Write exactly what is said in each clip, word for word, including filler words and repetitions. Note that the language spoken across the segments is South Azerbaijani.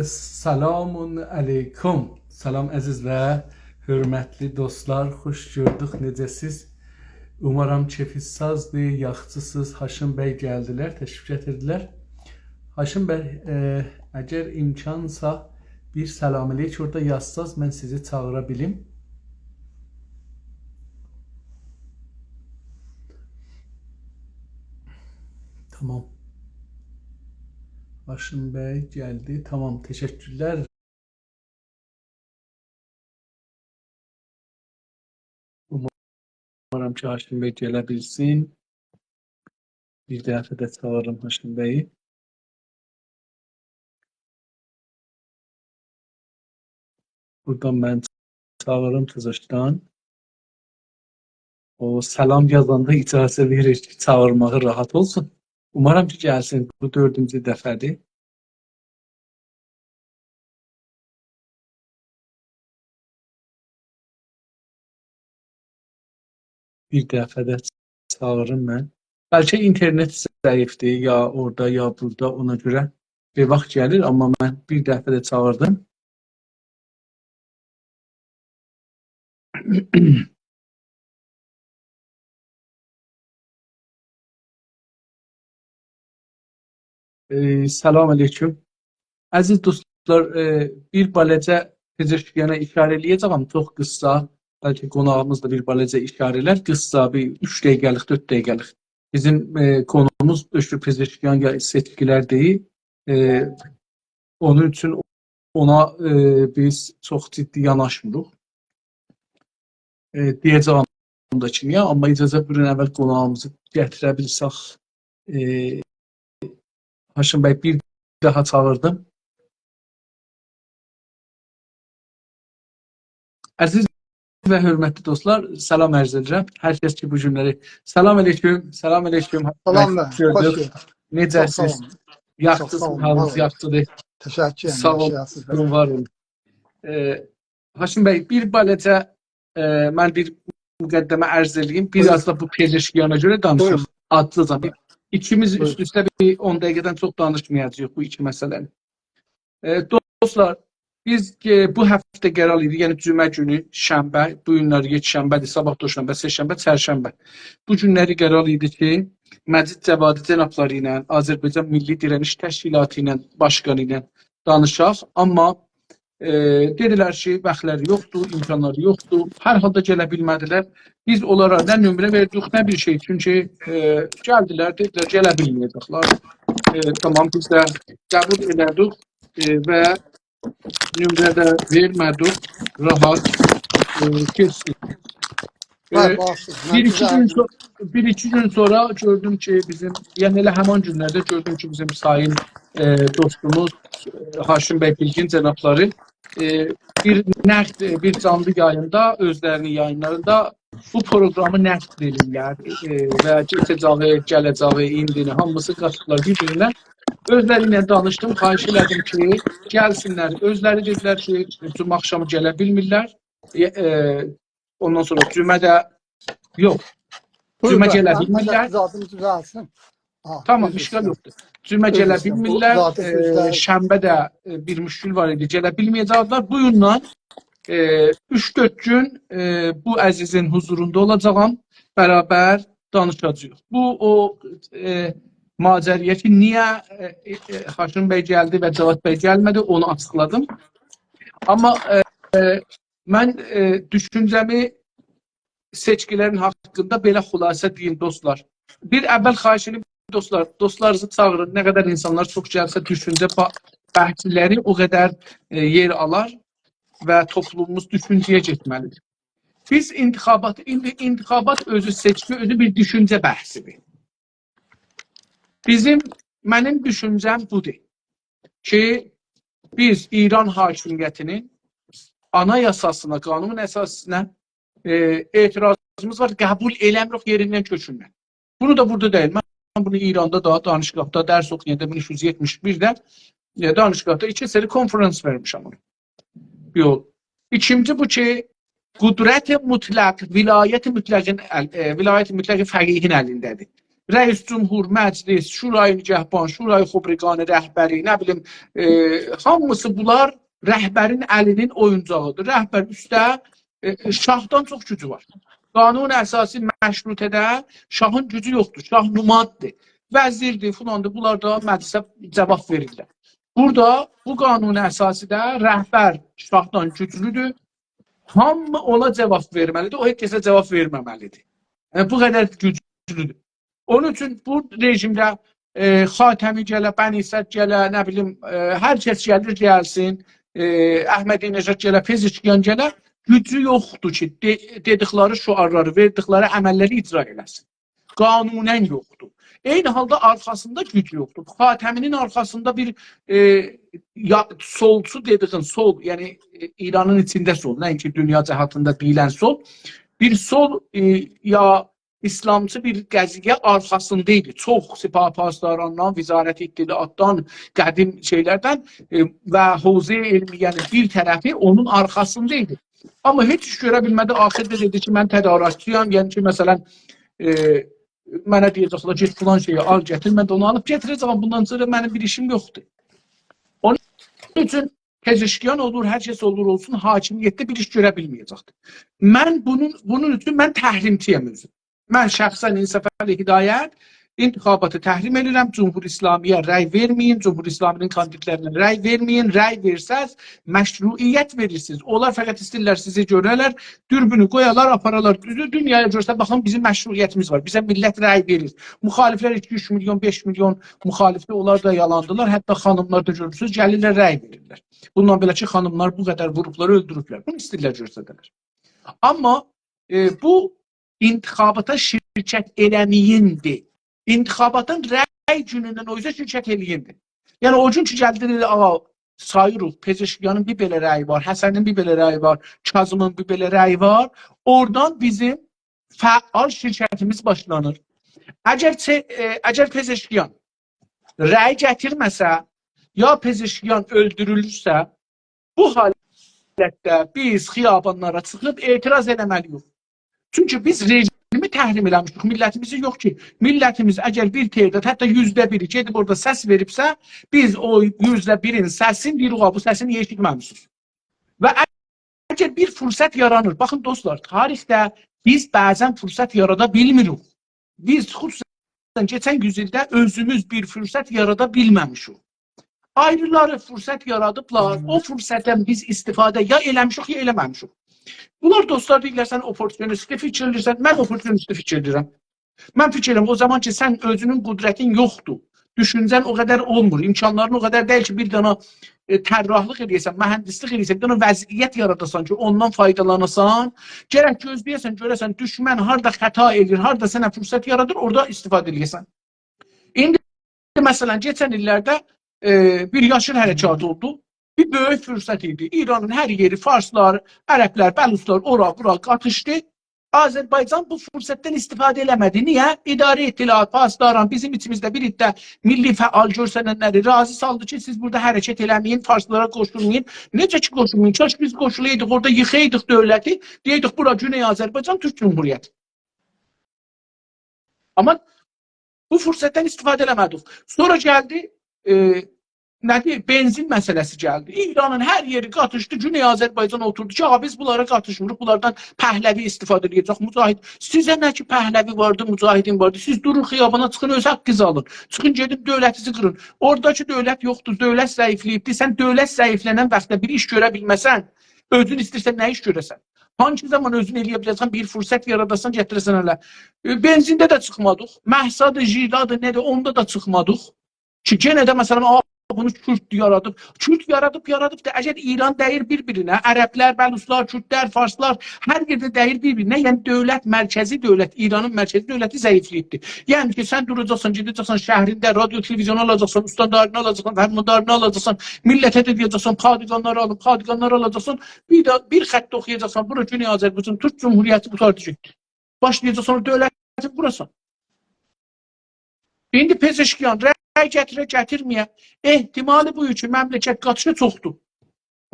سلام علیکم. سلام عزیز و حؤرمتلی دوستلار، خوش گؤردوک. نئجه‌سیز؟ اومارام کئفینیز سازدیر، یاخشیسینیز. هاشم بی گلدیلر، تشریف گتیردیلر. هاشم بی، ائ، اگر امکانسا بیر سلام علیک اورادا یازساز، من سیزی چاغیرا بیلیم. تامام. هاشم بی گلدی. تامام، تشکرلر. اومارام کی، هاشم بی گله بیلسین. بیر دفعه ده چاغیریم هاشم بیی. بورادان من چاغیریم تزه‌دن. او سلام یازاندا اجازه وئریر کی، چاغیرماغی راحت اولسون. اومارام کی، گلسین. بو دؤردونجو دفعه‌دیر. بیر دفعه ده چاغیریم من. بلکه اینترنت ضعیفدیر، یا اورادا، یا بورادا، اونا گؤره بیر واخت گلیر، آمما من بیر دفعه ده چاغیردیم. ائ، سلام علیکم. عزیز دوستلار، ائ، بیر بالاجا پزشکیانا اشاره ائله‌یه‌جم، آمما چوخ قیسا، بلکه قوناغیمیز دا بیر بالاجا اشاره ائلر، قیسا بیر اوچ دقیقه‌لیک، دؤرد دقیقه‌لیک. بیزیم، ائ، قونوموز دؤکتور پزشکیان یا سئچکیلر دئییل. ائ، اونون اوچون اونا، ائ، بیز چوخ جدی یاناشمیریق. ائ، دئیه‌جم دا کی، نییه؟ آمما اجازه بویورون، اول قوناغیمیزی گتیره بیلسک. ائ، هاشم بی، بیر داها چاغیردیم. عزیز و حؤرمتلی دوستلار، سلام عرض ائدیرم. هر کس کی، بو گونلری، سلام علیکم، سلام علیکم. سلام، خوش گؤردوک. گؤردوک. نئجه‌سیز؟ چوخ ساغ اولون. چوخ ساغ اولون، یاخشیسینیز، حالینیز یاخشیدیر؟ تشکر ائدیرم، ساغ اولون، یاخشیسینیز. وار اولون. ائ، هاشم بی، بیر بالاجا، ائ، من بیر مقدمه عرض ائله‌ییم. بیر آز دا بو پزشکیانا گؤره دانیشیم. بویورون. آجیزجا. بیر، ایکیمیز اوست-اوسته بیر اون دقیقه‌دن چوخ دانیشمایاجاغیق بو ایکی مسئله‌نی. ائ، دوستلار، بیز، ائ، بو هفته قرار ایدی، یعنی جمعه گونو، شنبه، بو گونلر یکشنبه‌دیر، صاباح دوشنبه، سه‌شنبه، چرشنبه. بو گونلری قرار ایدی کی، مجید جوادی جنابلاری ایله، آذربایجان میللی دیره‌نیش تشکیلاتی ایله، باشقانی ایله دانیشاق. آمما، ائ، دئدیلر کی، واختلاری یوخدور، امکانلاری یوخدور. هر حالدا گله بیلمه‌دیلر. بیز اونلارا نه نمره وئردیک، نه بیر شئی. چونکی، ائ، گلدیلر، دئدیلر، گله بیلمه‌یه‌جکلر. ائ، تامام، بیز ده قبول ائله‌دیک، ائ، و نمره ده وئرمه‌دیک، راحت، ائ، کئچدیک. ائ، بیر ایکی گون سو-، بیر ایکی گون سونرا گؤردوم کی، بیزیم، یعنی ائله همان گونلرده گؤردوم کی، بیزیم سایین، ائ، دوستوموز، ائ، هاشم بی بیلگین جنابلاری، ائ، بیر نقد، ائ، بیر جانلی یاییندا، اؤزلری‌نین یایینلاریندا بو پروگرامی نقد ائدیرلر، ائ، و کئچه‌جه‌یی، گله‌جه‌یی، ایندینی، هامیسی قاتیبلار بیر-بیرینه. اؤزلری ایله دانیشدیم، خواهش ائله‌دیم کی، گلسینلر. اؤزلری دئدیلر کی، جمعه آخشامی گله بیلمیرلر. ائ، ائ، اوندان سونرا جمعه ده یوخ. بویورون، جمعه گله بیلمیرلر. من ده زادیمی دوزلتسین. آه، تامام، عذر ایشکال ایسته‌ییرم. یوخدور. جمعه گله بیلمیرلر، عذر ایسته‌ییرم. بو زادی، ائ، دوزلتسین. شنبه ده، ائ، بیر مشکل وار ایدی، گله بیلمه‌یه‌جکلر. بو گوندن، ائ، اوچ-دؤرد گون، ائ، بو عزیزین حضوروندا اولاجاغام، برابر دانیشاجاغیق. بو او، ائ، ماجرایا کی، نییه، ائ، ائ، هاشم بی گلدی و جواد بی گلمه‌دی، اونو آچیقلادیم. آمما، ائ، ائ، من، ائ، دوشونجه‌می سئچکیلرین حاقیندا بئله خلاصه دئییم، دوستلار. بیر اول خواهش ائدیرم، دوستلار، دوستلارینیزی چاغیرین. نه قدر اینسانلار چوخ گلسه، دوشونجه با-، بحثلری او قدر، ائ، یئر آلار و توپلوموموز دوشونجه‌یه گئتمه‌لیدیر. بیز انتخابات، ایندی انتخابات اؤزو، سئچکی اؤزو بیر دوشونجه بحثیدیر. بیزیم، منیم دوشونجه‌م بودور کی، بیز ایران حاکمیتی‌نین آنایاساسینا، قانون اساسی‌سینا، ائ، اعتراضیمیز وار، قبول ائله‌میریک یئریندن کؤکوندن. بونو دا بورادا دئییل. من بونو ایراندا دا، دانشگاهدا درس اوخویاندا مین اوچ یوز یئتمیش بیرده، ائ، دانشگاهدا ایکی سری کنفرانس وئرمیشم اونو. یوخ. ایکینجی بو کی، قدرت مطلق، ولایت مطلقین ال-، ائ، ولایت مطلق فقیهین الینده‌دیر. رئیس جمهور، مجلس، شورای نگهبان، شورای خبرگان رهبری، نه بیلیم، ائ، هامیسی بونلار رهبرین الی‌نین اویونجاغیدیر. رهبر اوسته، ائ، شاهدان چوخ گوجو وار. قانون اساسی مشروطه‌ده شاهین گوجو یوخدور. شاه نماددیر. وزیردیر، فلاندیر. بونلار دا مجلسه جواب وئریرلر. بورادا بو قانون اساسی‌ده رهبر شاهدان گوجلودور. هامی اونا جواب وئرمه‌لیدیر، او هئچ کسه جواب وئرمه‌مه‌لیدیر. یعنی، بو قدر گوجلودور. اونون اوچون بو رژیمده، ائ، خاتمی گله، بنی‌صدر گله، نه بیلیم، ائ، هر کس گلیر گلسین، ائ، احمدی‌نژاد گله، پزشکیان گله، گوجو یوخدور کی، دئ-، دئدیکلری شعارلاری، وئردیکلری عمللری اجرا ائله‌سین. قانوناً یوخدور. عینی حالدا آرخاسیندا گوج یوخدور. خاتمی‌نین آرخاسیندا بیر، ائ، یا، سولچو دئدیگین سول، یعنی، ائ، ایرانین ایچینده سول، نه اینکی دونیا جهتینده دئییلن سول، بیر سول، ائ، یا ایسلامچی بیر قضیه آرخاسیندا ایدی. چوخ سپاه پاسداراندان، وزارت اطلاعاتدان، قدیم شئیلردن، ائ، و حوزه علمیه‌نین بیر طرفی اونون آرخاسیندا ایدی. آمما هئچ ایش گؤره بیلمه‌دی. آخیردا دئدی کی، «من تدارکچی‌یم.» یعنی کی، مثلا، ائ، منه دئیه‌جکلر، «گئت فلان شئیی آل، گتیر، من ده اونو آلیب گتیره‌جم. بوندان سونرا منیم بیر ایشیم یوخدور.» اونون اوچون پزشکیان اولور، هر کس اولور اولسون، حاکمیتده بیر ایش گؤره بیلمه‌یه‌جکدیر. من بونون، بونون اوچون من تحریمچی‌یم اؤزوم. من شخصاً انصافعلی هدایت انتخاباتی تحریم ائدیرم. جمهوری اسلامی‌یه رأی وئرمه‌یین، جمهوری اسلامی‌نین کاندیدلرینه رأی وئرمه‌یین. رأی وئرسز، مشروعیت وئریرسینیز. اونلار فقط ایسته‌ییرلر سیزی گؤره‌لر، دوربینو قویالار، آپارالار، دوربین‌یه گؤرسه، «باخین، بیزیم مشروعیتیمیز وار، بیزه میللت رأی وئریر.» مخالفلر ایکی اوچ میلیون، بئش میلیون مخالفده، اونلار دا یالاندیلار. حتی خانیملار دا گؤرورسونوز، گلیرلر، رأی وئریرلر. بوندان بئله کی، خانیملار بو قدر ووروبلار، اؤلدوروبلر. بونو ایسته‌ییرلر گؤرسه‌ده‌لر. آمما، ائ، بو انتخاباتا شرکت ائله‌مه‌یین‌دیر. انتخاباتین رأی گونوندن او اوزه شرکت ائله‌یین‌دیر. یعنی، او گون کی، گلدی، دئدی، «آغا، ساییریق، پزشکیانین بیر بئله رأیی وار، حسنین بیر بئله رأیی وار، کاظمین بیر بئله رأیی وار.» اورادان بیزیم فعال شرکتیمیز باشلانیر. اگر چه-، ائ، اگر پزشکیان رأی گتیرمه‌سه، یا پزشکیان اؤلدورولورسه، بو حالتده بیز خیابانلارا چیخیب اعتراض ائله‌مه‌لی‌ییک. چونکی بیز رژیمی تحریم ائله‌میشیک، میللتیمیزی یوخ کی. میللتیمیز اگر بیر تعداد، حتی یوزده بیری گئدیب اورادا سس وئریبسه، بیز او یوزده بیرین سسینی دئییریک، «آ، بو سسی نییه ائشیتمه‌میسینیز؟» و اگر بیر فرصت یارانیر، باخین دوستلار، تاریخده بیز بعضاً فرصت یارادا بیلمیریک. بیز خصوصاً کئچن یوز ایلده اؤزوموز بیر فرصت یارادا بیلمه‌میشیک. آیریلاری فرصت یارادیبلار، او فرصتدن بیز استفاده یا ائله‌میشیک، یا ائله‌مه‌میشیک. بونلار دوستلار دئییرلر، «سن اپورتونیستی فیکیر ائله‌ییرسن.» من اپورتونیستی فیکیر ائله‌ییرم. من فیکیر ائله‌ییرم، او زامان کی، سن اؤزونون قدرتین یوخدور، دوشونجه‌ن او قدر اولمور، امکانلارین او قدر دئییل کی، بیر دنه، ائ، طراحلیق ائله‌یه‌سن، مهندسلیک ائله‌یه‌سن، بیر دنه وضعیت یاراداسان کی، اوندان فایدالاناسان، گرک گؤزله‌یه‌سن، گؤره‌سن دوشمن هاردا خطا ائله‌ییر، هاردا سنه فرصت یارادیر، اورادا استفاده ائله‌یه‌سن. ایندی، مثلا، کئچن ایللرده، ائ، بیر یاشیل حرکاتی اولدو. بیر بؤیوک فرصت ایدی. ایرانین هر یئری، فارسلار، عربلر، بلوچلار اورا، بورا قاتیشدی. آذربایجان بو فرصتدن استفاده ائله‌مه‌دی. نییه؟ اداره اطلاعات، پاسداران، بیزیم ایچیمیزده بیر عده میللی فعال گؤرسننلری راضی سالدی کی، سیز بورادا حرکت ائله‌مه‌یین، فارسلارا قوشولمایین. نئجه کی قوشولمایین؟ کاش بیز قوشولایدیق، اورادا ییخایدیق دؤولتی، دئیه‌یدیک، «بورا گونئی آذربایجان، تورک جمهوریتی.» آمما بو فرصتدن استفاده ائله‌مه‌دیک. سونرا گلدی، ائ، نه‌دیر؟ بنزین مسئله‌سی گلدی. ایرانین هر یئری قاتیشدی، گونئی آذربایجان اوتوردو کی، «آ، بیز بونلارا قاتیشمیریق، بونلاردان پهلوی استفاده ائله‌یه‌جک، مجاهد.» سیزه نه کی پهلوی واردی، مجاهدین واردی، سیز دورون خیابانا، چیخین، اؤز حاققینیزی آلین. چیخین، گئدین دؤولتینیزی قیرین. اورادا کی دؤولت یوخدور، دؤولت ضعیفله‌ییبدیر. سن دؤولت ضعیفله‌نن واختدا بیر ایش گؤره بیلمه‌سن، اؤزون ایسته‌ییرسن نه ایش گؤره‌سن؟ هانسی زامان اؤزون ائله‌یه بیله‌جکسن، بیر فرصت یاراداسان، گتیره‌سن اله؟ ائ، بنزینده ده چیخمادیق، مهسادی، ژیلادی، نه‌دیر، اوندا دا چیخمادیق. کی، یئنه ده، مثلا، «آ، بونو کورد یارادیب.» کورد یارادیب، یارادیب دا، اگر ایران دَییر بیر-بیرینه، عربلر، بلوچلار، کوردلر، فارسلار، هر یئرده دَییر بیر-بیرینه، یعنی دؤولت، مرکزی دؤولت، ایرانین مرکزی دؤولتی ضعیفله‌ییبدیر. یعنی کی، سن دوراجاقسان، گئده‌جکسن شهرینده، رادیو، تلویزیون آلاجاقسان، استانداری‌نی آلاجاقسان، فرمانداری‌نی آلاجاقسان، میللته ده دئیه‌جکسن، «پادگانلاری آلین، پادگانلاری آلاجاقسان.» بیر ده بیر خط اوخویاجاقسان، بورا گونئی آذربایجان، تورک جمهوریتی، قوتاردی گئتدی. باشلایاجاقسان او دؤولتی قوراسان. ایندی پزشکیان رأی گتیره، گتیرمه‌یه، احتمالی بو کی، مملکت قاتیشا چوخدور.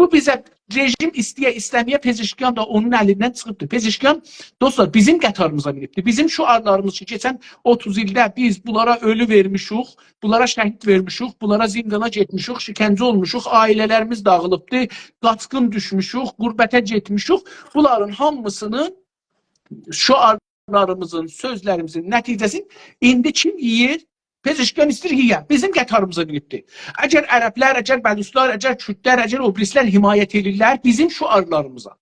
بو بیزه رژیم ایسته‌یه ایسته‌مه‌یه پزشکیان دا اونون الیندن چیخیبدیر. پزشکیان، دوستلار، بیزیم قطاریمیزا مینیبدیر. بیزیم شعارلاریمیز کی، کئچن اوتوز ایلده بیز بونلارا اؤلو وئرمیشیک، بونلارا شهید وئرمیشیک، بونلارا زندانا گئتمیشیک، شکنجه اولموشوق، عائله‌لریمیز داغیلیبدیر، قاچقین دوشموشوک، غربته گئتمیشیک. بونلارین هامیسینین شعارلاریمیزین، سؤزلریمیزین نتیجه‌سینی ایندی کیم یئییر؟ پزشکیان ایسته‌ییر یئیه. بیزیم قطاریمیزا مینیبدیر. اگر عربلر، اگر بلوچلار، اگر کوردلر، اگر او بیریسیلر حمایت ائدیرلر بیزیم شعارلاریمیزا.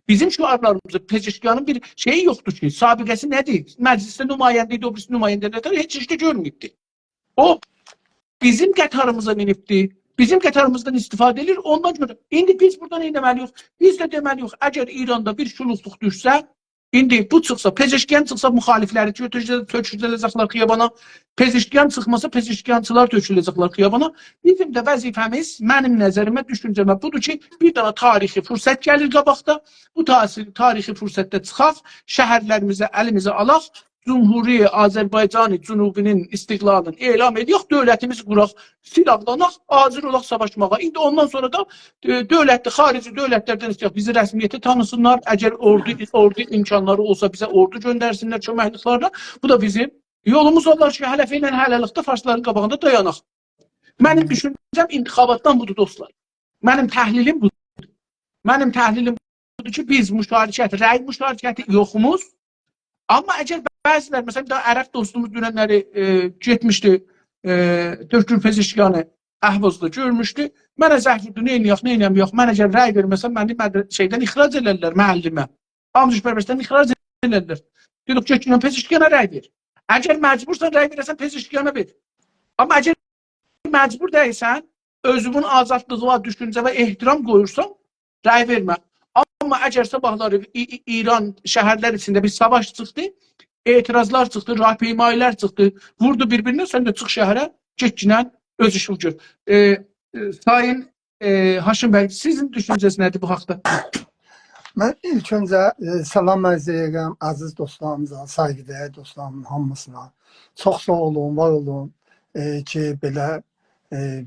بیزیم شعارلاریمیزا پزشکیانین بیر شئیی یوخدور کی، سابقه‌سی نه‌دیر؟ مجلسده نماینده ایدی، او بیریسی نماینده‌لر ده هئچ ایشده گؤرمه‌ییبدی. او بیزیم قطاریمیزا مینیبدی. بیزیم قطاریمیزدان استفاده ائدیر. اوندان گؤره ایندی بیز بورادا نه ائتمه‌لی‌ییک؟ بیز ده دئمه‌لی‌ییک، اگر ایراندا بیر شولوقلوق دوشسه، ایندی بو چیخسا، پزشکیان چیخسا، مخالفلری تؤ-، تؤ-، تؤکوله‌جکلر خیابانا. پزشکیان چیخماسا، پزشکیانچیلار تؤکوله‌جکلر خیابانا. بیزیم ده وظیفه‌میز، منیم نظریمه، دوشونجه‌مه بودور کی، بیر دنه تاریخی فرصت گلیر قاباقدا. بو تاثیر-، تاریخی فرصتده چیخاق، شهرلریمیزی الیمیزه آلاق، جمهوری آذربایجان جنوبی‌نین استقلالینی اعلان ائدک، دؤولتیمیزی قوراق، سیلاحلاناق، حاضر اولاق ساواشماغا. ایندی اوندان سونرا دا، ائ، دؤولت، خاریجی دؤولتلردن ایسته‌یک بیزی رسمیته تانیسینلار. اگر اوردو، اوردو امکانلاری اولسا، بیزه اوردو گؤندرسینلر کؤمکلیکلرله. بو دا بیزیم یولوموز اولار کی، حلفه ایله هله‌لیکده فارسلارین قاباغیندا دایاناق. منیم دوشونجه‌م انتخاباتدان بودور، دوستلار. منیم تحلیلیم بودور. منیم تحلیلیم بودور کی، بیز مشارکت، رأی مشارکتی یوخوموز. آمما اگر بعضیلر، مثلا، بیر دنه عرب دوستوموز دوننلری، ائ، گئتمیشدی، ائ، دکتر پزشکیانی اهوازدا گؤرموشدو. منه زنگ ووردو، «نئینیه‌ک، نئینه‌مه‌یک؟ من اگر رأی وئرمه‌سم، منی مدر-، شئیدن اخراج ائلرلر، معلمه. آموزش پرورشدن اخراج ائلرلر.» دئدیک، «گئت، دونن پزشکیانا رأی وئر. اگر مجبورسان رأی وئره‌سن، پزشکیانا وئر. آمما اگر مجبور دئییلسن، اؤزونون آزادلیغینا، دوشونجه‌وه احترام قویورسان، رأی وئرمه. آمما اگر صاباحلاری ای-، ای-، ایران شهرلر ایچینده بیر ساواش چیخدی، اعتراضلار چیخدی، راهپیمایی‌لر چیخدی، ووردو بیر-بیرینه، سن ده چیخ شهره، گئتگینن اؤز ایشینی گؤر.» ائ، ائ، سایین، ائ، هاشم بی، سیزین دوشونجه‌نیز نه‌دیر بو حاقدا؟ من ایلک اؤنجه، ائ، سلام عرض ائدیرم عزیز دوستلاریمیزا، سایغی‌دئیر دوستلاریمین هامیسینا. چوخ ساغ اولون، وار اولون، ائ، کی، بئله، ائ،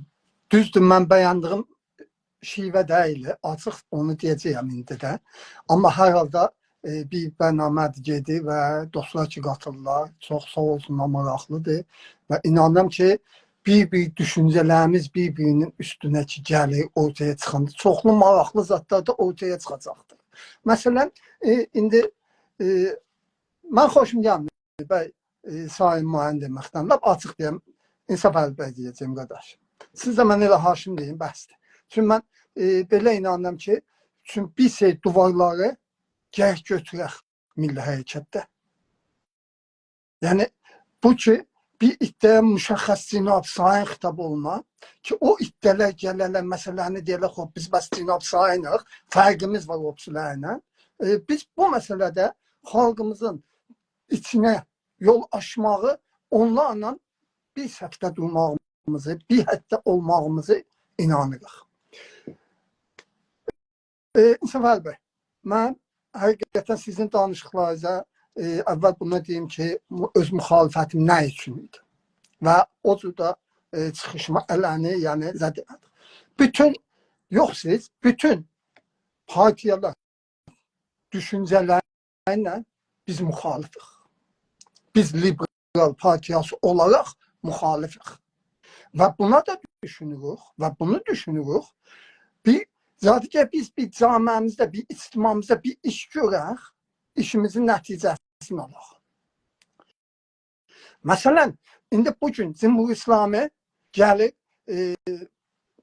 دوزدور، من بیندیییم شیوه دئییل، آچیق اونو دئیه‌جه‌یم ایندی ده. آمما هر حالدا، ائ، بیر برنامه‌دیر گئدیر و دوستلار کی قاتیلیرلار، چوخ ساغ اولسونلار، ماراقلیدیر. و اینانیرام کی، بیر-بیر دوشونجه‌لریمیز بیر-بیرینین اوستونه کی گلیر، اورتایا چیخاندا چوخلو ماراقلی زادلار دا اورتایا چیخاجاقدیر. مثلا، ائ، ایندی، ائ، من خوشوم گلمیر بی، ائ، سایین معین دئمکدن. لاپ آچیق دئیم، انصافعلی بی دئیه‌جم، قارداش. سیز ده منه ائله هاشم دئیین، بسدیر. چونکی من، ائ، بئله اینانیرام کی، چونکی بیر سری دیوارلاری گرک گؤتورک میللی حرکتده. یعنی، بو کی، بیر عده‌یه مشخص جناب‌سایین خطاب اولونا کی، او عده‌لر گله‌لر، مسئله‌نی دئیه‌لر، «خوب، بیز بس جناب‌سایینیق، فرقیمیز وار او بیریسیلرله.» ائ، بیز بو مسئله‌ده خالقیمیزین ایچینه یول آچماغی، اونلارلا بیر صفده دورماغیمیزی، بیر حدده اولماغیمیزی اینانیریق. ائ، انصافعلی بی، من حقیقتا سیزین دانیشیقلارینیزا، ائ، اول بونو دئییم کی، مو-، اؤز مخالفتیم نه اوچون ایدی؟ و او جور ده، ائ، چیخیشیمی علنی، یعنی زد ائله‌دیم. بوتون، یوخ سیز، بوتون پارتیالار دوشونجه‌لرینن بیز مخالفیک. بیز لیبرال پارتیاسی اولاراق مخالفیک. و بونا دا دوشونوروک، و بونو دوشونوروک. بیر زادی کی، بیز بیر جامعه‌میزده، بیر اجتماعیمیزده بیر ایش گؤرک، ایشیمیزین نتیجه‌سینی آلاق. مثلا، ایندی بو گون جمهوری اسلامی گلیر، ائ،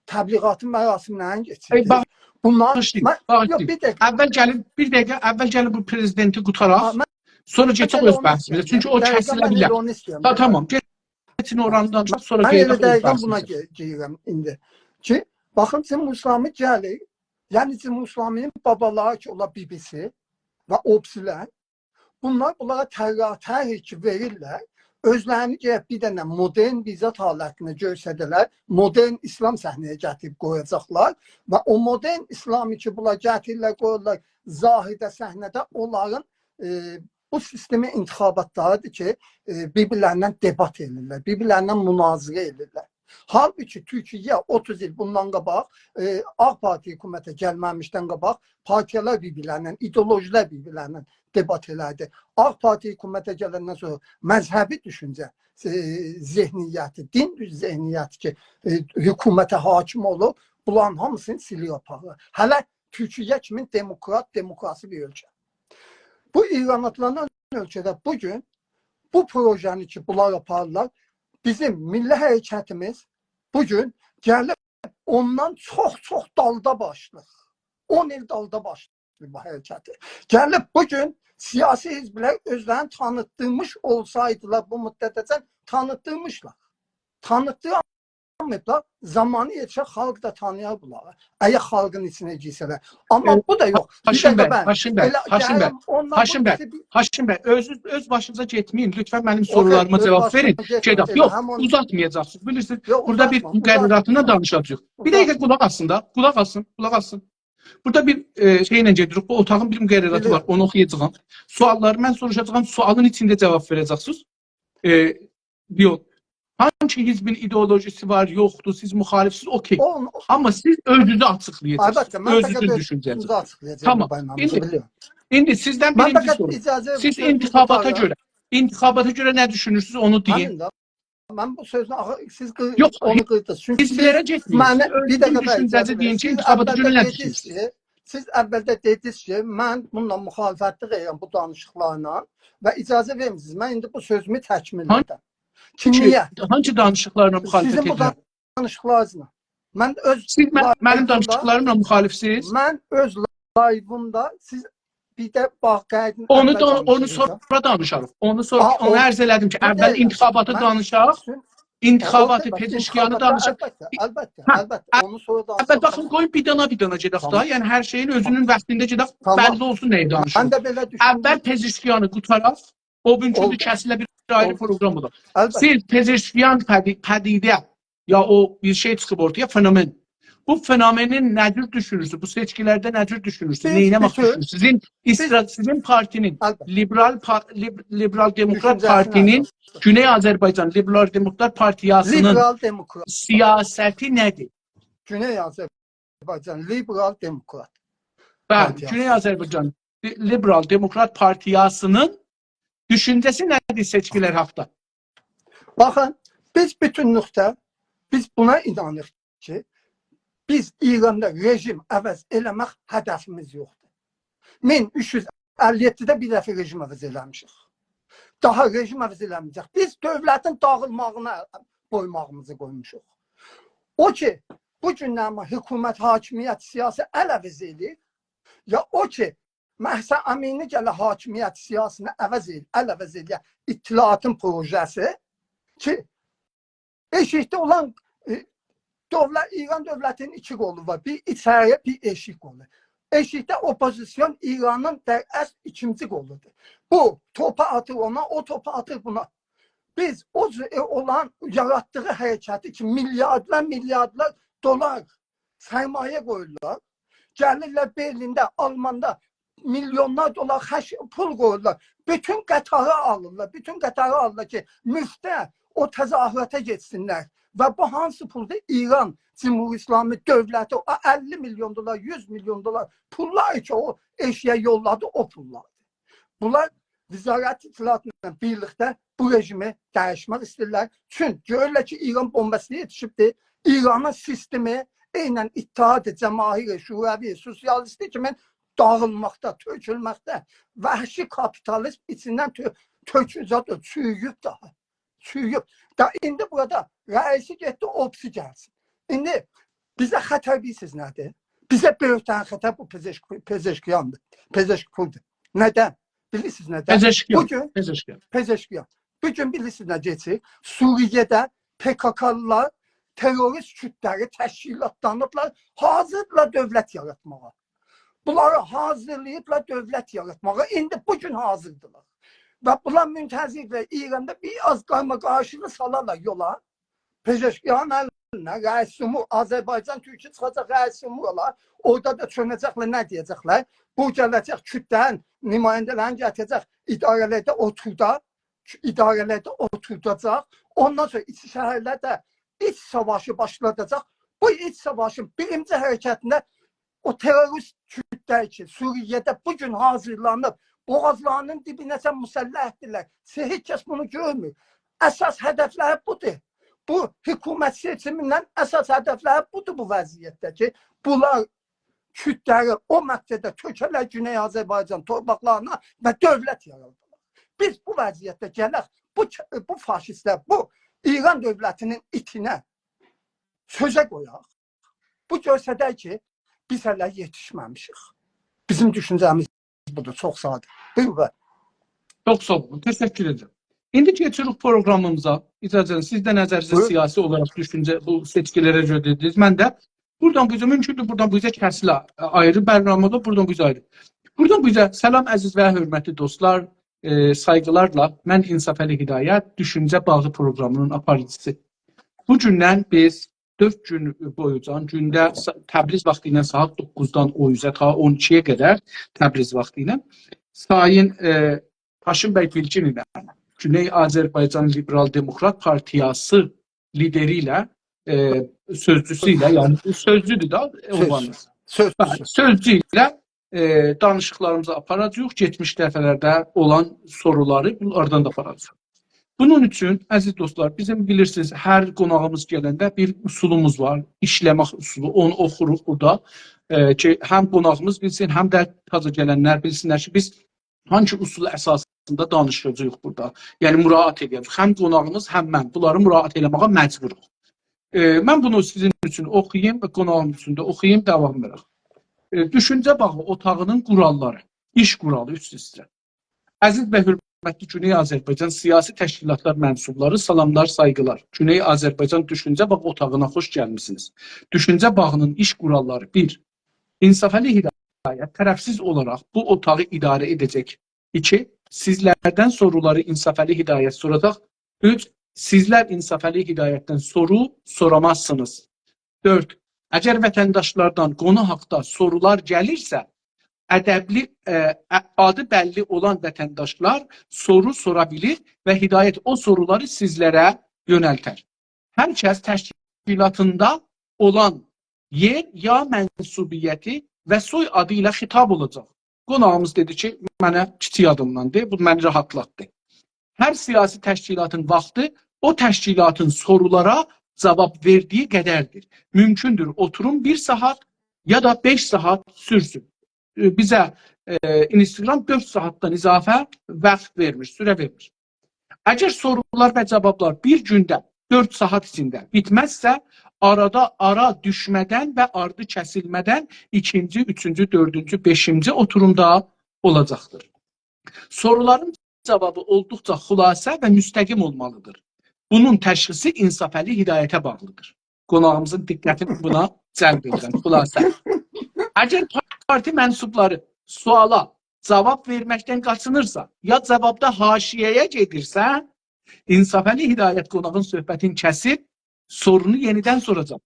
تبلیغاتی مراسیملرینی کئچیردیر. ائ، باغ-، بونلار، باغیشلایین، من، باغیشلایین. یوخ، بیر دقیقه. اول گلین، بیر دقیقه، اول گلین بو پرزیدنتی قوتاراق. ها، من، سونرا من کئچک ائله اؤز اونو بحثیمیزه. ایسته‌ییرم. چونکی او دقیقه، کسیله من بیلر. ائله اونو ایسته‌ییرم. تا-، تامام، کئچین اورانی دانیشاق، سونرا من ائله گئدک اؤز دقیقه بونا بحثیمیزه. گی-، گیریرم ایندی. کی، باخین، جمهوری اسلامی گلیر، یعنی جمهوری اسلامی‌نین بابالاری کی، اولار بی‌بی‌سی و او بیریسیلر، بونلار بونلارا طرح، طرح کی وئریرلر، اؤزلرینی گرک بیر دنه مدرن بیر زاد حالتینده گؤرسده‌لر، مدرن اسلام صحنه‌یه گتیریب قویاجاقلار و او مدرن اسلامی کی، بونلار گتیریرلر، قویورلار ظاهرده، صحنه‌ده، اونلارین، ائ، بو سیستمی انتخاباتلاریدیر کی، ائ، بیر-بیرلرینن دبات ائدیرلر، بیر-بیرلرینن مناظره ائدیرلر. حالبوکی تورکیه اوتوز ایل بوندان قاباق، ائ، آق پارتی حکومته گلمه‌میشدن قاباق پارتیالار بیر-بیرلرینن، ایدئولوژیلر بیر-بیرلرینن دبات ائلردی. آق پارتی حکومته گلندن سونرا مذهبی دوشونجه، ائ، ذهنیتی، دین ذهنیتی کی، ائ، حکومته حاکم اولوب، بونلارین هامیسینی سیلیر آپاریر. هله تورکیه کیمی دموکرات، دموکراسی بیر اؤلکه. بو ایران آدلانان اؤلکه‌ده بو گون بو پروژه‌نی کی، بونلار آپاریرلار، بیزیم میللی حرکتیمیز بو گون گلیب اوندان چوخ-چوخ دالدا باشلاییر. اون ایل دالدا باشلاییر بو حرکتی. گلیب بو گون سیاسی حزبلر اؤزلرینی تانیتدیرمیش اولسایدیلار، بو مدته‌جن تانیتدیرمیشلار. تانیتدیرماییبلار، زامانی یئتیشر، خالق دا تانییار بونلاری. اگر خالقین ایچینه گیرسه‌لر. آمما ائ، بو دا یوخ. بیر هاشیم دقیقه بی، بن، هاشیم بی، ائله هاشیم بی، گلیم اوندان هاشیم بو بی، ایکی بیر هاشیم بی، اؤز، اؤز باشینیزا گئتمه‌یین. لطفاً منیم اوکئی، سورولاریما اؤز جاواب باشیما وئرین. گئتمه‌ییم، گئدک. دئدیم. یوخ، هم اوندان اوزاتمایاجاقسینیز، بیلیرسینیز. یوخ، بورادا بیر اوزاتما، مقرراتیندان اوزاتما. دانیشاجاغیق. بیر اوزاتما. دقیقه قولاق آسین دا، قولاق آسین، قولاق آسین. بورادا بیر، ائ، شئیله گئدیریک. بو اوتاغین بیر مقرراتی وار، بیلیرم. اونو اوخویاجاغام. سؤاللاری من سوروشاجاغام، سؤالین ایچینده جاواب وئره‌جکسینیز. ائ، یوخ. هانسی حزبین ایدئولوژیسی وار، یوخدور، سیز مخالفسینیز، اوکئی. اون- آمما سیز اؤزونوزو آچیقلایاجاقسینیز. البته، من فقط اؤزونوزون اؤز دوشونجه‌نی. فیکریمیزی آچیقلایاجاغام، تامام. بایرام، ایندی، بیلیرم. ایندی سیزدن من بیرینجی فقط سورو. اجازه سیز بوتون انتخاباتا قوتارام. گؤره، انتخاباتا گؤره نه دوشونورسونوز، اونو دئیین. همین ده. من بو سؤزون آخی، سیز قی-، یوخ، اونو قیردینیز. چونکی حزبلره سیز گئتمه‌یین. منه، سیز اؤز بیر دقیقه، دوشونجه‌نیزی بایرام، دئیین کی، سیز انتخاباتا البته گؤره نه دئدینیز دوشونورسونوز؟ کی، سیز البته دئدینیز کی، من بونونلا مخالفتلیک ائدیرم بو دانیشیقلارلا و اجازه وئرمیسینیز. من ایندی بو سؤزومو تکمیل ائدم. کی، هانسی، نییه؟ هانسی دانیشیقلارلا مخالفت ائدیرم؟ سیزین بو دانیشیقلارینیزلا. من اؤز سیز من-، منیم لایویمدا، دانیشیقلاریملا مخالفسینیز؟ من اؤز لایویمدا سیز بیر ده باخ، قاییدین اونو اوّل دا، اونو دانیشیقدا. سونرا دانیشاریق. اونو سونرا، آ، اونو او، عرض ائله‌دیم کی، بو اول دئییل. انتخاباتی من دانیشاق. سیزین انتخاباتی، اوکئی، باخ، پزشکیانی انتخاباتی دانیشاق. البته، البته، هه، البته. اونو سونرا اولدو، دانیشاریق. باخین، قویون بیر دانا بیر دانا گئدک دا. تامام. یعنی هر شئیین اؤزونون وقتینده گئدک، تامام. بللی اولسون نه‌یی دانیشیریق. من ده بئله دوشوندوم. اول پزشکیانی قوتاراق، او بوگونکو اولدو. کسیله بیر آیری، اولدو، پروگرام اولار. البته. سیز پزشکیان پدی-، پدیده یا او بیر شئی چیخیب اورتایا، فنومن. بو فنومنی نه جور دوشونورسونوز؟ بو سئچکیلرده نه جور دوشونورسونوز؟ بیز نئینه‌مک بوتون، دوشونورسونوز؟ سیزین ایسترا-، سیزین پارتی‌نین، البته، لیبرال پا-، لیب-، لیبرال دموکرات دوشونجه‌سینی پارتی‌نین، اساس. گونئی آذربایجان لیبرال دموکرات پارتیاسی‌نین لیبرال دموکرات. سیاستی نه‌دیر؟ گونئی آذربایجان لیبرال دموکرات، بلی، پارتیاسی. گونئی آذربایجان لی-، لیبرال دموکرات پارتیاسی‌نین دوشونجه‌سی نه‌دیر سئچکیلر حاقدا؟ باخین، بیز بوتونلوکده، بیز بونا اینانیریق کی، بیز ایراندا رژیم عوض ائله‌مک هدفیمیز یوخدور. مین اوچ یوز اللی یئددیده بیر دفعه رژیم عوض ائله‌میشیک. داها رژیم عوض ائله‌مه‌یه‌جک. بیز دؤولتین داغیلماغینا قویماغیمیزی قویموشوق. او کی، بو گونلر حکومت، حاکمیت، سیاسی ال عوض ائله‌ییر، یا او کی، مهسا امینی گله حاکمیت سیاسینی عوض ائل-، ال عوض ائله‌یه اطلاعاتین پروژه‌سی کی، ائشیکده اولان، ائ، دؤولت، ایران دؤولتینین ایکی قولو وار. بیر ایچری‌یه، بیر ائشیک قولو. ائشیکده اوپوزیسیون ایرانین در اصل ایکینجی قولودور. بو توپو آتیر اونا، او توپو آتیر بونا. بیز او جور، ائ، اولان یاراتدیغی حرکتی کی، میلیاردلار، میلیاردلار دلار سرمایه قویورلار. گلیرلر برلینده، آلماندا میلیونلار دلار خش-، پول قویورلار. بوتون قطاری آلیرلار، بوتون قطاری آلیرلار کی، مفته او تظاهراتا گئتسینلر. و بو هانسی پولدور؟ ایران جمهوری اسلامی دؤولتی او اللی میلیون دلار، یوز میلیون دلار پوللار کی، او ائشییه یوللادی، او پوللاردیر. بونلار وزارت اطلاعاتلا بیرلیکده بو رژیمی دییشمک ایسته‌ییرلر. چون گؤرورلر کی، ایران بن‌بسته‌یه دوشوبدور. ایرانین سیستمی عیناً اتحاد جماهیر شوروی سوسیالیستی کیمی داغیلماقدا، تؤکولمکده، وحشی کاپیتالیزم ایچیندن تؤ-، تؤکوجه‌دیر، چورویوب داها. چورویوب. دا ایندی بورادا رئیسی گئتدی، اوبسی گلسین. ایندی بیزه خطر بیلیرسینیز نه‌دیر؟ بیزه بؤیوک‌ترین خطر بو پزشک-، پزشکیاندیر. پزشکپوردور. ندن؟ بیلیرسینیز ندن؟ پزشکیان، بو گون پزشکیان. پزشکیان. بو گون بیلیرسینیز نه کئچیر؟ سوریه‌ده پ‌ک‌ک‌لیلار تروریست کوتله‌لری تشکیلاتلانیبلار، حاضیردیلار دؤولت یاراتماغا. بونلاری حاضیرلاییبلار دؤولت یاراتماغا. ایندی بو گون حاضیردیلار. و بونلار منتظردیرلر ایراندا بیر آز قارماقارشیلیق سالارلار یولا. پزشکیانین الینه رئیس جمهور، آذربایجان تورکو چیخاجاق رئیس جمهور اولار. اورادا دا چؤنه‌جکلر، نه دئیه‌جکلر؟ بو گله‌جک کوتله‌نین نماینده‌لرینی گتیره‌جک، اداره‌لرده اوتوردار، اداره‌لرده اوتورداجاق. اوندان سونرا ایچی شهرلرده ایچ ساواشی باشلاداجاق. بو ایچ ساواشین بیرینجی حرکتینده او تروریست کوردلر کی، سوریه‌ده بو گون حاضیرلانیب، بوغازلارینین دیبینه‌جن مسلحدیرلر. هئچ کس بونو گؤرمور. اساس هدفلری بودور. بو حکومت سئچیمیندن اساس هدفلری بودور بو وضعیتده کی، بونلار کوردلری او مدّه‌ده تؤکه‌لر گونئی آذربایجان تورپاقلارینا و دؤولت یارادارلار. بیز بو وضعیتده گلک، بو، بو فاشیستلر، بو ایران دؤولتینین ایتینه سؤزه قویاق. بو گؤسترر کی، بیز هله یئتیشمه‌میشیک. بیزیم دوشونجه‌میز بودور، چوخ ساده. بویور، بی. چوخ ساغ اولون، تشکر ائدیرم. ایندی کئچیریک پروقرامیمیزا. اجازه‌نیزله، سیز ده نظرینیزی، بویور. سیاسی اولاراق دوشونجه، بو سئچکی‌لره گؤره دئدینیز. من ده بورادان بو اوزه مومکوندور، بورادان بو اوزه کسیله، آیری برنامه اولور، بورادان بو اوزه آیری. بورادان بو اوزه سلام، عزیز و حؤرمتلی دوستلار، ائ، سایغیلارلا، من انصافعلی هدایت، دوشونجه باغی پروقرامی‌نین آپاریجیسی. بو گوندن بیز دؤرد گون بویوجان گونده سا-، تبریز واختی ایله ساعات دوققوزدان او اوزه تا اون ایکی‌یه قدر، تبریز واختی ایله، سایین، ائ، هاشم بی بیلگین ایله، گونئی آذربایجان لیبرال دموکرات پارتیاسی لیدری ایله، ائ، سؤزجوسو ایله، یعنی سؤزجودور دا، سؤز. اونوانیز. سؤز. هه، سؤزجو ایله، ائ، دانیشیقلاریمیزی آپاراجاغیق، کئچمیش دفعه‌لرده اولان سورولاری بونلاردان دا آپاراجاغیق. بونون اوچون، عزیز دوستلار، بیزیم بیلیرسینیز، هر قوناغیمیز گلنده بیر اصولوموز وار، ایشله‌مک اصولو، اونو اوخوروق بورادا، ائ، کی، هم قوناغیمیز بیلسین، هم ده تازا گلنلر بیلسینلر کی، بیز هانگی اصول اساسیندا دانیشاجاغیق بورادا. یعنی، مراعات ائده‌جه‌ییک. هم قوناغیمیز، هم من بونلاری مراعات ائله‌مه‌یه مجبوروق. ائ، من بونو سیزین اوچون اوخویوم و قوناغیم اوچون ده اوخویوم، داوام وئرک. ائ، دوشونجه باغی اوتاغی‌نین قوراللاری، ایش قورالی اوچ سیزه. عزیز و حؤرمتلی گونئی آذربایجان سیاسی تشکیلاتلار منسوبلاری، سلاملار، سایغیلار. گونئی آذربایجان دوشونجه باغی اوتاغینا خوش گلمیسینیز. دوشونجه باغی‌نین ایش قوراللاری: بیر، انصافعلی هدایت طرفسیز اولاراق بو اوتاغی اداره ائده‌جک. ایکی، سیزلردن سورولاری انصافعلی هدایت سوراجاق. اوچ، سیزلر انصافعلی هدایتدن سورو سورامازسینیز. دؤرد، اگر وطنداشلاردان قونو حاقدا سورولار گلیرسه، ادبلی، ائ، ا-، آدی بللی اولان وطنداشلار سورو سورا بیلیر و هدایت او سورولاری سیزلره یؤنلتر. هر کس تشکیلاتیندا اولان یئر یا منسوبیتی و سوی آدی ایله خطاب اولاجاق. قوناغیمیز دئدی کی، منه کیچیک آدیمدان دئ، بو منی راحاتلاتدی. هر سیاسی تشکیلاتین واختی او تشکیلاتین سورولارا جاواب وئردیگی قدردیر. مومکوندور، اوتوروم بیر ساعات یا دا بئش ساعات سورسون. ائ، بیزه، ائ، اینستاگرام دؤرد ساعاتدان اضافه واخت وئرمیر، سوره وئرمیر. اگر سورولار و جاوابلار بیر گونده، دؤرد ساعات ایچینده بیتمزسه، آرادا آرا دوشمه‌دن و آردی کسیلمه‌دن ایکینجی، اوچونجو، دؤردونجو، بئشینجی اوتورومدا اولاجاقدیر. سورولارین جاوابی اولدوقجا خلاصه و مستقیم اولمالیدیر. بونون تشخیصی انصافعلی هدایته باغلیدیر. قوناغیمیزین دقتینی بونا جلب ائدیرم. خلاصه. اگر پارتی منسوبلاری سؤالا جاواب وئرمکدن قاچینیرسا، یا جاوابدا حاشیه‌یه گئدیرسه، انصافعلی هدایت قوناغین صحبتینی کسیب، سورونو یئنیدن سوراجاق.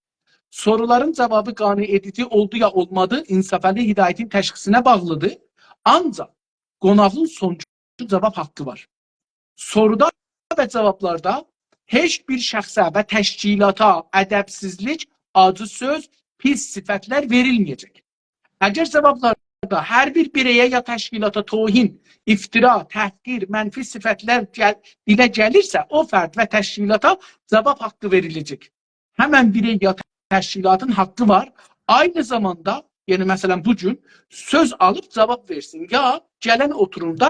سورولارین جاوابی قانع ائدیجی اولدو یا اولمادی، انصافعلی هدایتین تشخیصینه باغلیدیر. آنجاق قوناغین سونونجو جاواب حاققی وار. سورودا و جاوابلاردا هئچ بیر شخصه و تشکیلاتا ادبسیزلیک، آجی سؤز، پیس صفتلر وئریلمه‌یه‌جک. اگر جاوابلاردا هر بیر بیرئیه یا تشکیلاتا توهین، افترا، تحقیر، منفی صفتلر گل-، ایله گلیرسه، او فرد و تشکیلاتا جاواب حاققی وئریله‌جک. همن بیرئیه یا تشکیلاتین حاققی وار. عینی زاماندا، یعنی، مثلا، بو گون سؤز آلیب جاواب وئرسین، یا گلن اوتورومدا،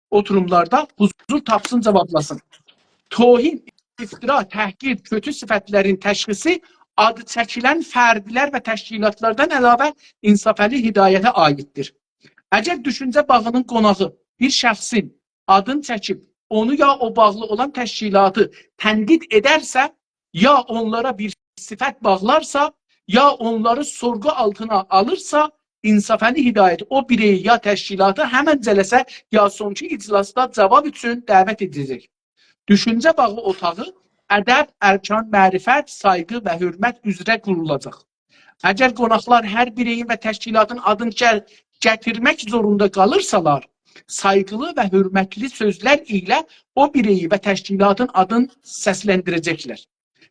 اوتوروملاردا حضور تاپسین، جاوابلاسین. توهین، افترا، تحقیر، کؤتو صفتلرین تشخیصی آدی چکیلن فردلر و تشکیلاتلاردان علاوه انصافعلی هدایته عایددیر. اگر دوشونجه باغی‌نین قوناغی بیر شخصین آدینی چکیب، اونو یا او باغلی اولان تشکیلاتی تنقید ائدرسه، یا اونلارا بیر صفت باغلارسا، یا اونلاری سورغو آلتینا آلیرسا، انصافعلی هدایت او بیرئیی یا تشکیلاتی همن جلسه یا سونکی اجلاسدا جاواب اوچون دعوت ائده‌جک. دوشونجه باغی اوتاغی ادب، ارکان، معرفت، سایغی و حؤرمت اوزره قورولاجاق. اگر قوناقلار هر بیرئیین و تشکیلاتین آدینی گل-، گتیرمک زوروندا قالیرسالار، سایغیلی و حؤرمتلی سؤزلر ایله او بیرئیی و تشکیلاتین آدینی سسلندیره‌جکلر.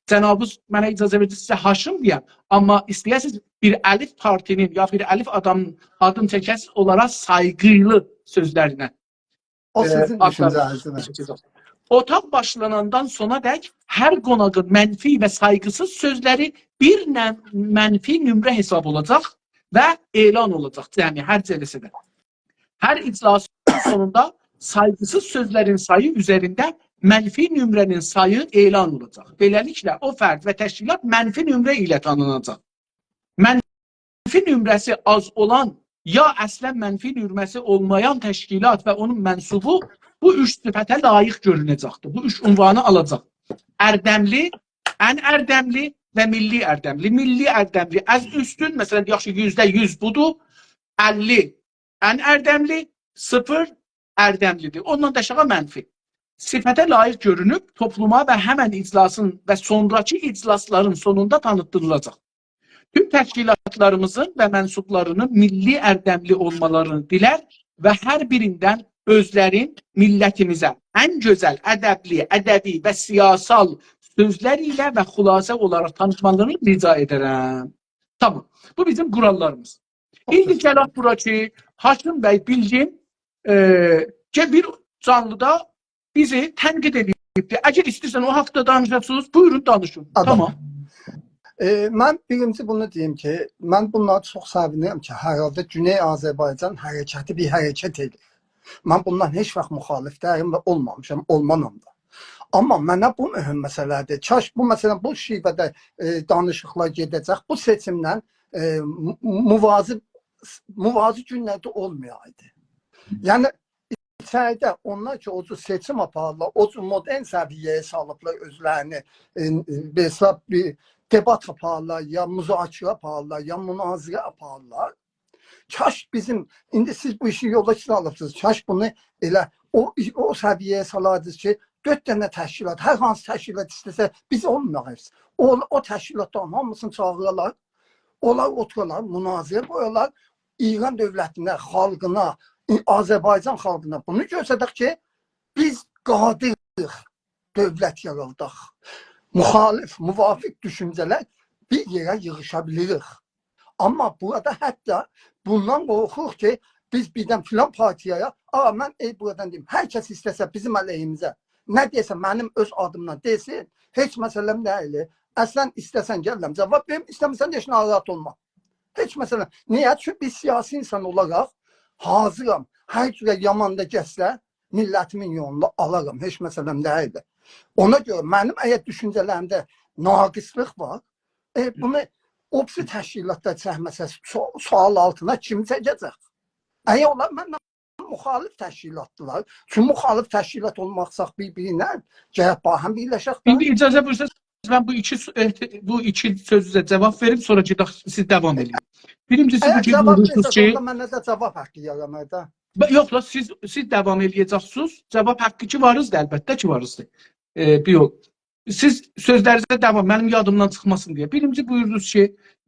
جنابینیز منه اجازه وئرسه سیزه هاشم دئیم، آمما ایسته‌یه‌سینیز بیر الف پارتی‌نین یا بیر الف آدامین آدینی چکه‌سینیز، اونلارا سایغیلی سؤزلرینه او ائ، سیزین آدلار دوشونجه‌نیزدیر. چکه‌جک. اوتاق باشلاناندان سونا دک هر قوناغین منفی و سایغی‌سیز سؤزلری بیر نم-، منفی نمره حساب اولاجاق و اعلان اولاجاق جمعی هر جلسه‌ده. هر اجلاسین سونوندا سایغی‌سیز سؤزلرین سایی اوزرینده منفی نمره‌نین سایی اعلان اولاجاق. بئله‌لیکله، او فرد و تشکیلات منفی نمره ایله تانیناجاق. منفی نمره‌سی آز اولان یا اصلا منفی نمره‌سی اولمایان تشکیلات و اونون منسوبو بو اوچ صفته لایق گؤرونه‌جکدیر. بو اوچ عنوانی آلاجاق. اردملی، ان اردملی و میللی اردملی. میللی اردملی از اوستون، مثلا، دئیک کی، یوزده یوز بودور، اللی ان اردملی، صفر اردملی‌دیر. اوندان دا آشاغی منفی. صفته لایق گؤرونوب توپلوما و همن اجلاسین و سونراکی اجلاسلارین سونوندا تانیتدیریلاجاق. توم تشکیلاتلاریمیزین و منسوبلارینین میللی اردملی اولمالارینی دیلر و هر بیریندن اؤزلرین میللتیمیزه ان گؤزل، ادبلی، ادبی و سیاسال سؤزلر ایله و خلاصه اولاراق تانیتمالارینی رجا ائدرم. تامام. بو بیزیم قوراللاریمیز. ایندی گلک بورا کی، هاشم بی بیلگین، ائ، کی، بیر جانلیدا بیزی تنقید ائدیبدی. اگر ایسته‌ییرسن او حاقدا دانیشاسینیز، بویورون، دانیشین. آدام. تامام. ائ، من بیرینجی بونو دئییم کی، من بوندان چوخ سئوینیرم کی، هر حالدا گونئی آذربایجان حرکتی بیر حرکت ائدیر. من بوندان هئچ واخت مخالف دئییلم و اولمامیشام، اولمانام دا. آمما منه بو مهم مسئله‌دیر. کاش بو، مثلا، بو شیوه‌ده، ائ، دانیشیقلار گئده‌جک. بو سئچیمدن، ائ، مو-، موازی، موازی گونلرده اولمایایدی. یعنی، ایچریده اونلار کی، او جور سئچیم آپاریرلار، او جور مدرن سویه‌یه سالیبلار اؤزلرینی، ائ، بیر حساب بیر دبات آپاریرلار، یا مذاکره آپاریرلار، یا مناظره آپاریرلار. کاش بیزیم، ایندی سیز بو ایشی یولا سالیبسینیز، کاش بونو ائله او، او سویه‌یه سالایدینیز کی، دؤرد دنه تشکیلات، هر هانسی تشکیلات ایسته‌سه، بیز اولمایاق هئچ. او، او تشکیلاتلارین هامیسینی چاغیرالار، اونلار اوتورالار، مناظره قویالار، ایران دؤولتینه، خالقینا، ای-، آذربایجان خالقینا بونو گؤسترک کی، بیز قادیریق دؤولت یاراداق. مخالف، موافق دوشونجه‌لر بیر یئره ییغیشا بیلیریک. آمما بورادا حتی بوندان قورخوروق کی، بیز بیردن فلان پارتیایا، آ، من، ائ، بورادان دئییم، هر کس ایسته‌سه بیزیم علیهیمیزه نه دئسه، منیم اؤز آدیمدان دئسین، هئچ مسئله‌م دئییل. اصلا ایسته‌سن گلرم، جاواب وئریم، ایسته‌مه‌سن ده هئچ ناراحت اولما. هئچ مسئله. نییه؟ چونکی بیر سیاسی اینسان اولاراق حاضیرام هر جوره یامان دا گلسه، میللتیمین یولونو آلارام، هئچ مسئله‌م دئییل. اونا گؤره منیم اگر دوشونجه‌لریمده ناقصلیق وار، ائ، بونو او بیریسی تشکیلاتلار چکمه‌سه، سو-، سؤال آلتینا کیم چکه‌جک؟ اگر اونلار منن مخالف تشکیلاتدیلار، چون مخالف تشکیلات اولماقساق بیر-بیرینن، گرک باهم بیرلشک ده. ایندی اجازه بویورسانیز، من بو ایکی سؤ-، احت-، بو ایکی سؤزوزه جاواب وئریم، سونرا گئدک، سیز داوام ائدین. بیرینجیسی، بو اگر کی، جاواب بویوردونوز وئرسز، کی، اوندا منه ده جاواب حقی یارانار دا. ب-، یوخ لا، سیز، سیز داوام ائله‌یه‌جکسینیز. جاواب حقی کی واریزدیر، البته کی واریزدیر. ائ، بیر یول. سیز سؤزلرینیزه داوام، منیم یادیمدان چیخماسین دئیه. بیرینجی بویوردونوز کی،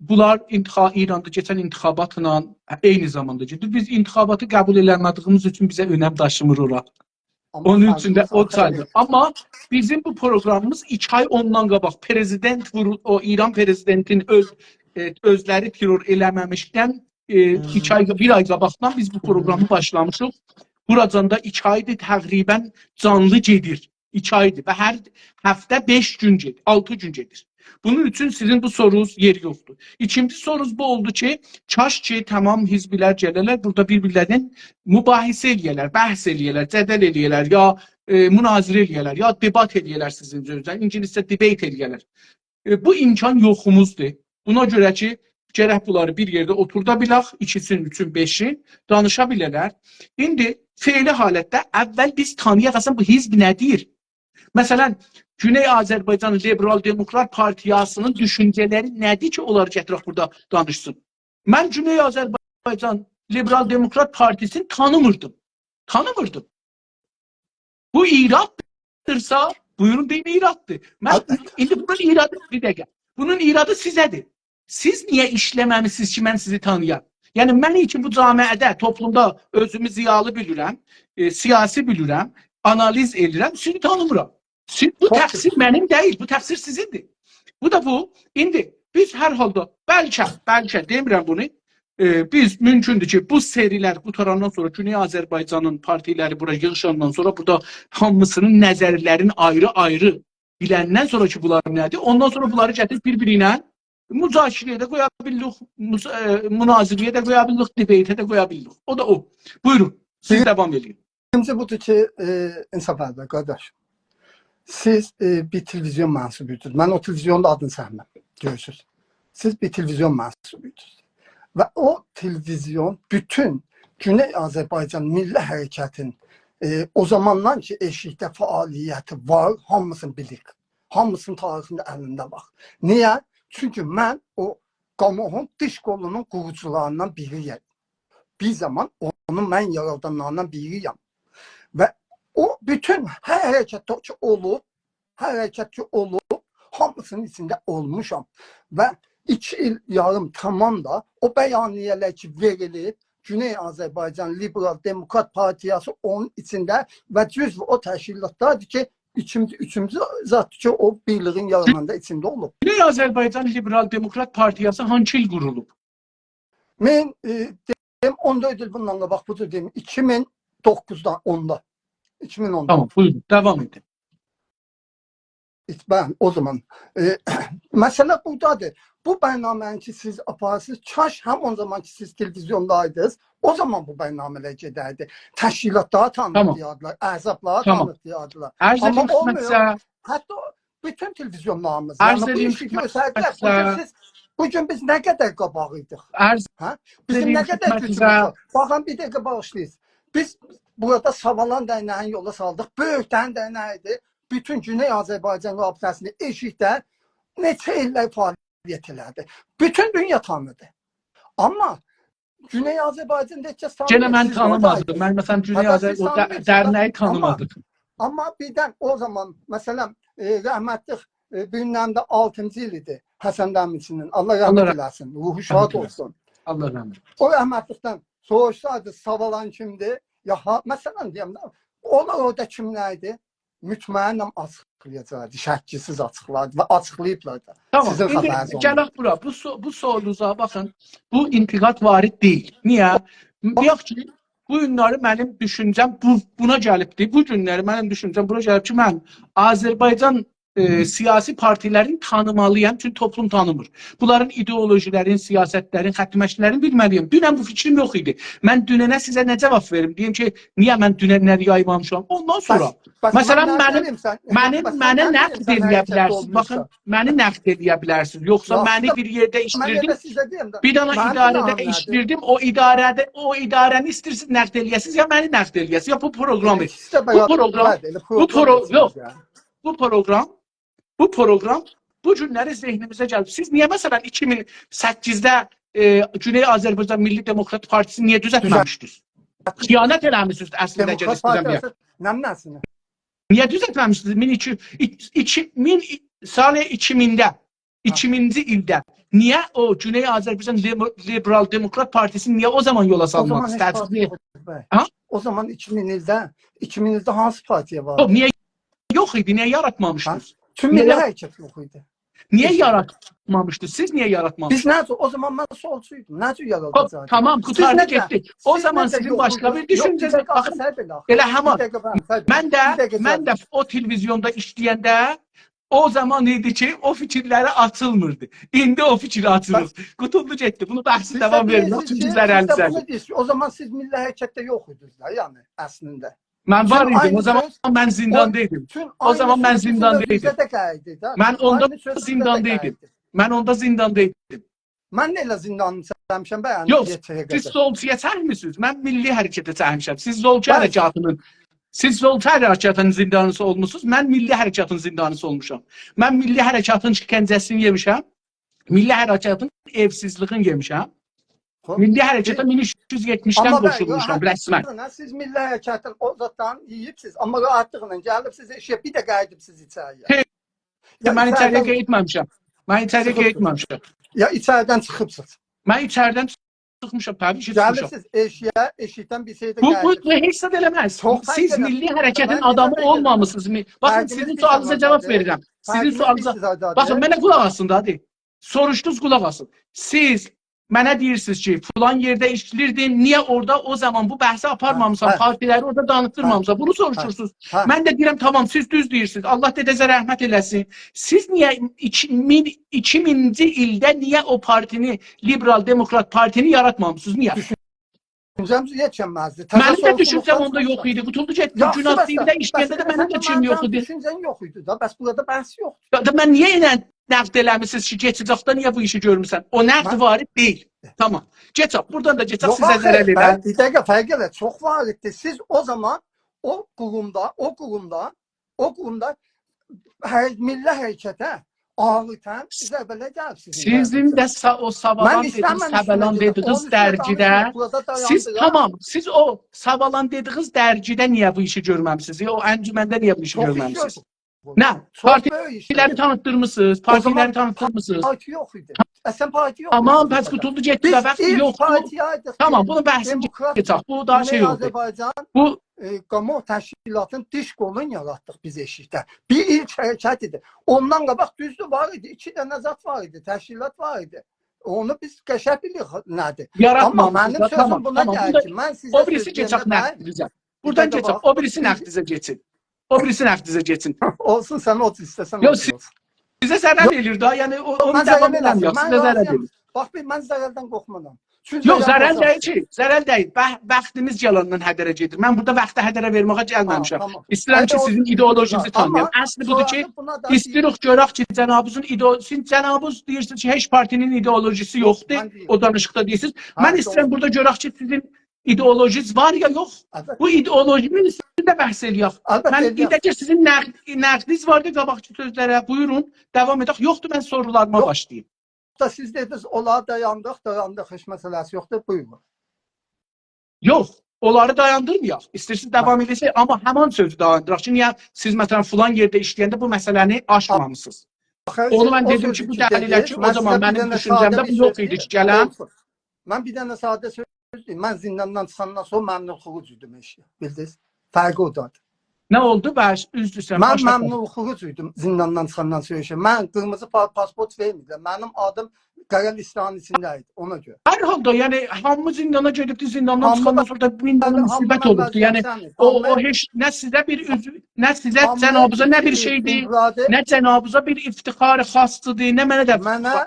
بونلار انتخا-، ایراندا کئچن انتخاباتلا عینی زاماندا گئدیر. بیز انتخاباتی قبول ائله‌مه‌دیییمیز اوچون بیزه اؤنم داشیمیر اورا. آمما اونون اوچون ده فرقیمیز او آخیر چایدیر. آمما بیزیم بو پروگرامیمیز ایکی آی اوندان قاباق پرزیدنت وورو-، او ایران پرزیدنتین اؤز، ائ، اؤزلری ترور ائله‌مه‌میشدن، ائ، هوم. ایکی آی، بیر آی قاباقدان بیز بو پروگرامی باشلامیشیق. بوراجان دا ایکی آیدیر تقریبا جانلی گئدیر. ایکی آیدیر و هر هفته بئش گون گئدیر، آلتی گون گئدیر. بونون اوچون سیزین بو سورونوز یئری یوخدور. ایکینجی سورونوز بو اولدو کی، کاش کی، تمام حزبلر گله‌لر، بورادا بیر-بیرلرینن مباحثه ائله‌یه‌لر، بحث ائله‌یه‌لر، جدل ائله‌یه‌لر، یا، ائ، مناظره ائله‌یه‌لر، یا دبات ائله‌یه‌لر سیزین سؤزلر، اینگیلیسجه debate ائله‌یه‌لر. ائ، بو امکان یوخوموزدور. بونا گؤره کی، گرک بونلاری بیر یئرده اوتوردا بیلک، ایکیسین، اوچون، بئشین، دانیشا بیله‌لر. ایندی فعلی حالتده اول بیز تانییاق، اصلا بو حزب نه‌دیر؟ مثلا، گونئی آذربایجان لیبرال دموکرات پارتیاسی‌نین دوشونجه‌لری نه‌دیر کی، اونلاری گتیرک بورادا دانیشسین؟ من گونئی آذربایجان لیبرال دموکرات پارتیسینی تانیمیردیم. تانیمیردیم. بو ایراددیرسا، بویورون دئیین ایراددیر. من، البته. ایندی بونون ایرادی، بیر دقیقه. بونون ایرادی سیزه‌دیر. سیز نییه ایشله‌مه‌میسینیز کی، من سیزی تانییام؟ یعنی، من کی بو جامعه‌ده، توپلومدا اؤزومو ضیالی بیلیرم، ائ، سیاسی بیلیرم، آنالیز ائدیرم، سیزی تانیمیرام. سیز، بو تقصیر منیم دئییل، بو تقصیر سیزیندیر. بو دا بو. ایندی بیز هر حالدا بلکه، بلکه دئمیرم بونو، ائ، بیز مومکوندور کی، بو سری‌لر قوتاراندان سونرا، گونئی آذربایجانین پارتیلری بورا ییغیشاندان سونرا، بورادا هامیسینین نظرلرین آیری-آیری بیلندن سونرا کی، بونلار نه‌دیر، اوندان سونرا بونلاری گتیریب بیر-بیری ایله مذاکره‌یه ده قویا بیلیریک، مز-، ائ، مناظره‌یه ده قویا بیلیریک، دیبئیته ده قویا بیلیریک. او دا او. بویورون، سیز داوام ائدین. بیرینجی بودور کی، ائ، انصاف ائله، قارداش. سیز، ائ، بیر تلویزیون منسوبویدونوز. من او تلویزیونون دا آدینی سئچمم، گؤرورسوز. سیز بیر تلویزیون منسوبویدونوز. و او تلویزیون بوتون گونئی آذربایجان میللی حرکتین، ائ، او زاماندان کی، ائشیکده فعالیتی وار، هامیسینی بیلیر. هامیسینین تاریخینده الینده وار. نییه؟ چونکی من او گاموحون دیش قولونون قوروجولاریندان بیری‌یم. بیر زامان اونو من یارادانلاریندان بیری‌یم. و او بوتون هر حرکت کی اولوب، هر حرکت کی اولوب، هامیسینین ایچینده اولموشام. و ایکی ایل یاریم تامام دا او بیانیه‌لر کی وئریلیب، گونئی آذربایجان لیبرال دموکرات پارتیاسی اونون ایچینده و جزو او تشکیلاتلاردیر کی، ایکینجی، اوچونجو زاددیر کی، او بیرلیگین یاراناندا ایچینده اولوب. گونئی آذربایجان لیبرال دموکرات پارتیاسی هانسی ایل قورولوب؟ من، ائ، دئدیم، اون دؤرد ایل بوندان قاباق، بو جور دئییم، ایکی مین دوققوزدا، اوندا. ایکی مین اوندا. تامام، بویورون، داوام ائدین. ایت-، بلی، او زامان، ائ، مسئله بورادادیر. بو برنامه‌نی کی، سیز آپاریرسینیز، کاش همین زامان کی، سیز تلویزیوندایدینیز، او زامان بو برنامه‌لر گئدردی. تشکیلاتلاری تامام. تانیتدیردیلار، احزابلاری تامام. تانیتدیردیلار. عرض آمما ائدیم اولمور. خدمتینیزه. حتی بوتون تلویزیونلاریمیز، عرض یعنی بو ائدیم ایشی خدمتینیزه. گؤستریر. بو گون سیز، بو گون بیز نه قدر قاباغیدیق؟ عرض هه؟ بیزیم ائدیم نه قدر خدمتینیزه. گوجوموز وار؟ باخین، بیر دقیقه باغیشلایین. بیز بورادا ساوالان درنه‌یین یولا سالدیق. بؤیوک درنک درنه‌ییدی. بوتون گونئی آذربایجان رابطه‌سینده ائشیکده نئچه ایللر فعالیت ائله‌دی. بوتون دونیا تانیدی. آمما گونئی آذربایجاندا تکجه یئنه تانیمیر. من سیز تانیمادیم. اوردایدینیز. من، مثلا، گونئی هه، دا آذر-، سیز او دا-، تانیمیرسینیز. درنه‌یی آمما، تانیمادیم. آمما بیردن او زامان، مثلا، ائ، رحمتلیک، ائ، بیلمم ده آلتینجی ایل ایدی حسن دمیرچی‌نین. الله رحمت ائله‌سین. الله رحمت ائله‌سین. روحو شاد اولسون. الله رحمت ائله‌سین. او رحمتلیکدن سوروشسایدی، ساوالان کیمدیر؟ یا ها-، مثلا دئیم ده، اونلار اورادا کیملر ایدی؟ مطمئنم آچیقلایاجاقدی، شک‌سیز آچیقلاردی و آچیقلاییبلار دا. تامام، سیزین ایندی خبرینیز اولمور. گلک بورا. بو سو-، بو سوروزا باخین. بو انتقاد وارد دئییل. نییه؟ باخ. دئیک کی، بو گونلری منیم دوشونجه‌م بو، بونا گلیبدی. بو گونلری منیم دوشونجه‌م بونا گلیب کی، من آذربایجان، ائ، سیاسی پارتیلرینی تانیمالییام، چونکی توپلوم تانیمیر. بونلارین ایدئولوژی‌لرین، سیاستلرین، خط مشی‌لرینی بیلمه‌لییم. دونن بو فیکریم یوخ ایدی. من دوننه سیزه نه جاواب وئریم؟ دئییم کی، نییه من دوننلری یایمامیشام؟ اوندان سونرا، بس، بس مثلا، من نه منیم، دئییم سن، منیم، بس من منه نه نقد دئییم سن، ائله‌یه حرکتده بیلرسینیز. اولموسان؟ باخین، منی نقد ائله‌یه بیلرسینیز. یوخسا یاخشی منی دا، بیر یئرده من ایشله‌دیم، ائله سیزه دئییم ده، بیر دنه منیم اداره‌ده گوناهیم نه‌دیر؟ ایشله‌دیم، او اداره‌ده، او اداره‌نی ایسته‌ییرسینیز نقد ائله‌یه‌سینیز، یا منی نقد ائله‌یه‌سینیز، یا بو پروگرامی. ائله ایکیسی ده بو برابر پروگرام، اولماز، ائله بو پروگرام پرو-، یوخ. دئییرسینیز یعنی. بو پروگرام، بو پروگرام بو گونلری ذهنیمیزه گلیب. سیز نییه، مثلا، ایکی مین سککیزده، ائ، گونئی آذربایجان میللی دموکرات پارتیسینی نییه دوزلتمه‌میشدینیز؟ دوزلتمه‌میشدینیز؟ خیانت ائله‌میسینیز اصلینده، دموکرات گلیب سیزدن بیر پارتیاسی نه منه‌سینه؟ نییه دوزلتمه‌میشدینیز؟ مین ایکی، ایک-، ایکی مین، سال ایکی مینده، ها. ایکینجی ایلده نییه او گونئی آذربایجان لیبر-، لیبرال دموکرات پارتیسینی نییه او زامان یولا سالمادینیز؟ او زامان هئچ پارتی یوخ ایدی، بی. ها؟ او زامان ایکی مین ایلده، ایکی مین ایلده هانسی پارتیا وار ایدی؟ نییه یوخ ایدی؟ نییه یاراتمامیشدینیز؟ ها؟ چون میللی حرکت یوخ ایدی. نییه یاراتمامیشدینیز؟ سیز نییه یاراتمامیشدینیز؟ بیز نه جور، او زامان من سولچویدوم. نه جور یاراداجاقدیم؟ تامام، قوتاردی، گئتدی. او زامان سیزین باشقا بیر دوشونجه‌نیز یوخ. باخین، ائله همان. من ده، من ده او تلویزیوندا ایشله‌ینده او زامان ایدی کی، او فیکیرلری آچیلمیردی. ایندی او فیکیر آچیلیر. قوتولدو گئتدی. بونو بحثی داوام وئرمک اوچون کی، ضررلی. او زامان سیز میللی حرکتده یوخ ایدینیز ده، یعنی، اصلینده. من وار ایدیم. او زامان من زینداندا ایدیم. او زامان من زینداندا ایدیم. من اوندا زینداندا ایدیم. من اوندا زینداندا ایدیم. من ده ائله زیندانین ایچینده ایمیشم، بی، یعنی، یوخ، یئتیره قدر. سیز سولچویا چکمیسینیز. من میللی حرکته چکمیشم. سیز زولچو حرکاتینین، سیز زولچو حرکاتینین زیندانیسی اولموسونوز. من میللی حرکاتین زیندانیسی اولموشام. من میللی حرکاتین شکنجه‌سینی یئمیشم. میللی حرکاتین ائوسیزلیگینی یئمیشم. خوب. میللی حرکته مین اوچ یوز یئتمیشدن قوشولموشام رسماً. آمما بی، راحاتلیقلا سیز میللی حرکتین او زادلارینی یئییبسیز، آمما راحاتلیقلا گلیبسیز ائشییه، بیر ده قاییدیبسیز ایچری‌یه. هئچ، من ایچری‌یه قاییتمامیشام. من ایچری‌یه قاییتمامیشام. یا ایچریدن چیخیبسیز؟ من ایچریدن چیخمیشام، طبیعی کی، چیخمیشام. گلیبسیز ائشییه، ائشیکدن بیر شئی ده قاییدیبسیز. بو، بو، بو هئچ زاد ائله‌مز. سیز میللی حرکتین آدامی اولمامیسینیز. باخین، سیزین سؤالینیزا جاواب وئریرم. سیزین سؤالینیزا، باخین، منه قولاق آسین دا، هادی. سوروشدونوز، قولاق آسین. سیز منه دئییرسینیز کی، فلان یئرده ایشله‌ییردین، نییه اورادا او زامان بو بحثی آپارمامیسان، هه، هه. پارتی‌لری اورادا دانیشدیرمامیسان؟ هه. بونو سوروشورسونوز. هه. من ده دئییرم، تامام، سیز دوز دئییرسینیز. آللاه دده‌زه رحمت ائله‌سین. سیز نییه ایکی مین، ایکی مینجی ایلده نییه او پارتینی، لیبرال دموکرات پارتینی یاراتمامیسینیز؟ نییه؟ دوشونجه‌م یئتیشنمزدی. تازه سوروشدوغوم، دوشونجه‌م اوندا یوخ ایدی. قوتولدو گئتدی. یاخشی، گوناز تی‌وی‌ده ایشله‌ینده ده منیم ده فیکریم یوخ ایدی. دوشونجه‌ن یوخ ایدی دا. بس بورادا بحث یوخدور. یا دا من نییه ائله نقد ائله‌میسینیز کی، کئچه‌جکده نییه بو ایشی گؤرموسن؟ او نقد وارد دئییل. تامام. کئچک، بوردان دا کئچک، سیزه ضرر ائله‌مز. یوخ، آخی، بیر دقیقه، فرق ائله‌دیر. چوخ واردیر. سیز او زامان او قورومدا، او قورومدا، او قورومدا هر، میللی حرکته عادتاً ضربه‌لر گلیب سیزین، سیزین ده سا-، او ساوالان دئدیگینیز، ساوالان دئدیگینیز درگیده، سیز، تامام، سیز او ساوالان دئدیگینیز درگیده نییه بو ایشی گؤرمه‌میسینیز؟ یا او انجمنده نییه بو ایشی گؤرمه‌میسینیز؟ نه، پارتی‌لری تانیتدیرمیسینیز، پارتی‌لری تانیتدیرمیسینیز. پارتی یوخ ایدی. اصلاً پارتی یوخ ایدی. تامام، پس قوتولدو گئتدی دا، وقت یوخدور. تامام، بونون بحثینی کئچک. بو داها شئی اولدو. بو ائ، قامو تشکیلاتین دیش قولون یاراتدیق بیز ائشیکده. بیر ایلک حرکت ایدی. اوندان قاباق، دوزدور، وار ایدی، ایکی دنه زاد وار ایدی، تشکیلات وار ایدی. اونو بیز قشنگ بیلیریک نه‌دیر. آمما منیم سؤزوم بونا گلیر کی، من سیزه سؤز دئینده، او بیریسی کئچک نقدینیزه. بوردان کئچک، او بیریسی نقدینیزه کئچین. او بیریسی نقدینیزه کئچین. اولسون، سن او ایسته‌سن، او اولسون. سیزه ضرر ائله‌ییر دا، یعنی او، اونو داوام ائله‌مه‌یک، سیزه ضرر ائله‌ییر. باخ، بیر، من ضررلردن قورخمورام. چونکی یوخ، ضرر دئییل کی، ضرر دئییل. بخ-، بختینیز یالاندان هدره گئدیر. من بورادا بخته هدره وئرمه‌یه گلمه‌میشم. ایسته‌ییرم کی، سیزین ایدئولوژینیزی تانییام. اصلی بودور کی، ایسته‌ییریک گؤرک کی، جنابینیزین ایدئو-، سیز جنابینیز دئییرسینیز کی، هئچ پارتی‌نین ایدئولوژیسی یوخدور. او دانیشیقدا دئییرسینیز. من ایسته‌ییرم بورادا گؤرک کی، سیزین ایدئولوژینیز وار یا یوخ. بو ایدئولوژینین اوستونده بحث ائله‌یک. من بیر ده کی، سیزین نقد-، نقدینیز واردی قاباقکی سؤزلره. بویورون، داوام ائدک. یوخدور، من سورولاریما باشلاییم. دا سیز دئدینیز، اونلاری دایاندیق، دایاندیق، هئچ مسئله‌سی یوخدور، بویورون. یوخ، اونلاری دایاندیرمایاق. ایسته‌ییرسینیز داوام ائده‌سک، آمما همان سؤزو دایاندیراق کی، نییه سیز، مثلاً، فلان یئرده ایشله‌ینده بو مسئله‌نی آشمامیسینیز؟ اونو من دئدیم کی، بو دلیله کی، او زامان منیم دوشونجه‌مده بو یوخ ایدی کی، گلم. من بیر دنه ساده سؤز دئییم. من زینداندان چیخاندان سونرا ممنوع خروج ایدیم ائشییه. بیلدینیز؟ فرقی اورادادیر. نه اولدو؟ باش، عذر ایسته‌ییرم، من ممنوع خروج ایدیم زینداندان چیخاندان سونرا ائشییه. من قیرمیزی پا-، پاسپورت وئرمیردیلر. منیم آدیم قارا لیسته‌نین ایچینده ایدی، اونا گؤره. هر حالدا، یعنی، هامی زیندانا گئدیبدی، زینداندان چیخاندان سونرا دا مین دنه مصیبت اولوبدو. یعنی، او، او هئچ نه سیزه بیر عذر، نه سیزه، جنابینیزا نه بیر شئیدیر، نه جنابینیزا بیر افتخار خاصدیر، نه منه ده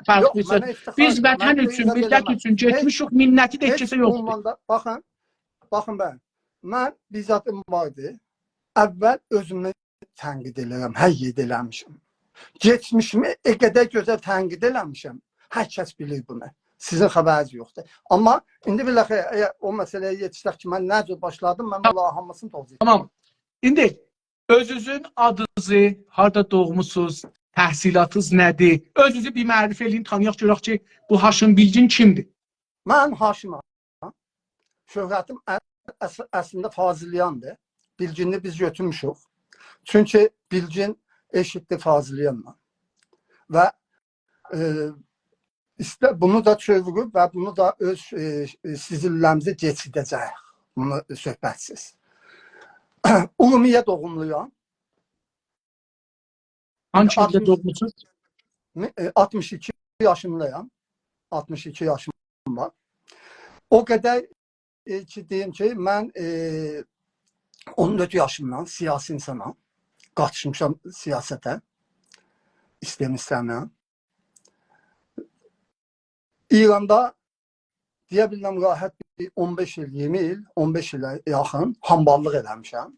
فرقلی. بیز وطن اوچون، میللت اوچون گئتمیشیک، منتی ده هئچ کسه یوخدور. باخین، باخین، من، من بیر زادیم واردی. اول اؤزومو تنقید ائله‌ییرم، هر یئرده ائله‌میشم. کئچمیشیمی او قدر گؤزل تنقید ائله‌میشم. هر کس بیلیر بونو. سیزین خبرینیز یوخدور. آمما ایندی بالاخره، اگر او مسئله‌یه یئتیشسک کی، من نه جور باشلادیم، من بونلارین هامیسینی توضیح ائده‌جم. تامام. ایندی اؤزونوزون آدینیزی، هاردا دوغموسونوز، تحصیلاتینیز نه‌دیر؟ اؤزونوزو بیر معرفی ائله‌یین، تانییاق، گؤرک کی، بو هاشم بیلگین کیمدیر؟ من هاشمام. شهرتیم ا-، اص-، اصلینده فاضلیاندیر. بیلگینی بیز گؤتورموشوک. چونکی بیلگین ائشیتدیر فاضلیانلا. و، ائ، ایسته-، بونو دا چئویریب و بونو دا اؤز، ائ، ائ، سیزیلله‌میزه کئچیرده‌جه‌ییک. بونو صحبت‌سیز. اورمیه دوغوملویام. هانسی ایلده دوغموسونوز؟ می-، ائ، آلتمیش ایکی یاشیندایام. آلتمیش ایکی یاشیم وار. او قدر، ائ، کی، دئییم کی، من، ائ، اون دؤرد یاشیمدان سیاسی اینسانام. قاتیشمیشام سیاسته. ایسته‌ییم، ایسته‌میرم. ایراندا دئیه بیلرم، راحت بیر اون بئش ایل، اییرمی ایل، اون بئش ایله یاخین حامباللیق ائله‌میشم.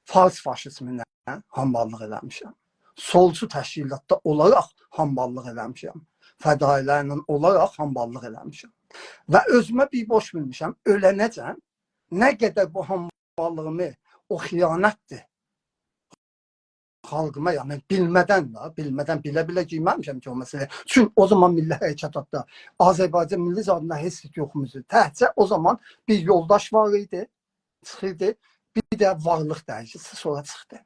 فارس فاشیزمینه حامباللیق ائله‌میشم. سولچو تشکیلاتدا اولاراق حامباللیق ائله‌میشم. فدایی‌لرله اولاراق حامباللیق ائله‌میشم. و اؤزومه بیر بورج بیلمیشم، اؤلنه‌جن نه قدر بو حامباللیغیمی، او خیانتدیر خالقیما، یعنی بیلمه‌دن ده، بیلمه‌دن، بیله-بیله گیرمه‌میشم کی، او مسئله‌یه. چونکی او زامان میللی حرکت آددا آذربایجان میللی زادیندا هئچ زاد یوخ ایدی. تکجه او زامان بیر یولداش وار ایدی، چیخیردی، بیر ده وارلیق دریجه‌سی سونرا چیخدی.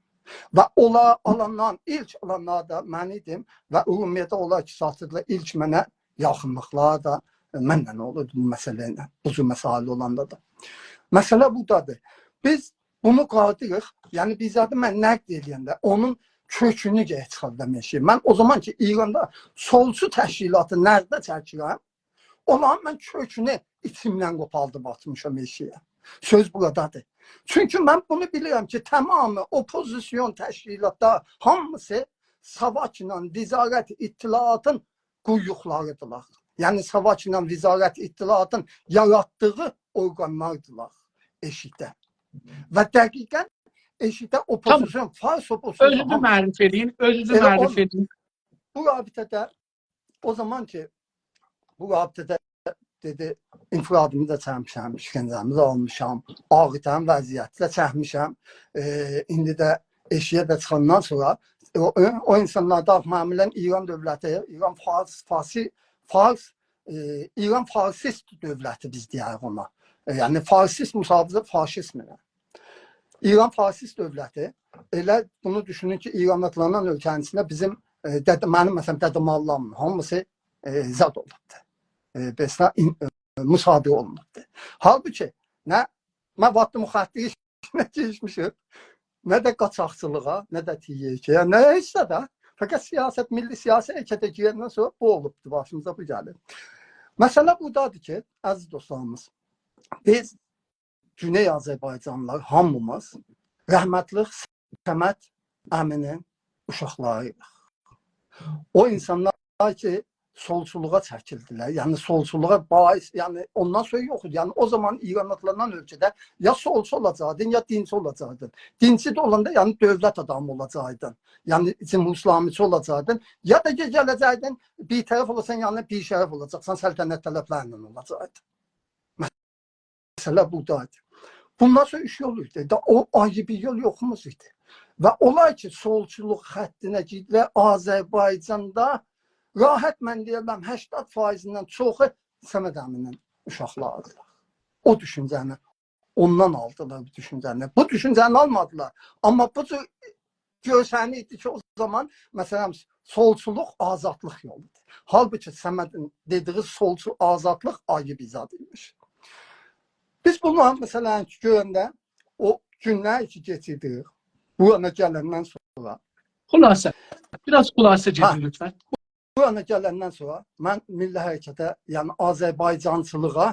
و اونلاری آلاندان، ایلک آلانلار دا من ایدیم و اورمیه‌ده اونلار کی، ساتیردیلار، ایلک منه یاخینلیقلاری دا منله اولوردو بو مسئله ایله، بو جور مسائل اولاندا دا. مسئله بورادادیر. بیز بونو قادیریق، یعنی بیر زادی من نقد ائله‌ینده اونون کؤکونو گرک چیخاردام ائشییه. من او زامان کی ایراندا سولچو تشکیلاتی نقده چکیرم، اولارین من کؤکونو ایچیمدن قوپاردیب آتمیشام ائشییه. سؤز بورادادیر. چونکی من بونو بیلیرم کی تمامی اوپوزیسیون تشکیلاتلار هامیسی ساواکلا وزارت اطلاعاتین قویوقلاریدیرلار. یعنی ساواکلا وزارت اطلاعاتین یاراتدیغی اورقانلاردیلار ائشیکده. و دقیقا ائشیکده اوپوزیسیون، فارس اوپوزیسیونو، اؤزونوزو هامی، معرفی ائله‌یین، اؤزونوزو ائله معرفی اونو، ائله‌یین. بو رابطه‌ده، او زامان کی بو رابطه‌ده دئدی، انفرادیمی دا چکمیشم، ایشکنجه‌می ده آلمیشام، آغرین وضعیتی ده چکمیشم. ائ، ایندی ده ائشییه ده چیخاندان سونرا او، او، او اینسانلار دا معمولا ایران دؤولتی، ایران فارس، فارسی، فارس، ائ، ایران فارسیست دؤولتی بیز دئیه‌ریک اونا. ائ، یعنی فارسیست مساوی‌دیر فاشیزمله. ایران فارسیست دؤولتی. ائله بونو دوشونون کی ایران آدلانان اؤلکه‌نین ایچینده بیزیم، ائ، دده، منیم، مثلا، دده‌ماللام هامیسی، ائ، زاد اولوبدور. ائ، بئسه این-، ائ، مساوی اولونوبدور. حالبوکی نه مواد مخدر ایشینه گیریشمیشیک، نه ده قاچاقچیلیغا، نه ده تی ی ک، نه هئچ ده ده. فقط سیاست، میللی سیاسی حرکته گیرندن سونرا بو اولوبدور، باشیمیزا بو گلیر. مسئله بورادادیر کی، عزیز دوستلاریمیز، بیز گونئی آذربایجانلیلار هامیمیز رحمتلیک صمد عمی‌نین اوشاقلاری‌ییق. او اینسانلار کی سولچولوغا چکیلدیلر، یعنی سولچولوغا باعث، یعنی اوندان سونرا یوخ ایدی. یعنی او زامان ایران آدلانان اؤلکه‌ده یا سولچو اولاجاقدین، یا دینچی اولاجاقدین. دینچی ده اولاندا، یعنی دؤولت آدامی اولاجاقدین، یعنی جمهوری اسلامی‌چی اولاجاقدین، یا دا گه-، گله‌جکدین، بی‌طرف اولاسان، یعنی بی‌شرف اولاجاقسان، سلطنت‌طلب‌لرله اولاجاقدین. مسئله بورادادیر. بوندان سونرا اوچ یول ایدی. دا او آیری بیر یول یوخوموز ایدی. و اولار کی سولچولوق خطینه گیردیلر، آذربایجاندا راحت، من دئیه‌رم، هشتاد فایضیندن چوخو صمد عمی‌نین اوشاقلاری‌دیرلار. او دوشونجه‌نی اوندان آلدیلار، بو دوشونجه‌نی. بو دوشونجه‌نی آلمادیلار. آمما بو جور گؤرسنیردی کی او زامان، مثلا، سولچولوق آزادلیق یولودور. حالبوکی صمدین دئدیگی سولچو آزادلیق آیری بیر زاد ایمیش. بیز بونو، مثلا، گؤرنده او گونلر کی کئچیردیک، بورانا گلندن سونرا، خلاصه، بیر آز خلاصه، هه، گئدین لطفا. بورانا گلندن سونرا من میللی حرکته، یعنی آذربایجانچیلیغا،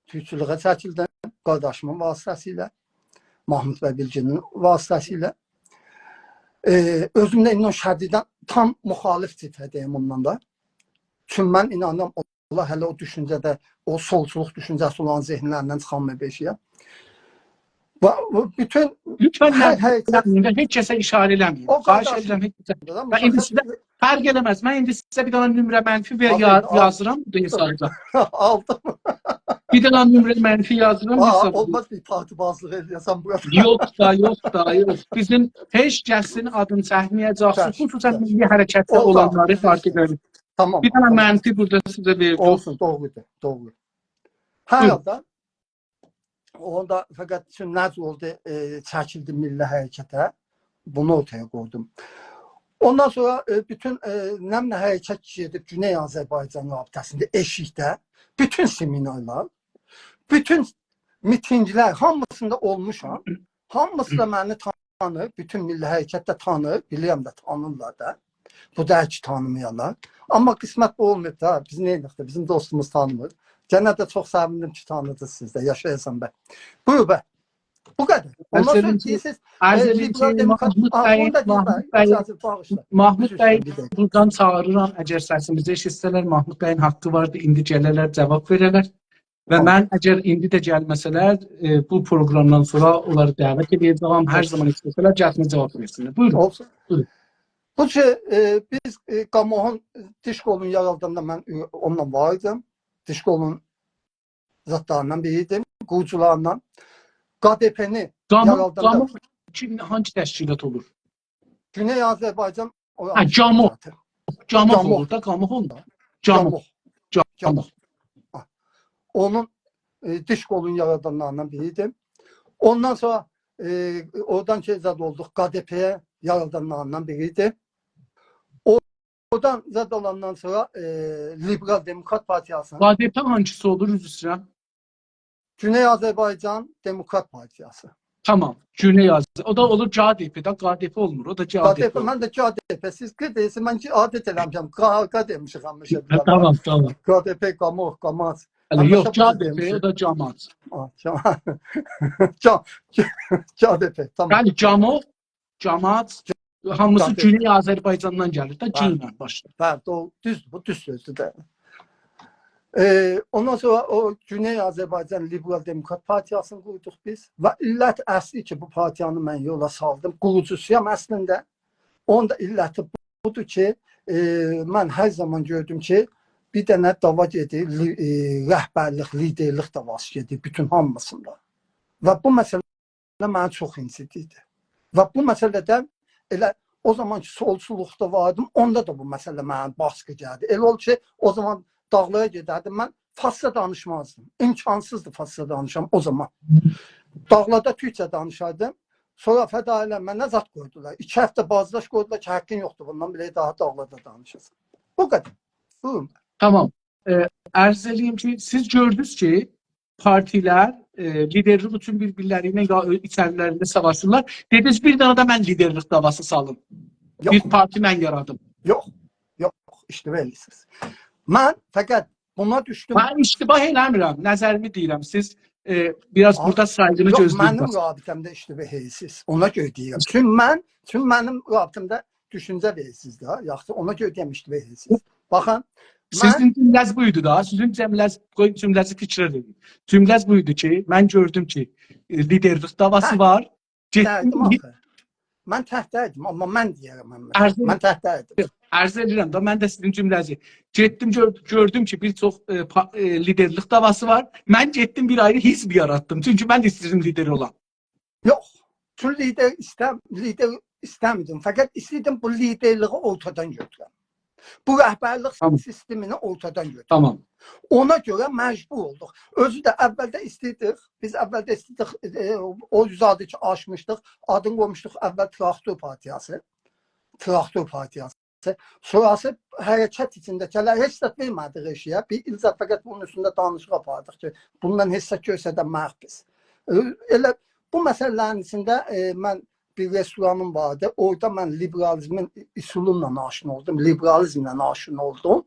تورکچولوغه چکیلدیم قارداشیمین واسطه‌سیله، محمود بی بیلگینین واسطه‌سیله. ائ، اؤزوم ده ایندی او شدیدن تام مخالف جبهه‌ده‌یم اوندان دا. چونکی من اینانیرام، اونلار هله او دوشونجه‌ده، او سولچولوق دوشونجه‌سی اولارین ذهنلریندن چیخانماییب ائشییه. و، و بوتون، لطفا، هر، نقد، هر، نقد ائله‌مه‌یین، هئچ کسه اشاره ائله‌مه‌یین. او خواهش قارداش ائدیرم، هئچ کسه. و ایندی سیزه فرق ائله‌مز. من ایندی سیزه بیر دنه نمره منفی وئر-، آلدیم، یا-، آلدیم. یازیرام بو حسابدا. آلدیم. بیر دنه نمره منفی یازیرام، آ، حسابدا. اولماز بیر پارتی‌بازلیق ائله‌یه‌سن بورادا. یوخ دا، یوخ دا، یوخ. بیزیم هئچ کسین آدینی چکمه‌یه‌جکسینیز. چکمه‌یه‌جک. خصوصا، چکمه‌یه‌جک. میللی حرکتده، اولماز، اولانلاری، اولماز، فرق ائدر. تامام، بیر دنه، تامام، منفی بورادا سیزه وئردیم. اولسون، دوغرودور، دوغرو. هر، هی، حالدا اوندا فقط اوچون نقد اولدو، ائ، چکیلدی میللی حرکته. بونو اورتایا قویدوم. اوندان سونرا، ائ، بوتون، ائ، نه بیلیم، حرکت گئدیب گونئی آذربایجان رابطه‌سینده ائشیکده بوتون سمینارلار، بوتون میتینگلر هامیسیندا اولموشام. هامیسی دا منی تانیر، بوتون میللی حرکت ده تانیر، بیلیرم ده تانیرلار دا. بو دئییل کی تانیمایالار. آمما قسمت بو اولماییب دا، بیز نئینیریک ده، بیزیم دوستوموز تانیمیر. گئنه ده چوخ سئویندیم کی تانیدینیز سیز ده، یاشا حسن بی. بویور بی. بو قدر. اوندان سونرا عرض ائدیم کی، دئییرسینیز، عرض ائ، ائدیم کی، لیبرال دموکرات، محمود آ، بی، اونو دا دئییم، محمود بی، بی، اجازه باغیشلا. محمود، عذر بیی ایسته‌ییرم، بیر دقیقه. بورادان چاغیریرام، اگر سسیمیزی ائشیتسه‌لر، محمود بیین حاققی واردی، ایندی گله‌لر، جاواب وئره‌لر. و تامام. من اگر ایندی ده گلمه‌سه‌لر، ائ، بو پروگرامدان سونرا اونلاری دعوت ائده‌جم. هر، اولسون، زامان ایسته‌سه‌لر، گلسینلر، جاواب وئرسینلر. بویورون. اولسون. بویورون. بو کی، ائ، بیز، ائ، گاموحون، دیشقولون یاراداندا من، ائ، اونونلا وار ایدیم. دیشقولون زادلاریندان بیری ایدیم، قوروجولاریندان. ق د پ-نی، گاموح، یاراداندا، گاموح کیم، هانگی تشکیلات اولور؟ گونئی آذربایجان، او، هه، گاموح. تشکیلاتی. گاموح، گاموح اولور دا، گاموح اولمور. گاموح. گاموح. گاموح. گاموح. هه. اونون، ائ، دیشقولون یارادانلاریندان بیری ایدی. اوندان سونرا، ائ، اورادان کی زاد اولدوق، ق د پ-یه یارادانلاریندان بیری ایدی. او، اورادان زاد اولاندان سونرا، ائ، لیبرال دموکرات پارتیاسینین، ق د پ هانگیسی اولور، عذر ایسته‌ییرم؟ گونئی آذربایجان دموکرات پارتیاسی. تامام. گونئی آذر-، او دا اولور ک د پ ده، ق د پ اولمور. او دا ک د پ. ق د پ، من ده ق د پ. سیز ق دئییرسینیز، من ق د پ ائله‌میشم. ق، ق دئمیشیک همیشه. تامام، تامام. ق د پ، قاموق، قاماج. بلی، همیشه یوخ، بو جور ق د پ، دئمیشیک. او دا جاماج. آه، جام-، جا-، ق د پ، تامام. بلی، جاموق، جاماج، هامیسی ق د پ. گونئی آذربایجاندان گلیر ده، بلی. گ ایله باشلاییر. بلی، دوغرو، دوزدور، بو دوز سؤزدور ده. ائ، اوندان سونرا او گونئی آذربایجان لیبرال دموکرات پارتیاسینی قوردوق بیز و علت اصلی کی، بو پارتیانی من یولا سالدیم، قوروجوسویام اصلینده. اونون دا علتی بودور کی، ائ، من هر زامان گؤردوم کی، بیر دنه دعوا گئدیر، لی-، ائ، رهبرلیک، لیدرلیک دعواسی گئدیر بوتون هامیسیندا. و بو مسئله منی چوخ اینجیدیردی. و بو مسئله‌دن ائله او زامان کی، سولچولوقدا واردیم، اوندا دا بو مسئله منه باسقی گلدی. ائله اولدو کی، او زامان داغلایا گئدردیم، من فارسجا دانیشمازدیم. امکانسیزدی فارسجا دانیشام او زامان. داغلادا تورکجه دانیشاردیم. سونرا فدایی‌لر منه زاد قویدولار. ایکی هفته بازداشت قویدولار کی، حقین یوخدور بوندان بئله داها داغلادا دانیشاسان. بو قدر. بویورون. تامام. ائ، عرض ائله‌ییم کی، سیز گؤردونوز کی، پارتی‌لر، ائ، لیدرلیک اوچون بیر-بیرلری ایله یا-، ایچری‌لرینده ساواشیرلار. دئدینیز، بیر دنه ده من لیدرلیک دعواسی سالیم. یوخ. بیر پارتی من یارادیم. یوخ، یوخ، اشتباه ائدیرسینیز. من فقط بونا دوشدوم. من اشتباه ائله‌میرم، نظریمی دئییرم. سیز، ائ، بیر آز آ، بورادا سایغینی یوخ، گؤزله‌یین. منیم رابطه‌مده اشتباه ائدیرسینیز. اونا گؤره دئییرم. چونکی من، چونکی منیم رابطه‌مده دوشونجه وئریرسینیز ده. یاخشی، اونا گؤره دئییرم، اشتباه ائدیرسینیز. باخین، من سیزین جمله‌ز بو ایدی دا. سیزین جمله‌ز، قوی جمله‌زی تکرار ائدیم. جمله‌ز بو ایدی کی، من گؤردوم کی، ائ، لیدرلیک دعواسی هه، وار. گئتدیم، دئییردیم آخی. من تک دئییردیم، آمما من دئییرم، من. عرض من ائدیرم. تک دئییردیم. عرض ائدیرم دا، من ده سیزین جمله‌زی. گئتدیم، گؤر-، گؤردوم کی، بیر چوخ، ائ، پا-، ائ، لیدرلیک دعواسی وار. من گئتدیم، بیر آیری حزب یاراتدیم. چونکی من ده ایسته‌ییرم لیدر اولام. یوخ. چون لیدر ایستم-، لیدر ایسته‌میردیم. فقط ایسته‌ییردیم بو لیدرلیگی اورتادان گؤتورم. بو رهبرلیک تامام. سیستمینی اورتادان گؤتورم. تامام. اونا گؤره مجبور اولدوق. اؤزو ده اولده ایسته‌ییردیک، بیز اولده ایسته‌ییردیک، ائ، او زادی کی آچمیشدیق، آدینی قویموشدوق اول تراکتور پارتیاسی. تراکتور پارتیاسی. سونراسی حرکت ایچینده گلر، هئچ زاد وئرمه‌دیک ائشییه. بیر ایل زاد فقط بونون اوستونده دانیشیق آپاردیق کی، بوندان هئچ زاد گؤرسدنمه‌ییک بیز. ائ، ائله بو مسئله‌لرین ایچینده، ائ، من بیر رستورانیم واردی. اورادا من لیبرالیزمین اصولو ایله آشنا اولدوم، لیبرالیزمله آشنا اولدوم.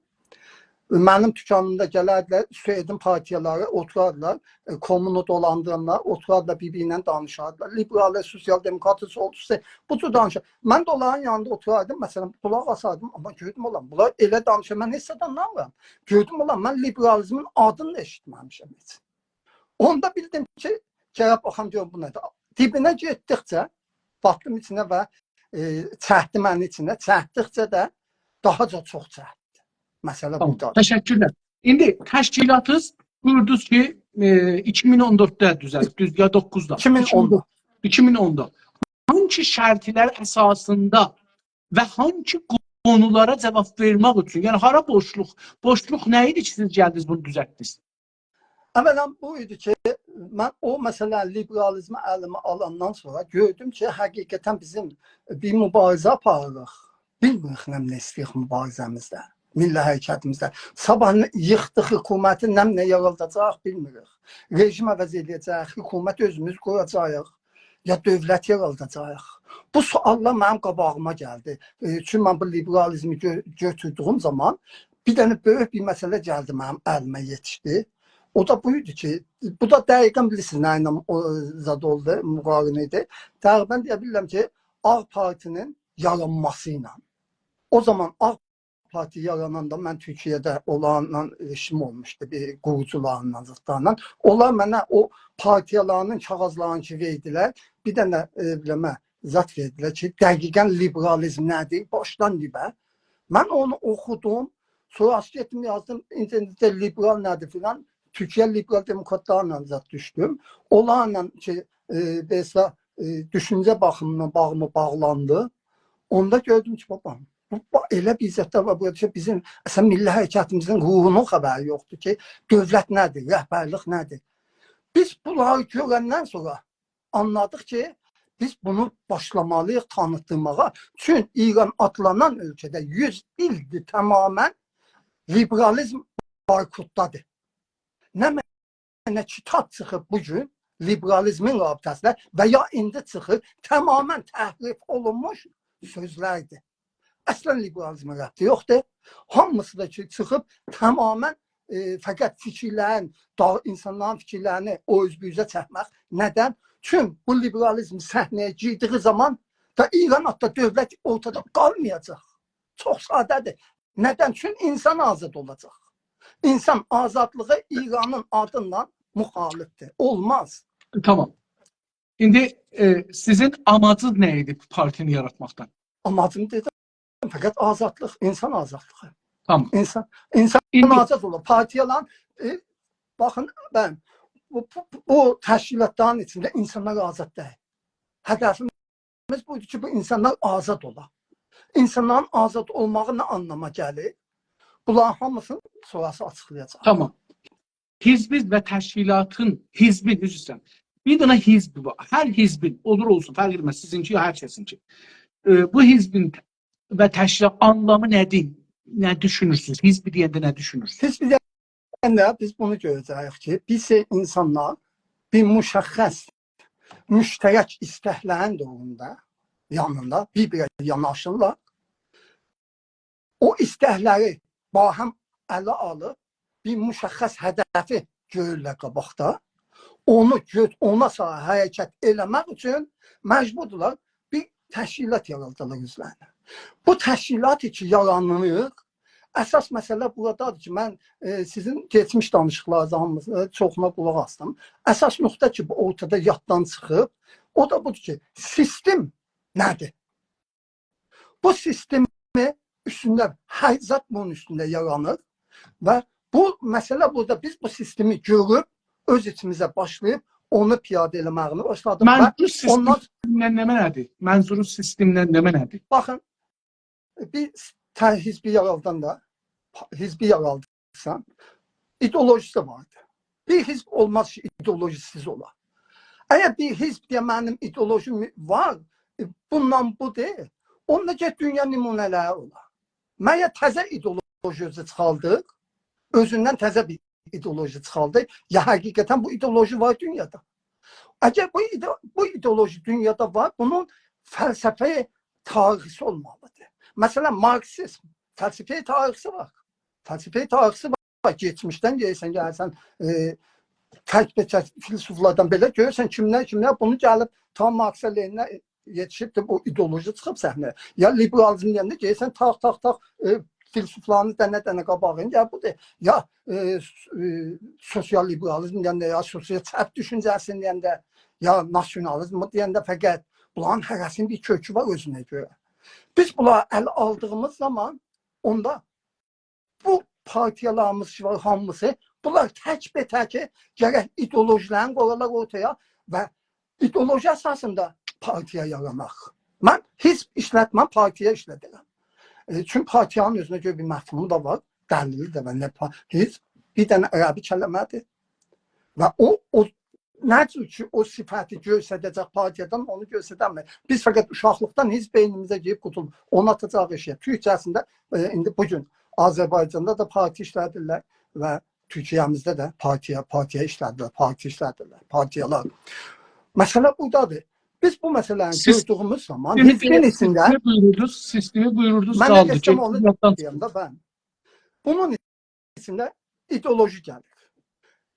منیم دوکانیمدا گلردیلر، سوئدین پارتیالاری اوتوراردیلار، ائ، کومونو دولاندیرانلار، اوتوراردیلار، بیر-بیری ایله دانیشاردیلار. لیبرالی، سوسیال دموکرات، سولچو، بو جور دانیشار. من ده اونلارین یانیندا اوتورایدیم، مثلا، قولاق آساردیم، آمما گؤردوم، اولان، بونلار ائله دانیشیر، من هئچ زاد آنلامیرام. گؤردوم، اولان، من لیبرالیزمین آدینی دا ائشیتمه‌میشم هئچ. اوندا بیلدیم کی، گرک باخام گؤروم بو نه‌دیر. دیبینه گئتدیکجه باتدیم ایچینه و، ائ، چکدی منی ایچینه. چکدیکجه ده داها دا چوخ چکدی. مسئله تامام، بوردادیر. تشکرلر. ایندی تشکیلاتینیز بویوردونوز کی، ائ، ایکی مین اون دؤردده دوزلدیب، دوز یا دوققوزدا؟ ایکی مین اوندا. ایکی مین اوندا. هانسی شرطلر اساسیندا و هانسی قونولارا جاواب وئرمک اوچون، یعنی هارا بوشلوق، بوشلوق نه ایدی کی، سیز گلدینیز بونو دوزلتدینیز؟ اولا بو ایدی کی، من او مسئله، لیبرالیزمی الیمه آلاندان سونرا گؤردوم کی، حقیقتا بیزیم بیر موباریزه آپاریریق. بیلمیریک نمنه ایسته‌ییریک موباریزه‌میزده، میللی حرکتیمیزده. صاباح نه-، ییخدیق حکومتی نمنه یارالداجاغیق بیلمیریک. رژیم عوض ائله‌یه‌جه‌ییک، حکومت اؤزوموز قوراجاغیق، یا دؤولت یارالداجاغیق؟ بو سؤاللار منیم قاباغیما گلدی. ائ، چونکی من بو لیبرالیزمی گؤ-، گؤتوردویوم زامان بیر دنه بؤیوک بیر مسئله گلدی منیم الیمه یئتیشدی. او دا بو ایدی کی، بو دا دقیقا بیلیرسینیز نه ایله او زاد اولدو، مقارنه ایدی. تقریبا دئیه بیلیرم کی، آق پارتی‌نین یارانماسی ایله. او زامان آق پارتی یاراناندا من تورکیه‌ده اولانلا ایشیم اولموشدو، بیر قوروجولاریندان، زادلاریندان. اونلار منه او پارتیالارینین کاغیذلارینی کی وئردیلر، بیر دنه، ائ، بیله‌مه زاد وئردیلر کی، دقیقا لیبرالیزم نه‌دیر، باشدان دیبه. من اونو اوخودوم، سونرا گئتدیم یازدیم اینترنتده لیبرال نه‌دیر فلان، تورکیه لیبرال دموکراتلاریندان زاد دوشدوم. اونلارلا کی، ائ، بئله، ائ، دوشونجه باخیمیندان باغیمی باغلاندی. اوندا گؤردوم کی، بابا، بو، بو ائله بیر زادلار وار بورادا کی، بیزیم اصلا میللی حرکتیمیزین روحونون خبری یوخدور کی، دؤولت نه‌دیر، رهبرلیک نه‌دیر. بیز بونلاری گؤرندن سونرا آنلادیق کی، بیز بونو باشلامالی‌ییق تانیتدیرماغا. چون ایران آدلانان اؤلکه‌ده یوز ایلدیر تماما لیبرالیزم بایکوتدادیر. نمنه کیتاب چیخیب بو گون، لیبرالیزمین رابطه‌سینده و یا ایندی چیخیر، تمامیله تحریف اولونموش سؤزلردیر. اصلاً لیبرالیزمه ربطی یوخدور. هامیسی دا کی، چیخیب تمامیله، ائ، فقط فیکیرلرین، دا، اینسانلارین فیکیرلرینی او اوز بو اوزه چکمک. ندن؟ چون بو لیبرالیزم صحنه‌یه گیردیگی زامان دا ایران حتی دؤولت اورتادا قالمایاجاق. چوخ ساده‌دیر. ندن؟ چون اینسان آزاد اولاجاق. اینسان آزادلیغی ایرانین آدینان مخالفدیر. اولماز. تامام. ایندی، ائ، سیزین آماجینیز نه ایدی بو پارتینی یاراتماقدان؟ آماجیم دئدیم، فقط آزادلیق، اینسان آزادلیغی. تامام. اینسان، اینسان ایندی آزاد اولور. پارتیالارین، ائ، باخین، من، بو، بو، بو تشکیلاتلارین ایچینده اینسانلار آزاد دئییل. هدفیمیز بودور کی، بو اینسانلار آزاد اولا. اینسانلارین آزاد اولماغی نه آنلاما گلیر؟ بونلارین هامیسینی سونراسی آچیقلایاجاق. تامام. حزبین و تشکیلاتین، حزبین، عذر ایسته‌ییرم. بیر دنه حزب وار. هر حزبین، اولور اولسون، فرق ائتمز، سیزینکی یا هر کسینکی. ائ، بو حزبین و تشکیلات آنلامی نه‌دیر؟ نه دوشونورسونوز؟ حزب دئینده نه دوشونورسونوز؟ حزب دئینده بیز بونو گؤره‌جه‌ییک کی، بیر سری اینسانلار بیر مشخص، مشترک ایستکلرین دوغروندا، یانیندا، بیر-بیره یاناشیرلار. او ایستکلری باهم اله آلیب، بیر مشخص هدفی گؤرورلر قاباقدا. اونو گؤ-، اونا ساری حرکت ائله‌مک اوچون مجبوردولار بیر تشکیلات یارادالار اؤزلرینه. بو تشکیلات کی یارانیر، اساس مسئله بورادادیر کی، من، ائ، سیزین کئچمیش دانیشیقلارینیزین هامیسینا، چوخونا قولاق آسدیم. اساس نقطه کی، بو اورتادا یاددان چیخیب، او دا بودور کی، سیستم نه‌دیر؟ بو سیستمی اوستونده، هر زاد بونون اوستونده یارانیر و بو مسئله بورادا بیز بو سیستمی گؤروب، اؤز ایچیمیزه باشلاییب اونو پیاده ائله‌مه‌یینی باشلادیق و منظور اوندان سیستمدن نمنه‌دیر؟ منظورون سیستمدن نمنه‌دیر؟ باخین، بیر ته-، حزبی یارالداندا، حزبی یارالدیرسان، ایدئولوژیسی ده واردیر. بیر حزب اولماز کی، ایدئولوژیسیز اولا. اگر بیر حزب دئیه، «منیم ایدئولوژیم وار، ائ، بوندان بودور»، اوندا گئت دونیا نمونه‌لری اولا. مگر تزه ایدئولوژی اؤزو چیخاردیر؟ اؤزوندن تزه بیر ایدئولوژی چیخاردیر؟ یا حقیقتاً بو ایدئولوژی وار دونیادا؟ اگر بو ایده-، بو ایدئولوژی دونیادا وار، بونون فلسفه تاریخیسی اولمالیدیر. مثلاً، مارکسیزم، فلسفه تاریخیسی وار. فلسفه تاریخیسی وار. کئچمیشدن گلیرسن، گلیرسن، ائ، تک به تک فیلسوفلاردان بئله گؤرورسن، کیملر، کیملر بونو گلیب تا مارکسا، لنینه یئتیشیبدیر، بو ایدئولوژی چیخیب صحنه‌یه. یا لیبرالیزم دئینده گلیرسن، تاق، تاق، تاق، ائ، فیلسوفلارین دنه-دنه قاباغینی، یا بودور، یا، ائ، س-، ائ، سوسیال لیبرالیزم دئینده، یا سوسیال چپ دوشونجه‌سینی دئینده، یا ناسیونالیزم دئینده، فقط بونلارین هره‌سینین بیر کؤکو وار اؤزونه گؤره. بیز بونلاری اله آلدیغیمیز زامان اوندا بو پارتیالاریمیز کی وار، هامیسی، بونلار تک به تک گرک ایدئولوژی‌لرینی قویالار اورتایا و ایدئولوژی اساسیندا پارتیا یاراناق. من حزب ایشلتمم، پارتیا ایشلدیرم. ائ، چونکی پارتیانین اؤزونه گؤره بیر مفهومو دا وار، دلیلی ده وار. نه پا-، حزب بیر دنه عربی کلمه‌دیر. و او، او نه جور کی، او صفتی گؤستره‌جک پارتیادان، اونو گؤسترمیر. بیز فقط اوشاقلیقدان حزب بئینیمیزه گیریب قوتولوب، اونو آتاجاغیق ائشییه. تورکجه‌سینده، ائ، ایندی بو گون آذربایجاندا دا پارتی ایشلدیرلر و تورکیه‌میزده ده پارتیا، پارتیا ایشلدیرلر، پارتی ایشلدیرلر، پارتیالار. مسئله بورادادیر. بیز بو مسئله‌نی سیز گؤردویوموز زامان سیستمی حزبین دئیه-، ایچینده سیستمی بویوردونوز، سیستمی بویوردونوز، من قالدی. دئسم گئتدی، اونو یاددان دئیم ده، من. بونون ایچینده ایدئولوژی گلیر.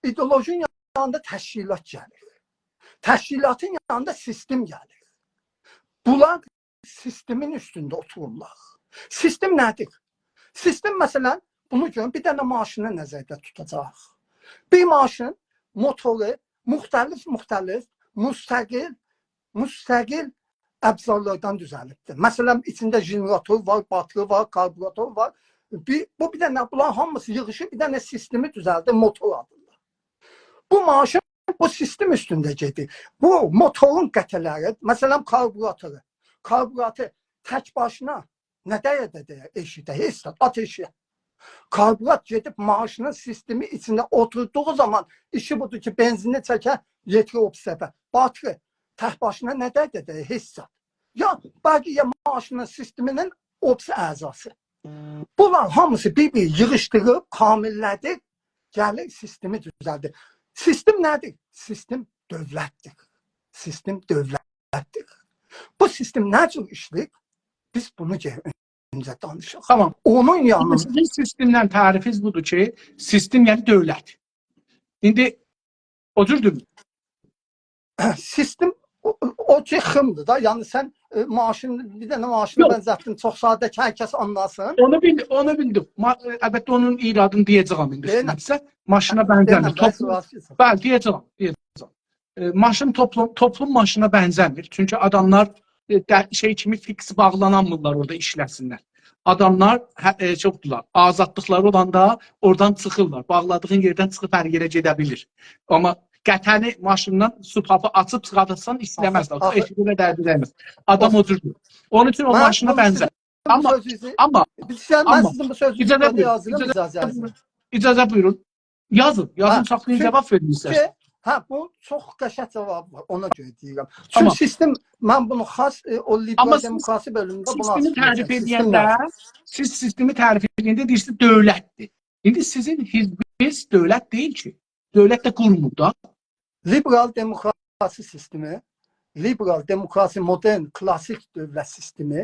ایدئولوژی‌نین یانیندا تشکیلات گلیر. تشکیلاتین یانیندا سیستم گلیر. بونلار سیستمین اوستونده اوتورورلار. سیستم نه‌دیر؟ سیستم، مثلاً، بونو گؤرون، بیر دنه ماشینی نظرده توتاجاق. بیر ماشین موتورو مختلف مختلف مستقل، مستقل ابزارلاردان دوزلیبدیر. مثلاً، ایچینده ژنراتور وار، باتری وار، کاربوراتور وار. بیر، بو بیر دنه، بونلار هامیسی ییغیشیب بیر دنه سیستمی دوزلدیر، موتور آدیندا. بو ماشین بو سیستم اوستونده گئدیر. بو موتورون قطعه‌لری، مثلاً، کاربوراتورو. کاربوراتور تک باشینا نه دَیه ده دَیه ائشیکده، هئچ زاد، آت ائشییه. کاربورات گئدیب ماشینین سیستمی ایچینده اوتوردوغو زامان ایشی بودور کی، بنزینی چکه، یئتیره او بیری طرفه. باتری تک باشینا نه دَیه ده دَیه، هئچ زاد. یا بقیه ماشینین سیستمینین او بیری اعضاسی. بونلار هامیسی بیر-بیر ییغیشدیریب، کاملله‌دیر، گلیر سیستمی دوزلدیر. سیستم نه‌دیر؟ سیستم دؤولتدیر. سیستم دؤولتدیر. بو سیستم نه جور ایشله‌ییر؟ بیز بونو گرک اؤنجه دانیشاق. تامام. اونون یانیندا سیزین سیستمدن تعریفینیز بودور کی، سیستم یعنی دؤولت. ایندی او جوردور. سیستم او، او کی، خیمدیر دا. یعنی سن، ائ، ماشین، بیر دنه ماشینی، یوخ، بنزتدین، چوخ ساده کی، هر کس آنلاسین. اونو بیلدیم، اونو بیلدیم. ما-، ائ، البته اونون ایرادینی دئیه‌جم ایندی. دئیینن. سیزه ماشینا، هه، بنزه‌میر. دئینن، توپلوم، بس، بس. بلی، دئیه‌جم، دئیه‌جم. ائ، ماشین توپلوم، توپلوم ماشینا بنزه‌میر. چونکی آداملار، ائ، ده-، شئی کیمی فیکس باغلانانمیرلار اورادا ایشله‌سینلر. آداملار، هه، ائ، چوخدولار. آزادلیقلاری اولاندا اورادان چیخیرلار. باغلادیغین یئردن چیخیب هر یئره گئده بیلیر. آمما قطعه‌نی ماشیندان سوپاپی آچیب چیخارداسان ایسته‌مزلر. آخی، آخی، ائشیگی ده درد ائله‌مز. آدام او جوردور. اونون اوچون او ماشینا بنزه‌میر. من بونو سیزین، آمما، سؤزونوزو، آمما، بیر سؤز، من آمما، سیزین بو سؤزونوزو اجازه بویورون، بورادا یازیرام، اجازه، اجازه‌نیزله. اجازه بویورون. اجازه بویورون. یازین، ساخلایین، هه، جاواب وئرین ایسته‌سز. چونکی، هه، بو چوخ قشنگ جاواب وار، اونا گؤره دئییرم. چونکی، تامام، سیستم، من بونو خاص، ائ، او لیبرال، آمما سیز دموکراسی بؤلومونده بونو سیستمی آچیقلایاجاغام. تعریف، سیستم ائله‌ینده، نه؟ سیز سیستمی تعریف ائله‌ینده دئییرسینیز دؤولتدیر. ایندی سیزین حزبینیز دؤولت دئییل کی. دؤولت ده قورمور دا. لیبرال دموکراسی سیستمی، لیبرال دموکراسی، مدرن، کلاسیک دؤولت سیستمی،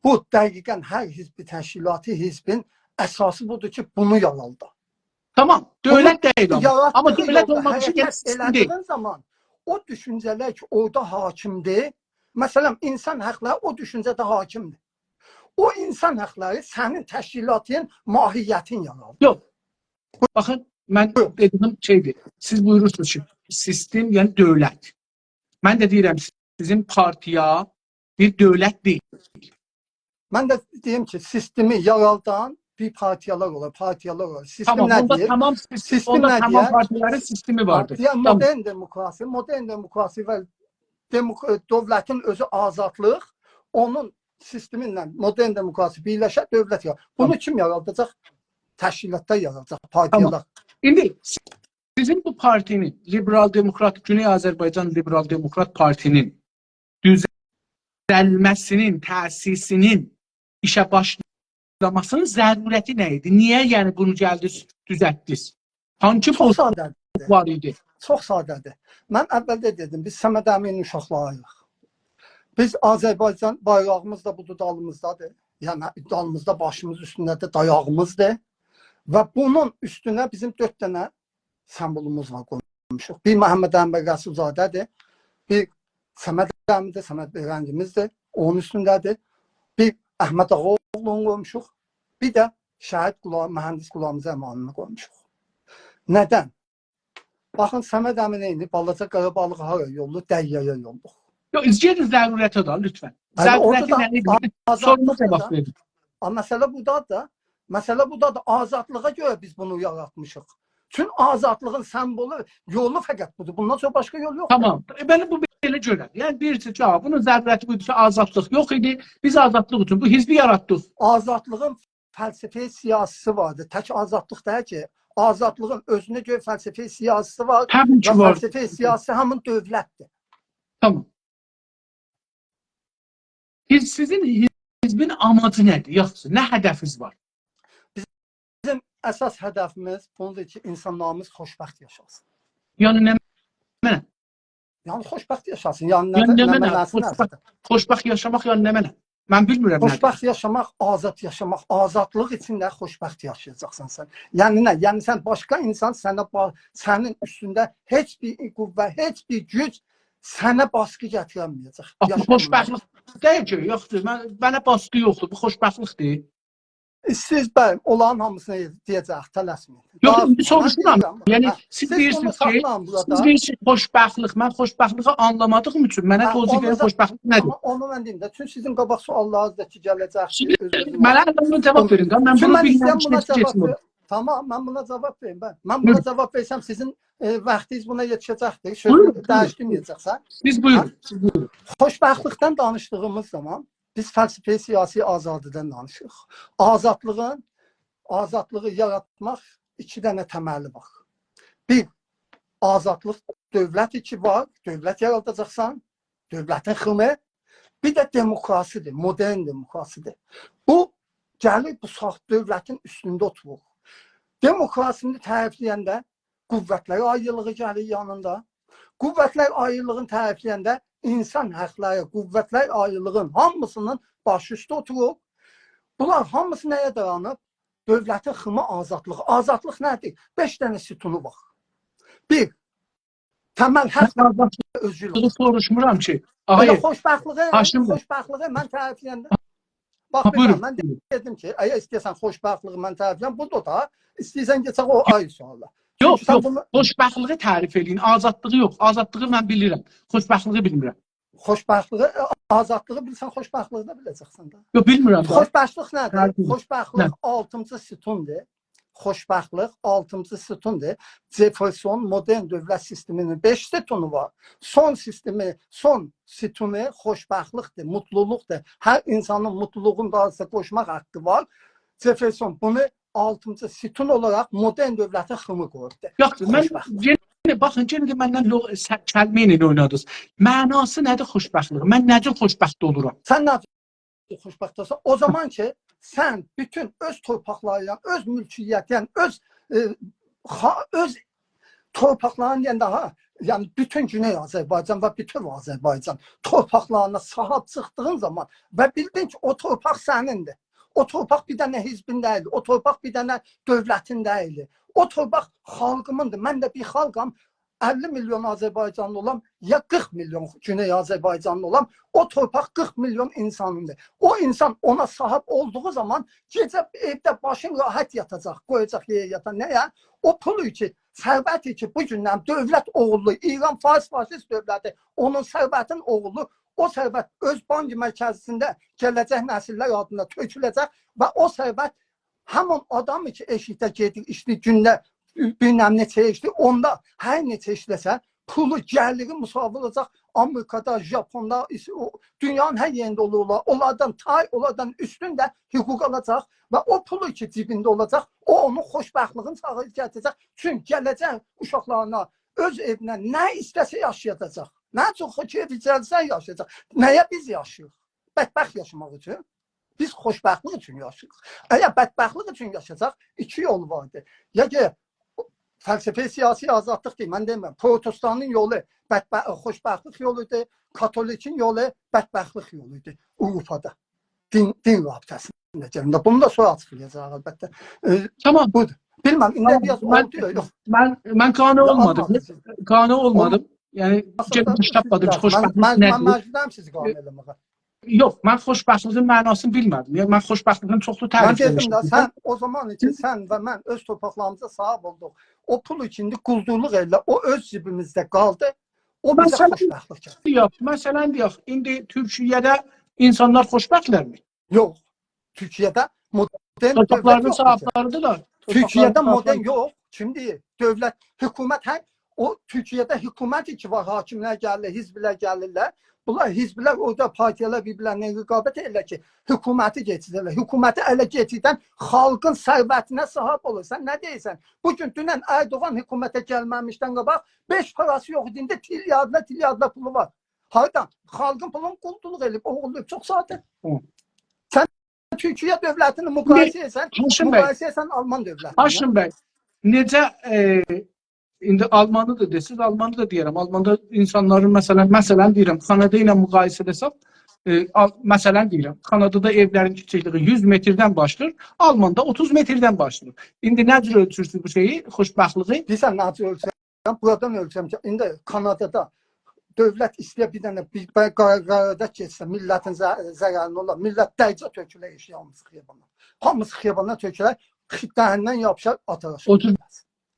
بو دقیقاً هر حزب تشکیلاتی، حزبین اساسی بودور کی، بونو یارالدا. تامام، دونو دؤولت دئییل آمما. یاراتدیغی آمما دؤولت یولدا اولماق اوچون حرکت سیستم دئییل. ائله‌دیگین زامان او دوشونجه‌لر کی، اورادا حاکمدیر، مثلاً، اینسان حاقلاری او دوشونجه‌ده حاکمدیر. او اینسان حاقلاری سنین تشکیلاتین ماهیتین یارالدیر. یوخ. باخین، من، بویورون، دئدیگیم شئیدیر. سیز بویورورسونوز کی، سیستم، یعنی دؤولت. من ده دئییرم، سیزین پارتیا بیر دؤولت دئییل. من ده دئییم کی، سیستمی یارالدان بیر پارتیالار اولار، پارتیالار اولار. سیستم، تامام، نه اوندا دئییر؟ تامام سیستم، سیستم، اوندا نه تامام دئییر؟ پارتیالارین سیستمی واردیر. پارتیا، تامام. مدرن دموکراسی، مدرن دموکراسی و دموک-، دؤولتین اؤزو آزادلیق، اونون سیستمینن مدرن دموکراسی بیرلشه دؤولت یارا-، بونو، تامام، کیم یارالداجاق؟ تشکیلاتلار یارالداجاق، پارتیالار. تامام. ایندی سیزین بو پارتینین، لیبرال دموکرات، گونئی آذربایجان لیبرال دموکرات پارتینین دوزلمه‌سینین، تأسیسینین، ایشه باشلاماسینین ضرورتی نه ایدی؟ نییه، یعنی، بونو گلدینیز، دوزلتدینیز؟ هانسی بوزوقلوق وار ایدی؟ چوخ ساده‌دیر. چوخ ساده‌دیر. من اولده دئدیم، بیز صمد امینین اوشاقلارینیق. بیز آذربایجان، بایراغیمیز دا بودور، دالیمیزدادیر. یعنی، دالیمیزدا، باشیمیز اوستونده‌دیر، دایاغیمیزدیر. و بونون اوستونه بیزیم دؤرد دنه سمبولوموز وار، قویموشوق. بیر محمد انور رسول‌زاده‌دیر، بیر صمد امیندیر، صمد بهرنگیمیزدیر، اونون اوستونده‌دیر. بیر احمد آغااوغلونو قویموشوق، بیر ده شهید غلام، مهندس غلامرضا امانی‌نی قویموشوق. ندن؟ باخین، صمد امینی ایندی بالاجا قاراباغلیغا هارا یوللویوق؟ دریایا یوللویوق. یوخ، گئدین ضرورته ده، لطفاً. هه، اورادا ضرورتی دا نه ایدی؟ آ-، سوروما آزادلیق جاواب دا وئرین. آ، مسئله بودادیر. مسئله بودادیر. آزادلیغا گؤره بیز بونو یاراتمیشیق. چون آزادلیغین سمبولو، یولو فقط بودور. بوندان سونرا باشقا یول یوخدور. تامام. ائ، بلی، بو بئله گؤرک. یعنی، دئییر کی، جاواب، بونون ضرورتی بودور کی، آزادلیق یوخ ایدی. بیز آزادلیق اوچون بو حزبی یاراتدیق. آزادلیغین فلسفه سیاسی‌سی واردیر. تک آزادلیق دئییل کی، آزادلیغین اؤزونه گؤره فلسفه سیاسی‌سی وار. طبیعی کی، و وار. فلسفه سیاسی همین دؤولتدیر. تامام. حزب، سیزین حزبین آماجی نه‌دیر؟ یاخشی، نه هدفینیز وار؟ بیزیم اساس هدفیمیز بودور کی، اینسانلاریمیز خوشبخت یاشاسین. یعنی نمنه؟ یعنی خوشبخت یاشاسین. یعنی نه، یعنی نه، نمنه؟ نمنه‌سی خوشبخت، نه‌دیر؟ خوشبخت یاشاماق یعنی نمنه؟ من بیلمیرم نه‌دیر. خوشبخت یاشاماق، آزاد یاشاماق، آزادلیق ایچینده خوشبخت یاشایاجاقسان سن. یعنی نه؟ یعنی سن باشقا اینسان سنه با-، سنین اوستونده هئچ بیر قوه، هئچ بیر گوج سنه باسقی گتیرمه‌یه‌جک. باخ، بو یاشاماق. خوشبختلیک دئییل کی، یوخدور، من، منه باسقی یوخدور، بو خوشبختلیکدیر. سیز، بلی، اونلارین هامیسینا دئیه‌جه‌ییک، تلسمه‌یین. یوخ، داها ایندی سونرا سوروشورام. دئییرم، یعنی، هه، سیز سیز دئییرسینیز کی، سیز دئییرسیز کی، خوشبختلیک، من خوشبختلیگی آنلامادیغیم اوچون منه، هه، توضیح وئرین، دا، خوشبختلیک نه‌دیر؟ آمما اونو من دئییم ده، چونکی سیزین قاباق سؤاللارینیز دا کی، گله‌جکدیر، سیز اؤز-اؤزونه. منه بونو جاواب وئرین ده، من بونو بیلمه‌دیم، سیز بونو، سیز بویورون. تامام، من بونا جاواب وئریم، بلی. من بونا، بویورون، جاواب وئرسم، سیزین، ائ، واختینیز بونا یئتیشه‌جکدیر. سؤزو، بویورون، بویورون. دییشدیرمه‌یه‌جکسن. سیز بویورون، هه؟ سیز بویورون. خوشبختلیکدن دانیشدیغیمیز زامان بیز فلسفه سیاسی آزادی‌دن دانیشیریق. آزادلیغین، آزادلیغی یاراتماق ایکی دنه تملی وار. بیر، آزادلیق، دؤولت کی وار، دؤولت یاراداجاقسان، دؤولتین خیمی. بیر ده دموکراسی‌دیر، مدرن دموکراسی‌دیر. بو گلیر بو ساخت دؤولتین اوستونده اوتورور. دموکراسینی تعریفله‌ینده قوتلر آیریلیغی گلیر یانیندا. قوتلر آیریلیغینی تعریفله‌ینده اینسان حاقلاری، قوتلر آیریلیغین هامیسینین باشی اوسته اوتوروب. بونلار هامیسی نه‌یه دایانیب؟ دؤولتین خیمی آزادلیغی. آزادلیق نه‌دیر؟ بئش دنه ستونو وار. بیر، تمل حاق، من آزادلیغی اؤزگورلوک. سوروشمورام کی. ائله آقای خوشبختلیغی، هاشم بی. خوشبختلیغی من تعریفله‌ینده، باخ، ها، بیر بویورون، دقیقه، من بویورون. دئدیم کی، اگر ایسته‌ییرسن خوشبختلیغی من تعریفله‌یم، بودور دا، ایسته‌ییرسن گئچک او آیری سؤاله. یوخ، چونکی یوخ، سن بونو خوشبختلیغی تعریف ائله‌یین، آزادلیغی یوخ، آزادلیغی من بیلیرم، خوشبختلیغی بیلمیرم. خوشبختلیغی، آزادلیغی بیلسن، خوشبختلیغی دا بیله‌جکسن ده. یوخ، بیلمیرم دا. خوشبختلیق نه‌دیر؟ تعریف ائله‌یین. خوشبختلیق، هه، آلتینجی ستوندور. خوشبختلیق آلتینجی ستوندور. جفرسون مدرن دؤولت سیستمینین بئش ستونو وار. سون سیستمی، سون ستونو خوشبختلیقدیر، موتلولوقدور. هر اینسانین موتلولوغون دالیسینا قوشماق حاققی وار. جفرسون بونو آلتینجی ستون اولاراق مدرن دؤولتین خیمی قویوبدور. یوخ، من خوشبختلیق. یئنه، باخین، یئنه ده مندن لو-، سه-، کلمه ایله اوینادینیز. معناسی نه‌دیر خوشبختلیغین؟ من نه جور خوشبخت اولورام؟ سن نه خوشبخت اولسان. او زامان کی، سن بوتون اؤز تورپاقلارینان، اؤز مولکیتینن، اؤز، ائ، خا-، اؤز تورپاقلارین، یعنی داها، یعنی بوتون گونئی آذربایجان و بوتون آذربایجان تورپاقلارینا صاحیب چیخدیغین زامان و بیلدین کی، او تورپاق سنیندیر. او تورپاق بیر دنه حزبین دئییل، او تورپاق بیر دنه دؤولتین دئییل. او تورپاق خالقیمیندیر. من ده بیر خالقام، اللی میلیون آذربایجانلی اولام، یا قیرخ میلیون گونئی آذربایجانلی اولام، او تورپاق قیرخ میلیون اینسانیندیر. او اینسان اونا صاحیب اولدوغو زامان گئجه ائوده باشین راحت یاتاجاق، قویاجاق یئره یاتا. نه‌یه؟ او پولو کی، ثروتی کی، بو گوندن دؤولت اوغورلو، ایران فارس فاشیست دؤولتی، اونون ثروتین اوغورلو، او ثروت اؤز بانک مرکزینده گله‌جک نسیللر آدینا تؤکوله‌جک و او ثروت همین آدام کی، ائشیکده گئدیر، ایشله‌ییر، گونده بیلمم نئچه ایشله‌ییر، اوندا هر نئچه ایشله‌سه، پولو، گلیری مساوی اولاجاق آمریکادا، ژاپوندا، ایس-، او، دونیانین هر یئرینده اولورلار. اونلاردان تای، اونلاردان اوستون ده حقوق آلاجاق و او پولو کی، جیبینده اولاجاق، او اونون خوشبختلیغینی چاغیریر، گتیره‌جک. چونکی گله‌جک اوشاقلارینا، اؤز ائوینه نه ایسته‌سه یاشایاجاق. نه چوخ او کئیفی گلسه یاشایاجاق. نه‌یه بیز یاشاییریق؟ بدبخت یاشاماق اوچون؟ بیز خوشبختلیق اوچون یاشاییریق. اگر بدبختلیق اوچون یاشاساق، ایکی یول واردیر. یا کی، فلسفه‌ی سیاسی آزادلیق دئییل، من دئمیرم. پروتستانین یولو بدبخ-، خوشبختلیق یولودور، کاتولیکین یولو بدبختلیق یولودور آوروپادا. دین، دین رابطه‌سینده گلنده. بونو دا سونرا آچیقلایاجاق البته. ائ، تامام. بودور. بیلمیرم، ایندی تامام. بیر آز من، اولدو یا یوخ. من، من قانع اولمادیم. قانع اولمادیم. اولمادیم. یعنی، اولماسا گئدیب دا تاپمادیم کی، سیز خوشبختلیق بیلرسینیز. نه‌دیر؟ من، من مجبورام سیزی قانع ائله‌مه‌یه. یوخ، من خوشبختلیغین معناسینی بیلمه‌دیم. یعنی، من خوشبختلیغین چوخلو تعریفلری ائشیتدیم. من دئدیم ده، سن او زامان کی، سن و من اؤز تورپاقلاریمیزا صاحیب اولدوق. او پول ایچینده قولدورلوق ائله، او اؤز جیبیمیزده قالدی. او بیزه خوشبختلیک گتیردی. مثلا دئیک، مثلا دئیک، ایندی تورکیه‌ده اینسانلار خوشبختلرمی؟ یوخ. تورکیه‌ده مدرن دؤولت یوخدور کی. تورپاقلارینی صاحیبلریدیرلر. تورکیه‌ده مدرن یوخ. کیم دئییر؟ دؤولت، حکومت، هه، او تورکیه‌ده حکومت کی وار، حاکملر گلیرلر، حزبلر گلیرلر. بونلار حزبلر اورادا پارتیالار بیر-بیرلرینه رقابت ائدیرلر کی، حکومتی کئچیردیرلر. حکومتی اله کئچیردن خالقین ثروتینه صاحیب اولور. سن نه دئییرسن؟ بو گون، دونن اردوغان حکومته گلمه‌میشدن قاباق بئش پاراسی یوخ ایدی، ایندی تریلیاردلار، تریلیاردلار پولو وار. هاردان؟ خالقین پولونو قولدورلوق ائله‌ییب، اوغورلاییب، چوخ ساده. هه. سن تورکیه دؤولتینی مقایسه ائتسن، هاشم بی. مقایسه ائتسن آلمان دؤولتینه. هاشم بی، نئجه، ائ، ایندی آلمانی دا دئسیز، آلمانی دا دئیه‌رم. آلماندا اینسانلارین، مثلا، مثلا دئییرم، کانادا ایله مقایسه ائتسک، ائ، آل-، مثلا دئییرم، کانادادا ائولرین کیچیکلیگی یوز متردن باشلاییر، آلماندا اوتوز متردن باشلاییر. ایندی نه جور اؤلچورسونوز بو شئیی، خوشبختلیغی؟ بیلیرسن نه جور اؤلچورم؟ بویوردان اؤلچورم کی، ایندی کانادادا دؤولت ایسته‌یه بیر دنه بیر، بیر قا-، قرارداد کئچسه، میللتین ض-، ضررینه اولار. میللت درجه تؤکولر ائشییه، هامیسی خیابانا. هامیسی خیابانا تؤکولر، خی-، دهنیندن یاپیشار، آتار آشاغی. اوتوز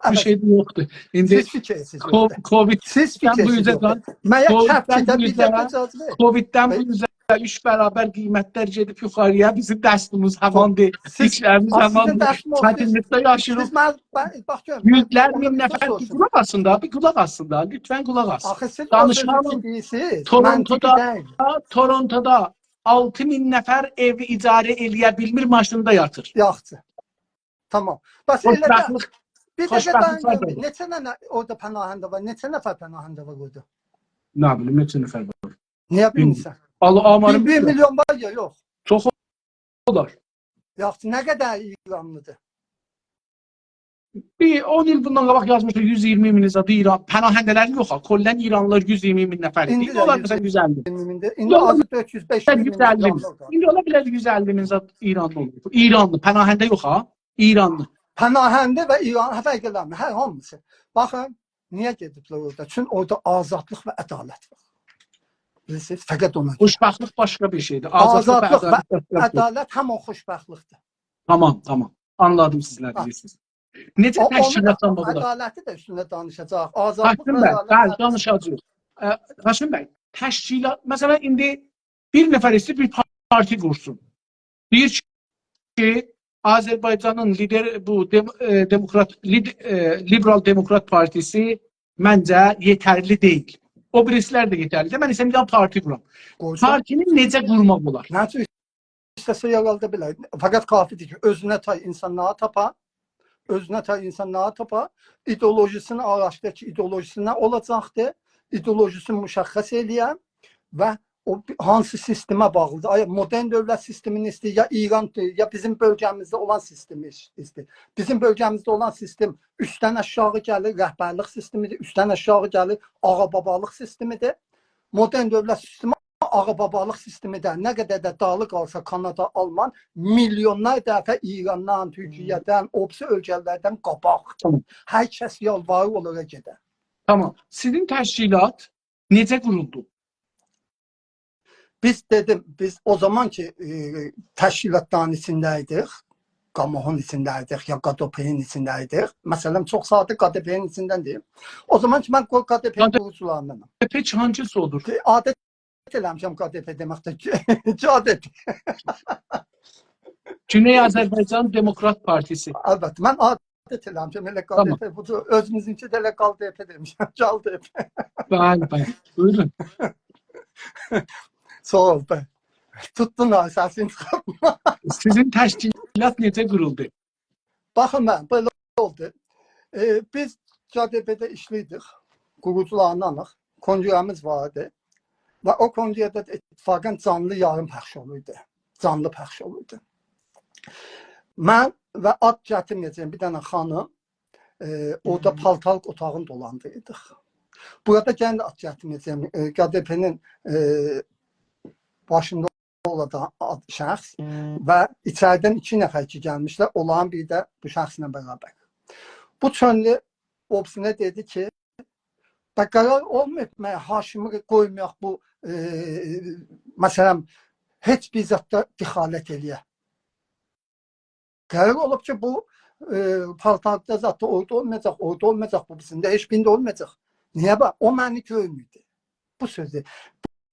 بیر شئی ده یوخدور. ایندی سیز فیکیر ائتسیز کو-، یوخدور. سیز کوویددن فیکیر بو ائتسیز اوزه یوخدور. قال-، مگر کوویددن کف گئده بو بیر اوزه، دفعه جاجیلی؟ کوویددن بو اوزه اوچ برابر قیمتلر گئدیب یوخاری‌یا، بیزیم دستیمیز هاواندیر، سیز، دیشلریمیز آ، سیزین هاواندیر. دستیز چتینلیکده یاشاییریق. سیز من، من، باخ گؤرون، یوزلر، من مین نفر، بیر شئی سوروشوم. قولاق آسین دا، بیر قولاق آسین دا. لطفا قولاق آسین. آخی سیز او سؤزو کی دئییرسیز، منطقی دئییل. دانیشماغین تورونتودا، تورونتودا آلتی مین نفر ائوی اجاره ائله‌یه بیلمیر، ماشیندا یاتیر. یاخشی. تامام. بس ائله ده، خوشبختلیق، بیر دقیقه خوشبختلیک دایان گؤروم. نئچه دنه اورادا پناهنده وار؟ نئچه نفر پناهنده وار اورادا؟ نه بیلیم، نئچه نفر وار؟ نییه بیلمیرسن؟ بیلمیرم. آل-، آماری بیلمیرم. بیر میلیون وار یا یوخ؟ چوخ اولار. یاخشی، نه قدر ایرانلیدیر؟ بیر اون ایل بوندان قاباق یازمیشدی یوز اییرمی مین زاد ایران، پناهنده‌لری یوخ ها، کلاً ایرانلیلار یوز اییرمی مین نفر ایدی. ایندی اولا بیلر یوز اییرمی مین. ایندی ده یوز اللی. یوز اللی مین. ایندی یوز اللی مین. آزی دؤرد یوز، بئش یوز مین ایرانلی وار. ایندی اولا بیلر یوز اللی مین زاد ایرانلی اولور. ایرانلی، پناهنده یوخ ها، ایرانلی. پناهنده و ایران، هه، فرق ائله‌میر، هه، هامیسی. باخین، نییه گئدیبلر اورادا؟ چون اورادا آزادلیق و عدالت وار. بیلیرسینیز، فقط اونا گؤره. خوشبختلیک باشقا بیر شئیدیر. آزادلیق و عدالت باشقا بیر شئیدیر. عدالت همین خوشبختلیکدیر. تامام، تامام. آنلادیم سیز نه دئییرسینیز. نئجه تشکیلاتدان باغلی؟ عدالتی ده اوستونده دانیشاجاغیق. آزادلیق و عدالت. هاشم بی، بلی، دانیشاجاغیق. ائ، هاشم بی، تشکیلات، مثلاً، ایندی بیر نفر ایسته‌ییر بیر پارتی قورسون. دئییر کی، آذربایجانین لیدر، بو دم-، ائ، دموکرات، لید-، ائ، لیبرال دموکرات پارتیسی منجه یئترلی دئییل. او بیریسیلر ده یئترلی دئییل. من ایسته‌ییرم بیر دنه پارتی قورام. قورسون. پارتینی نئجه قورماق اولار؟ نه اوچون ایسته‌سه یارالدا بیلر. فقط کافیدیر کی، اؤزونه تای اینسانلاری تاپا، اؤزونه تای اینسانلاری تاپا، ایدئولوژیسینی آراشدیرا کی، ایدئولوژیسی نه اولاجاقدیر، ایدئولوژیسینی مشخص ائله‌یه و او بی-، هانسی سیستمه باغلیدیر؟ آیا مدرن دؤولت سیستمینی ایسته‌ییر، یا ایران، یا بیزیم بؤلگه‌میزده اولان سیستمی ایس-، ایسته‌ییر؟ بیزیم بؤلگه‌میزده اولان سیستم اوستدن آشاغی گلیر، رهبرلیک سیستمیدیر، اوستدن آشاغی گلیر، آغا-بابالیق سیستمیدیر. مدرن دؤولت سیستمی آغا-بابالیق سیستمی ده، نه قدر ده دالی قالسا کانادا، آلمان، میلیونلار دفعه ایراندان، تورکیه‌دن، او بیریسی اؤلکه‌لردن قاباق. تامام. هر کس یالواریر اونلارا گئده. تامام. سیزین تشکیلات نئجه قورولدو؟ بیز، دئدیم، بیز او زامان کی، ائ، تشکیلاتلارین ایچینده ایدیک، گاموحون ایچینده ایدیک، یا قادئپئنین ایچینده ایدیک. مثلاً، چوخ ساده قادئپئنین ایچیندن دئییم. او زامان کی، من قو-، قادئپئنین قادئپئ قوروجولاریندانام. پئکی هانگیسی اودور؟ عادت ائله‌میشم قادئپئ دئمکده. قادئپئ. گونئی آذربایجان دموکرات پارتیسی. البته، من عادت ائله‌میشم، ائله، تامام، قادئپئ، بو اؤزوموزونکی ده ائله قالدئپئ دئمیشم، قالدئپئ. بلی، بلی. بویورون. ساغ اول، بلی. توتدون ها، سسینی چیخارتما. سیزین تشکیلات نئجه قورولدو؟ باخین، من، بئله اولدو. ائ، بیز قادئپئده ایشله‌ییردیک، قوروجولاریندانیق، کنگره‌میز واردی. و او کنگره‌ده ده اتفاقاً جانلی یایین پخش اولوردو. جانلی پخش اولوردو. من و آد گتیرمه‌یه‌جه‌یم بیر دنه خانیم، ائ، اورادا پالتارلیق اوتاغینی دولاندیریردیق. بورادا گئنه ده آد گتیرمه‌یه‌جه‌یم، ائ، قادئپئنین، ائ، باشیندا اولان آد-، شخص و ایچریدن ایکی نفر کی گلمیشلر، اونلارین بیری ده بو شخصله برابر. بو چؤندو، او بیریسینه دئدی کی، «به قرار اولماییب مه هاشمی قویمایاق بو، ائ، مثلاً، هئچ بیر زاددا دخالت ائله‌یه؟ قرار اولوب کی، بو، ائ، پالتاردا زاددا اورادا اولمایاجاق، اورادا اولمایاجاق، بو بیزیم ده هئچ بیرینده اولمایاجاق. نییه؟ باخ، او منی گؤرموردو.» بو سؤزو.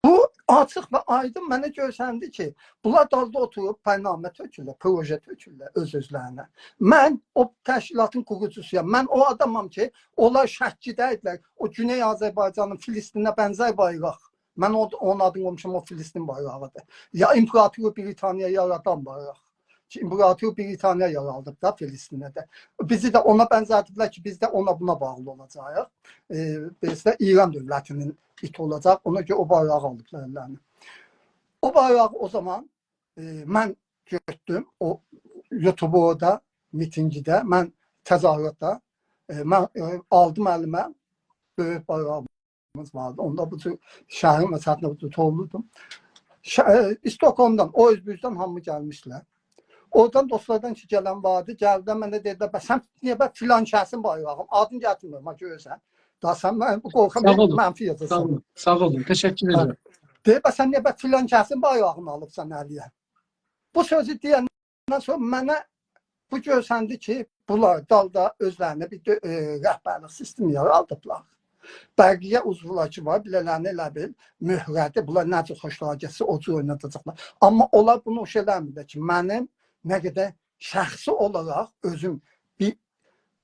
بو آچیق و آیدین منه گؤرسندی کی، بونلار دالدا اوتوروب برنامه تؤکورلر، پروژه تؤکورلر اؤز-اؤزلرینه. من او تشکیلاتین قوروجوسویام. من او آدامام کی، اونلار شکیده ایدیلر. او گونئی آذربایجانین فلسطینینه بنزر بایراق. من او، اونون آدینی قویموشام، او فلسطین بایراغیدیر. یا امپراتور بریتانیا یارادان بایراق. کی، امپراتور بریتانیا یارادیب دا فلسطینه ده. بیزی ده اونا بنزه‌دیبلر کی، بیز ده اونا بونا باغلی اولاجاغیق. ائ، بیز ده ایران دؤولتینین ایتی اولاجاق. اونا گؤره او بایراغی آلیبلار اللرینه. او بایراغی او زامان، ائ، من گؤتدوم. او یوتوبو اورادا، میتینگده، من تظاهراتدا، ائ، من، ائ، آلدیم الیمه، بؤیوک بایراغیمیز واردی. اوندا بو جور شهرین مساحتینده بو جور توولودوم. ش-، ائ، استکهلمدن، او اوزبوزدن هامی گلمیشدیلر. اورادان دوستلاردان کی گلن واردی، گلدی منه دئدیلر: «به سن نییه به فلان کسین بایراغین»، آدینی گتیرمیرم ها، گؤرورسن. دا سن، من قورخورام، ساغ اولون، منفی یازاسان. ساغ اولون، ساغ اولون. تشکر ائدیرم. هه. دئییر: «به سن نییه به فلان کسین بایراغینی آلیبسان الیه؟» بو سؤزو دئیندن سونرا منه بو گؤرسندی کی، بونلار دالدا اؤزلرینه بیر دؤ-، ائ، رهبرلیک سیستمی یارادیبلار. بقیه عضولار کی وار، بیله‌لرینی ائله بیل مؤهره‌دی. بونلار نه جور خوشلاری گلسه، او جور اویناداجاقلار. آمما اونلار بونو هوش ائله‌میرلر کی، منیم نه قدر شخصی اولاراق اؤزوم بیر،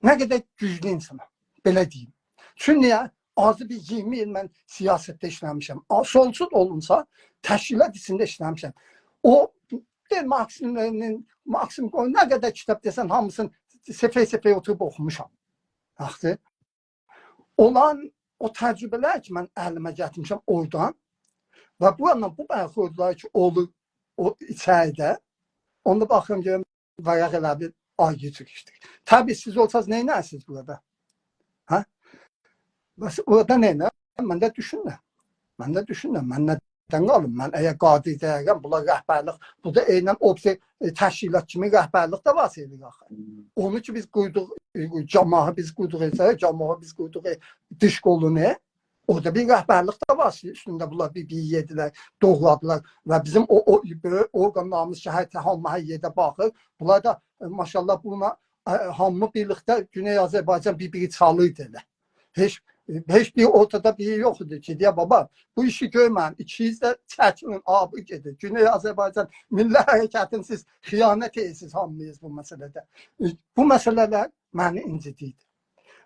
نه قدر گوجلو اینسانام، بئله دئییم. چونکی نییه؟ آزی بیر اییرمی ایل من سیاستده ایشله‌میشم. آ، سولچو دا اولسام، تشکیلات ایچینده ایشله‌میشم. او، دئ، مارکسین، لنینین، مارکسین، او نه قدر کیتاب دئسن، هامیسینی سفئه-سفئه اوتوروب اوخوموشام. آخی، اولان او تجربه‌لر کی، من الیمه گتیرمیشم اورادان و بو یاندان بو برخوردلار کی، اولور او ایچریده، اوندا باخیرام، گؤرورم، ورق ائله بیل آیری جور ایشله‌ییر. طبیعی سیز اولساز، نئینرسینیز بورادا؟ هه؟ بس بورادا نئینه؟ من ده دوشونورم. من ده دوشونورم. من نه‌دن قالیم؟ من اگر قادر دئییرم، بونلار رهبرلیک، بو دا عیناً اوبسه-، ائ، تشکیلات کیمی رهبرلیک ده وار شئیده آخی. هوم. اونو کی بیز قوردوق، ائ، جاماهی بیز قوردوق، ائ، جاماهی بیز قوردوق، ائ، دیش قولونو. اورادا بیر رهبرلیک ده وار، اوستونده بونلار بیر، بیر یئدیلر، دوغرادیلار و بیزیم او، او بؤیوک اورقانلاریمیز کی، هر ته-، هامی هر یئرده باخیر. بونلار دا، ائ، ماشاءالله، بونا، ائ، هامی بیرلیکده گونئی آذربایجان بیر-بیری چالیردی ائله. هئچ، هئچ بیر اورتادا بیری یوخ ایدی کی، دئیه، «بابا، بو ایشی گؤرمه‌یین، ایکینیز ده چکیلین، آبی گئدیر. گونئی آذربایجان میللی حرکتینی سیز خیانت ائدیرسینیز هامینیز بو مسئله‌ده.» بو مسئله‌لر منی اینجیدیردی.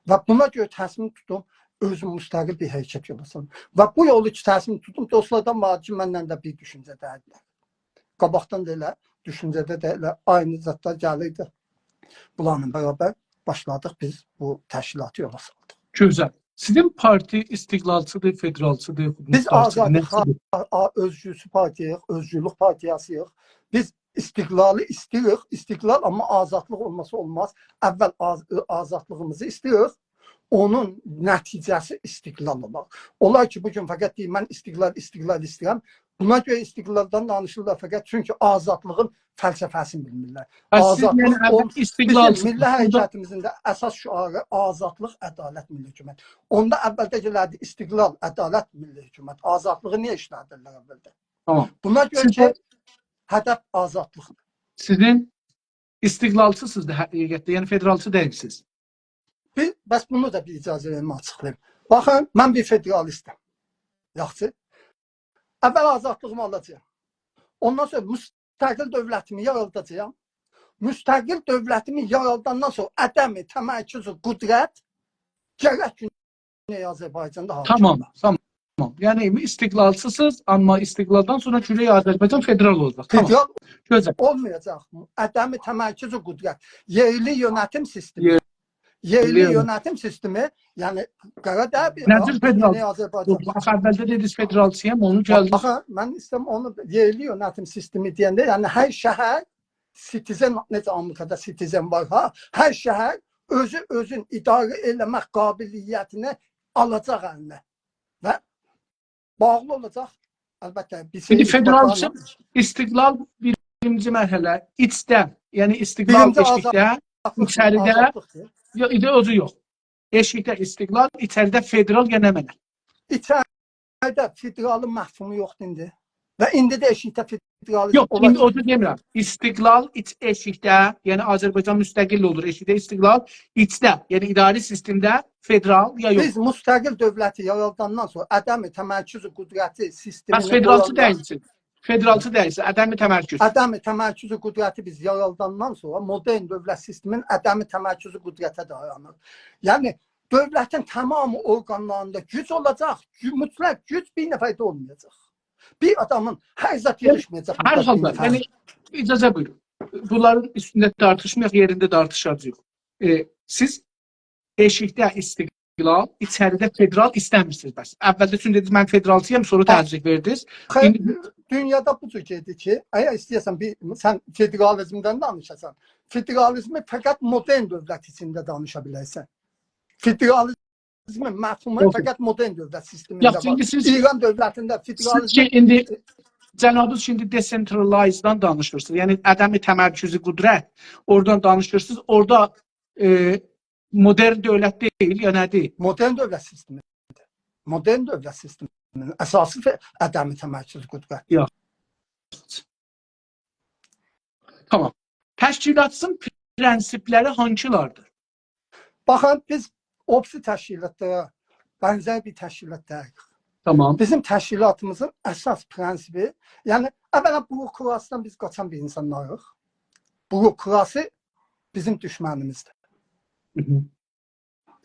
و بونا گؤره تصمیم توتدوم، اؤزوم مستقل بیر حرکت یولو سالیم. و بو یولو کی تصمیم توتدوم، دوستلاردان وار کی، منن ده بیر دوشونجه‌ده ایدیلر. قاباقدان دا ائله دوشونجه‌ده ده ائله عینی زادلار گلیردی. بونلارلا برابر باشلادیق، بیز بو تشکیلاتی یولا سالدیق. گؤزل. سیزین پارتی استقلالچی‌دیر، فدرالچی‌دیر، بیز مختارچی‌دیر، آزادلیق، نه‌چی‌دیر؟ آ-، آ-، اؤزگورچو پارتی‌ییق، اؤزگورلوک پارتییاسی‌ییق. بیز استقلالی ایسته‌ییریک، استقلال، آمما آزادلیق اولماسا اولماز. اول آز-، آزادلیغیمیزی ایسته‌ییریک، اونون نتیجه‌سی استقلال اولاق. اونلار کی، بو گون فقط دئییر، «من استقلال، استقلال ایسته‌ییرم.» بونا گؤره استقلالدان دانیشیرلار فقط، چونکی آزادلیغین فلسفه‌سینی بیلمیرلر. پس سیز، یعنی، آزادلیق اول او، استقلال بیزیم میللی حرکتیمیزین ده اساس شعاری آزادلیق، عدالت، میللی حکومت. اوندا اولده گلردی استقلال، عدالت، میللی حکومت. آزادلیغی نییه ایشله‌دیرلر اولده؟ تامام. بونا گؤره سیز کی، ده هدف آزادلیقدیر. سیزین استقلالچی‌سینیز دا حقیقتده، یعنی فدرالچی دئییلسینیز. بیر، بس بونو دا بیر اجازه وئرین آچیقلاییم. باخین، من بیر فدرالیستم. یاخشی. اول آزادلیغیمی آلاجاغام. اوندان سونرا مستقل دؤولتیمی یاراداجاغام. مستقل دؤولتیمی یاراداندان سونرا عدم تمرکز قدرت گرک گونئی آذربایجاندا حاکم اولا. تامام، تامام. یعنی استقلالچی‌سینیز، آمما استقلالدان سونرا گونئی آذربایجان فدرال اولاجاق. تامام. فدرال گؤزل. اولمایاجاق. عدم تمرکز قدرت. یئرلی یؤنتیم سیستمی. یئرلی یئرلی یؤنتیم. یؤنتیم سیستمی، یعنی قارا دئییل بیر، نه جور فدرال؟ گونئی آذربایجان. یوخ، باخ، اولده دئدینیز فدرالچی‌یام، اونو گلدی. باخین، من ایسته‌ییرم اونو، یئرلی یؤنتیم سیستمی دئینده، یعنی هر شهر citizen، نئجه آمریکادا citizen وار ها، هر شهر اؤزو اؤزون اداره ائله‌مک قابلیتینی آلاجاق الینه و باغلی اولاجاق. البته، بیر ایندی شئی فدرالچی، باخیرام. استقلال بیرینجی مرحله، ایچده، یعنی استقلال بیرینجی ائشیکده، آزادلیق، ایچریده، آزادلیقدیر. یوخ، ایدئولوژی یوخ. ائشیکده استقلال، ایچریده فدرال، یعنی نمنه؟ ایچریده فدرالین مفهومو یوخدور ایندی. و ایندی ده ائشیکده فدرالیزم یوخ، اولاجاق. ایندی او جور دئمیرم. استقلال ایچ ائشیکده، یعنی آذربایجان مستقل اولور، ائشیکده استقلال، ایچده، یعنی اداری سیستمده فدرال یا یوخ؟ بیز مستقل دؤولتی یاراداندان سونرا عدم تمرکز قدرتی سیستمینی قویاندا، پس فدرالچی دئییلسین. فدرالچی دئییلسین، عدم تمرکز. عدم تمرکز قدرتی بیز یاراداندان سونرا مدرن دؤولت سیستمینین عدم تمرکز قدرته دایانیر. یعنی، دؤولتین تمام اورقانلاریندا گوج اولاجاق، گو-، مطلق گوج بیر نفرده اولمایاجاق. بیر آدامین هر زاد، یعنی، ییغیشمایاجاق هر مطلق بیر حالدا، نفر. یعنی، اجازه بویورون. بونلارین اوستونده تارتیشمایاق، یئرینده تارتیشاجاغیق. ائ، سیز ائشیکده استقلال، ایچریده فدرال ایسته‌میرسینیز بس. اولده چون دئدینیز، «من فدرالچی‌یام»، سونرا، هه، ترجیح وئردینیز. خئ-، ایندی دونیادا بو جور گئدیر کی، اگر ایسته‌ییرسن بیر، سن فدرالیزمدن دانیشاسان، فدرالیزمی فقط مدرن دؤولت ایچینده دانیشا بیلرسن. فدرالیزمین مفهومو، اوکی، فقط مدرن دؤولت سیستمینده، یوخ، وار. ایندی سیز، ایران دؤولتینده، سیز فدرالیزم کی، ایندی جنابینیز کی، ایندی decentralized-دان دانیشیرسینیز. یعنی عدم تمرکز قدرت، اورادان دانیشیرسینیز. اورادا، ائ، مدرن دؤولت دئییل، یا نه‌دیر؟ مدرن دؤولت سیستمی‌دیر. مدرن دؤولت سیستمی‌نین اساسی ف-، عدم تمرکز قدرت. یوخ. تامام. تشکیلاتینیزین پرنسیپلری هانسیلاردیر؟ باخین، بیز او بیریسی تشکیلاتلارا بنزر بیر تشکیلات دئییلیک. تامام. بیزیم تشکیلاتیمیزین اساس پرنسیپی، یعنی، اولاً، بوروکراسی‌دن بیز قاچان بیر اینسانلاریق. بوروکراسی بیزیم دوشمنیمیزدیر. هی هی.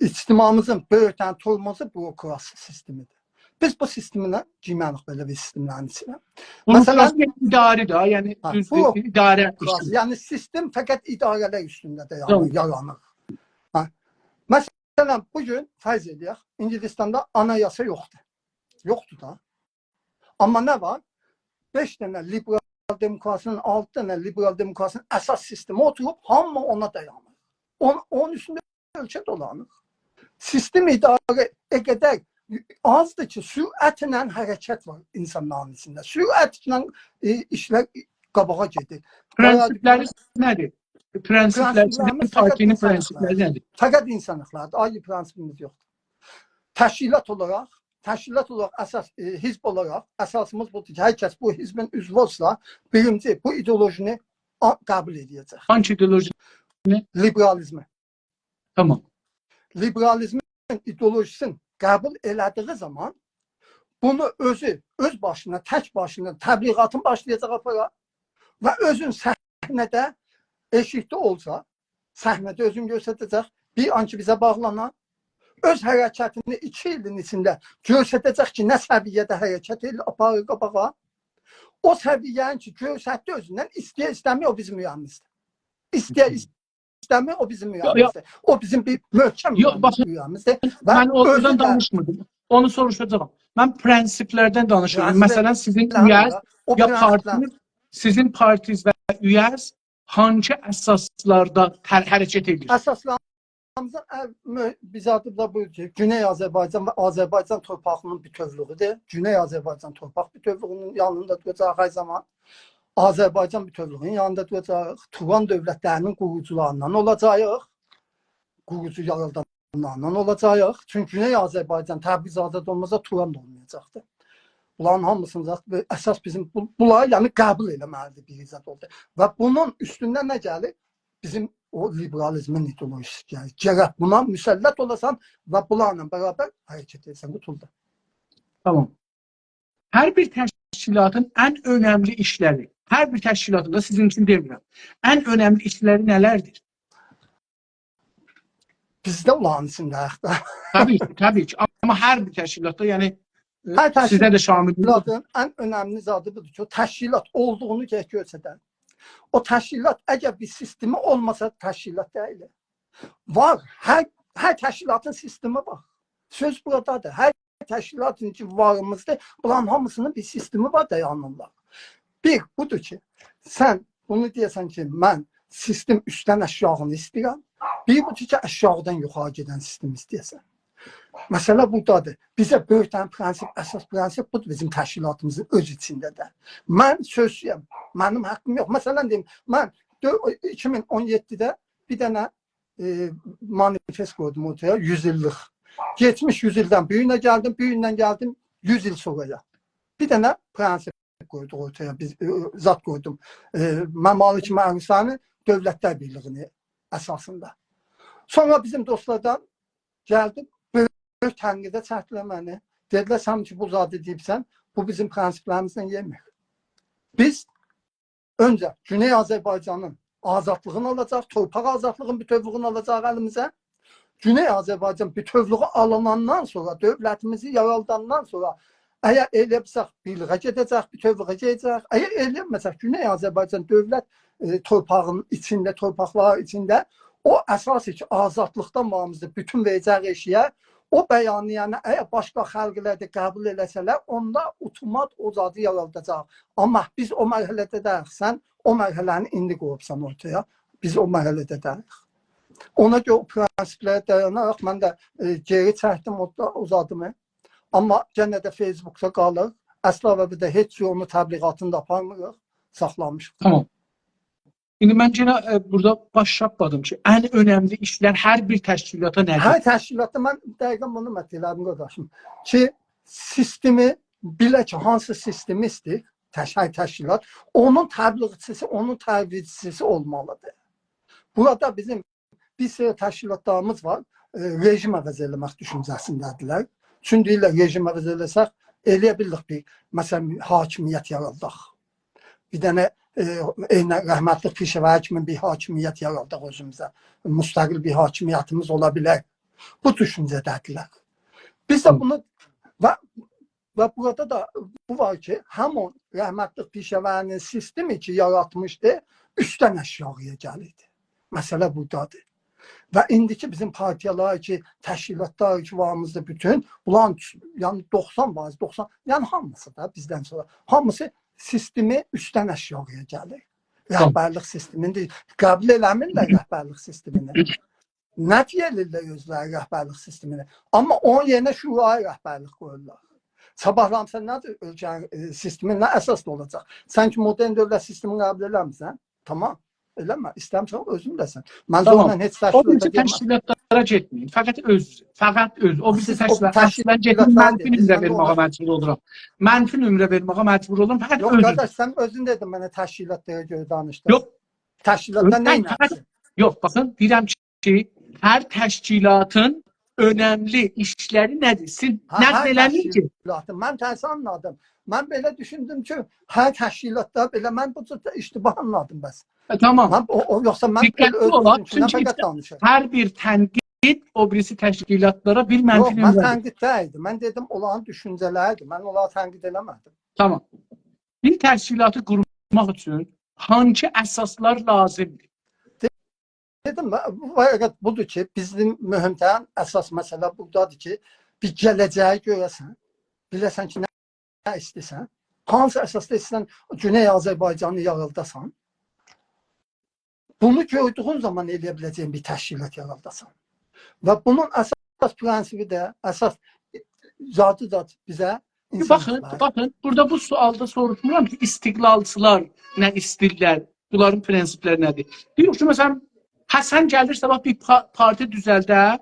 اجتماعیمیزین بؤیوک تورموزو بوروکراسی سیستمی‌دیر. بیز بو سیستمینه گیرمه‌ریک، بئله بیر سیستملرین ایچینه. بوروکراسی، مثلاً، اداره ده، یعنی، هه، دوز، بوروکراسی، اداره ایشی. یعنی سیستم فقط اداره‌لر اوستونده ده، یعنی، تامام، یارانیر. هه. مثلاً، بو گون فرض ائله‌یک، انگلستاندا آنایاسا یوخدور. یوخدور دا. آمما نه وار؟ بئش دنه لیبرال دموکراسی‌نین، آلتی دنه لیبرال دموکراسی‌نین اساس سیستمی اوتوروب، هامی اونا دایانیر. اون-، اونون اوستونده اؤلکه دولانیر. سیستم اداره ائ قدر آزدیر کی، سرعتله حرکت وار اینسانلارین ایچینده. سرعتله، ائ، ایشلر قاباغا گئدیر. پرنسیپلری نه‌دیر؟ پرنسیپلر، سیزین پرنسیپلریمیز فقط پارتی‌نین اینسان پرنسیپلری حاقلاری. نه‌دیر؟ فقط اینسان حاقلاری‌دیر. آیری پرنسیپیمیز یوخدور. تشکیلات اولاراق، تشکیلات اولاراق اساس، ائ، حزب اولاراق اساسیمیز بودور کی، هر کس بو حزبین عضوو اولسا، بیرینجی بو ایدئولوژینی آ-، قبول ائله‌یه‌جک. هانسی ایدئولوژی؟ لیبرالیزمی. تامام. لیبرالیزمین ایدئولوژیسینی قبول ائله‌دیگی زامان بونو اؤزو، اؤز باشینا، تک باشینا تبلیغاتین باشلایاجاق آپارا و اؤزون صحنه‌ده، ائشیکده اولسا، صحنه‌ده اؤزونو گؤستره‌جک. بیر آن کی، بیزه باغلانا، اؤز حرکتینی ایکی ایلین ایچینده گؤستره‌جک کی، نه سویه‌ده حرکت ائل-، آپاریر قاباغا. او سویه‌نی کی، گؤستردی اؤزوندن، ایسته‌یه ایسته‌مه‌یه او بیزیم اویه‌میزدیر. ایسته‌یه ایسته‌مه‌یه او بیزیم اویه‌میزدیر. او بیزیم بیر محکم اویه‌میزدیر. یوخ، باخین، من اونو دانیشمیردیم. اونو سوروشاجاغام. من پرنسیپلردن دانیشیرام. پرنسیپلر مثلا، سیزین اویه‌ز، او یا پرنسیپلر پارتی‌نیز، سیزین پارتیز و اویه‌ز هانسی اساسلاردا هر-، حرکت ائدیر؟ اساسلاریمیزین ان مؤ-، بیر زادی دا بودور کی، گونئی آذربایجان و آذربایجان تورپاغی‌نین بوتؤولوگودور. گونئی آذربایجان تورپاق بوتؤولوگونون یانیندا دوراجاغیق هر زامان. آذربایجان بوتؤولوگونون یانیندا دوراجاغیق. توران دؤولتلری‌نین قوروجولاریندان اولاجاغیق. قوروجو یارادانلاریندان اولاجاغیق. چونکی گونئی آذربایجان، تبریز آزاد اولماسا، توران دا اولمایاجاقدیر. بونلارین هامیسینی دا اساس بیزیم بو-، بونلاری، یعنی، قبول ائله‌مه‌لیدیر، بیر زاد اولدو. و بونون اوستوندن نه گلیر؟ بیزیم او لیبرالیزمین ایدئولوژیسی گلیر. گرک بونا مسلط اولاسان و بونلارلا برابر حرکت ائده‌سن. قوتولدو. تامام. هر بیر تشکیلاتین ان اؤنملی ایشلری، هر بیر تشکیلاتین دا، سیزین اوچون دئمیرم، ان اؤنملی ایشلری نه‌لردیر؟ بیز ده اونلارین ایچینده‌ییک ده. طبیعی کی، طبیعی کی. آمما هر بیر تشکیلاتدا، یعنی، ائ، هر سیزه ده شامل. تشکیلاتین ان اؤنملی زادی بودور کی، او تشکیلات اولدوغونو گرک گؤستره‌سن. او تشکیلات، اگر بیر سیستمی اولماسا، تشکیلات دئییل. وار، هر، هر تشکیلاتین سیستمی وار. سؤز بورادادیر. هر تشکیلاتین کی، واریمیزدیر، بونلارین هامیسینین بیر سیستمی وار، دایانیرلار. بیر، بودور کی، سن بونو دئیه‌سن کی، من سیستم اوستدن آشاغینی ایسته‌ییرم. بیر، بودور کی، آشاغیدان یوخاری گئدن سیستمی ایسته‌یه‌سن. مسئله بورادادیر. بیزه بؤیوک دنه پرنسیپ، اساس پرنسیپ بودور بیزیم تشکیلاتیمیزین اؤز ایچینده ده. من سؤزچویم، منیم حاققیم یوخ. مثلا دئییم، من دؤ-، ایکی مین اون یئددیده بیر دنه، ائ، مانیفست قویدوم اورتایا، یوز ایللیک. کئچمیش یوز ایلدن بو گونه گلدیم، بو گوندن گلدیم یوز ایل سونرایا. بیر دنه پرنسیپ قویدوق اورتایا، بیز، ائ، زاد قویدوم. ائ، ممالک معروضه‌نین دؤولتلر بیرلیگینی اساسیندا. سونرا بیزیم دوستلاردان گلدی، بؤیوک تنقیده چکدیلر منی. دئدیلر، سن کی بو زادی دئییبسن، بو بیزیم پرنسیپلریمیزله یئمیر. بیز اؤنجه گونئی آذربایجانین آزادلیغینی آلاجاق، تورپاق آزادلیغین بوتؤولوگونو آلاجاق الیمیزه. گونئی آذربایجان بوتؤولوگو آلیناندان سونرا، دؤولتیمیزی یارالداندان سونرا، اگر ائلیه بیلسک، بیرلیگه گئده‌جک، بوتؤولوگه گئده‌جک. اگر ائلیه‌مه‌سک، گونئی آذربایجان دؤولت، ائ، تورپاغین ایچینده، تورپاقلارین ایچینده او اساس کی، آزادلیقدان واریمیزدیر، بوتون وئره‌جک ائشییه، او بیانیه‌نی اگر باشقا خلقلر ده قبول ائله‌سه‌لر، اوندا اوتومات او زادی یارالداجاق. آمما بیز او مرحله‌ده دئییلیک. سن او مرحله‌نی ایندی قویوبسان اورتایا. بیز او مرحله‌ده دئییلیک. اونا گؤره او پرنسیپلره دایاناراق من ده، ائ، گئری چکدیم او، او زادیمی. آمما یئنه ده فیس‌بوکدا قالیر. اصلا و ابدا هئچ جور اونون تبلیغاتینی دا آپارمیریق، ساخلامیشیق. تامام. ایندی من یئنه، ائ، بورادا باش چاپمادیم کی، ان اؤنملی ایشلر هر بیر تشکیلاتا نه‌دیر؟ هر تشکیلاتدا من دقیقا بونو مطرح ائله‌دیم، قارداشیم. کی، سیستمی بیله کی، هانسی سیستمی ایسته‌ییر، تش-، هر تشکیلات، اونون تبلیغچیسی، اونون ترویجچیسی اولمالیدیر. بورادا بیزیم بیر سیرا تشکیلاتلاریمیز وار، ائ، رژیم عوض ائله‌مک دوشونجه‌سینده‌دیرلر. چونکی دئییرلر، رژیم عوض ائله‌سک، ائلیه بیلیریک بیر، مثلا، حاکمیت یاراداق. بیر دنه، ائ، عینی رحمتلیک پیشه‌وری کیمی بیر حاکمیت یاراداق اؤزوموزه. مستقل بیر حاکمیتیمیز اولا بیلر. بو دوشونجه‌ده‌دیرلر. بیز ده، هی، بونو و، و بورادا دا بو وار کی، همین رحمتلیک پیشه‌وری‌نین سیستمی کی، یاراتمیشدی، اوستدن آشاغییا گلیردی. مسئله بورادادیر. و ایندیکی بیزیم پارتیالار کی، تشکیلاتلار کی، واریمیزدیر بوتون، بونلارین، یعنی، دوخسان فایز، دوخسان، یعنی، هامیسی دا بیزدن سونرا، هامیسی سیستمی اوستدن آشاغییا گلیر. تامام. رهبرلیک سیستمینی قبول ائله‌میرلر، رهبرلیک سیستمینی. نفی ائدیرلر اؤزلری رهبرلیک سیستمینی. آمما اونون یئرینه شورای رهبرلیک قویورلار. صاباحلاری سن نه اؤلکه‌نین، ائ، سیستمی نه اساسدا اولاجاق؟ سن کی مدرن دؤولت سیستمینی قبول ائله‌میرسن، تامام، ائله‌مه. ایسته‌میرسن، اؤزون بیله‌سن. من تامام. زورلا هئچ او بیریسی تشکیلاتا گیرمم. تشکیلاتلارا گئتمه‌یین. فقط اؤز، فقط اؤز. او بیریسی سیز او تشکیلات، اصلاً تشکیلاتلاری گئتمه‌یین. من دئدینیز، فیکرینیزه سن وئرمه‌یه اولماز. مجبور اولورام. من فیکرینیزه وئرمه‌یه مجبور اولورام. فقط یوخ، اؤزون. قارداش، سن اؤزون دئدین منه تشکیلاتلارا گؤره دانیش دا. یوخ. تشکیلاتلار نه من ائده‌جک؟ فقط، یوخ، باخین، دئییرم کی، هر تشکیلاتین اؤنملی ایشلری نه‌دیر؟ سیز ها، نقد هر ائله‌مه‌یین کی. تشکیلاتین. من ترس آنلادیم. من بئله دوشوندوم کی، هر تشکیلاتدا بئله، من بو جور اشتباه آنلادیم بس. ائ، تامام. من او، او، یوخسا من دقتلی اؤز اولان، اوچون چونکی فقط دانیشیرام. هر بیر تنقید او بیریسی تشکیلاتلارا بیر یوخ، منفی من نمره وئریر. تنقید دئییلدی. من دئدیم، اونلارین دوشونجه‌لریدیر. من اونلاری تنقید ائله‌مه‌دیم. تامام. بیر تشکیلاتی قورماق اوچون هانسی اساسلار لازیمدیر؟ دئدیم، بو، بو، بودور کی، بیزیم مهم‌ترین اساس مسئله بورادادیر کی، بیر گله‌جه‌یی گؤره‌سن، بیله‌سن کی، نه، نه ایسته‌ییرسن، هانسی اساسدا ایسته‌ییرسن گونئی آذربایجانی یاراداسان. بونو گؤردویون زامان ائلیه بیله‌جه‌یین بیر تشکیلات یاراداسان. و بونون اساس پرنسیبی ده، اساس زادی دا بیزه باخین، اینسانلار. باخین، بورادا بو سؤالدا سوروشمورام کی، استقلالچیلار نه ایسته‌ییرلر، بونلارین پرنسیپلری نه‌دیر؟ دئییر کی، مثلاً، حسن گلیر، صاباح بیر پا-، پارتی دوزلده،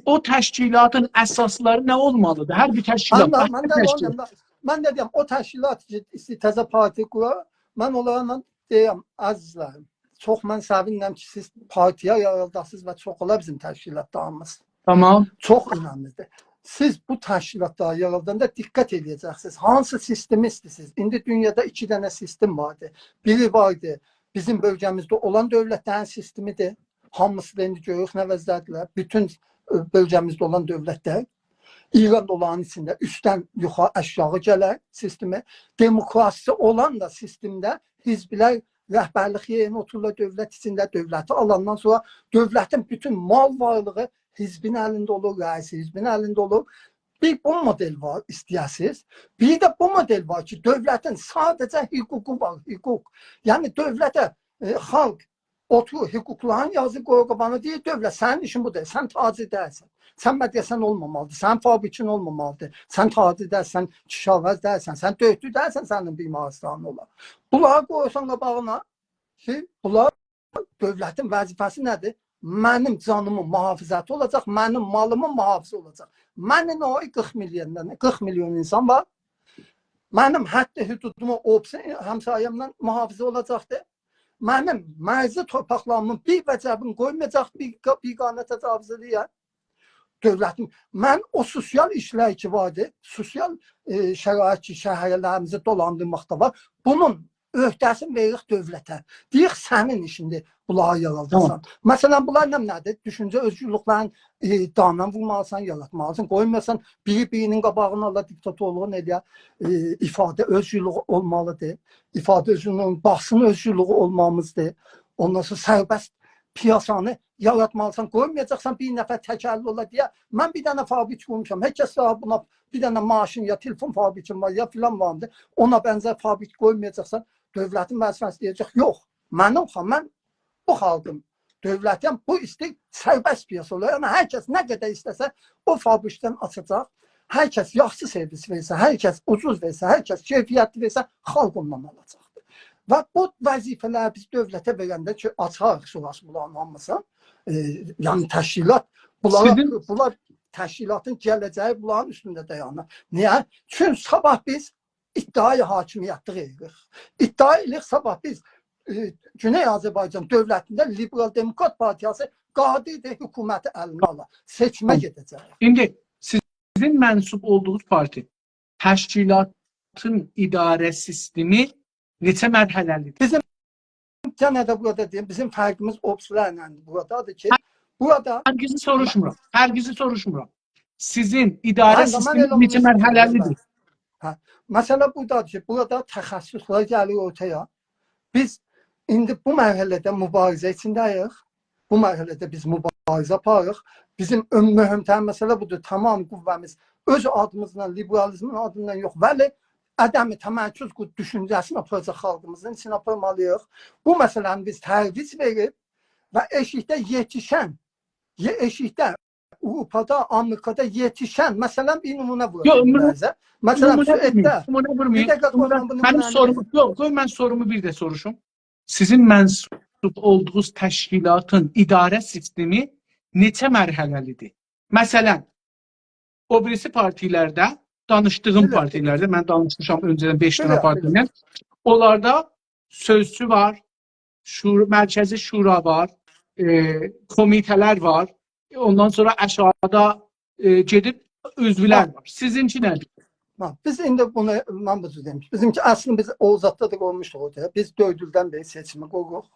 او تشکیلاتین اساسلاری نه اولمالیدیر؟ هر بیر تشکیلات، من ده، باشقا من ده تشکیلات. اونلارلا، من ده دئییرم، او تشکیلات کی، ایسته‌ییر تازه پارتی قورا، من اونلارلا دئییرم، عزیزلریم، چوخ من سئوینیرم کی، سیز پارتیا یاراداسینیز و چوخ اولا بیزیم تشکیلاتلاریمیز. تامام. چوخ اؤنملیدیر. سیز بو تشکیلاتلاری یاراداندا دقت ائله‌یه‌جکسینیز. هانسی سیستمی ایسته‌ییرسینیز؟ ایندی دونیادا ایکی دنه سیستم واردی. بیری واردی، بیزیم بؤلگه‌میزده اولان دؤولتلرین سیستمیدیر. هامیسی دا ایندی گؤروروک نه وضعیتده‌دیرلر. بوتون، اؤ، بؤلگه‌میزده اولان دؤولتلر. ایران دا اونلارین ایچینده اوستدن یوخاری، آشاغی گلن سیستمی. دموکراسی اولان دا سیستمده حزبلر رهبرلیک یئرینه اوتورورلار دؤولت ایچینده، دؤولتی آلاندان سونرا دؤولتین بوتون مال وارلیغی حزبین الینده اولور، رئیس حزبین الینده اولور. بیر بو مدل وار، ایسته‌یه‌سیز. بیر ده بو مدل وار کی، دؤولتین ساده‌جه حقوقو وار، حقوق. یعنی دؤولته، ائ، خالق اوتورور، حقوقلارین یازیر، قویور قاباغینا، دئییر، «دؤولت، سنین ایشین بودور، سن تاجر دئییلسن، سن مدرسه‌ن اولمامالیدیر، سنین فابریکین اولمامالیدیر، سن تاجر دئییلسن، کشاورز دئییلسن، سن دؤهدور دئییلسن، سنین بیمارستانین اولار.» بونلاری قویورسان قاباغینا کی، بونلار دؤولتین وظیفه‌سی نه‌دیر؟ منیم جانیمین محافظتی اولاجاق، منیم مالیمین محافظه‌سی اولاجاق. منی نه، قیرخ میلیوندان، قیرخ میلیون اینسان وار. منیم حد حدودومو او بیریسی همسایه‌مدن محافظه اولاجاقدیر. منیم مرزی تورپاقلاریمین بیر وجبین قویمایاجاق بیر قا-، بیگانه تجاوز ائله‌یه. دؤولتین، من او سوسیال ایشلر کی واردی، سوسیال، ائ، شرایط کی، شهرلریمیزی دولاندیرماقدا وار، بونون عهده‌سینی وئریریک دؤولته. دئییریک، سنین ایشیندیر بونلاری یاراداسان. تامام. مثلاً، بونلار نه، نه‌دیر؟ دوشونجه اؤزگورلوکلرین، ائ، دامدان وورمالیسان، یاراتمالیسان، قویمایاسان بیری بیری‌نین قاباغینا آلا، دیکتاتورلوغون ائله‌یه، ائ، ایفاده اؤزگورلویو اولمالیدیر. ایفاده اؤزگورلویو، باسین اؤزگورلویو اولمالیدیر. اوندان سونرا سربست پیاسانی یاراتمالیسان، قویمایاجاقسان بیر نفر تک‌اللی اولا دئیه. من بیر دنه فابریک قورموشام، هئچ کس داها بونا، بیر دنه ماشین یا تلفن فابریکیم وار، یا فلان واریمدیر، اونا بنزر فابریک قویمایاجاقسان، دؤولتین وظیفه‌سی دئیه‌جک، یوخ، منیم خا-، من بو خالقیم، دؤولتیم، بو ایسته‌ییر سربست پیاسا اولا. یعنی هر کس نه قدر ایسته‌سه، او فابریکدن آچاجاق. هر کس یاخشی سرویس وئرسه، هر کس اوجوز وئرسه، هر کس کیفیتلی وئرسه، خالق اوندان آلاجاقدیر. و بو وظیفه‌لری بیز دؤولته وئرنده کی، آچاریق شوراش بونلارین هامیسین، ائ، یعنی تشکیلات، بونلارا، سیزین بونلار تشکیلاتین گله‌جه‌یی بونلارین اوستونده دایانیر. نییه؟ چونکی صاباح بیز ادعای حاکمیتلیک ائدیریک. ادعا ائدیریک، صاباح بیز، ائ، گونئی آذربایجان دؤولتینده لیبرال دموکرات پارتیاسی قادردیر حکومتی الینه آلا. سئچیمه گئده‌جک. ایندی سیزین منسوب اولدوغونوز پارتی، تشکیلاتین اداره سیستمی نئچه مرحله‌لیدیر؟ بیزیم، یئنه ده بورادا دئییم، بیزیم فرقیمیز اوبسلرله بورادادیر کی، بورادا فرقیزی سوروشمورام. فرقیزی سوروشمورام. سیزین اداره سیستمی نئچه مرحله‌لیدیر؟ هه، مسئله بورادادیر کی، بورادا تخصصلر گلیر اورتایا. بیز ایندی بو مرحله‌ده مبارزه ایچینده‌ییک. بو مرحله‌ده بیز مبارزه آپاریریق. بیزیم اؤن مهم‌ترین مسئله بودور. تمام قوه‌میز اؤز آدیمیزدان، لیبرالیزمین آدیندان یوخ، ولی عدم تمرکز دوشونجه‌سینی آپاراجاق خالقیمیزین ایچینه آپارمالی‌ییق. بو مسئله‌نی بیز ترویج وئریب و ائشیکده یئتیشن، یئ-، ائشیکده آوروپادا، آمریکادا یئتیشن، مثلا، بیر نمونه ووراجاغام، یوخ، نمونه، سیزه. مثلا، نمونه سوئدده، وورمایین، نمونه وورمایین. بیر دقیقه، قوی، نمونه، من بیر منیم دنه سورومو، یوخ، قوی من سورومو بیر ده سوروشوم. سیزین منسوب اولدوغونوز تشکیلاتین اداره سیستمی نئچه مرحله‌لی‌دیر؟ مثلا، او بیریسی پارتی‌لرده، دانیشدیغیم، بئله، پارتی‌لرده، من دانیشمیشام اؤنجه‌دن بئش دنه، بئله، پارتی، بئله، ایله. اونلاردا سؤزچو وار، شور-، مرکزی شورا وار، ائ، کمیته‌لر وار، اوندان سونرا آشاغیدا، ائ، گئدیب عضولر، باخ، وار. سیزینکی نه‌دیر؟ باخ، بیز ایندی بونو، من بو جور دئمیشم. بیزیمکی اصلینده بیز او زاددا دا قویموشدوق اورتایا. بیز دؤرد ایلدن بئری سئچیمی قویوروق.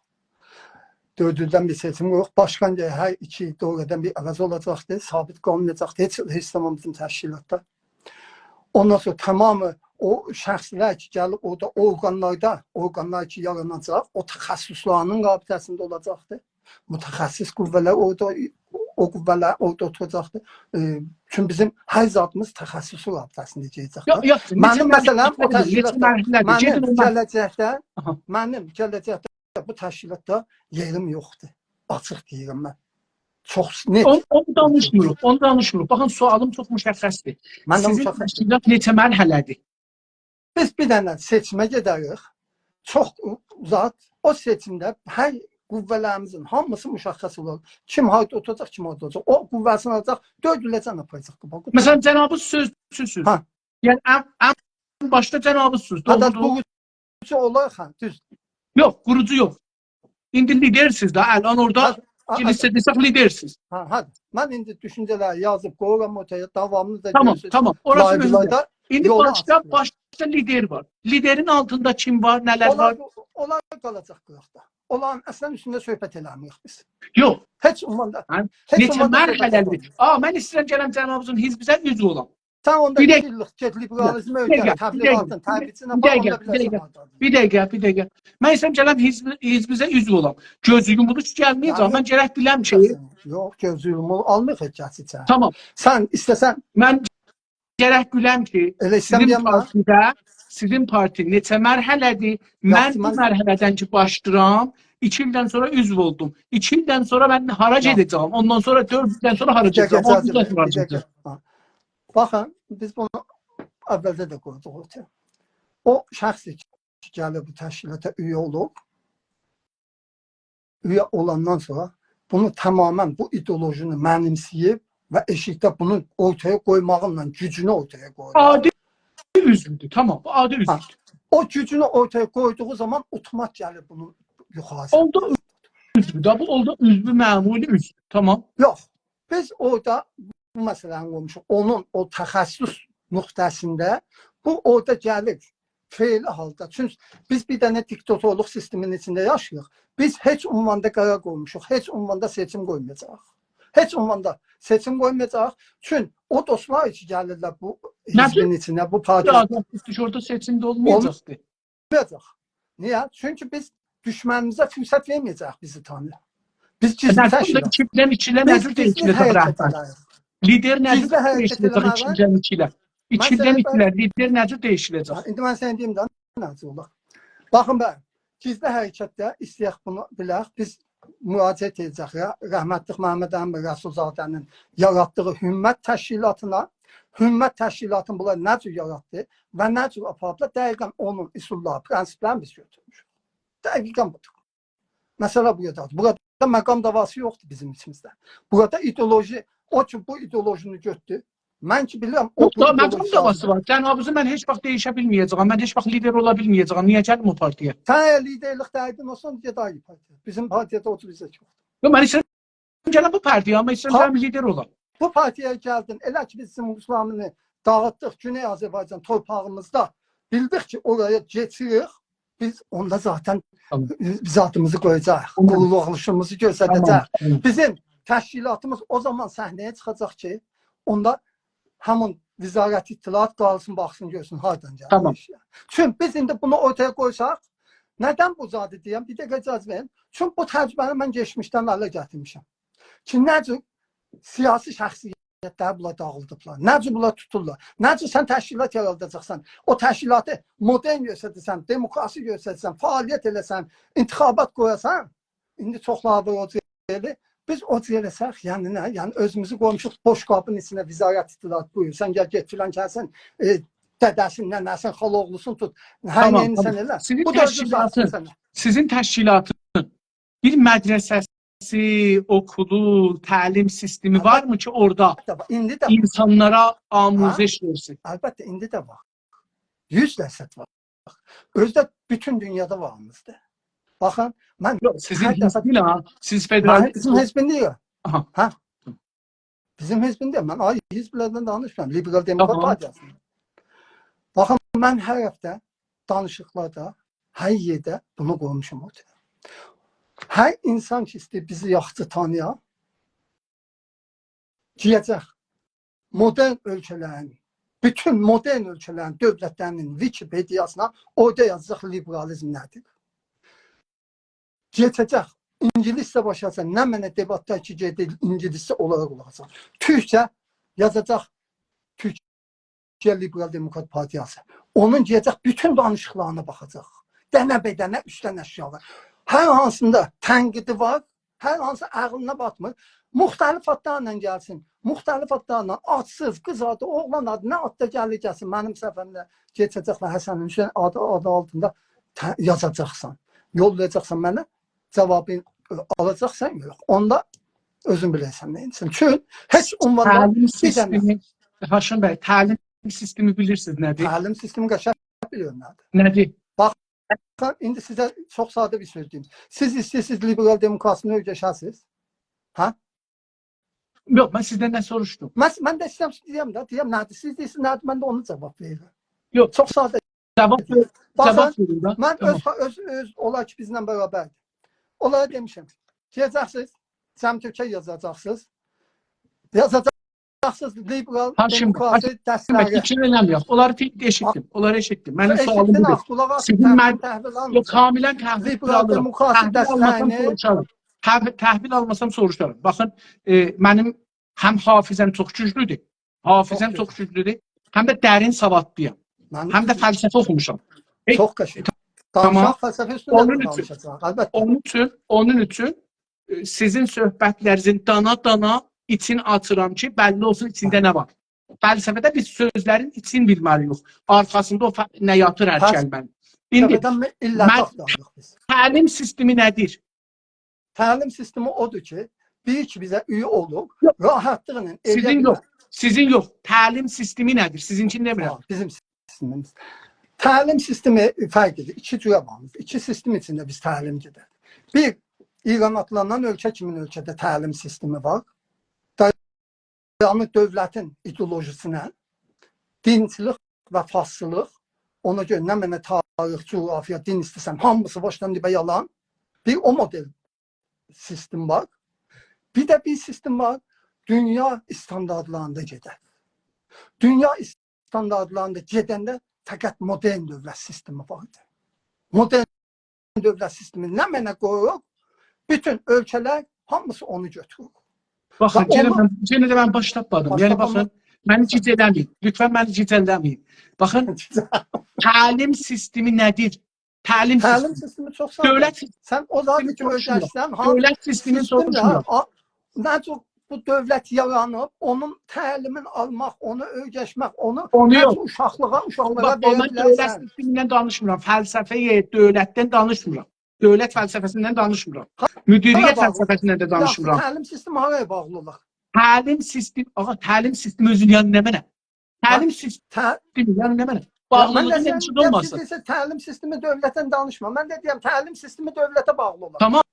دؤرد ایلدن بیر سئچیم یوخ. باشقان گرک هر ایکی دوره‌دن بیر عوض اولاجاقدی. ثابت قالمایاجاقدی هئچ، هئچ زامان بیزیم تشکیلاتدا. اوندان سونرا تمامی او شخصلر کی، گلیب اورادا اورقانلاردا، اورقانلار کی، یاراناجاق، او تخصصلارینین رابطه‌سینده اولاجاقدی. متخصص قوه‌لر اورادا، او قوه‌لر اورادا اوتوراجاقدی. ائ، چونکی بیزیم هر زادیمیز تخصصی رابطه‌سینده گئده‌جک. یوخ، یوخ، منیم، نئچه مرحله، مثلا، او، نئچه تشکیلاتدا، مرحله، منیم گئدین او مرحله، گله‌جکده، آها، منیم گله‌جکده بو تشکیلاتدا یئریم یوخدور. آچیق دئییرم من. چوخ نت. اون-، اونو دانیشمیریق، اونو دانیشمیریق. باخین، سؤالیم چوخ مشخصدیر. من ده سیزین مشخص، تشکیلات نئچه مرحله‌دیر؟ بیز بیر دنه سئچیمه گئدریک. چوخ زاد، او سئچیمده هر قوه‌لریمیزین هامیسی مشخص اولور. کیم هاردا اوتوراجاق، کیم هاردا اوتوراجاق. او قوه‌سینی آلاجاق، دؤرد ایله‌جن آپاراجاق قاباغا. مثلا، جنابیز سؤزچوسوز. هه. یعنی، ان، ان باشدا جنابیزسیز، هه، دوغرودور؟ قوروجو اولار، هه، دوز. یوخ، قوروجو یوخ. ایندی لیدرسیز ده، الان اورادا، هه، هه، هه، کلیسه دئسک، لیدرسیز. هه، هه. من ایندی دوشونجه‌لری یازیب قویورام اورتایا، داوامیزی دا، تامام، گؤرسه‌جک، تامام. اوراسی لایولاردان مؤهمدور. ایندی یولو باشدا، آچیق، باشدا لیدر وار. لیدرین آلتیندا کیم وار، نه‌لر وار؟ اونلار، اونلار قالاجاق قیراقدا. اونلارین اصلا اوستونده صحبت ائله‌میریک بیز. یوخ. هئچ عمومدا، هه، هئچ نئچه عمومدا صحبت مرحله‌لی‌دیر؟ ائله‌میریک. آ، من ایسته‌ییرم گلم جنابیزین حزبیزه عضو اولام. سن اوندا بیر دقیقه. ایکی ایللیک گئدیب، بیر دقیقه، بیر دقیقه، تبلیغاتین، بیر دقیقه، تبلیغاتین، بیر دقیقه، تبلیغاتین، بیر دقیقه، بیر دقیقه. من ایسته‌ییرم گلم حزب، حزبیزه عضو اولام. گؤزو یومولو کی، گلمه‌یه‌جم. گلمه‌یه‌جم. من گرک بیلم کی، یوخ، گؤزو یومولو آلمیریق هئچ کسی ایچری. تامام. سن ایسته‌سن، من گرک بیلم کی، ائله ایسته‌ییرم سیزین دئیم من، پارتیده، سیزین پارتی نئچه مرحله‌دیر؟ یاخشی، من بو، من مرحله‌دن کی باشلاییرام، ایکی ایلدن سونرا عضو اولدوم. ایکی ایلدن سونرا من هارا، یوخ، گئده‌جم؟ اوندان سونرا دؤرد ایلدن سونرا هارا، بیر دقیقه، گئده‌جم؟ اجازه وئرین، بیر دقیقه. هه. باخین، بیز بونو اولده ده قویدوق اورتایا. او شخص کی، گلیر بو تشکیلاتا عضو اولوب، عضو اولاندان سونرا بونو تماما، بو ایدئولوژینی منیمسه‌ییب و ائشیکده بونو اورتایا قویماغینلا گوجونو اورتایا قویور. عادی عضودور، تامام، بو عادی، هه، عضودور. او گوجونو اورتایا قویدوغو زامان اوتومات گلیر بونون یوخاریسی. اوندا عضودور دا، بو اوندا عضو، معمولی عضو، تامام. یوخ، بیز اورادا بو مسئله‌نی قویموشوق. اونون او تخصص نقطه‌سینده بو اورادا گلیر فعلی حالدا. چونکی بیز بیر دنه دیکتاتورلوق سیستمینین ایچینده یاشاییریق. بیز هئچ عنواندا قرار قویموشوق، هئچ عنواندا سئچیم قویمایاجاغیق. هئچ عنواندا سئچیم قویمایاجاغیق. چون او دوستلار کی گلیرلر بو، نه، حزبین ایچینه، بو پارتی‌یه، آزاد دوستلار، اورادا سئچیم ده اولمایاجاقدی. اولمایاجاق. نییه؟ چونکی بیز دوشمنیمیزه فرصت وئرمه‌یه‌جه‌ییک بیزی تانییا. بیز گیزلی، نه، تشکیلات، ایکی ایلدن، ایکی ایلدن، بیز نه جور گیزلی دئییشیله‌جک حرکت رهبر؟ ائده‌جه‌ییک؟ لیدر نه جور دئییشیله‌جک ایکی ایلدن، ایکی ایله؟ گیزلی حرکت ائله‌مه‌یه، ایکی ایلدن، ایکی ایلدن لیدر نه جور دئییشیله‌جک؟ هه، ایندی من سنه دئییم ده، نه جور اولار. باخین، به، گیزلی حرکتده ایسته‌یک بونو بیلک، بیز مراجعت ائده‌جه‌ییک ره-، رحمتلیک محمد امین رسول‌زاده‌نین یاراتدیغی همت تشکیلاتینا. همت تشکیلاتینی بونلار نه جور یاراتدی و نه جور آپاریبلار، دقیقا اونون اصوللاری، پرنسیپلرینی بیز گؤتورموشوک. دقیقا بودور. مسئله بورادادیر. بورادا مقام دعواسی یوخدور بیزیم ایچیمیزده. بورادا ایدئولوژی، او کی بو ایدئولوژینی گؤتدو. من کی بیلیرم، او یوخ بو دا، ایدئولوژی مقام دعواسی سازدیر. وار. جنابیزی من هئچ واخت دییشه بیلمه‌یه‌جه‌یم. من هئچ واخت لیدر اولا بیلمه‌یه‌جم. نییه گلیم او پارتی‌یه؟ سن اگر لیدرلیک دردین اولسا، گئت آیری پارتی‌یه. بیزیم پارتی‌یه ده او جور عزت یوخدور. یوخ، من ایسته‌ییرم گلم بو پارتی‌یه، آمما ایسته‌ییرم، هه، گلم لیدر اولام. بو پارتی‌یه گلدین، ائله کی بیز جمهوری اسلامی‌نی داغیتدیق گونئی آذربایجان تورپاغیمیزدا، بیلدیک کی اورایا کئچیریک، بیز اوندا ذاتا، تامام، ذاتیمیزی قویاجاغیق، تامام، قورولوشوموزو گؤستره‌جه‌ییک. تامام، تامام. بیزیم تشکیلاتیمیز او زامان صحنه‌یه چیخاجاق کی، اوندا همین وزارت اطلاعات قالسین، باخسین، گؤرسون هاردان گلیر، تامام، بو ایش، یعنی. چونکی بیز ایندی بونو اورتایا قویساق، ندن بو زادی دئیم، بیر دقیقه اجازه وئرین. چونکی بو تجربه‌نی من کئچمیشدن اله گتیرمیشم. کی نه جور سیاسی شخصیت فعالیتلری بونلار داغیلدیبلار. نه جور بونلار توتورلار؟ نه جور سن تشکیلات یاراداجاقسان؟ او تشکیلاتی مدرن گؤستره‌سن، دموکراسی گؤستره‌سن، فعالیت ائله‌سن، انتخابات قویاسان، ایندی چوخلاری او جور ائله‌ییر. بیز او جور ائله‌سک، یعنی نه؟ یعنی اؤزوموزو قویموشوق بوشقابین ایچینه، وزارت اطلاعات بویور. سن گل گئت فلان کسین، ائ، دده‌سین، ننه‌سین، خالاوغلوسون توت. هر تامام، نئینیرسن تامام. ائله. سیزین بو دا اؤزون تشکیلاتین، ساغلاسین سنه. سیزین تشکیلاتین بیر مدرسه‌سی، اوکولو، تعلیم سیستمی، البته، وارمی کی، اورادا البته، باخ، ایندی ده وار. اینسانلارا، هه؟ آموزش وئرسین؟ البته، ایندی ده وار. یوز درصد وار. اؤزو ده بوتون دونیادا واریمیزدیر. باخین، من یوخ، سیزین هر دفعه حزبین ها، سیز من، فدرال بیزیم حزبین دئییل. آها. هه؟ بیزیم حزبین دئییل. من آیری حزبلردن دانیشمیرام. لیبرال دموکرات، تامام، پارتیاسی. باخین، من هر هفته دانیشیقلاردا، هر یئرده بونو قویموشام اورتایا. هر اینسان کی ایسته‌ییر بیزی یاخشی تانییا، گیره‌جک مدرن اؤلکه‌لرین، بوتون مدرن اؤلکه‌لرین دؤولتلرینین ویکی‌پئدیاسینا، اورادا یازاجاق لیبرالیزم نه‌دیر. گئده‌جک، اینگیلیسجه باشلاسا، نمنه دئباتدا کی گئدیر، اینگیلیسجه اونلارا قولاق آساجاق. تورکجه یازاجاق، تورکیه لیبرال دموکرات پارتیاسی. اونون گئده‌جک، بوتون دانیشیقلارینا باخاجاق. دنه به دنه، اوستدن آشاغی. هر هانسیندا تنقیدی وار، هر هانسی عقلینه باتمیر، مختلف آدلارلا گلسین. مختلف آدلارلا، آدسیز، قیز آدی، اوغلان آدی، نه آددا گلیر گلسین. منیم صفحه‌مده کئچه‌جکلر، حسن حسین آدی، آدی آلتیندا ته-، یازاجاقسان. یوللایاجاقسان منه، جاوابین، ائ، آلاجاقسان، یوخ. اوندا اؤزون بیلرسن نه ائدیرسن. چون هئچ عنواندا تعلیم بیر دنه سیستمی، هاشم بی، تعلیم سیستمی بیلیرسینیز نه‌دیر؟ تعلیم سیستمی قشنگ بیلیرم نه‌دیر. نه‌دیر؟ باخ، ایندی سیزه چوخ ساده بیر سؤز دئییم. سیز ایسته‌ییرسینیز لیبرال دموکراسینی اؤیرشه‌سینیز؟ هه؟ یوخ، من سیزدن نه سوروشدوم؟ من، من ده ایسته‌ییرم دئیم ده، دئیم نه‌دیر؟ سیز دئییرسینیز نه‌دیر، من ده اونو جاواب وئریرم. یوخ. چوخ ساده. جاواب وئر-، باخین، جاواب وئرین ده. من، تامام، اؤز، اؤز، اؤز، اولار کی بیزله برابردیر. اونلارا دئمیشم، گله‌جکسینیز، جمع تؤکه یازاجاقسینیز. یازاجاقسینیز لیبرال، هاشم بی، دموکراسی، هاشم بی، دسته‌لری. فیکیر ائله‌میرم. اونلاری تی-، ائشیتدیم، اونلاری ائشیتدیم. منیم سؤالیم ائشیتدین، بودور. آخ، قولاق آس، سیزین تحویل، من-، تحویل یوخ، آلمیسان. کاملاً تحویل، لیبرال آلمیرام. دموکراسی، تحویل آلماسام، دسته‌لری، سوروشارام. تحویل، تحویل آلماسام، سوروشارام. باخین، ائ، منیم هم حافظه‌م چوخ گوجلودور. حافظه‌م چوخ گوجلودور. هم ده درین سوادلییام. من هم ده فلسفه اوخوموشام. ائ، چوخ قشنگ. تامام. دانیشاق، فلسفه اوستونده اونون اوچون، دانیشاجاغیق، البته. اونون اوچون، اونون اوچون، ائ، سیزین صحبتلرینیزین دانا-دانا ایچین آچیرام کی، بللی اولسون ایچینده نه وار. فلسفه‌ده بیز سؤزلرین ایچین بیلمه‌لی‌ییک. آرخاسیندا او فه-، نه یاتیر هر، هر کلمه‌نین. ایندی فلسفه‌دن علتی من آختاریریق بیز. تعلیم سیستمی نه‌دیر؟ تعلیم سیستمی اودور کی، بیر کی بیزه اویه اولوب، یوخ، راحتلیقلا سیزین ائلیه یوخ، بیلر. سیزین یوخ. تعلیم سیستمی نه‌دیر؟ سیزینکینی دئمیرم. ها، بیزیم سیستمیمیز. تعلیم سیستمی فرق ائدیر. ایکی جوره وار. ایکی سیستم ایچینده بیز تعلیم گئدر. بیر، ایران آدلانان اؤلکه کیمین اؤلکه‌ده تعلیم سیستمی وار. دایانیر دؤولتین ایدئولوژیسینه، دینچیلیک و فارسچیلیق، اونا گؤره نمنه تاریخ، جغرافیا، دین ایسته‌سن، هامیسی باشدان دیبه یالان. بیر او مدل سیستم وار. بیر ده بیر سیستم وار، دونیا استانداردلاریندا گئدن. دونیا استانداردلاریندا گئدنده فقط مدرن دؤولت سیستمی واردی. مدرن دؤولت سیستمی نمنه قویوروق، بوتون اؤلکه‌لر هامیسی اونو گؤتورور. باخین، و یئنه اونو من، یئنه ده من باش تاپمادیم. باش تاپمادیم. یعنی، باخین، منی گیج ائله‌مه‌یین. لطفاً منی گیج ائله‌مه‌یین. باخین، تعلیم سیستمی نه‌دیر؟ تعلیم سیستمی. تعلیم سیستمی چوخ ساده. دؤولت سیستمی سوروشمورام. سن او زادی کی اؤیرشسن، ها، دؤولت سیستمی سیستم ده، سوروشمورام. ها، نه جور بو دؤولت یارانیب، اونون تعلیمین آلماق، اونو اؤیرشمک، اونو، اونو نه یوخ. جور اوشاقلیغا، اوشاقلارا وئره بیلرسن. باخ، باخ، من دؤولت سیستمیندن دانیشمیرام، فلسفه‌ی دؤولتدن دانیشمیرام. دؤولت فلسفه‌سیندن دانیشمیرام. ها، مدیریت فلسفه‌سیندن ده دانیشمیرام. یاخشی، تعلیم سیستمی هارایا باغلی اولار؟ تعلیم سیستمی، آغا، تعلیم سیستمی اؤزو یعنی نمنه؟ تعلیم سیستمی یعنی نمنه؟ باغلیلیغی نمنه؟ باغلیلیغی نمنه؟ هئچ چیز اولماسین. من ده سنه دئییرم، تعلیم سیستمی دؤولتدن دانیشما. من ده دئییرم، تعلیم سیستمی دؤولته باغلی اولار. تامام.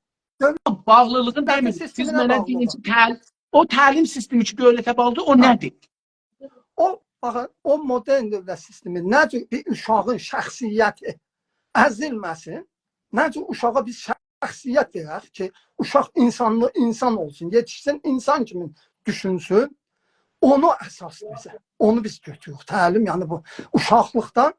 دؤولت باغلیلیغی دئمیرم. سیز منه دئیین کی، تعل-، او تعلیم سیستمی کی دؤولته باغلیدیر، او نه‌دیر؟ او، باخین، او مدرن دؤولت سیستمی نه جور بیر اوشاغین شخصیتی ازیلمه‌سین، نه جور اوشاغا بیز شخصیت وئرک کی، اوشاق اینسانلی اینسان اولسون، یئتیشسین، اینسان کیمی دوشونسون، اونو اساس بیزه، اونو بیز گؤتوروروک. تعلیم، یعنی بو اوشاقلیقدان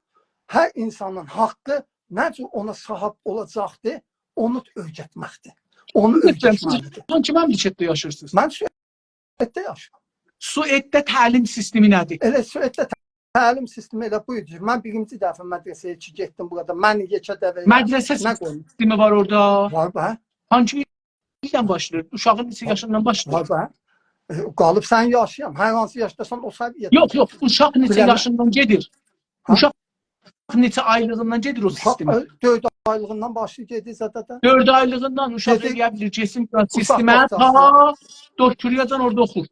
هر اینسانین حاققی نه جور اونا صاحیب اولاجاقدیر، اونو اؤیرتمکدیر. اونو اؤیرتمکدیر. سیز کیم مملکتده یاشاییرسینیز؟ من سوئدده یاشاییرام. سوئدده تعلیم سیستمی نه‌دیر؟ ائله سوئدده تعلیم سیستمی ائله بو ایدی. من بیرینجی دفعه مدرسه‌یه کی گئتدیم بورادا. من یئکه دوره، مدرسه نه قویموش؟ سیستمی وار اورادا. وار، وار. هانسی ایلدن باشلاییر؟ اوشاغین نئچه یاشیندان باشلاییر؟ وار، وار. ائ، قالیب سن یاشایان، هر هانسی یاشداسان او سویه‌ده. یوخ، یوخ، اوشاق نئچه بیله‌مم. یاشیندان گئدیر؟ ها؟ اوشاق نئچه آیلیغیندان گئدیر او اوشاق، سیستمه؟ ائ، دؤرد آیلیغیندان باشلاییر گئدیر زادادا. دؤرد آیلیغیندان اوشاق گئدیر. ائلیه بیلیر گئتسین اوشاق سیستمه، باغچاسینا. تا دکتراجان اورادا اوخور.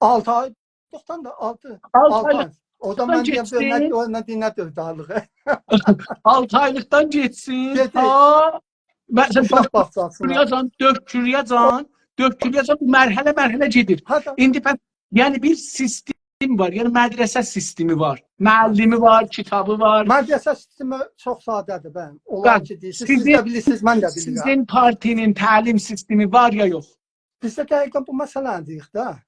آلتی آیلیقدان دا آلتی. آلتی آلتی آیلیق. آی. اورادا من دئیم گئتسین. نه، نه، نه، نه دؤرد آیلیغی. آلتی آیلیقدان گئتسین، گئدیر. تا مثلا اوشاق باغچاسینا. دکتراجان، دکتراجان، دکتراجان بو مرحله مرحله گئدیر. هه ده. ایندی پس، یعنی بیر سیستم وار، یعنی مدرسه سیستمی وار، معلمی وار، کیتابی وار. مدرسه سیستمی چوخ ساده‌دیر، بلی. اولار بلی. کی دئییرسینیز، سیزین، سیز ده بیلیرسینیز، من ده بیلیرم. سیزین پارتی‌نین تعلیم سیستمی وار یا یوخ؟ بیز ده دقیقا بو مسئله‌نی دئییریک ده.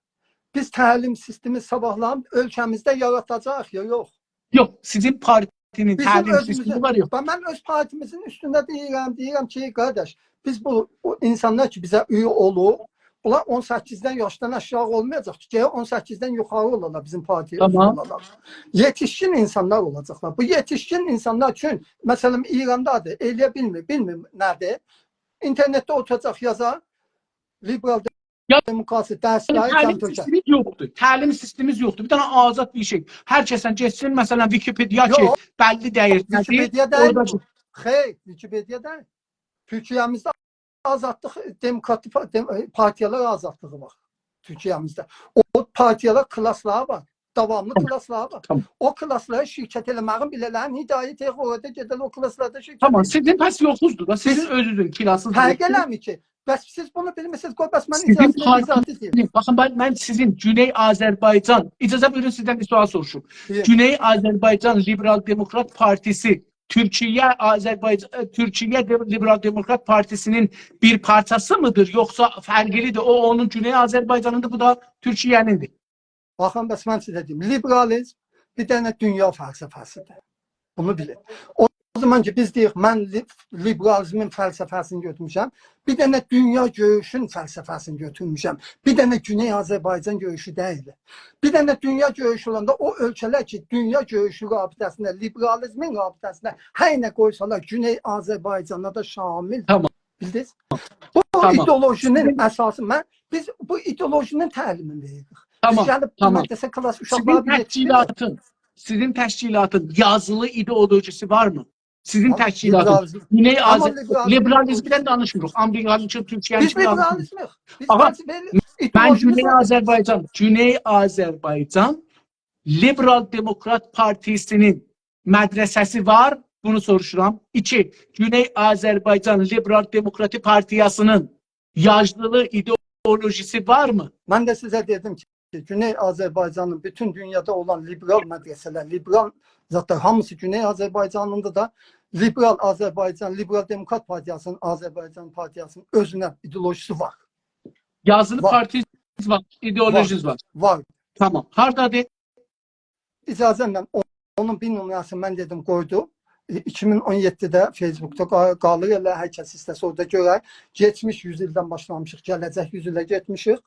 بیز تعلیم سیستمی صاباحلام اؤلکه‌میزده یاراداجاغیق یا یوخ؟ یوخ، سیزین پارتی‌نین بیزیم تعلیم اؤزوموزون، سیستمی وار یا یوخ؟ باخ، من اؤز پارتیمیزین اوستونده دئییرم، دئییرم کی، قارداش، بیز بو، او اینسانلار کی بیزه اویه اولوب، بونلار اون سککیزدن یاشدان آشاغی اولمایاجاق کی، گرک اون سککیزدن یوخاری اولالار بیزیم پارتی‌یه اویه اولالار. یئتیشکین اینسانلار اولاجاقلار. بو یئتیشکین اینسانلار اوچون، مثلا، ایراندا دا ائلیه بیلمیر، بیلمیر نه‌دیر. اینترنتده اوتوراجاق یازا، لیبرال دموکراسی درسلری، تعلیم سیستمی یوخدور. تعلیم سیستمیمیز یوخدور. بیر دنه آزاد بیر شئی. هر کسن گئتسین، مثلا، ویکی‌پئدیا کی، بلی دئییر، ویکی‌پئدیا دئییل بو. خیر، ویکی‌پئدیا دئییل. تورکیه‌میزده آزادلیق، دموکراتیک پا-، دم-، پارتیالار آزادلیغی وار تورکیه‌میزده. او پارتیالار کلاسلاری وار. داواملی کلاسلاری وار. او کلاسلارا شرکت ائله‌مه‌یین، بیله‌لرین هدایت ائدیب اورادا گئده‌لر او کلاسلاردا شرکت ائده‌لر. تامام، سیزین پس یوخوزدور دا، سیزین اؤزونوزون کلاسینیز یوخدور. فرق ائله‌میر کی. بس سیز بونو بیلمیرسینیز، قوی بس من اجازه‌نی بیزاتی دئییم. باخین، من، من سیزین گونئی آذربایجان، اجازه بویورون سیزدن بیر سؤال سوروشوم. گونئی آذربایجان لیبرال دموکرات پارتیسی تورکیه آذربایجان، ائ، تورکیه دئ-، لیبرال دموکرات پارتیسی‌نین بیر پارچاسی میدیر، یوخسا فرقلی‌دیر؟ او اونون گونئی آذربایجانیندیر، بو دا تورکیه‌نیندیر. باخین، بس من سیزه دئییم، لیبرالیزم بیر دنه دونیا فلسفه‌سیدیر. بونو بیلین. او زامان کی بیز دئییریک، من لی-، لیبرالیزمین فلسفه‌سینی گؤتورموشم، بیر دنه دونیا گؤروشون فلسفه‌سینی گؤتورموشم. بیر دنه گونئی آذربایجان گؤروشو دئییل. بیر دنه دونیا گؤروشو اولاندا او اؤلکه‌لر کی دونیا گؤروشو رابطه‌سینده، لیبرالیزمین رابطه‌سینده هر نه قویسالار، گونئی آذربایجانا دا شامل. تامام. بیلدینیز؟ بو ایدئولوژی‌نین اساسی، من، بیز بو ایدئولوژی‌نین تعلیمینی وئریریک. بیز گلیب مدرسه کلاس اوشاقلارا بیر یئتیشدیرمیریک. سیزین تشکیلاتین، سیزین تشکیلاتین یازیلی ایدئولوژی‌سی وارمی؟ سیزین تشکیلاتین، گونئی آذر-، لیبرالیزمدن دانیشمیریق. آمریکانین اوچون تورکیه‌نین اوچون دانیشمیریق. بیز لیبرالیزمیق. بیز فلسفه، ایدئولوژیمیز وار. باخین، من گونئی آذربایجان، گونئی آذربایجان لیبرال دموکرات پارتیسی‌نین مدرسه‌سی وار؟ بونو سوروشورام. ایکی، گونئی آذربایجان لیبرال دموکرات پارتیسی‌نین یازیلی ایدئولوژی‌سی وارمی؟ من ده سیزه دئدیم کی، گونئی آذربایجانین، بوتون دونیادا اولان لیبرال مدرسه‌لر، لیبرال زادلار هامیسی گونئی آذربایجانیندا دا لیبرال آذربایجان، لیبرال دموکرات پارتیسی‌نین، آذربایجان پارتیسی‌نین اؤزونه ایدئولوژی‌سی وار. یازیلی پارتی‌نیز وار، ایدئولوژی‌نیز وار. وار. تامام. هاردادیر؟ اجازه‌نن او-، اونون بیر نومره‌سینی من دئدیم، قویدوم. ائ، ایکی مین اون یئددیده فیس‌بوکدا قا-، قالیر ائله، هر کس ایسته‌سه اورادا گؤرر. کئچمیش یوز ایلدن باشلامیشیق، گله‌جک یوز ایله گئتمیشیک.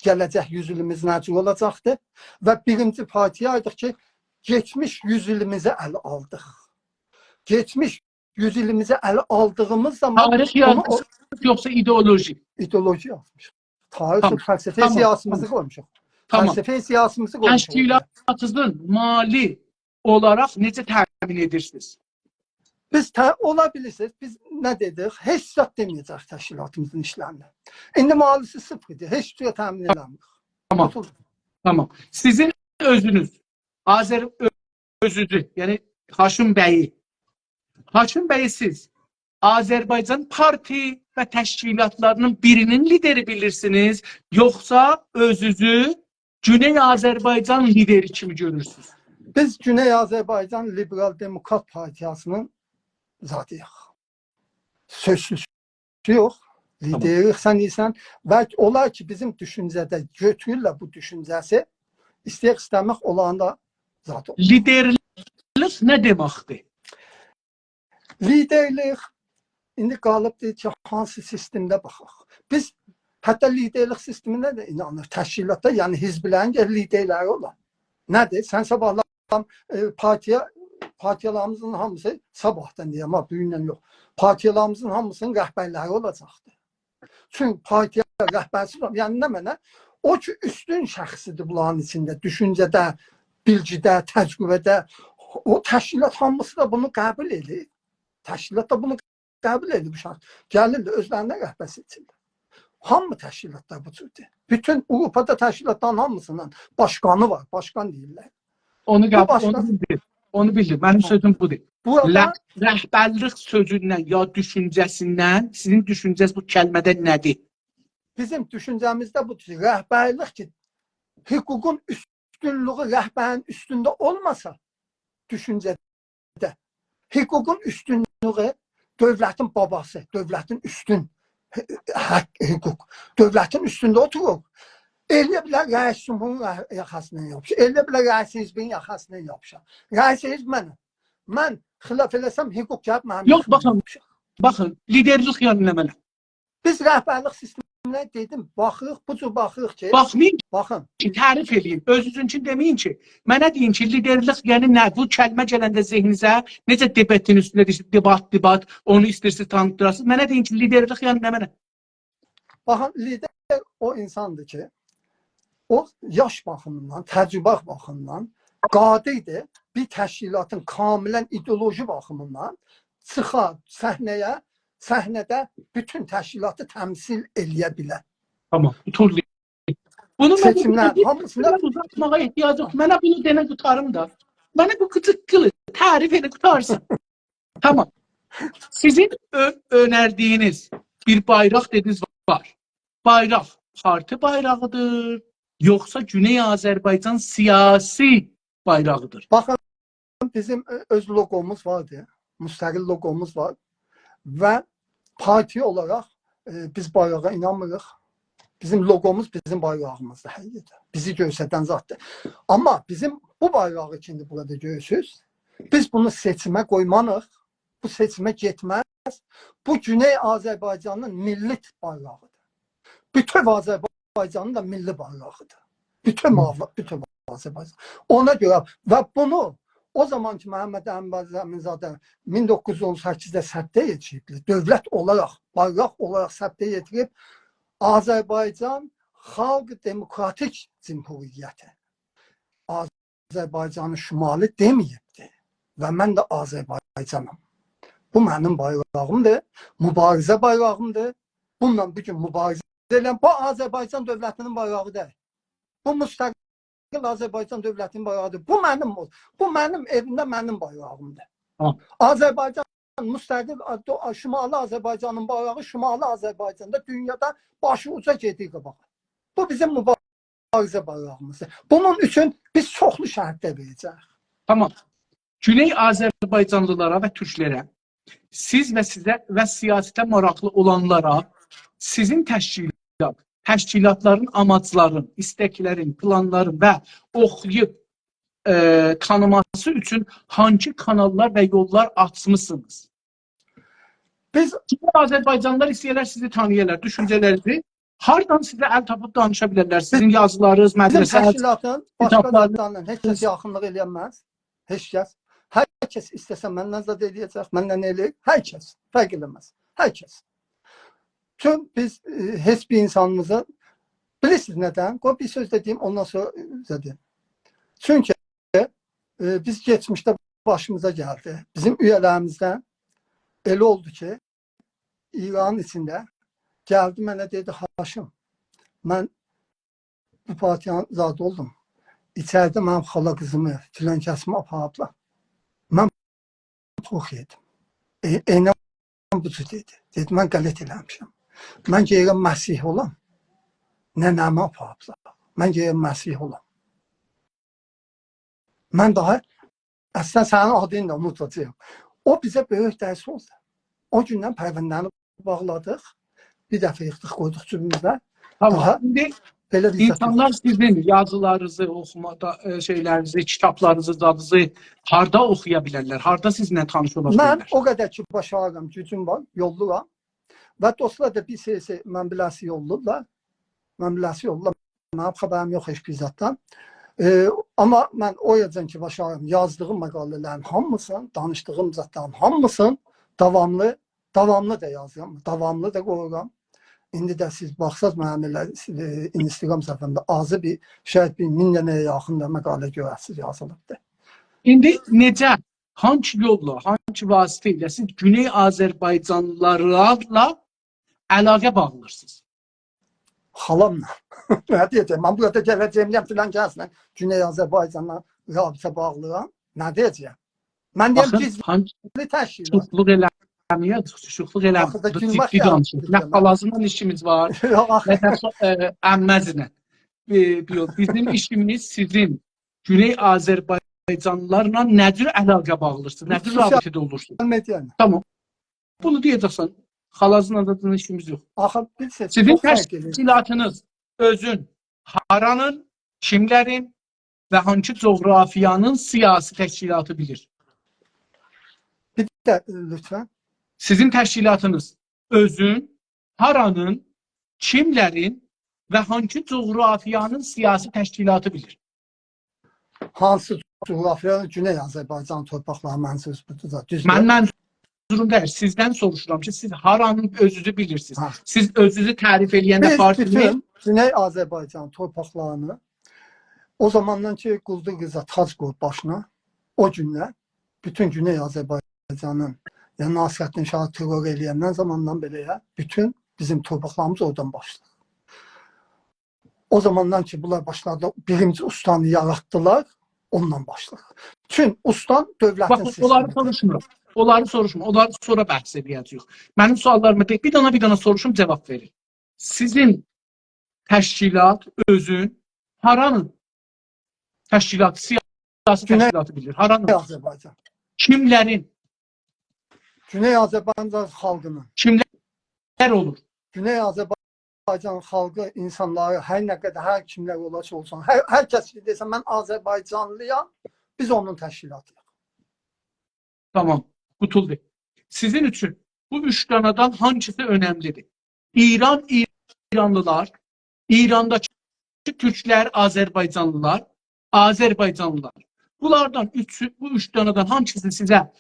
گله‌جک یوز ایلیمیز نه جور اولاجاقدیر؟ و بیرینجی پارتیایدیق کی، کئچمیش یوز ایلیمیزی اله آلدیق. کئچمیش یوز ایلیمیزی اله آلدیغیمیز زامان تاریخ اونو او یازمیسینیز، یوخسا ایدئولوژی؟ ایدئولوژی یازمیشیق. تاریخ، تامام، فلسفه، تامام، سیاسیمیزی قویموشوق. تامام. فلسفه، سیاسیمیزی قویموشوق. تشکیلاتینیزی مالی اولاراق نئجه تأمین ائدیرسینیز؟ بیز ته-، اولا بیلیرسینیز، بیز نه دئدیک؟ هئچ زاد دئمه‌یه‌جک تشکیلاتیمیزین ایشلرینه. ایندی مالی‌سی صفردیر، هئچ جوره تأمین ائله‌میریک. تامام. قوتولدو. تامام. سیزین اؤزونوز، آذر-، اؤزونوزو، یعنی هاشم بیی، هاشم بیی سیز آذربایجان پارتی و تشکیلاتلاری‌نین بیری‌نین لیدری بیلیرسینیز، یوخسا اؤزونوزو گونئی آذربایجان لیدری کیمی گؤرورسونوز؟ بیز گونئی آذربایجان لیبرال دموکرات پارتیسی‌نین زادی‌ییق. سؤزسوز یوخ. لیدریک سن ایسن و اولار کی، بیزیم دوشونجه‌ده گؤتورورلر بو دوشونجه‌سی، ایسته‌یک ایسته‌مک اولارین دا زادی اولور. لیدرلیک نه دئمکدیر؟ لیدرلیک ایندی قالیبدیر کی، هانسی سیستمده باخاق. بیز حتی لیدرلیک سیستمینده ده اینانیر. تشکیلاتدا، یعنی حزبلرین گرک لیدرلری اولا. نه‌دیر؟ سن صاباحلار، ائ، پارتیا، پارتیالاریمیزین هامیسی، صاباحدان دئییرم ها، بوگوندن یوخ. پارتیالاریمیزین هامیسینین رهبرلری اولاجاقدیر. چونکی پارتیا رهبرسی وار. یعنی نمنه؟ او کی اوستون شخصی‌دیر بونلارین ایچینده، دوشونجه‌ده، بیلگیده، تجربه‌ده. او تشکیلات هامیسی دا بونو قبول ائدیر. تشکیلات دا بونو قبول ائدیر بو شخص. گلیرلر، اؤزلرینه رهبر سئچیرلر. هامی تشکیلاتلار بو جوردور. بوتون آوروپادا تشکیلاتلارین هامیسینین باشقانی وار، باشقان دئییرلر. اونو بو قبول، اونو باشقان بیلدیم. اونو بیلدیم. منیم سؤزوم بودور. بو آدام ره-، رهبرلیک سؤزوندن یا دوشونجه‌سیندن، سیزین دوشونجه‌نیز بو کلمه‌دن نه‌دیر؟ بیزیم دوشونجه‌میزده بودور کی، رهبرلیک کی، حقوقون اوستونلویو رهبرین اوستونده اولماسا، دوشونجه‌ده حقوقون اوستونلویو، دؤولتین باباسی، دؤولتین اوستون ح-، حق، حقوق. دؤولتین اوستونده اوتورور. ائلیه بیلر رئیس جمهورون یا-، یاخاسیندان یاپیشا. ائلیه بیلر رئیس حزبین یاخاسیندان یاپیشا. رئیس حزب منم. من خلاف ائله‌سم، حقوق گلیب منیم یوخ، یاخاما باخین، یاپیشا. باخین، لیدرلیک یعنی نمنه؟ بیز رهبرلیک سیستمینه دئدیم، باخیریق، بو جور باخیریق کی، باخمایین باخین. کی، تعریف ائله‌یین. اؤزونوزونکونو دئمه‌یین کی. منه دئیین کی، لیدرلیک یعنی نه؟ بو کلمه گلنده ذهنینیزه، نئجه دباتین اوستونده دئییرسینیز، دبات، دبات، اونو ایسته‌ییرسینیز تانیتدیراسینیز. منه دئیین کی، لیدرلیک یعنی نمنه؟ باخین، لیدر او اینساندیر کی، او یاش باخیمیندان، تجربه باخیمیندان قادردیر بیر تشکیلاتین کاملاً ایدئولوژی باخیمیندان چیخا صحنه‌یه، صحنه‌ده بوتون تشکیلاتی تمثیل ائلیه بیله. تامام، بوتون بونو من سئچیملر بونو هامیسیندا بونو اوزاتماغا احتیاج یوخ. منه بونو دئنه قوتاریم دا. منه بو قیجیققیلی تعریف ائله قوتارسین. تامام. سیزین اؤ-، اؤنردیگینیز بیر بایراق دئدینیز وار. بایراق پارتی بایراغیدیر، یوخسا گونئی آذربایجان سیاسی بایراغیدیر؟ باخین، بیزیم اؤ-، اؤز لوگوموز واردی. مستقل لوگوموز وار. و پارتی اولاراق، ائ، بیز بایراغا اینانمیریق. بیزیم لوگوموز بیزیم بایراغیمیزدیر هر یئرده. بیزی گؤسترن زاددیر. آمما بیزیم بو بایراغی کی ایندی بورادا گؤرورسونوز، بیز بونو سئچیمه قویماریق. بو سئچیمه گئتمز. بو گونئی آذربایجانین میللی بایراغیدیر. بوتؤو آذربایجانین دا میللی بایراغیدیر. بوتؤو، هی، آذ-، بوتؤو آذربایجان. اونا گؤره و بونو او زامان کی محمد امین امین‌زاده مین دوققوز یوز اون سککیزده ثبته یئتیریبدی. دؤولت اولاراق، بایراق اولاراق ثبته یئتیریب آذربایجان خالق دموکراتیک جمهوریتی. آذربایجان شمالی دئمه‌ییبدی. و من ده آذربایجانام. بو منیم بایراغیمدیر، موباریزه بایراغیمدیر. بونونلا بو گون موباریزه ائدیرم. بو آذربایجان دؤولتینین بایراغی دئییل. بو مستقل آذربایجان دؤولتینین بایراغیدیر. بو منیم، بو منیم ائویمده منیم بایراغیمدیر. ها. آذربایجان، مستقل، آ-، دو-، آ-، شمالی آذربایجانین بایراغی شمالی آذربایجاندا، دونیادا باشی اوجا گئدیر قاباغا. بو بیزیم موباریزه بایراغیمیزدیر. بونون اوچون بیز چوخلو شهیدلر وئره‌جه‌ییک. تامام. گونئی آذربایجانلیلارا و تورکلره، سیز و سیزه و سیاسته ماراقلی اولانلارا سیزین تشکیلات، تشکیلاتلارین آماجلارین، ایستکلرین، پلانلارین و اوخویوب، ائ، تانیماسی اوچون هانسی کاناللار و یوللار آچمیسینیز؟ بیز، چونکی آذربایجانلیلار ایسته‌ییرلر سیزی تانییالار، دوشونجه‌لرینیزی. هاردان سیزه ال تاپیب دانیشا بیلرلر؟ سیزین یازیلارینیز، بیزیم مدرسه، تشکیلاتین باشقا کیتابلارینیز. زادلاریندان هئچ کس یاخینلیق ائلیه‌نمز. هئچ کس. هر کس ایسته‌سه مندن زاد ائلیه‌جک، مندن ائلییر. هر کس. فرق ائله‌مز. هر کس. چون بیز، ائ، هئچ بیر اینسانیمیزی، بیلیرسینیز نه‌دن؟ قوی بیر سؤز ده دئییم، اوندان سونرا، ائ، زاد دئییم. چونکی، ائ، بیز کئچمیشده باشیمیزا گلدی. بیزیم اویه‌لریمیزدن ائله اولدو کی، ایرانین ایچینده گلدی منه دئدی: «هاشم، من بو پارتیانین زادی اولدوم. ایچریده منیم خالا قیزیمی، فلان کسیمی آپاریبلار.» من پوخ یئدیم. ائ، عیناً بو جور دئدی. دئدی: «من غلط ائله‌میشم. من گرک مسیحی اولام. ننه‌می آپاریبلار. من گرک مسیحی اولام.» من داها اصلاً سنین آدینی دا اونوداجاغام. او بیزه بؤیوک درس اولدو. او گوندن پرونده‌نی باغلادیق. بیر دفعه ییخدیق، قویدوق جیبیمیزده. تامام. داها ایندی بئله بیر زاد یوخ. اینسانلار سیزین یازیلارینیزی اوخومادا، ائ، شئیلرینیزی، کیتابلارینیزی، زادینیزی هاردا اوخویا بیلرلر؟ هاردا سیزله تانیش اولا بیلرلر؟ من او قدر کی باشاریرام، گوجوم وار، یوللورام. و دوستلار دا بیر سری، سری، من بیله‌سی یوللاییرلار. من بیله‌سی یوللاییرلار. منیم خبریم یوخ هئچ بیر زاددان. ائ، آمما من اویاجان کی باشاریرام، یازدیغیم مقاله‌لرین هامیسینی، دانیشدیغیم زادلارین هامیسینی داواملی، داواملی دا یازیرام، داواملی دا قویورام. ایندی ده سیز باخساز، منیم ائله، ائ، اینستاگرام صفحه‌مده آزی بیر، شاید بیر مین دنه‌یه یاخین دا مقاله گؤره‌سیز یازیلیبدیر. ایندی نئجه، هانسی یوللا، هانسی واسطه ایله سیز گونئی آذربایجانلیلارلا علاقه باغلاییرسینیز؟ خالاملا. نه دئیه‌جم؟ من بورادا گله‌جه‌یم، دئیم فلان کسله گونئی آذربایجانلا رابطه باغلاییرام. نه دئیه‌جم؟ من دئیم باخین، گیزلی هانسی تشکیلات. شوخلوق ائله‌مه‌یه، شوخلوق ائله‌مه‌یه. آخی دا بو گولمک جدی یازیب دانیشیر. نه بیلدیرمه. خالاسینان ایشیمیز وار، یوخ، آخی. نه ده سو-، ائ، عمه‌زینن. ائ، یوخ، بیزیم ایشیمیز سیزین گونئی آذربایجانلیلارلا نه جور علاقه باغلاییرسینیز، نه جور خصوصی رابطه‌ده اولورسونوز؟ مدیا ایله. تامام. بونو دئیه‌جکسن، خالاسینان دا ایشیمیز یوخ. آخی، بیر سؤز، سیزین چوخ فرق ائدیر. تشکیلاتینیز اؤزون هارانین، کیملرین و هانسی جغرافیانین سیاسی تشکیلاتی بیلیر؟ بیر ده، لطفاً. سیزین تشکیلاتینیز اؤزون هارانین، کیملرین و هانسی جغرافیانین سیاسی تشکیلاتی بیلیر؟ هانسی جغرافیا؟ گونئی آذربایجان تورپاقلاری منظوروزدور دا، دوزدور؟ من منظوروم دئییل، سیزدن سوروشورام کی، سیز هارانین اؤزونوزو بیلیرسینیز؟ هه. سیز اؤزونوزو تعریف ائله‌ینده بیز پارتینی بوتون گونئی آذربایجان تورپاقلارینی او زاماندان کی قولدور قیزا تاج قویوب باشینا، او گوندن بوتون گونئی آذربایجانین، یعنی ناصرالدین شاهی ترور ائله‌یندن زاماندان بئله‌یه بوتون بیزیم تورپاقلاریمیز اورادان باشلاییر. او زاماندان کی بونلار باشلادی، بیرینجی استانی یاراتدیلار، اوندان باشلاییر. چون استان دؤولتین سیستمیدیر. باخین، اونلاری سوروشمورام. اونلاری سوروشمورام. اونلاری سونرا بحث ائله‌یه‌جه‌ییک. منیم سؤاللاریما دئ-، بیر دنه، بیر دنه سوروشوم، جواب وئرین. سیزین تشکیلات اؤزون هارانین تشکیلات، سیاسی گونئی تشکیلاتی بیلیر؟ هارانین؟ آذربایجان. کیملرین؟ گونئی آذربایجان خالقینین. کیملر اولور؟ گونئی آذربایجان خالقی، اینسانلاری، هر نه قدر، هر کیملر اولا کی اولسون، هر، هر کس کی دئسه من آذربایجانلی‌یام، بیز اونون تشکیلاتی‌ییق. تامام، قوتولدو. سیزین اوچون بو اوچ دانادان هانگیسی اؤنملی‌دیر؟ ایران، ایرانلیلار، ایرانداکی تورکلر، آذربایجانلیلار، آذربایجانلیلار. بونلاردان اوچو، بو اوچ دانادان هانگیسی سیزه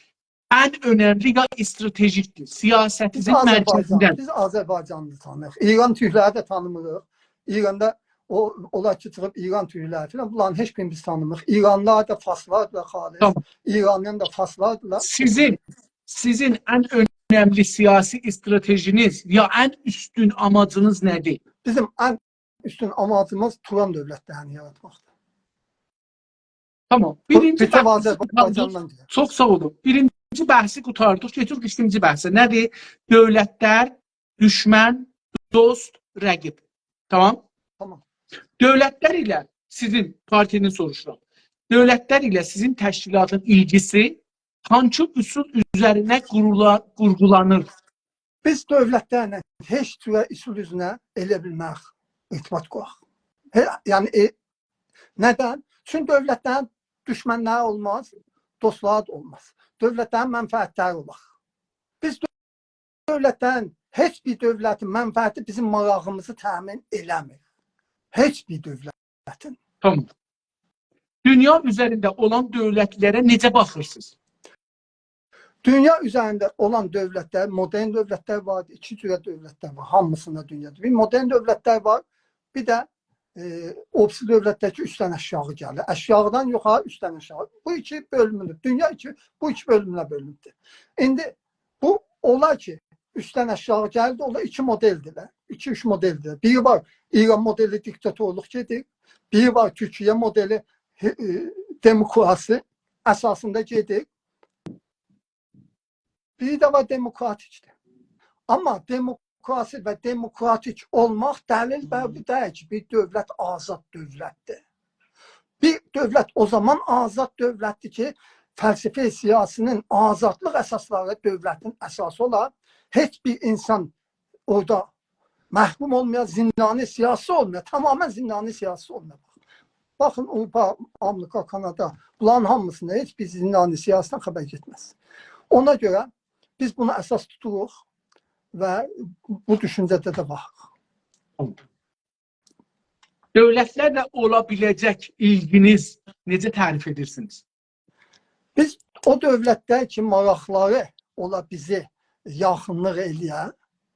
ان اؤنملی یا استراتژیکدیر؟ سیاستینیزین بیز آذربایجان، مرکزینده‌دیر. بیز آذربایجانلی تانیییریق. ایران تورکلری ده تانیمیریق. ایراندا او، اولار کی چیخیب ایران تورکلری فلان، بونلارین هئچ بیرینی بیز تانیمیریق. ایرانلیلار دا فارسلاردیلار خالص. تامام. ایرانلیلار دا فارسلاردیلار. سیزین، سیزین ان اؤنملی سیاسی استراتژینیز یا ان اوستون آماجینیز نه‌دیر؟ بیزیم ان اوستون آماجیمیز توران دؤولتلرینی یاراتماقدیر. تامام. بو بیرینجی بوتؤو بحثی آذربایجاندان قوتاردیق. گلیر. چوخ ساغ اولون. بیرینجی بحثی قوتاردیق. کئچیریک ایکینجی بحثه. نه‌دیر؟ دؤولتلر، دوشمن، دوست، رقیب. تامام؟ تامام. دؤولتلر ایله سیزین پارتینی سوروشورام. دؤولتلر ایله سیزین تشکیلاتین ایلگیسی هانسی اصول اوزرینه قورولا-، قورغولانیر؟ بیز دؤولتلرله هئچ جوره اصول اوزرینه ائلیه بیلمه‌ریک ارتباط قوراق. هئ، یعنی، ائ، ندن؟ چونکی دؤولتلرین دوشمنلری اولماز، دوستلاری دا اولماز. دؤولتلرین منفعتلری اولار. بیز دؤولتلرین، هئچ بیر دؤولتین منفعتی بیزیم ماراغیمیزی تأمین ائله‌میر. هئچ بیر دؤولتین. تامام. دونیا اوزرینده اولان دؤولتلره نئجه باخیرسینیز؟ دونیا اوزرینده اولان دؤولتلر، مدرن دؤولتلر وار، ایکی جوره دؤولتلر وار، هامیسیندا دونیادا. بیر مدرن دؤولتلر وار، بیر ده، ائ، اوبسی دؤولتلر کی، اوستدن آشاغی گلیر. آشاغیدان یوخاری، اوستدن آشاغی. بو ایکی بؤلوملو، دونیا ایکی، بو ایکی بؤلومونه بؤلونوبدور. ایندی بو، اولار کی، اوستدن آشاغی گلدی، اولار ایکی مدلدیرلر. ایکی، اوچ مدلدیر. بیری وار، ایران مدلی دیکتاتورلوق گئدیر. بیری وار، تورکیه مدلی، هئ، ائ، دموکراسی اساسیندا گئدیر. بیری ده وار، دموکراتیکدیر. آمما دموکراسی و دموکراتیک اولماق دلیل بر بو دئییل کی، بیر دؤولت آزاد دؤولتدیر. بیر دؤولت او زامان آزاد دؤولتدیر کی، فلسفه سیاسی‌نین آزادلیق اساسلاری دؤولتین اساسی اولار. هئچ بیر اینسان اورادا محروم اولمایا، زندانی سیاسی اولمایا، تمامیله زندانی سیاسی اولمایا. باخین، آوروپا، آمریکا، کانادا، بونلارین هامیسیندا هئچ بیر زندانی سیاسی‌دن خبر گئتمز. اونا گؤره بیز بونو اساس توتوروق. و بو دوشونجه‌ده ده واریق. دؤولتلرله اولا بیله‌جک ایلگینیز نئجه تعریف ائدیرسینیز؟ بیز او دؤولتلر کی، ماراقلاری اولا بیزه یاخینلیق ائله‌یه،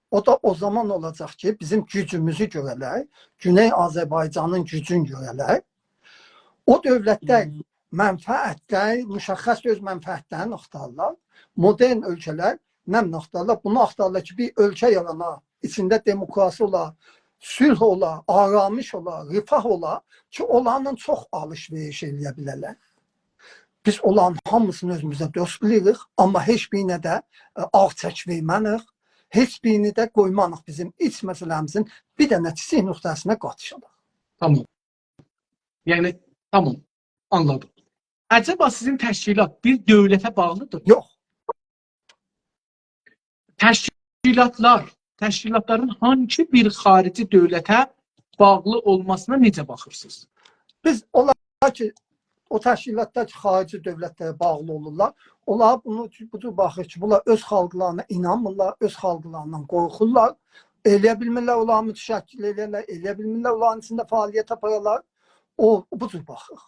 او دا او زامان اولاجاق کی، بیزیم گوجوموزو گؤره‌لر، گونئی آذربایجانین گوجونو گؤره‌لر. او دؤولتلر منفعتلر، مشخص اؤز منفعتلرینی آختاریرلار. مدرن اؤلکه‌لر نه آختاریرلار؟ بونو آختاریرلار کی، بیر اؤلکه یارانا، ایچینده دموکراسی اولا، صلح اولا، آرامش اولا، رفاه اولا کی، اونلارلا چوخ آلیش-وئریش ائله‌یه بیله‌لر. بیز اونلارین هامیسینی اؤزوموزه دوست بیلیریک، آمما هئچ بیرینه ده، ائ، آغ چک وئرمه‌ریک، هئچ بیرینی ده قویماریق بیزیم ایچ مسئله‌میزین بیر دنه کیچیک نقطه‌سینه قاتیشالاق. تامام. یعنی، تامام. آنلادیم. عجبا سیزین تشکیلات بیر دؤولته باغلیدیر؟ یوخ. تشکیلاتلار، تشکیلاتلارین هانسی بیر خاریجی دؤولته باغلی اولماسینا نئجه باخیرسینیز؟ بیز اولار کی، او تشکیلاتلار کی، خاریجی دؤولتلره باغلی اولورلار، اونلار بونو، بو جور باخیر کی، بونلار اؤز خالقلارینا اینانمیرلار، اؤز خالقلاریندان قورخورلار، ائله‌یه بیلمیرلر اونلاری متشکل ائله‌یه‌لر، ائله‌یه بیلمیرلر اونلارین ایچینده فعالیت آپارالار. او، بو جور باخیر.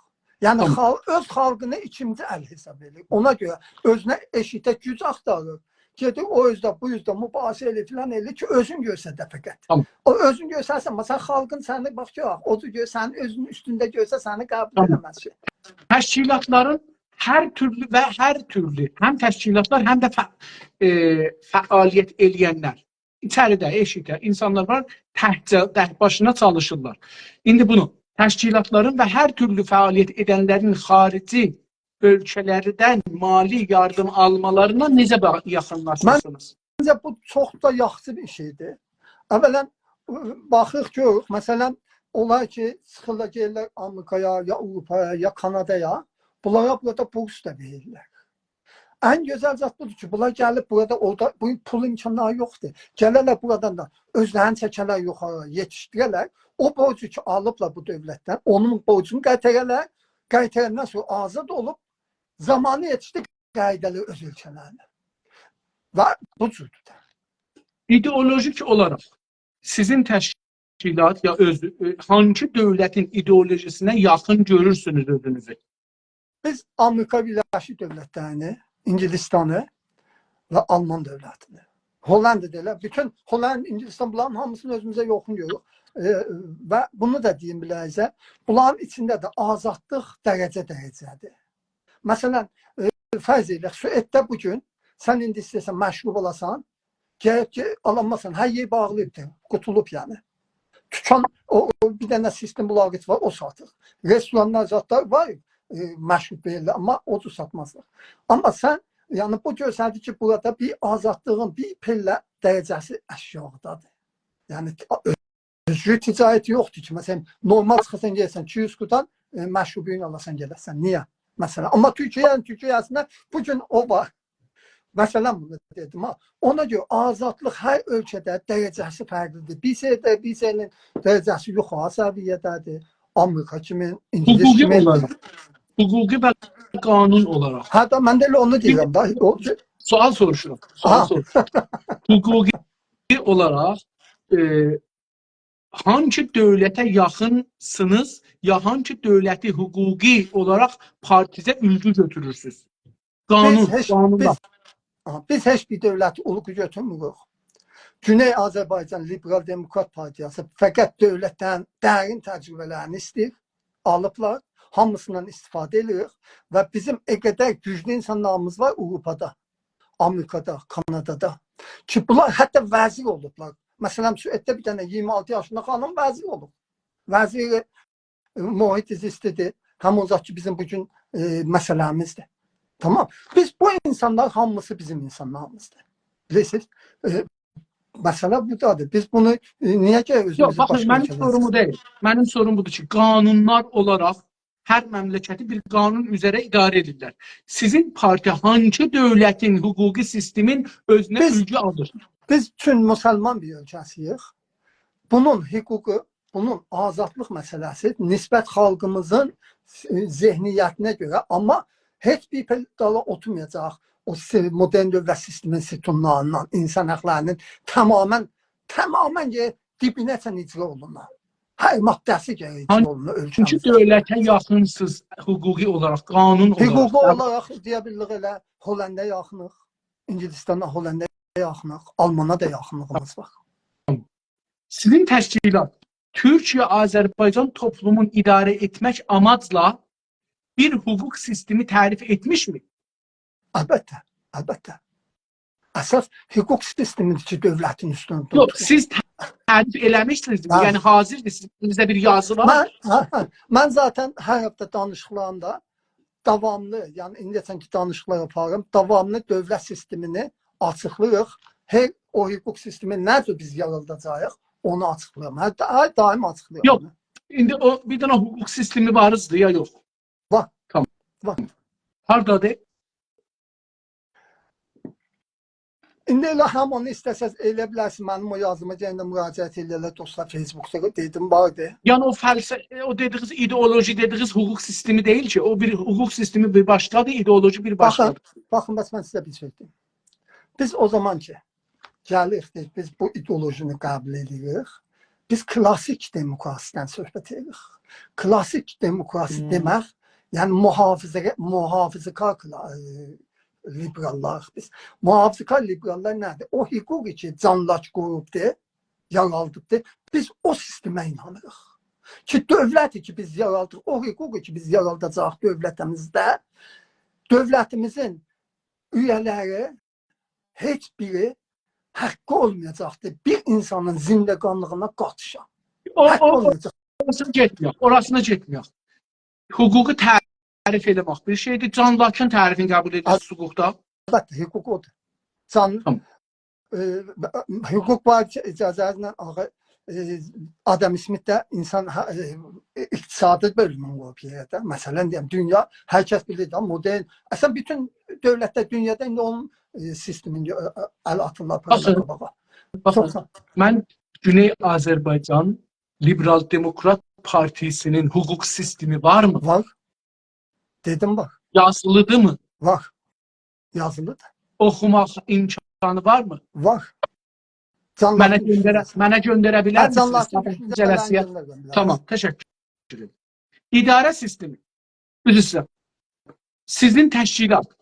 یعنی، تامام. خال-، اؤز خالقینی ایکینجی ال حساب ائدیر. اونا گؤره اؤزونه ائشیکده گوج آختاریر. گئدیر او اوزده، بو اوزده مباحثه ائله‌ییر، فلان ائله‌ییر کی، اؤزون گؤرسده فقط. تامام. او اؤزون گؤرسرسه، مثلا، خالقین سنی، باخ، یوخ، او جور گؤر، سنین اؤزونون اوستونده گؤرسه، سنی قبول، تامام، ائله‌مز کی. تشکیلاتلارین هر تورلو و هر تورلو، هم تشکیلاتلار، هم ده فع-، ائ، فعالیت ائله‌ینلر، ایچریده، ائشیکده اینسانلار وار، تکجه، تک باشینا چالیشیرلار. ایندی بونو تشکیلاتلارین و هر تورلو فعالیت ائدنلرین خاریجی اؤلکه‌لردن مالی یاردیم آلمالارینا نئجه با-، یاخینلاشیرسینیز؟ منجه بو چوخ دا یاخشی بیر شئیدیر. اولا، باخیریق، گؤروروک، مثلا، اونلار کی، چیخیرلار، گئدیرلر آمریکایا، یا آوروپایا، یا کانادایا، بونلارا بورادا بورس دا وئریرلر. ان گؤزل زاد بودور کی، بونلار گلیب بورادا، اورادا بو پول امکانلاری یوخدور. گله‌لر بورادان دا اؤزلرینی چکه‌لر یوخاری، یئتیشدیره‌لر. او بورجو کی، آلیبلار بو دؤولتدن، اونون بورجونو قایتارالار. قایتاراندان سونرا آزاد اولوب، زامانی یئتیشدی، قاییدالار اؤز اؤلکه‌لرینه. و بو جوردور دا. ایدئولوژیک اولاراق سیزین تشکیلات یا اؤز، ائ، هانسی دؤولتین ایدئولوژیسینه یاخین گؤرورسونوز اؤزونوزو؟ بیز آمریکا بیرلشیک دؤولتلرینی، انگلستانی و آلمان دؤولتینی. هلند دا ائله، بوتون هلند، انگلستان، بونلارین هامیسینی اؤزوموزه یاخین گؤروروک. ائ، و بونو دا دئییم بیله‌زه، بونلارین ایچینده ده آزادلیق درجه-درجه‌دیر. مثلا، ائ، فرض ائله‌یک، سوئدده بو گون سن ایندی ایسته‌ییرسن مشروب آلاسان، گرک کی، آلانماسان، هر یئر باغلیبدیر، قوتولوب یعنی. توکان، او، او بیر دنه سیستم بلاغیت وار، او ساتیر. رستورانلار، زادلار وار، ائ، مشروب وئریرلر، آمما اوجوز ساتمازلار. آمما سن، یعنی بو گؤستریر کی، بورادا بیر آزادلیغین بیر پله درجه‌سی آشاغیدادیر. یعنی، اؤزگور تجارتی یوخدور کی، مثلا، نورمال چیخاسان، گئده‌سن، ایکی یوز قوتان، ائ، مشروبینی آلاسان، گله‌سن. نییه؟ مثلا، آمما تورکیه، یعنی، تورکیه اصلینده بو گون او وار. مثلا، بونو دئدیم، ها. اونا گؤره آزادلیق هر اؤلکه‌ده درجه‌سی فرقلیدیر. بیر شئیده، بیر شئیین درجه‌سی یوخاری سویه‌ده‌دیر. آمریکا کیمی، انگلیس حقوقی کیمی. اولاراق، حقوقی و قانون اولاراق. هه، دا، من ده ائله اونو دئییرم دا. او، سؤال سوروشورام. سؤال آها. سوروشورام. حقوقی اولاراق، ائ، هانسی دؤولته یاخینسینیز، یا هانسی دؤولتی حقوقی اولاراق پارتیزه اولگو گؤتورورسونوز؟ قانون، بیز هئچ، قانوندا. بیز، آها، بیز هئچ بیر دؤولتی اولگو گؤتورموروک. گونئی آذربایجان لیبرال دموکرات پارتیاسی فقط دؤولتدن درین تجربه‌لرینی ایسته‌ییر، آلیبلار، هامیسیندان استفاده ائدیریک و بیزیم او قدر گوجلو اینسانلاریمیز وار آوروپادا، آمریکادا، کانادادا کی، بونلار حتی وزیر اولوبلار. مثلا، سوئدده بیر دنه اییرمی آلتی یاشیندا خانیم وزیر اولوب. وزیر، ائ، محیط زیستی‌دیر. همین او زاد کی، بیزیم بو گون، ائ، مسئله‌میزدیر. تامام. بیز بو اینسانلار هامیسی بیزیم اینسانلاریمیزدیر. بیلیرسینیز؟ ائ، مسئله بودادیر. بیز بونو، ائ، نییه کی، یوخ، اؤزوموزو باخین، باشقا منیم اؤلکه‌لره سوروم بو دئییل. منیم سوروم بودور کی، قانونلار اولاراق هر مملکتی بیر قانون اوزره اداره ائدیرلر. سیزین پارتیا هانسی دؤولتین حقوقی سیستمین اؤزونه بیز اولگو آلیر؟ بیز چون مسلمان بیر اؤلکه‌سی‌ییک. بونون حقوقو، بونون آزادلیق مسئله‌سی نسبت خالقیمیزین، ائ، ذهنیتینه گؤره، آمما هئچ بیر پل دالا اوتورمایاجاق. او سی-، مدرن دؤولت سیستمینین ستونلاریندان، اینسان حاقلاری‌نین تمامیله، تمامیله گرک دیبینه‌جن اجرا اولونا. هر ماده‌سی گرک اجرا اولونا اؤلکه‌میزده. هانسی دؤولته یاخینسینیز حقوقی اولاراق، قانون اولاراق؟ حقوقی اولاراق دئیه بیلیریک، ائله هلنده یاخینیق، انگلستانا، هلنده یاخینیق، آلمانا دا یاخینلیغیمیز وار. سیزین تشکیلات تورکیه آذربایجان توپلومون اداره ائتمک آماجلا بیر حقوق سیستمی تعریف ائتمیشمی؟ البته، البته. اساس حقوق سیستمی‌دیر کی، دؤولتین اوستونده یوخ، اوتورور. سیز تعریف ائله‌میشسینیز. بلی. یعنی حاضردیر، سیزین الیزده بیر یازی وار. من، هه، هه. من ذاتاً هر هفته دانیشیقلاریمدا داواملی، یعنی ایندیه‌جن کی دانیشیقلار آپاریرام، داواملی دؤولت سیستمینی آچیقلاییریق. هر او حقوق سیستمی نه جور بیز یاراداجاغیق، اونو آچیقلاییرام. هر، هر دائم آچیقلاییرام. یوخ. ایندی او بیر دنه حقوق سیستمی واریزدیر یا یوخ؟ وار. تامام. وار. هاردادیر؟ ایندی ائله هم اونو ایسته‌سز ائلیه بیلرسینیز، منیم او یازیما یئنه ده مراجعت ائلیه‌لر دوستلار فیس‌بوکدا، دئدیم، واردی. یعنی او فلسفه، او دئدیگینیز ایدئولوژی، دئدیگینیز حقوق سیستمی دئییل کی، او بیر حقوق سیستمی بیر باشقادیر، ایدئولوژی بیر باخین، باشقادیر. باخین، بس من سیزه بیر شئی دئییم. بیز او زامان کی گلیریک، دئییریک، بیز بو ایدئولوژینی قبول ائدیریک، بیز کلاسیک دموکراسی‌دن صحبت ائدیریک. کلاسیک دموکراسی دئمک، یعنی محافظه، محافظه‌کار کلا-، ائ، لیبراللاریق بیز. محافظه‌کار لیبراللار نه‌دیر؟ او حقوقی کی جان لاک قوروبدور، یارادیبدیر. بیز او سیستمه اینانیریق. کی دؤولتی کی بیز یارادیریق، او حقوقی کی بیز یاراداجاغیق دؤولتیمیزده، دؤولتیمیزین اویه‌لری هئچ بیری حاققی اولمایاجاقدیر بیر اینسانین زندگانلیغینا قاتیشا. او، حاققی او، اولمایاجاق. اوراسینا گئتمه‌یک، اوراسینا گئتمه‌یک. حقوقو تعریف ائله‌مک بیر شئیدیر. جان لاکین تعریفینی قبول ائدیرسینیز حقوقدا؟ البته، حقوق اودور. جان، تامام. ائ، حقوق وار کی، اجازه‌نیزله آقا، ائ، آدام اسمیت ده اینسان، هه، ائ، اقتصادی بؤلومون قویوب یئره ده. مثلاً دئیم، دونیا، هر کس بیلیر ده، مدرن، اصلاً بوتون دؤولتلر دونیادا ایندی اونون، ائ، سیستمینده، ائ، ائ، ال آتیرلار باخین، قاباغا. باخین، چوخ سا- من گونئی آذربایجان لیبرال دموکرات پارتی‌سینین حقوق سیستمی وارمی؟ وار. دئدیم، باخ. یازیلی‌دیرمی؟ وار. یازیلی‌دیر. اوخوماق امکانی وارمی؟ وار. جان منه لاکین گؤندره، دوشونجه‌سی. منه گؤندره بیلر هه، جان میسینیز؟ لاکین باخین، دوشونجه‌لرینی جلسه‌یه. گؤندره بیلرم. تامام، تشکر ائدیرم. اداره سیستمی. عذر ایسته‌ییرم. سیزین تشکیلات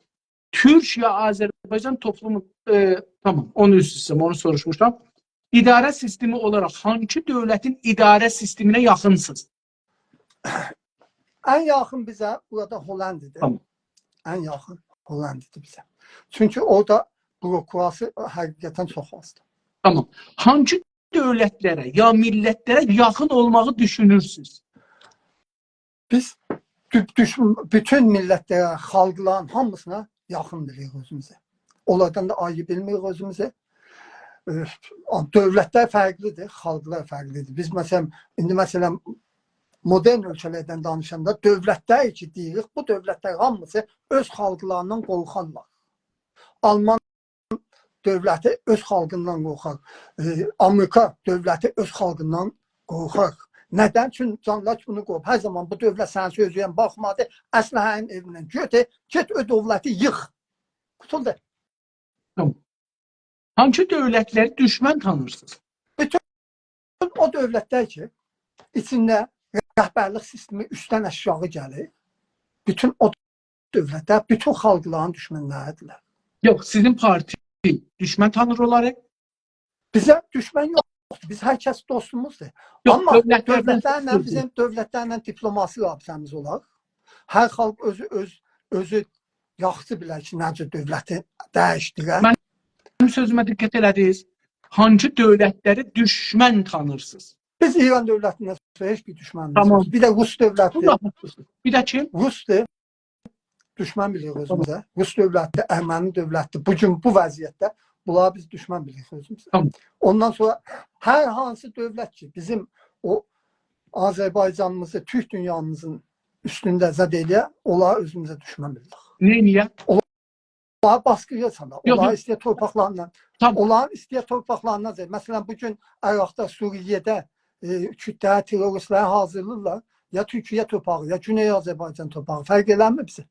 تورکیه آذربایجان توپلومو، ائ، تامام، اونو عذر ایسته‌ییرم، اونو سوروشموشدوم. اداره سیستمی اولاراق هانسی دؤولتین اداره سیستمینه یاخینسینیز؟ ان یاخین بیزه بورادا هلندی‌دیر. تامام. ان یاخین هلندی‌دیر بیزه. چونکی اورادا بوروکراسی حقیقتاً چوخ آزدیر. تامام. هانسی دؤولتلره یا میللتلره یاخین اولماغی دوشونورسونوز؟ بیز دو-، دوشون-، بوتون میللتلره، خالقلارین هامیسینا یاخین بیلیریک اؤزوموزو. اونلاردان دا آیری بیلمیریک اؤزوموزو. ائ، دؤولتلر فرقلی‌دیر، خالقلار فرقلی‌دیر. بیز، مثلاً، ایندی، مثلاً، مدرن اؤلکه‌لردن دانیشاندا دؤولتلر کی دئییریک، بو دؤولتلر هامیسی اؤز خالقلاریندان قورخارلار. آلمان دؤولتی اؤز خالقیندان قورخار. ائ، آمریکا دؤولتی اؤز خالقیندان قورخار. ندن؟ چون جان لاک بونو قویوب. هر زامان بو دؤولت سنین سؤزووه باخمادی، اسلحه‌نی ائویندن گؤتور، گئت او دؤولتی ییخ. قوتولدو. تامام. هانسی دؤولتلری دوشمن تانیرسینیز؟ او دؤولتلر کی ایچینده رهبرلیک سیستمی اوستدن آشاغی گلیر، بوتون او دؤولتلر بوتون خالقلارین دوشمنلری‌دیرلر. یوخ، سیزین پارتی دوشمن تانیر اونلاری؟ بیزه دوشمن یوخدور. بیز، هر کس دوستوموزدور. یوخ، آمما دؤولتلردن دؤولتلرله دوستوموزدور. بیزیم، دؤولتلرله دیپلوماسی رابطه‌میز اولار. هر خالق اؤزو، اؤز، اؤزو یاخشی بیلر کی نه جور دؤولتی دییشدیرر. من منیم سؤزومه دقت ائله‌دینیز. هانسی دؤولتلری دوشمن تانیرسینیز؟ بیز ایران دؤولتیندن سونرا هئچ بیر دوشمنیمیز تامام. یوخدور. بیر ده روس دؤولتی. بو دا حاقلیسینیز. بیر ده کیم؟ روسدور. دوشمن بیلیریک اؤزوموزه. روس دؤولتی، ارمنی دؤولتی. بو گون بو وضعیتده بونلاری بیز دوشمن بیلیریک اؤزوموزه. تامام. اوندان سونرا هر هانسی دؤولت کی بیزیم او آذربایجانیمیزی، تورک دونیامیزین اوستونده زد ائلیه، اونلاری اؤزوموزه دوشمن بیلیریک. نییه، نییه؟ اونلاری باسقی‌یا سالار. یوخ، اونلاری یوخ. ایسته‌یه تورپاقلاریندان، تامام. اونلارین ایسته‌یه تورپاقلاریندان زد. مثلاً بو گون عراقدا، سوریه‌ده، ائ، کوتله‌وی تروریستلری حاضیرلاییرلار. یا تورکیه تورپاغی، یا گونئی آذربایجان تورپاغی. فرق ائله‌میر بیزه.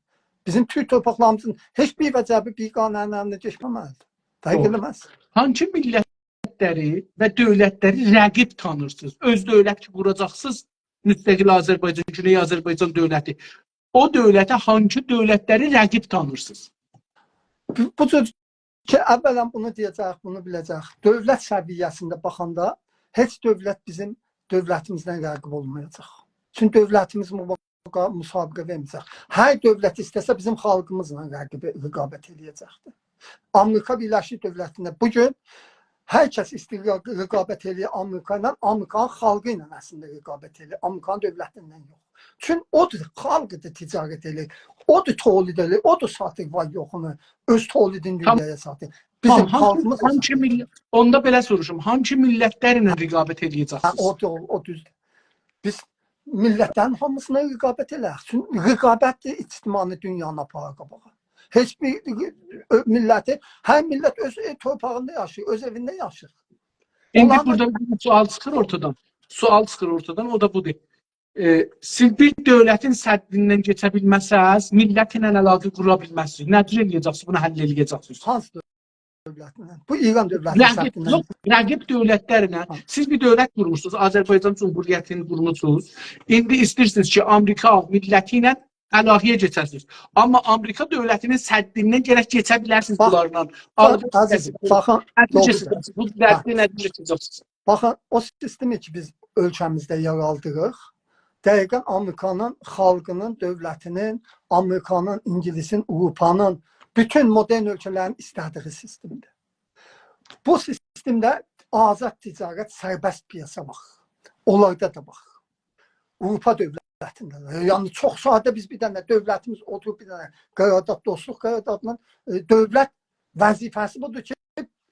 بیزیم تورک تورپاقلاریمیزین هئچ بیر وجبی بیر قانونون الینه کئچمه‌مه‌لیدیر. فرق دوغرو. ائله‌مز. هانسی میللتلری و دؤولتلری رقیب تانیرسینیز؟ اؤز دؤولت کی قوراجاقسینیز، مستقل آذربایجان، گونئی آذربایجان دؤولتی. او دؤولته هانسی دؤولتلری رقیب تانیرسینیز؟ بو، بو جور کی، اولاً بونو دئیه‌جک، بونو بیله‌جک. دؤولت سویه‌سینده باخاندا هئچ دؤولت بیزیم دؤولتیمیزله رقیب اولمایاجاق. چونکی دؤولتیمیز مو-، مسابقه وئرمه‌یه‌جک. هر دؤولت ایسته‌سه بیزیم خالقیمیزلا رقیب، رقابت ائله‌یه‌جکدیر. آمریکا بیرلشمیش دؤولتینده بو گون هر کس ایسته‌ییر رقابت ائله‌یه آمریکا ایله، آمریکانین خالقی ایله اصلینده رقابت ائله‌یه. آمریکانین دؤولتیندن یوخ. چون اودور، خالقیدیر تجارت ائله‌ییر. اودور تولید ائله‌ییر، اودور ساتیر وار یوخونو، اؤز تولیدینی تامام. دونیایا ساتیر. بیزیم تامام. هانسی، خالقیمیز هانسی میللت، اوندا بئله سوروشوم، هانسی میللتلرله رقابت هه، ائله‌یه‌جکسینیز؟ او، او، او دوزدور. بیز میللتلرین هامیسینا رقابت ائله‌یک. چونکی رقابتدیر اجتماعی دونیانی آپاریر قاباغا. هئچ بیر، اؤ، میللتی، هر میللت اؤز، ائ، تورپاغیندا یاشاییر، اؤز ائوینده یاشاییر. ایندی اونلارین بورادا بیر سؤال چیخیر اورتادان. سؤال چیخیر اورتادان، او دا بودور. ائ، سیز بیر دؤولتین سدّیندن کئچه بیلمه‌سز، میللتله علاقه قورا بیلمزسینیز. نه جور ائله‌یه‌جکسینیز، بونو حل ائله‌یه‌جکسینیز؟ هانسی دؤولتله؟ بو ایران دؤولتینین رقیب، سدّیندن یوخ، رقیب دؤولتلرله. ها. سیز بیر دؤولت قورموسونوز، آذربایجان جمهوریتینی قورموسونوز. ایندی ایسته‌ییرسینیز کی، آمریکا میللتی ایله علاقه‌یه کئچه‌سینیز. آمما آمریکا دؤولتینین سدّیندن گرک کئچه بیله‌سینیز باخ، بونلارلا. باخ، عزیزیم، باخین، دوغرودور. بو دردی، هه، نه جور کئچه‌جکسینیز؟ باخین، او سیستمی کی، بیز اؤلکه‌میزده یارادیریق، دقیقاً آمریکانین خالقینین، دؤولتینین، آمریکانین، اینگیلیسین، آوروپانین، بوتون مدرن اؤلکه‌لرین ایسته‌دیگی سیستمدیر. بو سیستمده آزاد تجارت، سربست پیاسا وار. اونلاردا دا وار. آوروپا دؤولتینده ده. یعنی، چوخ ساده بیز بیر دنه دؤولتیمیز اوتوروب بیر دنه قرارداد، دوستلوق قراردادینان، ائ، دؤولت وظیفه‌سی بودور کی،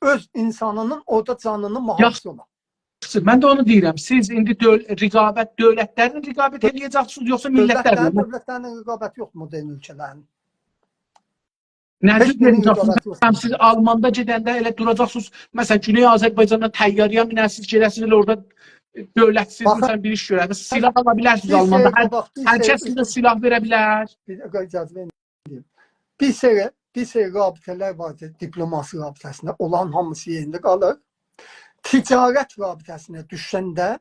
اؤز اینسانینین اورادا جانینین محافظی اولا. یاخشی، من ده اونو دئییرم. سیز ایندی دؤول-، رقابت، دؤولتلرله رقابت ائله‌یه‌جکسینیز، یوخسا میللتلرله؟ دؤولتلرله، دؤولتلرله رقابت یوخدور مدرن اؤلکه‌لرین. نه جور هئچ بیرینین دئیه‌جکسینیز؟ رقابتی یوخدور. سیز آلماندا گئدنده ائله دوراجاقسینیز، مثلا، گونئی آذربایجاندان طیاره‌یه مینه‌سینیز، گئده‌سینیز ائله اورادا، ائ، دؤولتسیز، باخین، مثلا، بیر ایش گؤره‌سینیز. سلاح آلا بیلرسینیز بیر شئی، آلماندا. هر، باخ، بیر هر شئی، کس سیزه سلاح وئره بیلر. بیر دقیقه اجازه وئرین. بیر سری، بیر سری رابطه‌لر واردیر، دیپلماسی رابطه‌سینده. اولارین هامیسی یئرینده قالیر. تجارت رابطه‌سینه دوشنده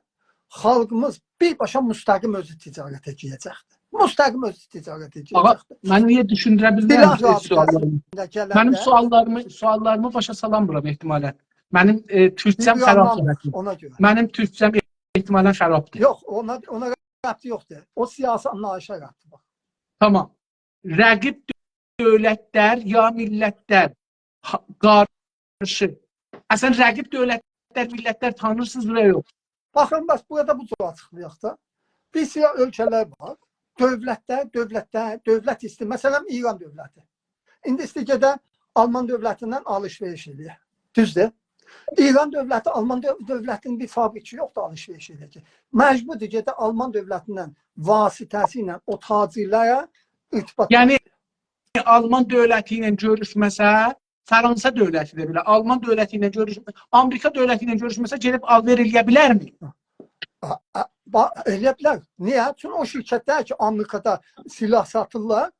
خالقیمیز بیرباشا مستقیم اؤزو تجارته گیره‌جکدیر. مستقیم اؤزو تجارته گیره‌جکدیر. آغا، من نییه دوشوندوره بیلمیرم، سیلاح، ائ، سؤاللاریمی؟ رابطه‌سینده گلنده منیم سؤاللاریمی، سؤاللاریمی باشا سالامیرام احتمالاً. منیم، ائ، تورکجه‌م خرابدیر، حکیم. بیر آنلام یوخ، اونا گؤره. منیم تورکجه‌م احتمالاً خرابدیر. یوخ، اونا، اونا ربطی یوخدور. او سیاسی آنلاییشا ربطی وار. تامام. رقیب دؤولتلر یا میللتلر، ها، قارشی. اصلاً رقیب دؤولتلر، میللتلر تانیرسینیز یا یوخ؟ باخین، بس بورادا بو جور آچیقلایاق دا. بیر سیرا اؤلکه‌لر وار. دؤولتلر، دؤولتلر، دؤولت ایسته‌ییر. مثلا، ایران دؤولتی. ایندی ایسته‌ییر گئده آلمان دؤولتیندن آلیش-وئریش ائله‌یه. دوزدور؟ ایران دؤولتی، آلمان دؤو-، دؤولتینین بیر فابریکی یوخدور آلیش-وئریش ائله‌یه کی. مجبوردور گئده آلمان دؤولتیندن واسطه‌سی ایله او تاجرلره ارتباط، یعنی، آلمان دؤولتی ایله گؤروشمه‌سه، فرانسه دؤولتی ده بئله، آلمان دؤولتی ایله گؤروشمه‌سه، آمریکا دؤولتی ایله گؤروشمه‌سه، گئدیب آلوئر ائله‌یه بیلرمی؟ آ، آ، با-، ائله‌یه بیلر. نییه؟ چونکی او شرکتلر کی، آمریکادا سلاح ساتیرلار،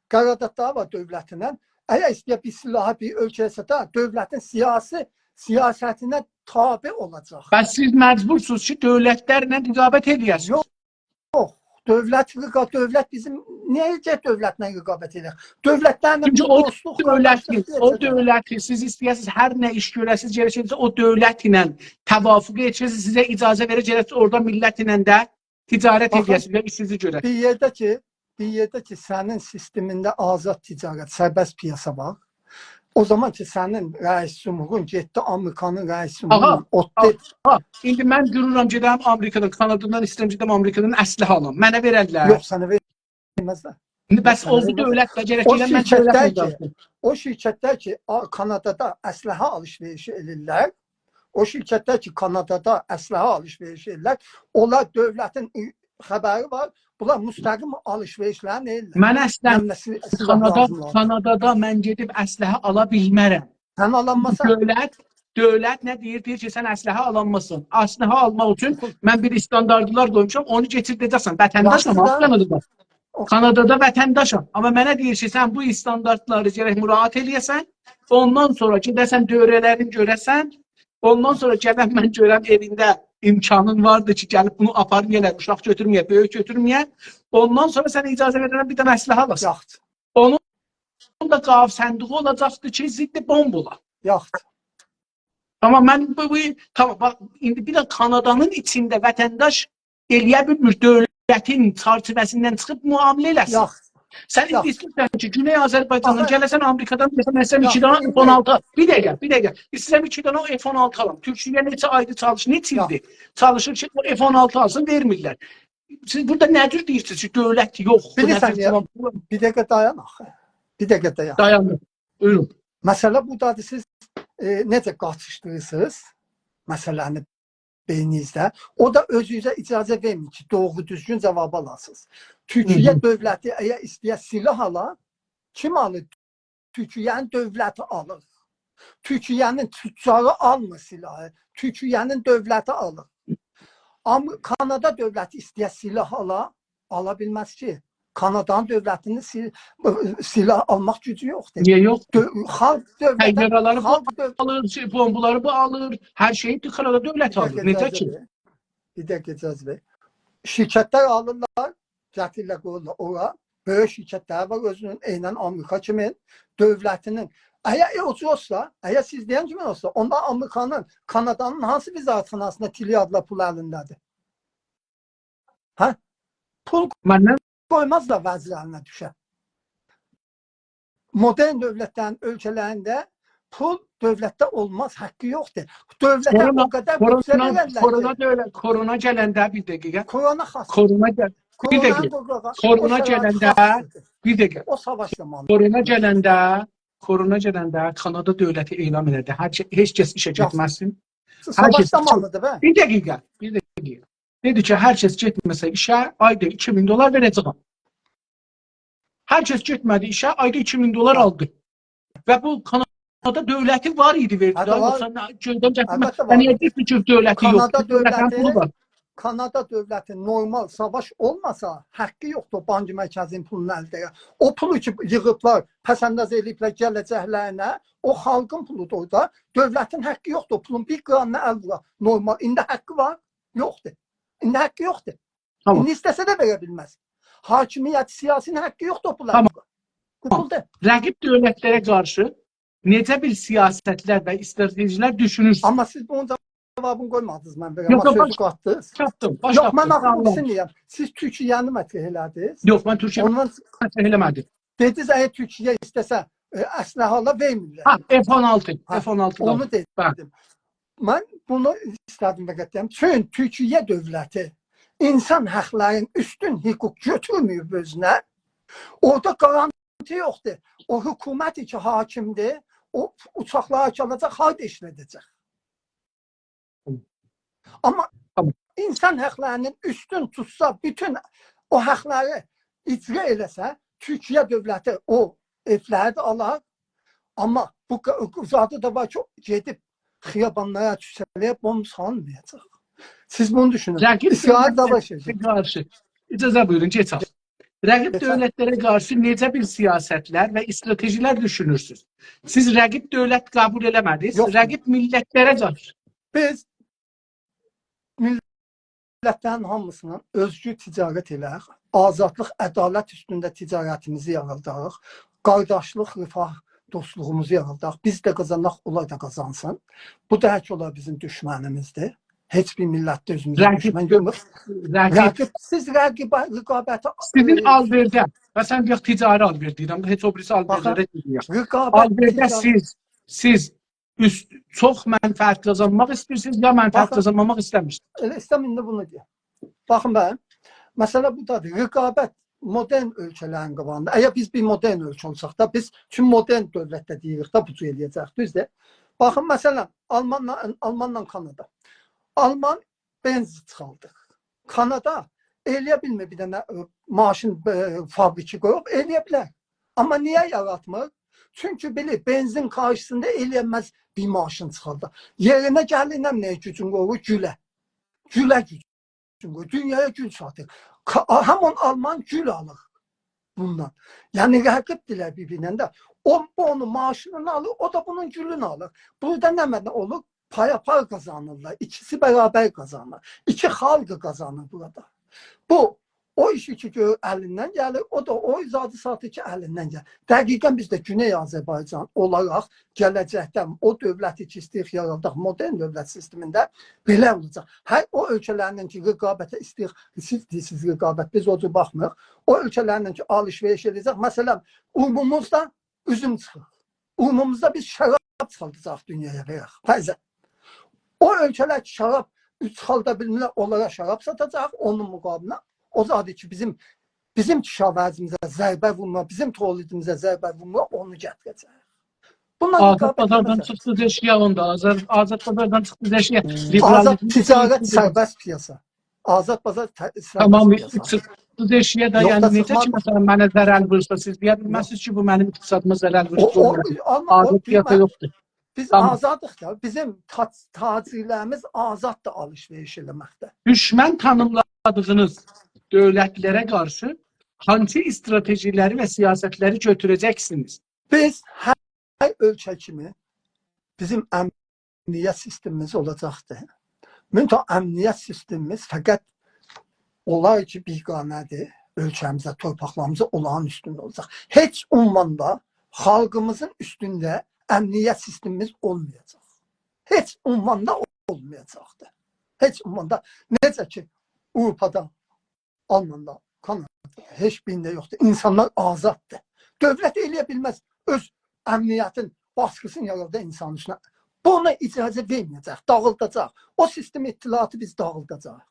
قراردادلاری وار دؤولتینن. اگر ایسته‌یه بیر سلاحی بیر اؤلکه‌یه ساتا، دؤولتین سیاسی، سیاستینه تابع اولاجاق. پس سیز مجبورسونوز کی، دؤولتلرله رقابت ائله‌یه‌سینیز. یوخ، یوخ. دؤولت، رقا-، دؤولت بیزیم، نییه گرک دؤولتله رقابت ائله‌یک؟ دؤولتلرله چونکی بیز او دوستلوق، دؤولتی، قارداشلیق او دئیه‌جک. دؤولتی سیز ایسته‌یه‌سینیز، هر نه ایش گؤره‌سینیز، گرک او دؤولت ایله توافق ائله‌یه‌سینیز، سیزه اجازه وئره، گرک اورادا میللت ایله ده تجارت، باخین، ائله‌یه‌سینیز و ایشینیزی گؤره. بیر یئرده کی، بیر یئرده کی، سنین سیستمینده آزاد تجارت، سربست پیاسا وار، او زامان کی، سنین رئیس جمهورون گئتدی آمریکانین رئیس، آغا، جمهورو اوتدو. آغا، ایندی من دورورام، گئدم آمریکادان، کانادادان ایسته‌ییرم، گئدم آمریکادان اسلحه آلام. منه وئررلر؟ یوخ، سنه وئرمزلر. ایندی بس، یوخ، سنه اولدو وئرمزلر. دؤولت ده گرک او ائله من دؤولت شرکتلر کی، اولدام. او شرکتلر کی، آ-، کانادادا اسلحه آلیش-وئریشی ائله‌ییرلر، او شرکتلر کی، کانادادا اسلحه آلیش-وئریشی ائله‌ییرلر، اونلار دؤولتین ای-، خبری وار، بونلار مستقیم آلیش-وئریشلرینی ائله‌ییرلر. من اصلاً نمنه سی-، سلاح کانادا، لازیم اولار. کانادادا من گئدیب اسلحه آلا بیلمرم. سن آلانماسان. دؤولت، دؤولت نه دئییر؟ دئییر کی، سن اسلحه آلانماسان. اسلحه آلماق اوچون من بیر استانداردلار قویموشام، اونو کئچیرده‌جکسن. وطنداشام، یاخشی دا، کانادادا. کانادادا وطنداشام. آمما منه دئییر کی، سن بو استانداردلاری گرک مراعات ائله‌یه‌سن. اوندان سونرا گئده‌سن دؤوره‌لرین گؤره‌سن. اوندان سونرا گلن من گؤرم ائوینده امکانین واردی کی، گلیب بونو آپارمایا، اوشاق گؤتورمه‌یه، بؤیوک گؤتورمه‌یه. اوندان سونرا سنه اجازه وئررم بیر دنه اسلحه آلاسان. یاخشی. اونون دا گاوصندوقی اولاجاقدی کی، ضد بمب اولا. یاخشی. آمما من بو، بو، تامام، باخ، ایندی بیر ده کانادانین ایچینده وطنداش ائلیه بیلمیر دؤولتین چرچیوه‌سیندن چیخیب معامله ائله‌سین. یاخشی. سن ایندی ایسته‌ییرسن کی، گونئی آذربایجاندان گله‌سن آمریکادان، مثلا، من ایسته‌ییرم ایکی دنه اف اون آلتی آلام. بیر دقیقه، بیر دقیقه. ایسته‌ییرم ایکی دنه اف اون آلتی آلام. تورکیه نئچه آیدی چالیشیر، نئچه ایلدیر چالیشیر کی، او اف اون آلتی آلسین، وئرمیرلر. سیز بورادا نه جور دئییرسینیز کی، دؤولت یوخ، بو نه جور فیران؟ بیر دقیقه دایان آخی. بیر دقیقه دایان. دایان. بویورون. مسئله بورادادیر، سیز، ائ، نئجه قاچیشدیریرسینیز مسئله‌نی بئینینیزده؟ او دا اؤزونوزه اجازه وئرمیر کی، دوغرو دوزگون جاوابی آلاسینیز. تورکیه دؤولتی اگر ایسته‌یه سلاح آلا، کیم آلیر؟ تورکیه‌نین دؤولتی آلیر. تورکیه‌نین تجاری آلمیر سلاحی، تورکیه‌نین دؤولتی آلیر. آمما کانادا دؤولتی ایسته‌یه سلاح آلا، آلا بیلمز کی. کانادانین دؤولتینین سی-، سلاح آلماق گوجو یوخدور. نییه یوخ؟ دؤ-، خالق دؤولتی، طیاره‌لری بو خالق دؤو- آلیر، شئی، بومبالاری بو آلیر، هر شئیی کانادا دؤولتی آلیر. بیر دقیقه اجازه وئر. بیر دقیقه اجازه وئر. شرکتلر آلیرلار، گتیریرلر، قویورلار اورا. بؤیوک شرکتلری وار اؤزونون، عیناً آمریکا کیمی دؤولتینین. اگر ائ، او جور اولسا، اگر سیز دئین کیمی اولسا، اوندا آمریکانین، کانادانین هانسی وزارتخاناسینا تریلیاردلار پول الینده‌دیر؟ هه؟ پول قویمازلار وزیر الینه دوشه. مدرن دؤولتلرین اؤلکه‌لرینده پول دؤولتده اولماز، حقی یوخدور. دؤولته او قدر بودجه وئررلر کی. کرونا، کرونا دؤولت، کرونا گلنده، بیر دقیقه. کرونا خاص. کرونا گل-، بیر دقیقه. کرونا گلنده، بیر دقیقه. او ساواش زامانی. کرونا گلنده، کرونا گلنده کانادا دؤولتی اعلان ائله‌دی. هر کس، هئچ کس ایشه گئتمه‌سین. ساواش زامانیدیر به. بیر دقیقه، بیر دقیقه. دئدی کی، هر کس گئتمه‌سه ایشه، آیدا ایکی مین دلار وئره‌جه‌یم. هر کس گئتمه‌دی ایشه، آیدا ایکی مین دلار آلدی. و بو کانادا دؤولتی وار ایدی، وئردی ده، یوخسا نه، گؤیدن گتیرمه. البته وار. و نییه دئییرسن کی، دؤولتی یوخدور؟ کانادا دؤولتین پولو وار. کانادا دؤولتی نورمال ساواش اولماسا، حقی یوخدور بانک مرکزین پولونو الده ائله‌یه. او پولو کی ییغیبلار، پس‌انداز ائله‌ییبلر گله‌جکلرینه، او خالقین پولودور دا. دؤولتین حقی یوخدور پولون بیر قیرانینا ال وورا. نورمال، ایندی حقی وار؟ یوخدور. ایندی حقی یوخدور. تامام. ایندی ایسته‌سه ده وئره بیلمز. حاکمیت سیاسی‌نین حقی یوخدور او پولا. تامام. قوتولدو. رقیب دؤولتلره قارشی نئجه بیر سیاستلر و استراتژی‌لر دوشونورسونوز؟ آمما سیز بونون جاوابینی قویمادینیز، من وئرم. یوخ، یوخ، سؤزو باش-، قاتدینیز. چاتدیم، باش یوخ، من قاتدیم. آخی بونو دئییرم. سیز تورکیه‌نی مطرح ائله‌دینیز. یوخ، من تورکیه اوندان مطرح ائله‌مه‌دیم. دئدینیز، اگر تورکیه ایسته‌سه، ائ، اسلحه آلا، وئرمیرلر. ها، اف اون آلتی، ها، اف اون آلتی اونو آلدی. دئدیم. بلی. من بونو ایسته‌دیم فقط دئیم. چون تورکیه دؤولتی اینسان حقلرین اوستون حقوق گؤتورمه‌ییب اؤزونه. اورادا گارانتی یوخدور. او حکومت کی حاکمدیر، او اوچاقلاری کی آلاجاق، هاردا ایشله‌ده‌جک؟ آمما تامام. اینسان حقلرینین اوستون توتسا، بوتون او حقلری اجرا ائله‌سه، تورکیه دؤولتی او ائولری ده آلار. آمما بو ق-، زادی دا وار کی، گئدیب خیابانلارا، کوچه‌لره بمب سالمایاجاق. سیز بونو دوشونون. رقیب اسرائیل دؤولتلره داواشاجاق. قارشی. اجازه بویورون، کئچک. رقیب دؤولتلره قارشی نئجه بیر سیاستلر و استراتژی‌لر دوشونورسونوز؟ سیز رقیب دؤولت قبول ائله‌مه‌دینیز. یوخ. رقیب میللتلره قارشی. بیز میللتلرین هامیسی‌نین اؤزگور تجارت ائله‌یک، آزادلیق، عدالت اوستونده تجارتیمیزی یاراداق، قارداشلیق، رفاه، دوستلوغوموزو یاراداق. بیز ده قازاناق، اونلار دا قازانسین. بو دا هک اولار بیزیم دوشمنیمیزدیر. هئچ بیر میللت ده اؤزوموزه رقیب دوشمن گؤرمور. رقیب. رقیب، سیز رقیبه، رقابته، سیزین ائ، آل‌وئرده، مثلا، دئیک، تجاری آل‌وئر دئییرم، هئچ او بیریسی آل‌وئرلره دئمه‌یک. باخین، رقابت، آل‌وئرده تجارت. سیز، سیز اوست، چوخ منفعت قازانماق ایسته‌ییرسینیز، یا منفعت، باخین، قازانماماق ایسته‌میرسینیز؟ ائله ایسته‌ییرم ایندی بونو دئیم. باخین، من، مسئله بورادادیر. رقابت، مدرن اؤلکه‌لرین قاباغیندا. اگر بیز بیر مدرن اؤلکه اولساق دا، بیز چون مدرن دؤولت ده دئییریک ده، بو جور ائله‌یه‌جک، دوزدور؟ باخین، مثلا، آلمانلا، آلمانلا کانادا. آلمان بنز چیخاردیر. کانادا ائله‌یه بیلمیر بیر دنه، ائ، ماشین، ائ، فابریکی قویوب، ائله‌یه بیلر. آمما نییه یاراتمیر؟ چونکی بیلیر، بنزین قارشیسیندا ائله‌یه‌مز بیر ماشین چیخاردا. یئرینه گلیر، نه، نه گوجون قویور؟ گوله. گوله گوجون قویور. دونیایا گول ساتیر. کا-، همان آلمان گول آلیر. بوندان. یعنی رقیبدیرلر بیر-بیرینن ده. او، بو اونون ماشینینی آلیر، او دا بونون گولونو آلیر. بورادا نمنه اولور؟ پایاپای قازانیرلار. ایکیسی برابر قازانیر. ایکی خالق قازانیر بورادا. بو او ایشی کی گؤرور الیندن گلیر، او دا او زادی ساتیر کی الیندن گلیر. دقیقاً بیز ده گونئی آذربایجان اولاراق گله‌جکده او دؤولتی کی ایسته‌ییریک یاراداق، مدرن دؤولت سیستمینده بئله اولاجاق. هر او اؤلکه‌لرله کی رقابته ایسته‌ییریک، سیز دئییرسینیز رقابت، بیز او جور باخمیریق. او اؤلکه‌لرله کی آلیش-وئریش ائده‌جک، مثلاً، اوموموزدا اوزوم چیخیر. اوموموزدا بیز شراب چیخارداجاغیق دونیایا وئرک. فرضاً. او اؤلکه‌لر کی شراب چیخاردا بیلمیرلر، اونلارا شراب ساتاجاق، اونون مقابلینه او زادی کی بیزیم، بیزیم کشاورزیمیزه ضربه وورمور، بیزیم تولیدیمیزه ضربه وورمور، اونو گتیره‌جک. بونونلا آزاد رقابت بازاردان ائله‌مه‌سن. چیخدی ائشییه اوندا، آزاد، آزاد بازاردان چیخدی ائشییه. لیبرال زاد تجارت، سربست پیاسا. آزاد بازار ته-، سربست تامام، پیاسا. چیخدی ائشییه ده، یوخ یعنی دا، نئجه کی، چیخمادی. مثلاً، منه ضرر وورسا، سیز دئیه بیلمزسینیز کی بو منیم اقتصادیما ضرر وورور. او، او، آمما او آزاد پیاسا بیلمز. یوخدور. بیز تامام. آزادیق دا، بیزیم تا-، تاجرلریمیز آزاددیر آلیش-وئریش ائله‌مکده. دوشمن تانیملادیغینیز دؤولتلره قارشی هانسی استراتژی‌لری و سیاستلری گؤتوره‌جکسینیز؟ بیز هر، هر اؤلکه کیمی بیزیم امنیت سیستمیمیز اولاجاقدیر. منتها امنیت سیستمیمیز فقط اولار کی بیگانه‌دیر، اؤلکه‌میزه، تورپاقلاریمیزا، اونلارین اوستونده اولاجاق. هئچ عنواندا خالقیمیزین اوستونده امنیت سیستمیمیز اولمایاجاق. هئچ عنواندا اولمایاجاقدیر. هئچ عنواندا. نئجه کی آوروپادا، آلماندا، کانادادا، هئچ بیرینده یوخدور. اینسانلار آزاددیر. دؤولت ائله‌یه بیلمز اؤز امنیتین باسقیسینی یارادا اینسانین اوستونه. بونا اجازه وئرمه‌یه‌جک، داغیلداجاق. او سیستم اطلاعاتی بیز داغیلداجاق.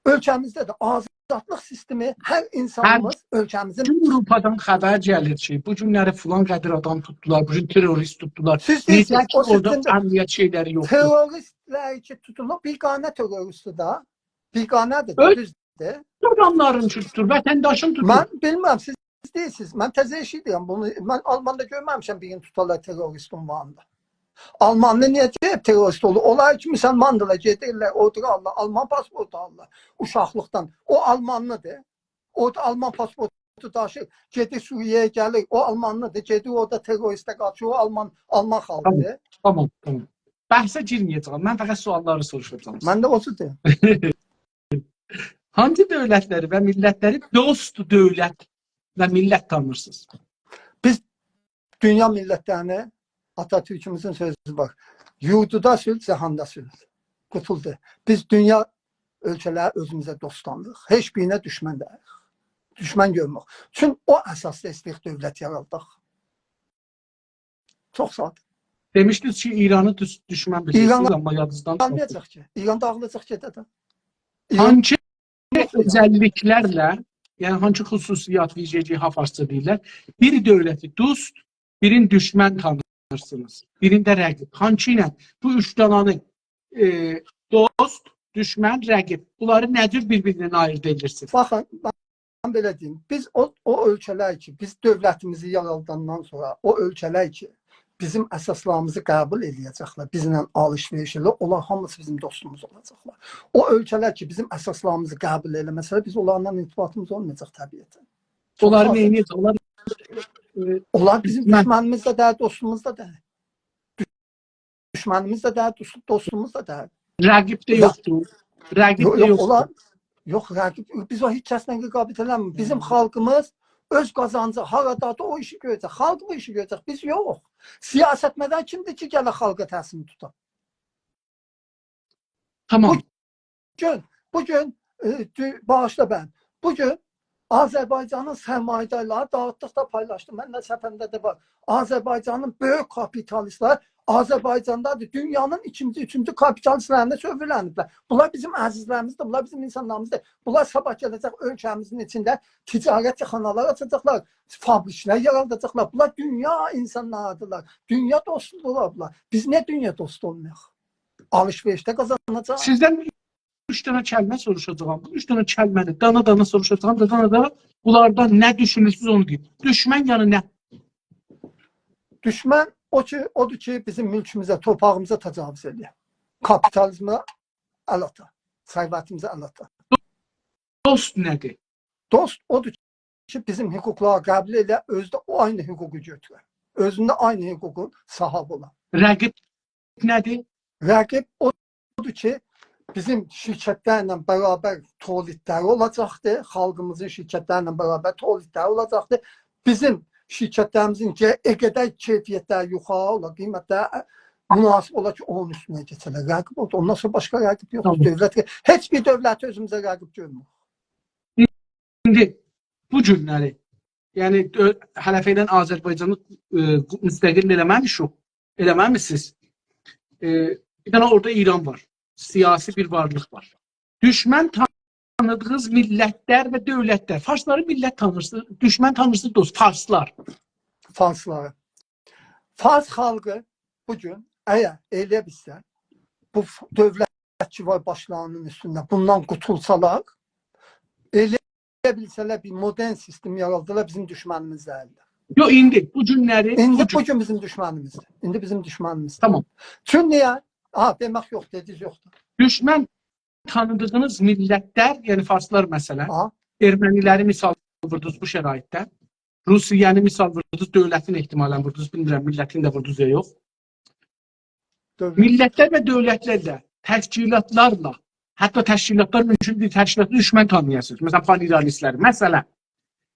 اؤلکه‌میزده ده آزادلیق سیستمی، هر اینسانیمیز هر اؤلکه‌میزین گون آوروپادان خبر گلیر کی بو گونلری فلان قدر آدام توتدولار، بو گون تروریست توتدولار. سیز نئجه دئییرسینیز، کی او اورادا سیستمده امنیت شئیلری یوخدور؟ تروریستلر کی توتولوب، بیگانه تروریستدیر ده. بیگانه‌دیر ده، اؤز دوزدور. آداملارین توتور، وطنداشین توتور. من بیلمیرم، سیز دئییرسینیز. من تازه ائشیدیرم بونو. من آلماندا گؤرمه‌میشم بیرینی توتالار تروریست عنوانیندا. آلمانلی نییه گئدیب تروریست اولور؟ اونلار کی مسلماندیرلار، گئدیرلر، اوتورارلار، آلمان پاسپورتو آلیرلار اوشاقلیقدان. او آلمانلیدیر. او دا آلمان پاسپورتو داشیر، گئدیر سوریه‌یه گلیر. او آلمانلیدیر، گئدیر اورادا تروریسته قاتیشیر. او آلمان، آلمان خالقیدیر. تامام، تامام، تامام. بحثه گیرمه‌یه‌جم. من فقط سؤاللاری سوروشاجاغام. من ده او جوردور. هانسی دؤولتلری و میللتلری دوست دؤولت و میللت تانیرسینیز؟ بیز دونیا میللتلرینی، آتاتورکوموزون سؤزو وار: «یوردودا صلح، جهاندا صلح.» قوتولدو. بیز دونیا اؤلکه‌لری اؤزوموزه دوست تانیریق. هئچ بیرینه دوشمن دئییلیک. دوشمن گؤرموروک. چون او اساسدا ایسته‌ییریک دؤولت یاراداق. چوخ ساده. دئمیشدینیز کی ایرانی دوش-، دوشمن بیلیرسینیز، ایران آمما یادینیزدان چیخارتدینیز. قالمایاجاق کی. ایران داغیلاجاق، گئده‌جک ده. ایران هانسی یوخ ایران. اؤزللیکلرله، یعنی هانسی خصوصیات، ویژگی، ها، فارسجا دئییرلر، بیر دؤولتی دوست، بیرین دوشمن تانیرسینیز؟ بیرینده رقیب. هانسی ایله بو اوچ دانانی، ائ، دوست، دوشمن، رقیب، بونلاری نه جور بیر-بیریندن آییرد ائدیرسینیز؟ باخین، من بئله دئییم، بیز او، او اؤلکه‌لر کی، بیز دؤولتیمیزی یاراداندان سونرا او اؤلکه‌لر کی بیزیم اساسلاریمیزی قبول ائله‌یه‌جکلر، بیزله آلیش-وئریش ائله‌یه‌جکلر، اونلار هامیسی بیزیم دوستوموز اولاجاقلار. او اؤلکه‌لر کی بیزیم اساسلاریمیزی قبول ائله‌مه‌سه‌لر، بیز اونلارلا ارتباطیمیز اولمایاجاق طبیعتاً. چوخ اونلاری آز. نئینیه‌جک؟ اونلار، ائ، اونلار بیزیم دوشمن دوشمنیمیز ده دئییل، دوستوموز دا دئییل. دوشمنیمیز ده دئییل، دوست-، دوستوموز دا دئییل. رقیب ده یا-، یوخدور. رقیب یوخ، ده یوخ، یوخدور. اونلار، یوخ، رقیب، بیز او هئچ کسله رقابت ائله‌میریک. بیزیم، هی، خالقیمیز اؤز قازانجی، هارادادیر، او ایشی گؤره‌جک. خالق بو ایشی گؤره‌جک، بیز یوخ. سیاستمدار کیمدیر کی گله خالقا تصمیم توتا؟ تامام. بو گون، بو گون، ائ، دو-، باغیشلا من، بو گون آذربایجانین سرمایه‌دارلاری، داغیتدیق دا، پایلاشدیق. من ده صفحه‌مده ده وار. آذربایجانین بؤیوک کاپیتالیستلری آذربایجاندادیر. دونیانین ایکینجی، اوچونجو کاپیتالیستلرینه چؤورولنیبلر. بونلار بیزیم عزیزلریمیزدیر، بونلار بیزیم اینسانلاریمیزدیر. بونلار صاباح گله‌جک اؤلکه‌میزین ایچینده تجارتخانالار آچاجاقلار، فابریکلر یاراداجاقلار. بونلار دونیا اینسانلاریدیرلار. دونیا دوستودورلار بونلار. بیز نییه دونیا دوستو اولمایاق؟ آلیش-وئریشده قازاناجاق. سیزدن اوچ دنه کلمه سوروشاجاغام. بو اوچ دنه کلمه‌نی دانا-دانا سوروشاجاغام، دانا-دانا. بونلاردان نه دوشونورسونوز، اونو دئیین. دوشمن یعنی نه؟ دوشمن او کی، اودور کی بیزیم مولکوموزه، تورپاغیمیزا تجاوز ائله‌یه. کاپیتالیزمه ال آتا. ثروتیمیزه ال آتا. دوست نه‌دیر؟ دوست اودور بیزیم حقوقلاری قبول ائله، اؤزو ده او عینی حقوقو گؤتوره. اؤزونده عینی حقوقون صاحیبی اولا. رقیب نه‌دیر؟ رقیب اودور کی، بیزیم شرکتلرله برابر تولیدلری اولاجاقدیر، خالقیمیزین شرکتلرله برابر تولیدلری اولاجاقدیر. بیزیم شرکتلریمیزین گه-، ائ قدر کیفیتلری یوخاری اولا، قیمتلری مناسب اولا کی، اونون اوستونه کئچه‌لر. رقیب اودور. اوندان سونرا باشقا رقیب یوخدور. تامام. دؤولت، هئچ بیر دؤولتی اؤزوموزه رقیب گؤرموروک. ایندی بو گونلری، یعنی، اؤ-، هله فعلاً آذربایجانی، اِ، مستقل ائله‌مه‌میشیک، ائله‌مه‌میسینیز. اِ، بیر دنه اورادا ایران وار. سیاسی بیر وارلیق وار. دوشمن تانیدیغینیز میللتلر و دؤولتلر. فارسلاری میللت تانیرسینیز، دوشمن تانیرسینیز، دوست، فارسلار. فارسلاری. فارس خالقی بو گون اگر ائلیه بیلسه، بو ف-، دؤولت کی وار باشلاری‌نین اوستونده، بوندان قوتولسالار، ائلیه بیلسه‌لر بیر مدرن سیستم یارادالار، بیزیم دوشمنیمیز دئییلدیر. یوخ، ایندی، بو گونلری، بو ایندی گون. بو گون بیزیم دوشمنیمیزدیر. ایندی بیزیم دوشمنیمیزدیر. تامام. چون نییه؟ ها، دئمک یوخ، دئدینیز یوخدور. دوشمن تانیدیغینیز میللتلر، یعنی فارسلار مثلاً، ها؟ ارمنی‌لری مثال ووردونوز بو شرایطده. روسیه‌نی مثال ووردونوز، دؤولتین احتمالاً ووردونوز، بیلمیرم، میللتین ده ووردونوز یا یوخ. دؤولت. میللتلر و دؤولتلرله، تشکیلاتلارلا، حتی تشکیلاتلار مومکون دئییل، تشکیلاتی دوشمن تانییاسینیز. مثلاً، پان‌ایرانیستلری. مثلاً،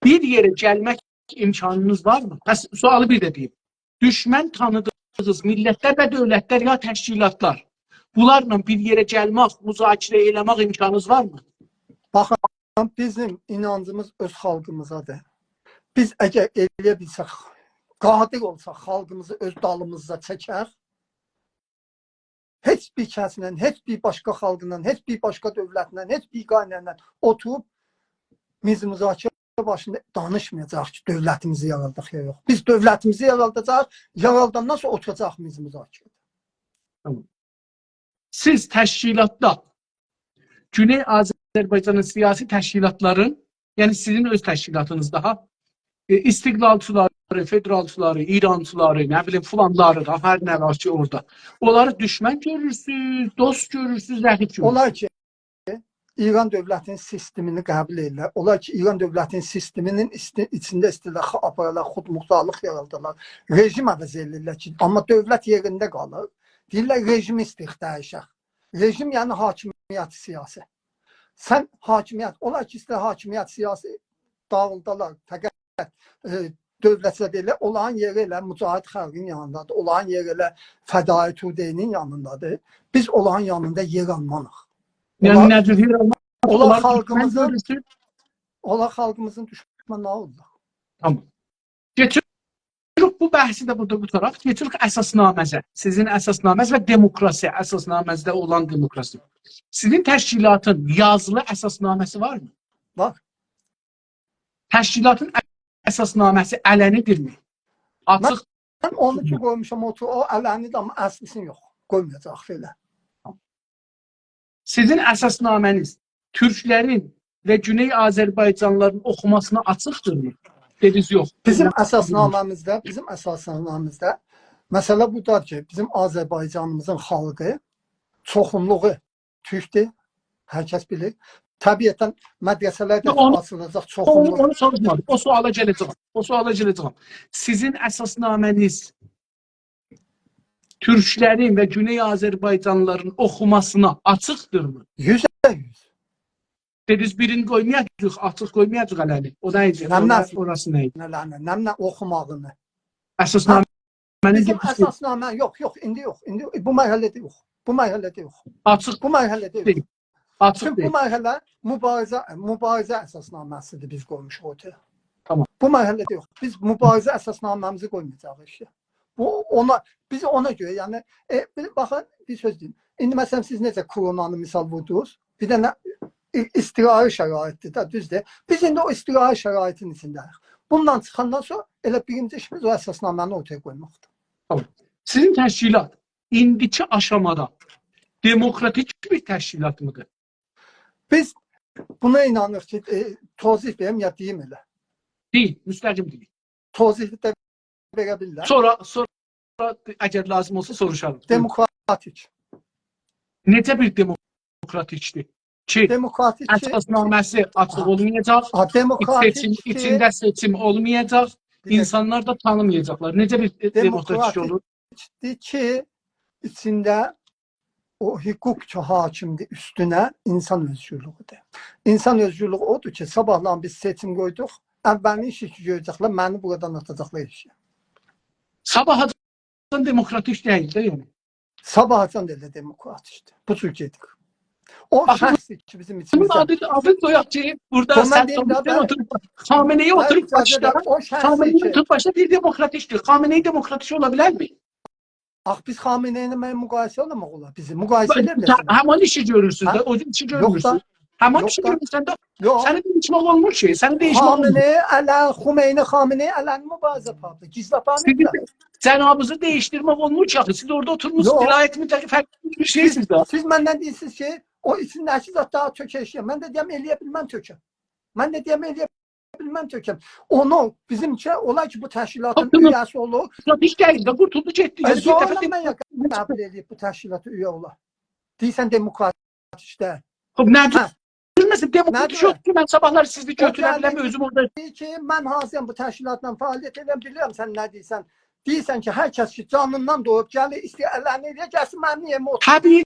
بیر یئره گلمک امکانینیز وارمی؟ پس سؤالی بیر ده دئییم. دوشمن تانیدیغینیز میللتلر و دؤولتلر یا تشکیلاتلار، بونلارلا بیر یئره گلمک، مذاکره ائله‌مک امکانینیز وارمی؟ باخین، بیزیم اینانجیمیز اؤز خالقیمیزادیر. بیز اگر ائلیه بیلسک، قادر اولساق خالقیمیزی اؤز دالیمیزا چکک، هئچ بیر کسله، هئچ بیر باشقا خالقلا، هئچ بیر باشقا دؤولتله، هئچ بیر قایناغلا اوتوروب میز مذاکره باشیندا دانیشمایاجاغیق کی، دؤولتیمیزی یاراداق یا یوخ. بیز دؤولتیمیزی یاراداجاغیق، یاراداندان سونرا اوتوراجاغیق میز مذاکره. سیز تشکیلاتدا، گونئی آذربایجانین سیاسی تشکیلاتلارین، یعنی سیزین اؤز تشکیلاتینیزدا ها، اِ، استقلالچیلاری، فدرالچیلاری، ایرانچیلاری، نه بیلیم، فلانلاری دا، هر نه وار کی اورادا. اونلاری دوشمن گؤرورسونوز، دوست گؤرورسونوز، رقیب گؤرورسونوز؟ اونلار کی، ایران دؤولتینین سیستمینی قبول ائدیرلر. اونلار کی، ایران دؤولتینین سیستمینین ایستی-، ایچینده ایسته‌ییرلر خ-، آپارالار، خودمختارلیق یارادالار. رژیم عوض ائدیرلر کی، آمما دؤولت یئرینده قالیر. دئییرلر، رژیمی ایسته‌ییریک دییشک. رژیم، یعنی حاکمیت سیاسی. سن حاکمیت، اونلار کی، ایسته‌ییر حاکمیت سیاسی داغیلدالار، فقط، اِ، دؤولت زده ائله، اونلارین یئری ائله مجاهد خالقین یانیندادیر، اونلارین یئری ائله فدایی توده‌نین یانیندادیر. بیز اونلارین یانیندا یئر آلماریق. یعنی اونلار، نه جور یئر آلماق؟ اونلار اونلار خالقیمیزین، دوشمن گؤرورسون. اونلار خالقیمیزین دوشمنلری اولدولار. تامام. گئچیریک بو بحثی ده بورادا قوتاراق. گئچیریک اساسنامه‌زه. سیزین اساسنامه‌ز و دموکراسی، اساسنامه‌زده اولان دموکراسی. سیزین تشکیلاتین یازیلی اساسنامه‌سی وارمی؟ وار. تشکیلاتین اساسنامه‌سی علنی‌دیرمی؟ آچیق. من اونو کی قویموشام اوتو، او علنی‌دیر، آمما اصلی‌سینی یوخ. قویمایاجاغیق ائله. سیزین اساسنامه‌نیز تورکلرین و گونئی آذربایجانلیلارین اوخوماسینا آچیقدیرمی؟ دئدینیز یوخ. بیزیم اساسنامه‌میزده، بیزیم اساسنامه‌میزده مسئله بودور کی، بیزیم آذربایجانیمیزین خالقی چوخونلوغو تورکدور. هر کس بیلیر. طبیعتاً مدرسه‌لر ده، یوخ، اونو، آچیلاجاق، اونو، چوخونلوغو. اونو سوروشمادیم. او سؤالا گله‌جه‌یم. او سؤالا گله‌جه‌یم. سیزین اساسنامه‌نیز تورکلرین و گونئی آذربایجانلیلارین اوخوماسینا آچیقدیرمی؟ یوزده یوز. دئدینیز، بیرینی قویمایاجاغیق، آچیق قویمایاجاغیق علنی. او دا نئجه؟ نمنه؟ اوراسی نئجه؟ نمنه، نمنه اوخوماغینی. اساسنامه‌نی بیزیم دئدینیز کی، اساسنامه، یوخ، یوخ، ایندی یوخ، ایندی بو مرحله‌ده یوخ. بو مرحله‌ده یوخ. آچیق. بو مرحله‌ده یوخ. دئییل. آچیق چونکی بو دئییل. مرحله مبارزه، مبارزه اساسنامه‌سیدیر بیز قویموشوق اورتایا. تامام. بو مرحله‌ده یوخ. بیز مبارزه اساسنامه‌میزی قویمایاجاغیق ایشه. بو اونا، بیز اونا گؤره، یعنی، اِ، بیر باخین، بیر سؤز دئییم. ایندی مثلاً سیز نئجه کرونانی مثال ووردونوز؟ بیر دنه اِ-، اضطراری شرایطدیر ده، دوزدور. بیز ایندی او اضطراری شرایطین ایچینده‌ییک. بوندان چیخاندان سونرا ائله بیرینجی ایشیمیز او اساسنامه‌نی اورتایا قویماقدیر. تامام. سیزین تشکیلات ایندیکی آشامادا دموکراتیک بیر تشکیلاتمیدیر؟ بیز بونا اینانیریق کی، اِ، توضیح وئریم یا دئییم ائله. دئییل، مستقیم دئییل. توضیح ده وئره بیلیرم. سونرا، سونرا اگر لازیم اولسا سوروشارام. دموکراتیک. نئجه بیر دموکراتیکدیر؟ کی، دموکراتیک کی، اساسنامه‌سی آچیق، ها، اولمایاجاق، ها، دموکراتیک سئچیم، کی، ایچینده سئچیم اولمایاجاق، بیر دقیقه، اینسانلار دا تانیمایاجاقلار. نئجه بیر دموکراتیک دموکراتیک اولور؟ کی، ایچینده او حقوق کی، حاکمدیر اوستونه، اینسان اؤزگورلویودور. اینسان اؤزگورلویو اودور کی، صاباحلاری بیز سئچیم قویدوق، اولین ایشی کی گؤره‌جکلر، منی بورادان آتاجاقلار ائشیگه. صاباحاجان دموکراتیک دئییل ده، یعنی. صاباحاجان دا ائله دموکراتیکدیر. بو جور گئدیر. او باخین، شخص کی، بیزیم بونون ایچیمیزده آدی، آدی قویاق کی، بورادا او، من سن دئییم ده، اوتوروب، بن، اوتوروب، خامنه‌ای بن اوتوروب ایجازه باشدا، وئرین، او شخص خامنه‌ای کی، اوتوروب باشدا دئییر دموکراتیکدیر. خامنه‌ای دموکراتیک اولا بیلرمی؟ آخی بیز خامنه‌ای ایله مقایسه اولماق اولار؟ بیزی مقایسه ائده بیلرسن؟ همان ایشی گؤرورسونوز، هه، ده، او ایشی، یوخ دا، گؤرمورسون. همان ایشی، یوخ دا، گؤرورسن ده، یوخ. سنی دییشمک اولمور کی، سنی دییشمک اولمور. خامنه‌ای اله، خمینی، خامنه‌ای اله مبارزه آپاردی. گیزلی آپارمیردی. سیزین جنابینیزی دییشدیرمک اولمور کی، آخی سیز اورادا اوتورموسونوز، یوخ. ولایت متقی فرقلی بیر شئیسینیز ده. سیز مندن دئییرسینیز کی، او ایچینده‌کی زاد داها تؤکه ائشیگه. من ده دئیم، ائلیه بیلمم تؤکم. من ده دئیم، ائلیه بیلمم تؤکم. اونو بیزیم کی، اولار کی، بو تشکیلاتین، یوخ، یوخ، اویه‌سی اولور. یوخ، هئچ دئییل ده، قورتولدو گئتدی. ائ، یعنی، بیر دفعه زورلا دئ-، من یا قبول ائله‌ییب بو تشکیلاتا اویه اولا؟ دئییرسن دموکراتیک ده. خوب، نه، هه، جور مثلا، دموکراتیک، نه جور؟ یوخ کی، من صاباحلاری سیزی او گؤتوره بیلم، گلدی، اؤزوم اورادا دئییر کی، من حاضرام بو تشکیلاتلا فعالیت ائدم، بیلیرم سن نه دئییرسن. دئییرسن کی، هر کس کی، جانیندان دویوب گلیر، ایسته‌ییر اله‌نی ائله‌یه، گلسین منیم یئریمه اوتورسون. طبیعی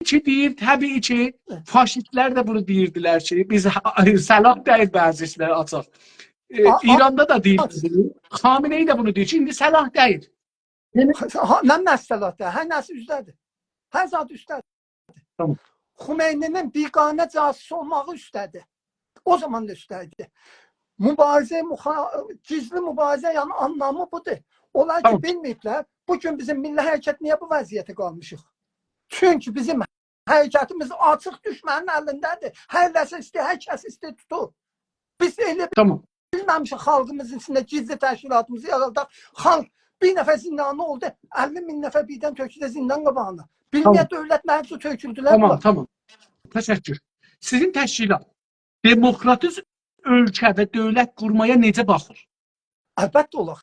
کی، دئییر، طبیعی کی، ائ، فاشیستلر ده بونو دئییردیلر کی، بیز، سلاح دئییل بعضی ایشلری آچاق. ائ، آ، آ، ایراندا دا دئییردی، خامنه‌ای ده بونو دئییر کی، ایندی سلاح دئییل. یعنی، ها، نه مسئله‌دیر؟ هر نه‌سی اوزده‌دیر. هر زاد اوزده‌دیر. تامام. خمینی‌نین بیگانه جاسوس اولماغی اوزده‌دیر. او زامان دا اوزده‌دیر. مبارزه مخا-، گیزلی مبارزه، یعنی آنلامی بودور. اونلار کی، تامام، بیلمه‌ییبلر، بو گون بیزیم میللی حرکت نییه بو وضعیته قالمیشیق؟ چونکی بیزیم حرکتیمیز آچیق دوشمنین الینده‌دیر. هر لحظه ایسته‌ییر، هر کس ایسته‌ییر توتور. بیز ائله، تامام، بیلمه‌میشیک خالقیمیزین ایچینده گیزلی تشکیلاتیمیزی یاراداق. خالق بیر نفر زیندانلی اولدو، اللی مین نفر بیردن تؤکولدو زیندان قاباغینا. بیلمه‌یه، تامام، دؤولت مجلسی تؤکولدولر، تامام، بونلار. تامام. تشکر. سیزین تشکیلات دموکراتیک اؤلکه و دؤولت قورمایا نئجه باخیر؟ البته اولاق.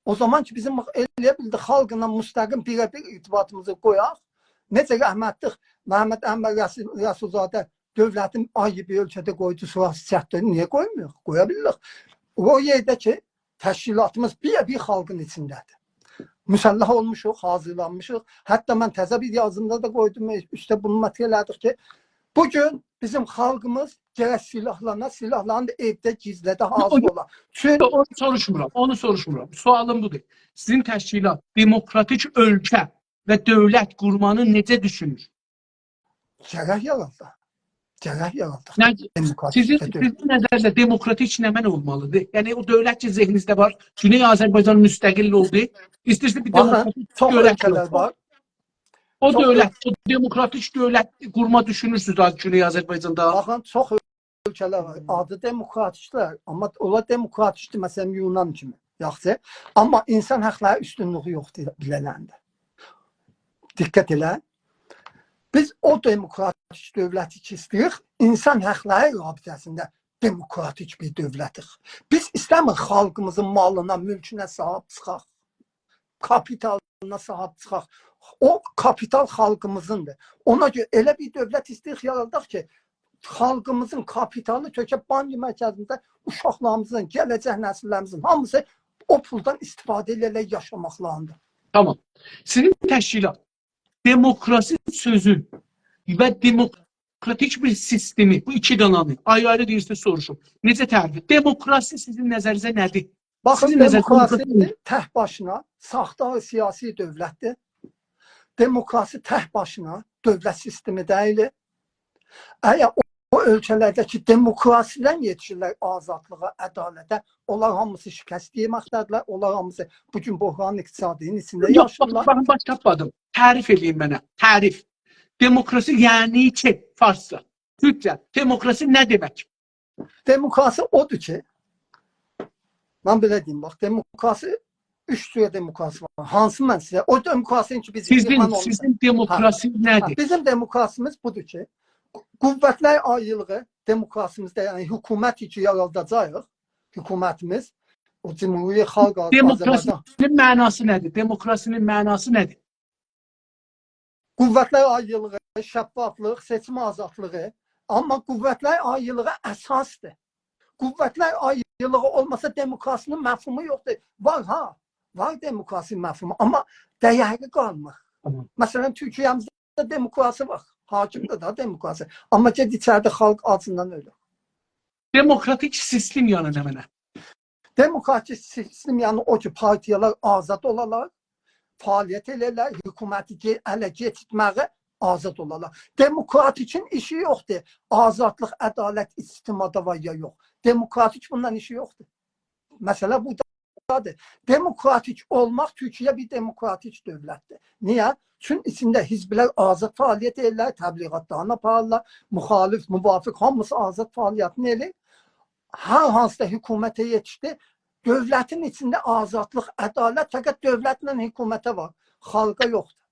او زامان کی، بیزیم ائلیه بیلدیک خالقلا مستقیم بیره‌بیر ارتباطیمیزی قویاق. نئجه رحمتلی محمد انور رسول-، رسول‌زاده دؤولتین آیری بیر اؤلکه‌ده قویدو، سونرا سیاستینی نییه قویموروق؟ قویا بیلیریک. او یئرده کی، تشکیلاتیمیز بیره‌بیر خالقین ایچینده‌دیر. مسلح اولموشوق، حاضیرلانمیشیق. حتی من تازه بیر یازیمدا دا قویدوم، اوسته بونو مطرح ائله‌دیک کی، بو گون بیزیم خالقیمیز گرک سلاحلانا، سلاحلارینی دا ائوده گیزلده، حاضر اولا. چون اونو سوروشمورام، اونو سوروشمورام. سؤالیم بودور. سیزین تشکیلات دموکراتیک اؤلکه و دؤولت قورمانی نئجه دوشونور؟ گرک یارادا. گرک یارادا. نه، دموکراتیک سیزین، دؤولت. سیزین نظرینیزده دموکراتیک نمنه اولمالیدیر؟ یعنی، او دؤولت کی، ذهنینیزده وار، گونئی آذربایجان مستقل اولدو، ایسته‌ییرسینیز بیر، باخین، دموکراتیک، چوخ دؤولت اؤلکه‌لر اولسون، وار. او، چوخ، دؤولت، او دموکراتیک دؤولت قورما دوشونورسونوز آز گونئی آذربایجاندا؟ باخین، چوخ اؤلکه‌لر وار. آدی دموکراتیکلر، آمما اونلار دموکراتیکدیر، مثلا، یونان کیمی. یاخشی. آمما اینسان حاقلاری اوستونلویو یوخدور بیله‌لرینده. دقت ائله. بیز او دموکراتیک دؤولتی کی ایسته‌ییریک، اینسان حاقلاری رابطه‌سینده دموکراتیک بیر دؤولتیک. بیز ایسته‌میریک خالقیمیزین مالینا، مولکونه صاحیب چیخاق. کاپیتالینا صاحیب چیخاق. او کاپیتال خالقیمیزیندیر. اونا گؤره ائله بیر دؤولت ایسته‌ییریک یاراداق کی، خالقیمیزین کاپیتالی تؤکه بانک مرکزینده، اوشاقلاریمیزین، گله‌جک نسیللریمیزین هامیسی او پولدان استفاده ائله‌یه‌لر، یاشاماقلاریندیر. تامام. سیزین تشکیلات دموکراسی سؤزون و دموکراتیک بیر سیستمی، بو ایکی دانانی آیری-آیری دئییرسینیز، سوروشوم. نئجه تعریف؟ دموکراسی سیزین نظرینیزه نه‌دیر؟ باخین، سیزین نظرینیزه دموکراسی دموکراسی نه‌دیر؟ تک باشینا ساختا سیاسی دؤولتدیر. دموکراسی تک باشینا دؤولت سیستمی دئییل. اگر او، او اؤلکه‌لرده کی، دموکراسی‌دن یئتیشیرلر آزادلیغا، عدالته، اونلار هامیسی شکست یئمکده‌دیرلر، اونلار هامیسی بو گون بحران اقتصادی‌نین ایچینده، یوخ، یاشاییرلار. باخین، باخین، باش تاپمادیم. تعریف ائله‌یین منه. تعریف. دموکراسی یعنی چی فارسجا؟ تورکجه. دموکراسی نه دئمک؟ دموکراسی اودور کی، من بئله دئییم، باخ، دموکراسی، اوچ جور دموکراسی وار. هانسی من سیزه؟ او دموکراسینی کی، بیز سیزین، ایسته‌ییریک، من اونو سیزین دموکراسی، هه، نه‌دیر؟ هه، بیزیم دموکراسیمیز بودور کی، قوتلر آیریلیغی دموکراسیمیزده، یعنی حکومت کی یاراداجاغیق، حکومتیمیز، او جمهوری خالق آذربایجان. دموکراسی‌نین معناسی نه‌دیر؟ دموکراسی‌نین معناسی نه‌دیر؟ قوتلر آیریلیغی، شفافلیق، سئچیم آزادلیغی. آمما قوتلر آیریلیغی اساسدیر. قوتلر آیریلیغی اولماسا دموکراسی‌نین مفهومو یوخدور. وار ها، وار دموکراسی مفهومو، آمما دیری قالمیر. تامام. مثلا، تورکیه‌میزده دموکراسی وار. حاکمدیر ده دموکراسی. آمما گئت ایچریده خالق آجیندان اؤلور. دموکراتیک سیستم یعنی نمنه؟ دموکراتیک سیستم یعنی او کی، پارتیالار آزاد اولالار، فعالیت ائله‌یه‌لر، حکومتی گئ-، اله کئچیرتمه‌یه آزاد اولالار. دموکراتیکین ایشی یوخدور آزادلیق، عدالت، اجتماعدا وار یا یوخ. دموکراتیک بوندان ایشی یوخدور. مسئله بورادادیر. دموکراتیک اولماق، تورکیه بیر دموکراتیک دؤولتدیر. نییه؟ چون ایچینده حزبلر آزاد فعالیت ائدیرلر، تبلیغاتلارینی آپاریرلار، مخالف، موافق، هامیسی آزاد فعالیتینی ائدیر. هر هانسی دا حکومته یئتیشدی، دؤولتین ایچینده آزادلیق، عدالت فقط دؤولتله حکومته وار. خالقا یوخدور.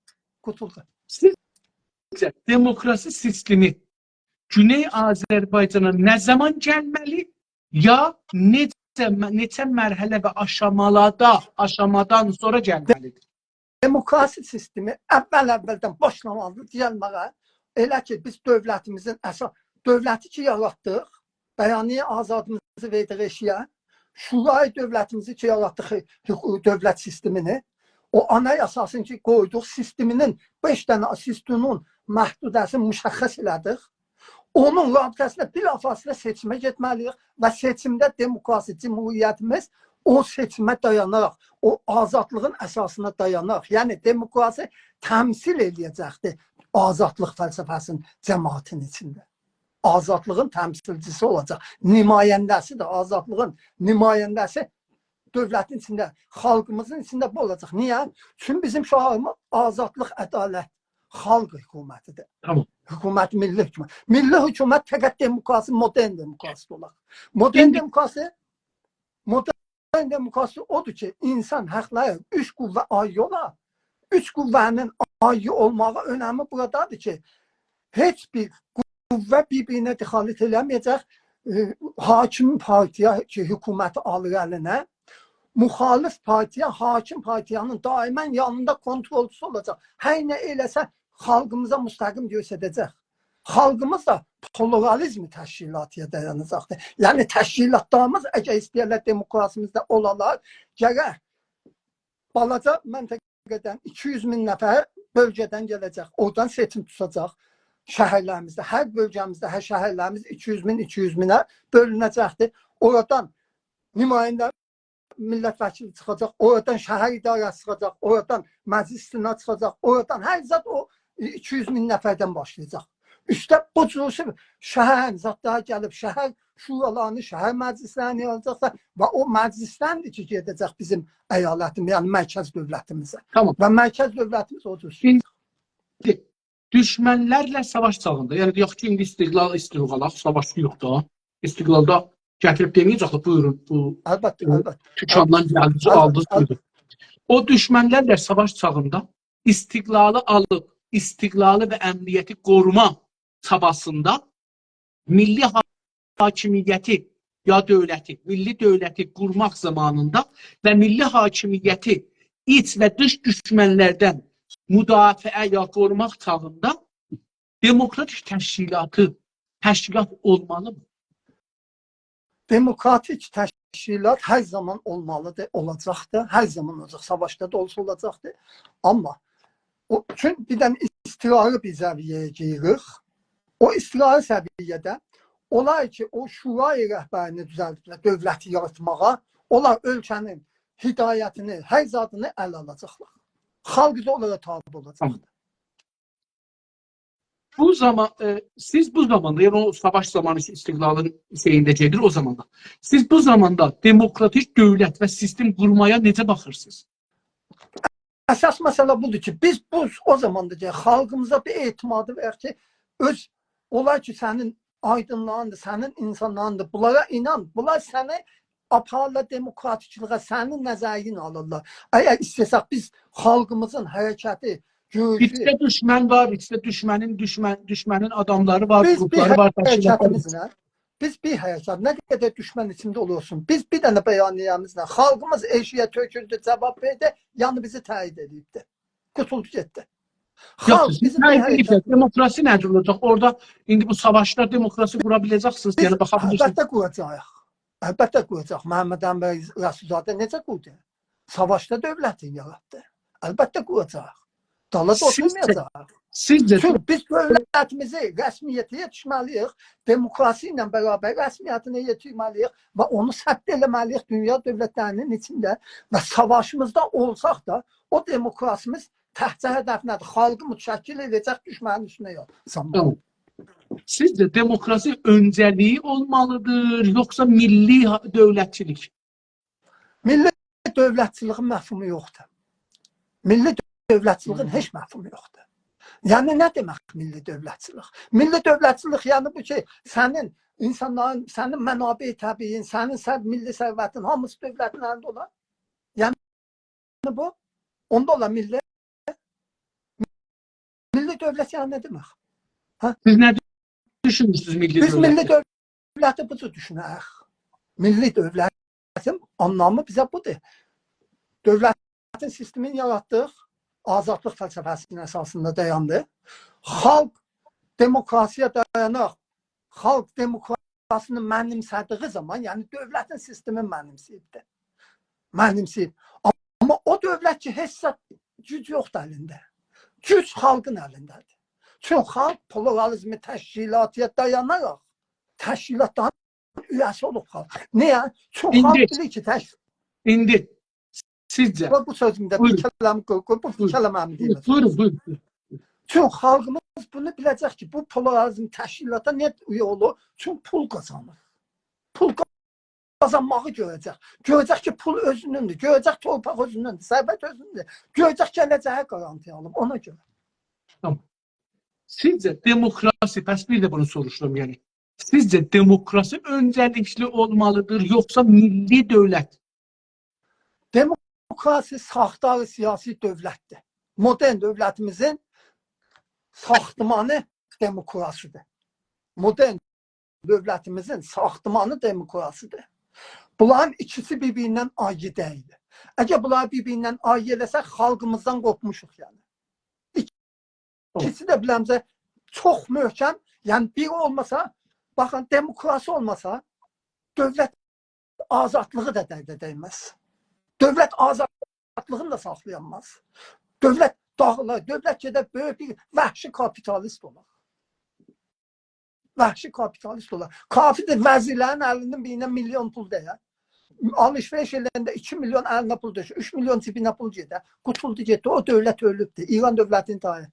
قوتولدو. سیزجه دموکراسی سیستمی گونئی آذربایجانا نه زامان گلمه‌لی، یا نئچه، نئچه مرحله و آشامالاردا، آشامادان سونرا گلمه‌لیدیر؟ دموکراسی سیستمی اول-اولدن باشلامالیدیر گلمه‌یه. ائله کی، بیز دؤولتیمیزین اساس، دؤولتی کی یاراتدیق، بیانیه‌ی آزادیمیزی وئردیک ائشییه، شورای دؤولتیمیزی کی یاراتدیق، حقوق، دؤولت سیستمینی، او آنایاساسینی کی قویدوق، سیستمینین بئش دنه سیستمین محدوده‌سینی مشخص ائله‌دیک. اونون رابطه‌سینده بلافاصله سئچیمه گئتمه‌لی‌ییک و سئچیمده دموکراسی جمهوریتیمیز او سئچیمه دایاناراق، او آزادلیغین اساسینا دایاناراق، یعنی دموکراسی تمثیل ائله‌یه‌جکدیر آزادلیق فلسفه‌سینی جماعتین ایچینده. آزادلیغین تمثیلچیسی اولاجاق، نماینده‌سیدیر، آزادلیغین نماینده‌سی دؤولتین ایچینده، خالقیمیزین ایچینده بو اولاجاق. نییه؟ چون بیزیم شعاریمیز آزادلیق، عدالت، خالق حکومتیدیر. تامام. حکومت، میللی حکومت. میللی حکومت فقط دموکراسی، مدرن دموکراسی اولار. مدرن ایندی دموکراسی، مدرن دموکراسی اودور کی، اینسان حاقلاری اوچ قوه آیری اولا. اوچ قوه‌نین آیری اولماغی اؤنمی بورادادیر کی، هئچ بیر قوه بیر-بیرینه دخالت ائله‌مه‌یه‌جک. ائ، حاکم پارتیا کی، حکومتی آلیر الینه، مخالف پارتیا حاکم پارتیانین دائما یانیندا کونترولچوسو اولاجاق. هر نه ائله‌سه، خالقیمیزا مستقیم گؤستره‌جک. خالقیمیز دا پلورالیزم تشکیلاتی‌یا دایاناجاقدیر. یعنی تشکیلاتلاریمیز اگر ایسته‌ییرلر دموکراسیمیزده اولالار، گرک بالاجا منطقه‌دن ایکی یوز مین نفر بؤلگه‌دن گله‌جک. اورادان سئچیم توتاجاق شهرلریمیزده. هر بؤلگه‌میزده، هر شهرلریمیز ایکی یوز مین، ایکی یوز مینه بؤلونه‌جکدیر. اورادان نماینده میللت وکیلی چیخاجاق، اورادان شهر اداره‌سی چیخاجاق، اورادان مجلس سنا چیخاجاق، اورادان هر زاد او ایکی یوز مین نفردن باشلایاجاق. اوسته بو جور شهر زادلاری گلیب، شهر شورالارینی، شهر مجلسلرینی یاراجاقلار و او مجلسدندیر کی، گئده‌جک بیزیم ایالتیمیزه، یعنی مرکز دؤولتیمیزه. تامام. و مرکز دؤولتیمیز او جور. ایندی دوشمنلرله ساواش چاغیندا، یعنی دئیک کی، ایندی استقلال، استقلال، ساواش یوخ دا. استقلالدا گتیریب دئمه‌یه‌جکلر، بویورون، بو، البته، بو البته. توکاندان گلدی، البته، آلدی، البته. سوردو. او دوشمنلرله ساواش چاغیندا استقلالی آلیب، استقلالی و امنیتی قوروما چاباسیندا میللی حا-، حاکمیتی یا دؤولتی، میللی دؤولتی قورماق زامانیندا و میللی حاکمیتی ایچ و دیش دوشمنلردن مدافعه یا قوروماق چاغیندا دموکراتیک تشکیلاتی، تشکیلات اولمالی‌دیر. دموکراتیک تشکیلات هر زامان اولمالی‌دیر، اولاجاقدیر، هر زامان اولاجاق، ساواشدا دا اولسا اولاجاقدیر. آمما او، چون بیر دنه اضطراری بیر سویه‌یه گیریریک. او اضطراری سویه‌ده اولار کی، او شورای رهبرینی دوزلدیبلر، دؤولتی یاراتماغا، اونلار اؤلکه‌نین هدایتینی، هر زادینی اله آلاجاقلار. خالق دا اونلارا تابع اولاجاقدیر. بو زامان، ائ، سیز بو زاماندا، یعنی او ساواش زامانی، استقلالین شئیینده گئدیر او زاماندا. سیز بو زاماندا دموکراتیک دؤولت و سیستم قورمایا نئجه باخیرسینیز؟ اساس مسئله بودور کی، بیز بو، او زاماندا کی، خالقیمیزا بیر اعتمادی وئرک کی، اؤز، اونلار کی، سنین آیدینلاریندیر، سنین اینسانلاریندیر، بونلارا اینان، بونلار سنی آپاریرلار دموکراتیکلیغه، سنین نظرینی آلیرلار. اگر ایسته‌سک بیز خالقیمیزین حرکتی، گؤروشو، ایچده دوشمن وار، ایچده دوشمنین، دوشمن، دوشمنین آداملاری وار، بیز بیر گروپلاری وار، تشکیلاتلاری وار. حرکتیمیزله، بیز بیر حرکت، نه قدر دوشمن ایچینده اولورسون، بیز بیر دنه بیانیه‌میزله، خالقیمیز ائشییه تؤکولدو، جواب وئردی، یعنی بیزی تأیید ائدیبدی. قوتولدو گئتدی. یوخ، خالق سیز بیزیم بیر تعیین ائدیب حرکت ده، دموکراسی نه‌جور اولاجاق؟ اورادا ایندی بو ساواشدا دموکراسی قورا بیله‌جکسینیز؟ بیز یعنی، باخا بیلیرسینیز. البته قوراجاغیق. البته قوراجاق. محمد امین بی رسول‌زاده نئجه قوردو؟ ساواشدا دؤولتین یاراتدی. البته قوراجاغیق. دالا دا سیزجه، اوتورمایاجاغیق. سیزجه چونکی بیز دؤولتیمیزی رسمیته یئتیشمه‌لی‌ییک، دموکراسی ایله برابر رسمیتینه یئتیرمه‌لی‌ییک و اونو ثبت ائله‌مه‌لی‌ییک دونیا دؤولتلری‌نین ایچینده و ساواشیمیزدا اولساق دا او دموکراسیمیز تکجه هدف نه‌دیر؟ خالقی متشکل ائده‌جک، دوشمنین اوستونه یال-، سالماق. تامام. سیزجه دموکراسی اؤنجه‌لیگی اولمالیدیر، یوخسا میللی ها-، دؤولتچیلیک؟ میللی دؤولتچیلیگین مفهومو یوخدور. میللی دؤولتچیلیگین هی. هئچ مفهومو یوخدور. یعنی نه دئمک میللی دؤولتچیلیک؟ میللی دؤولتچیلیک یعنی بو کی، سنین اینسانلارین، سنین منابع طبیعین، سنین سر-، میللی ثروتین هامیسی دؤولتین الینده اولار. یعنی بو، اوندا اولار میللی، میللی دؤولت یعنی نه دئمک؟ هه؟ سیز نه دوشونورسونوز میللی دؤولتی؟ بیز میللی دؤولتی بو جور دوشونک. میللی دؤولتین آنلامی بیزه بودور. دؤولتین سیستمینی یاراتدیق، آزادلیق فلسفه‌سی‌نین اساسیندا دایاندی. خالق دموکراسی‌یه دایانیر. خالق دموکراسینی منیمسه‌دیگی زامان، یعنی دؤولتین سیستمینی منیمسه‌ییبدی. منیمسه‌ییب. آمما او دؤولت کی، هئچ زاد، گوج یوخدور الینده. گوج خالقین الینده‌دیر. چونکی خالق پلورالیزم تشکیلاتی‌یه دایاناراق تشکیلاتلارین اویه‌سی اولوب خالق. نییه؟ چونکی خالق ایندی، بیلیر کی، تش- ایندی سیزجه؟ بو، بو سؤزومده بیر، بویورون، کلمه قوی، قوی، بو، بویورون، کلمه‌می دئییم. بویورون، بویورون. چونکی خالقیمیز بونو بیله‌جک کی، بو پلورالیزم تشکیلاتا نییه اویه اولور؟ چونکی پول قازانیر. پول قازانماغی گؤره‌جک. گؤره‌جک کی، پول اؤزونوندور. گؤره‌جک تورپاق اؤزونوندور. ثروت اؤزونوندور. گؤره‌جک گله‌جه‌یی گارانتی‌یه آلیب. اونا گؤره. تامام. سیزجه دموکراسی، پس بیر ده بونو سوروشدوم، یعنی، سیزجه دموکراسی اؤنجه‌لیکلی اولمالیدیر، یوخسا میللی دؤولت؟ دموکراسی ساختار سیاسی دؤولتدیر. مدرن دؤولتیمیزین ساختمانی دموکراسی‌دیر. مدرن دؤولتیمیزین ساختمانی دموکراسی‌دیر. بونلارین ایکیسی بیر-بیریندن آیری دئییل. اگر بونلاری بیر-بیریندن آیری ائله‌سک، خالقیمیزدان قوپموشوق، یعنی. ایکیسی ده بیله‌میزه چوخ محکم، یعنی بیری اولماسا، باخین، دموکراسی اولماسا، دؤولت آزادلیغی دا درده دَیمز. دؤولت آزادلیغینی دا ساخلایانماز. دؤولت داغیلار، دؤولت گئدر بؤیوک بیر وحشی کاپیتالیست اولار. وحشی کاپیتالیست اولار. کافی‌دیر وزیرلرین الینین بیرینه میلیون پول دَیه. آلیش-وئریش ائله‌ینده ایکی میلیون الینه پول دوشور، اوچ میلیون جیبینه پول گئدر. قوتولدو گئتدی، او دؤولت اؤلوبدور. ایران دؤولتینی تاریخ.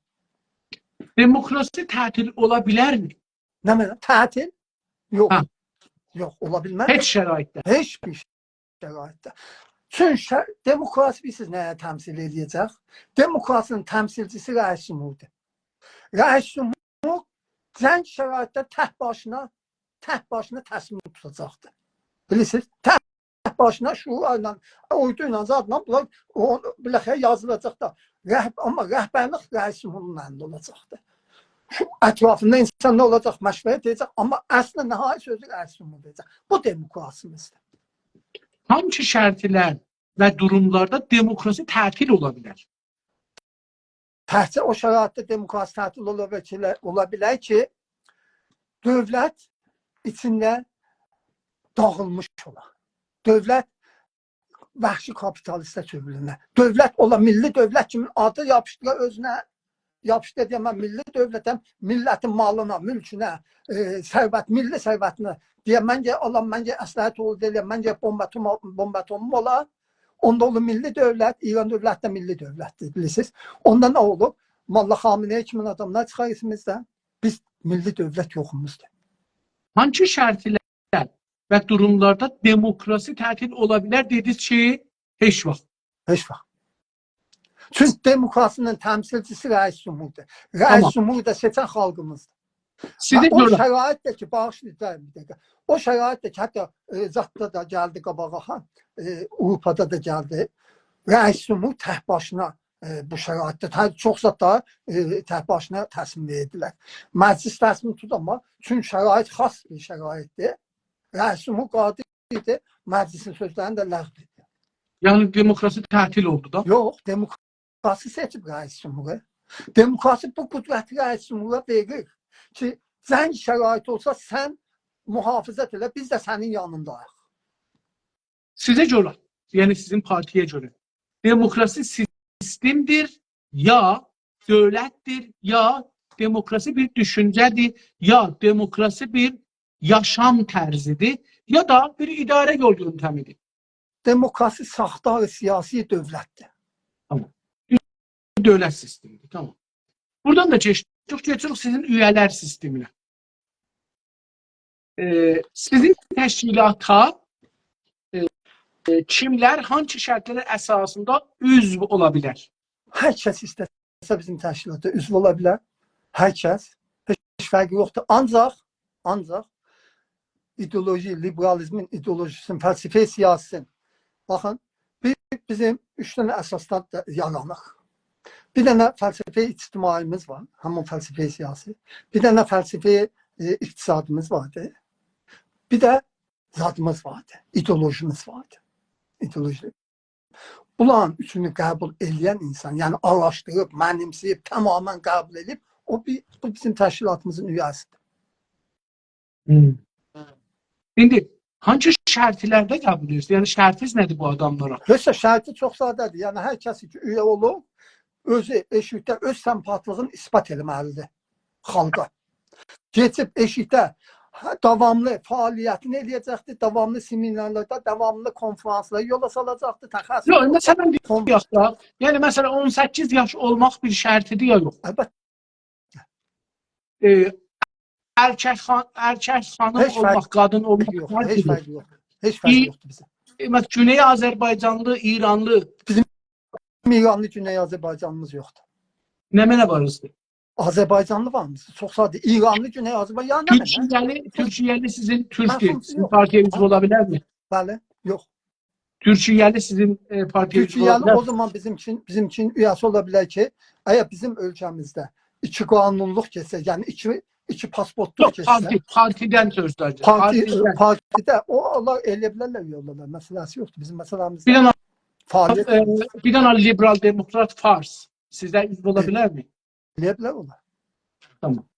دموکراسی تعطیل اولا بیلرمی؟ نمنه؟ تعطیل؟ یوخ. هه. یوخ، اولا بیلمز. هئچ شرایطده. هئچ بیر شرایطده. چون شر-، دموکراسی بیلیرسینیز نه‌یه تمثیل ائله‌یه‌جک؟ دموکراسی‌نین تمثیلچیسی رئیس جمهوردور. رئیس جمهور جنگ شرایطده تک باشینا، تک باشینا تصمیم توتاجاقدیر. بیلیرسینیز، تک باشینا شعارلا، اوردو ایله، زادلا، بونلار او، بالاخره یازیلاجاق دا. رهب-، آمما رهبرلیک رئیس جمهورون الینده اولاجاقدیر. شو اطرافیندا اینسانلار اولاجاق، مشورت ائده‌جک، آمما اصل نهایی سؤزو رئیس جمهور دئیه‌جک. بو دموکراسیمیزدیر. هانسی شرطلر و دوروملاردا دموکراسی تعطیل اولا بیلر؟ تکجه او شرایطده دموکراسی تعطیل اولا بیلر کی، اولا بیلر کی، دؤولت ایچینده داغیلمیش اولا. دؤولت وحشی کاپیتالیسته چئوریله. دؤولت اولا، میللی دؤولت کیمی آدی یاپیشدیرا اؤزونه، یاپیشدیرا دئیه، من میللی دؤولتم، میللتین مالینا، مولکونه، ائ، ثروت، میللی ثروتینه دئیه، من گرک آلام، من گرک اسلحه تولید ائله‌یم، من گرک بومب اتوم، بومب اتوموم اولا. اوندا اولور میللی دؤولت، ایران دؤولتی ده میللی دؤولتدیر، بیلیرسینیز. اوندا نه اولوب؟ ملا خامنه‌ای کیمی آداملار چیخار ایچیمیزدن. بیز میللی دؤولت یوخوموزدور. هانسی شرطلر و دوروملاردا دموکراسی تعطیل اولا بیلر؟ دئدینیز کی، هئچ واخت. هئچ واخت. چونکی دموکراسی‌نین تمثیلچیسی رئیس جمهوردور. رئیس، تامام، جمهورو دا سئچن خالقیمیزدیر. سیزه گؤره، او شرایطده کی، باغیشلایین، بیر دقیقه. او شرایطده کی، حتی، ائ، زاددا دا گلدی قاباغا، ها، ائ، آوروپادا دا گلدی. رئیس جمهور تک باشینا، ائ، بو شرایطده، ته-، چوخ زاددا، ائ، تک باشینا تصمیم وئردیلر. مجلس تصمیم توتاماز، چونکی شرایط خاص بیر شرایطدیر. رئیس جمهور قادر ایدی مجلسین سؤزلرینی ده لغو ائده. یعنی دموکراسی تعطیل اولدو دا؟ یوخ، دموکراسی سئچیب رئیس جمهورو. دموکراسی بو قدرتی رئیس جمهورا وئریر کی، جنگ شرایطی اولسا، سن محافظت ائله، بیز ده سنین یانینداییق. سیزه گؤره، یعنی سیزین پارتی‌یه گؤره دموکراسی سیستمدیر، یا دؤولتدیر، یا دموکراسی بیر دوشونجه‌دیر، یا دموکراسی بیر یاشام طرزیدیر، یا دا بیر اداره یول یؤنتمیدیر. دموکراسی ساختار سیاسی دؤولتدیر. دؤولت سیستمیدیر، تامام. بورادان دا کئچدیک، کئچیریک سیزین اویه‌لر سیستمینه. ائ، سیزین تشکیلاتا، ائ، ائ، کیملر، هانسی شرطلر اساسیندا عضو اولا بیلر؟ هر کس ایسته‌سه بیزیم تشکیلاتا عضو اولا بیلر. هر کس. هئچ فرقی یوخدور. آنجاق، آنجاق ایدئولوژی، لیبرالیزمین ایدئولوژیسین، فلسفه سیاسیسین. باخین، بیر، بیزیم اوچ دنه اساسدان دا یارانیر. بیر دنه فلسفه اجتماعیمیز وار، همین فلسفه سیاسی. بیر دنه فلسفه، ائ، اقتصادیمیز واردی. بیر ده زادیمیز واردی، ایدئولوژیمیز واردی. ایدئولوژی. بونلارین اوچونو قبول ائله‌ین اینسان، یعنی آراشدیریب، منیمسه‌ییب، تماما قبول ائدیب، او بیر، بو بیزیم تشکیلاتیمیزین اویه‌سیدیر. هوم. ایندی هانسی شرطلرده قبول ائدیرسینیز؟ یعنی شرطینیز نه‌دیر بو آداملارا؟ هئچ ده، شرطی چوخ ساده‌دیر. یعنی هر کس کی اویه اولوب، اؤزو ائشیکده اؤز سمپاتلیغینی اثبات ائله‌مه‌لیدیر خالقا. کئچیب ائشیکده، هه، داواملی فعالیتینی ائله‌یه‌جکدیر، داواملی سمینارلاردا، داواملی کنفرانسلارا یولا سالاجاقدیر، تخصص... یوخ، مثلا، دئیک دا، یعنی، مثلا، اون سککیز یاش اولماق بیر شرطیدیر یا یوخ؟ البته. ائ، ارکک خان-، ارکک خانیم اولماق، قادین اولماق شرط دئییل. هئچ فرقی یوخدور. هئچ فرقی یوخدور بیزیم. ائ، مثلا، گونئی آذربایجانلی، ایرانلی. بیزیم ایرانلی، گونئی آذربایجانلیمیز یوخدور. نمنه واریزدیر؟ آذربایجانلی واریمیز؟ چوخ ساده. ایرانلی، گونئی آذربایجان، یعنی نمنه؟ تورکیه‌لی، تورکیه‌لی سیزین، تورکیه، سیزین پارتییه عضو اولا بیلرمی؟ بلی، یوخ. تورکیه‌لی سیزین، ائ، پارتییه عضو اولا بیلر؟ تورکیه‌لی او زامان بیزیم اوچون، بیزیم اوچون اویه‌سی اولا بیلر کی، اگر بیزیم اؤلکه‌میزده ایکی قانونلوق کئچسه، یعنی ایکی، ایکی پاسپورتلوق کئچسه... یوخ، پارتی، پارتیدن سؤز دانیشیر. پارتی، پارتیدن. پارتیده او، اونلار ائلیه بیلرلر اویه اولالا. مسئله‌سی یوخدور. بیزیم مسئله‌میز... بیر دنه، فعالیت، ائ، بیر دنه لیبرال دموکرات فارس سیزده عضو اولا بیلرمی؟ ائلیه بیلر اولا. تامام.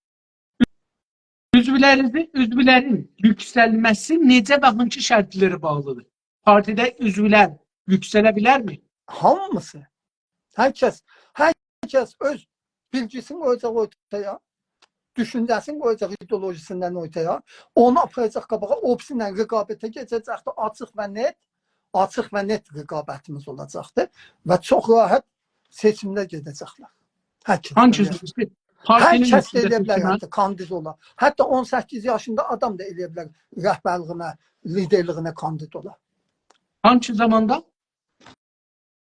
عضولرینیزین، عضولرین یوکسلمه‌سی نئجه و هانسی شرطلره باغلیدیر؟ پارتیده عضولر یوکسله بیلرمی؟ هامیسی. هر کس، هر کس اؤز بیلگیسینی قویاجاق اورتایا، دوشونجه‌سینی قویاجاق ایدئولوژیسیندن اورتایا، اونو آپاراجاق قاباغا، او بیریسی ایله رقابته گئده‌جکدیر، آچیق و نت، آچیق و نت رقابتیمیز اولاجاقدیر و چوخ راحت سئچیملر گئده‌جکلر. هر کس... هانسی؟ هر کس ائلیه بیلر، حتی کاندید اولا. حتی اون سککیز یاشیندا آدام دا ائلیه بیلر رهبرلیگینه، لیدرلیگینه کاندید اولا. هانسی زاماندا؟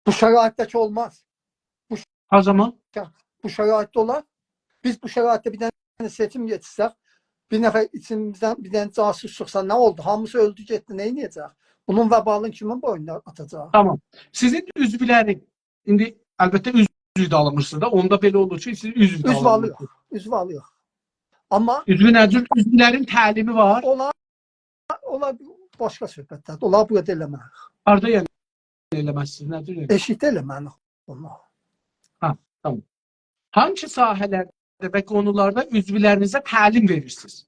بو شرایطده کی اولماز. نه زامان؟ بو شرایطده اولار. بیز بو شرایطده بیر دنه سئچیم یئتیشسک، بیر نفر ایچیمیزدن بیر دنه جاسوس چیخسا، نه اولدو؟ هامیسی اؤلدو، گئتدی، نه ائده‌جک؟ بونون وبالینی کیمین بوینونا آتاجاق؟ تامام. سیزین عضولرین، ایندی البته عضو ده آلینمیرسینیز دا، اوندا بئله اولور کی، سیز عضو ده آلینمیرسینیز. عضو آلیریق، عضو آلیریق. آمما... عضو نه جور؟ عضولرین تعلیمی وار؟ اونلار، اونلار باشقا صحبتلردیر. اونلاری بورادا ائله‌مه‌ریک. هاردا، یعنی، ائله‌مزسینیز؟ نه جور، یعنی؟ ائشیکده ائله‌مه‌ریک اونلاری. هه، تامام. هانسی ساحه‌لرده و قونولاردا عضولرینیزه تعلیم وئریرسینیز؟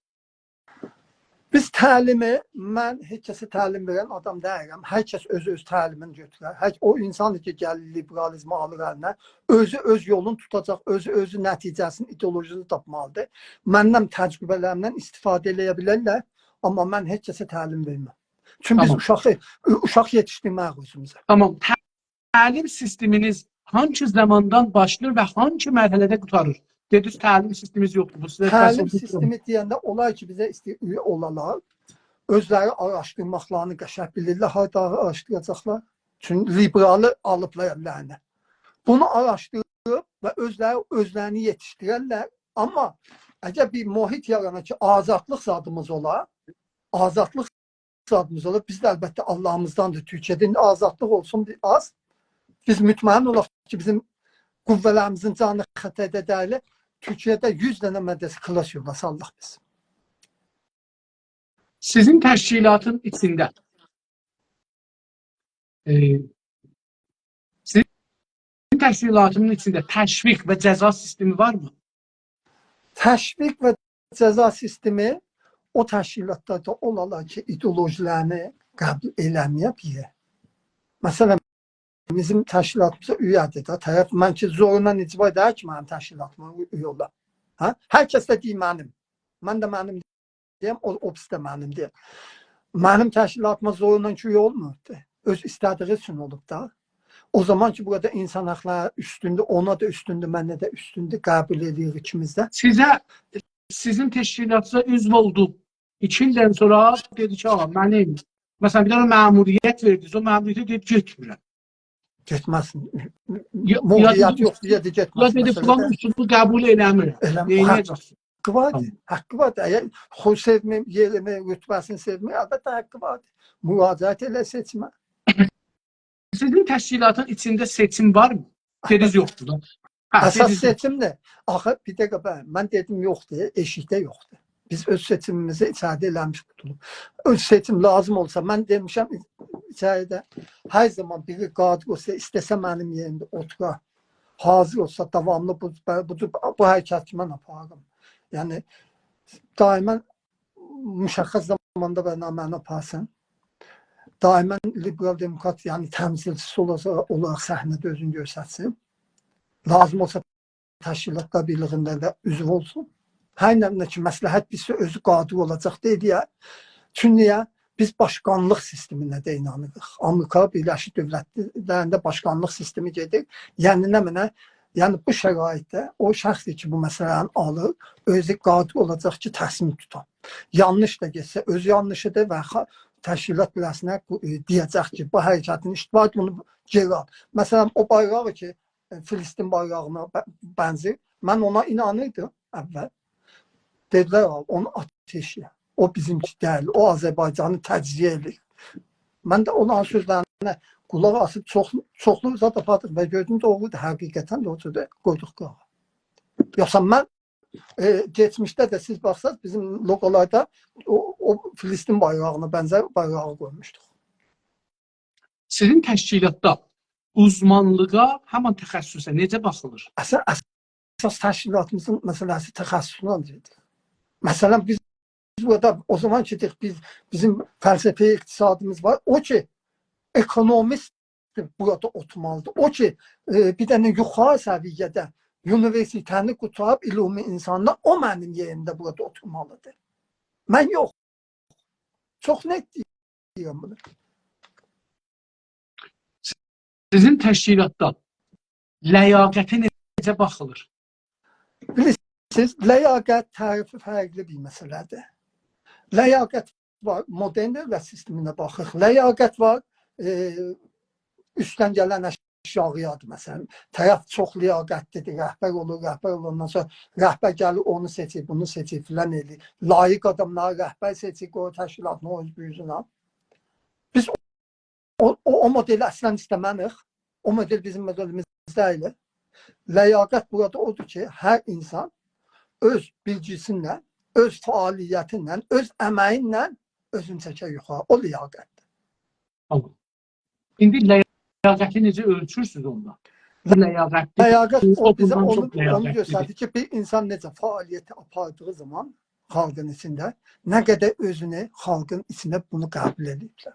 بیز تعلیمی، من هئچ کسه تعلیم وئرن آدام دئییلم. هر کس اؤزو اؤز تعلیمینی گؤتورر. هر، او اینسان کی گلیر لیبرالیزمی آلیر الینه، اؤزو اؤز یولونو توتاجاق، اؤزو اؤزو نتیجه‌سینی، ایدئولوژیسینی تاپمالیدیر. مندن، تجربه‌لریمدن استفاده ائلیه بیلرلر، آمما من هئچ کسه تعلیم وئرمم. چونکی بیز... تامام. اوشاق، اوشاق یئتیشدیرمه‌ریک اؤزوموزه. تامام. تع-، تعلیم سیستمینیز هانسی زاماندان باشلاییر و هانسی مرحله‌ده قوتاریر؟ دئدینیز، تعلیم سیستمینیز یوخدور. بو سیزه... تعلیم سیستمی دئینده، اولار کی بیزه ایسته‌ییر اویه اولالار، اؤزلری آراشدیرماقلارینی قشنگ بیلیرلر، هاردا آراشدیراجاقلار. چونکی لیبرالی آلیبلار اللرینه. بونو آراشدیریب و اؤزلری، اؤزلرینی یئتیشدیررلر. آمما اگر بیر محیط یارانا کی، آزادلیق زادیمیز اولا، آزادلیق زادیمیز اولا، بیز ده البته آللاهیمیزداندیر تورکیه‌ده. ایندی آزادلیق اولسون بیر آز، بیز مطمئن اولاق کی، بیزیم قوه‌لریمیزین جانی خطرده دئییل. تورکیه‌ده یوز دنه مدرسه کلاس یولا سالیریق بیز. سیزین تشکیلاتین ایچینده، ائ، سیزین تشکیلاتینین ایچینده تشویق و جزا سیستمی وارمی؟ تشویق و جزا سیستمی او تشکیلاتلاردا اولالار کی، ایدئولوژی‌لرینی قبول ائله‌مه‌یه بیر یئر. مثلا، بیزیم تشکیلاتیمیزا اویه‌دیر ده، طرف، من کی، زورونان اجبار دئییل کی، منیم تشکیلاتیما اوی-، اویه اولا. هه؟ هر کس ده دئییر منیم. من ده منیم دئیم، او، او بیریسی ده منیم دئییر. منیم تشکیلاتیما زورونان کی، اویه اولمویوب دا. اؤز ایسته‌دیگی اوچون اولوب دا. او زامان کی، بورادا اینسان حاقلاری اوستوندور، اونا دا اوستوندور، منه ده اوستوندور، قبول ائدیریک ایکیمیز ده. سیزه، سیزین تشکیلاتیزا عضو اولدو. ایکی ایلدن سونرا دئدی کی، «آغا، منیم»، مثلا، بیر دنه مأموریت وئردینیز، او مأموریته دئدی، «گئتمیرم.» گئتمزسین. یا، یا موقعیتی دئدی، یوخدور، یا دئدی، یا گئتمزسین. دئدی، مثلا، «فلان اصولو قبول ائله‌میرم.» ائله‌میر. نئینیه‌جکسین؟ حاققی واردیر. تامام. حاققی واردیر. اگر خود سئومیر، یئرینی، رتبه‌سینی سئومیر، البته حاققی واردیر. مراجعت ائله سئچیمه. سیزین تشکیلاتین ایچینده سئچیم وارمی؟ دئدینیز، یوخدور دا. هه، اساس دئدینیز، یوخ. سئچیم نه؟ آخی، بیر دقیقه، به، من دئدیم، یوخدور، ائشیکده یوخدور. بیز اؤز سئچیمیمیزی ایچریده ائله‌میشیک، قوتولوب. اؤز سئچیم لازیم اولسا، من دئمیشم، ایچریده هر زامان بیری قادر اولسا، ایسته‌سه منیم یئریمده اوتورا، حاضر اولسا، داواملی بو، بو، بو، بو حرکتی من آپاریرام. یعنی، دائما مشخص زاماندا برنامه‌نی آپارسین. دائما لیبرال دموکرات، یعنی تمثیلچیسی اولاجاق، اولاراق صحنه‌ده اؤزونو گؤسترسین. لازیم اولسا تشکیلاتلار بیرلیگینده ده عضو اولسون. هر نه، نه کی مصلحت بیلسه، اؤزو قادر اولاجاق دئیه. چونکی نییه؟ بیز باشقانلیق سیستمینه ده اینانیریق. آمریکا بیرلشمیش دؤولتلرینده باشقانلیق سیستمی گئدیر. یعنی نمنه؟ یعنی بو شرایطده او شخص کی بو مسئله‌نی آلیر، اؤزو قادر اولاجاق کی تصمیم توتا. یانلیش دا گئتسه، اؤز یانلیشیدیر و خا-، تشکیلات بیله‌سینه قو-، ائ، دئیه‌جک کی، بو حرکتین اشتباهیدیر، بونو گئری آل. مثلا، او بایراغی کی، ائ، فلسطین بایراغینا ب-، بنزیر، من اونا اینانیردیم اول. دئدیلر، «آل، اونو آت ائشیگه. او بیزیمکی دئییل، او آذربایجانی تجزیه ائله‌ییر.» من ده اونلارین سؤزلرینه قولاق آسیب چوخ-، چوخلو زاد آپاردیق و گؤردوم، دوغرودور، حقیقتا ده او جوردور، قویدوق قیراغا. یوخسا من، ائ، کئچمیشده ده سیز باخساز، بیزیم لوگولاردا او، او فلسطین بایراغینا بنزر بایراغی قویموشدوق. سیزین تشکیلاتدا اوزمانلیغا، همان تخصصه نئجه باخیلیر؟ اصلا، اساس تشکیلاتیمیزین مسئله‌سی تخصصوندان گئدیر. مثلا، بیز بورادا او زامان کی، بیز، بیزیم فلسفه اقتصادیمیز وار، او کی، اکونومیست بورادا اوتورمالیدیر. او کی، ائ، بیر دنه یوخاری سویه‌ده اونیوئرسیته‌نی قوتاریب علوم انساندا، او منیم یئریمده بورادا اوتورمالیدیر. من یوخ. چوخ نت دئییرم بونو. سیزین تشکیلاتدا لیاقته نئجه باخیلیر؟ بیلیرسینیز، لیاقت تعریفی فرقلی بیر مسئله‌دیر. لیاقت وار، مدرن دؤولت سیستمینه باخیریق. لیاقت وار، ائ، اوستدن گلن آشاغییادیر، مثلا. طرف چوخ لیاقتلیدیر، رهبر اولور، رهبر اولاندان سونرا رهبر گلیر، اونو سئچیر، بونو سئچیر، فلان ائله‌ییر. لایق آداملاری رهبر سئچیر، قویور تشکیلاتین او اوز بو اوزونه. بیز او، او، او مدلی اصلا ایسته‌مه‌ریک. او مدل بیزیم مدلیمیز دئییل. لیاقت بورادا اودور کی، هر اینسان اؤز بیلگیسینن، اؤز فعالیتینن، اؤز امگینن اؤزونو چکه یوخاری. او لیاقتدیر. تامام. ایندی لیاقتی نئجه اؤلچورسونوز اوندا؟ لیاقتلی، لیاقت او او بیزه بوندان اونو، چوخ اونو لیاقتلیدیر. گؤستردی کی، بیر اینسان نئجه فعالیتی آپاردیغی زامان خالقین ایچینده نه قدر اؤزونو خالقین ایچینده بونو قبول ائدیبلر.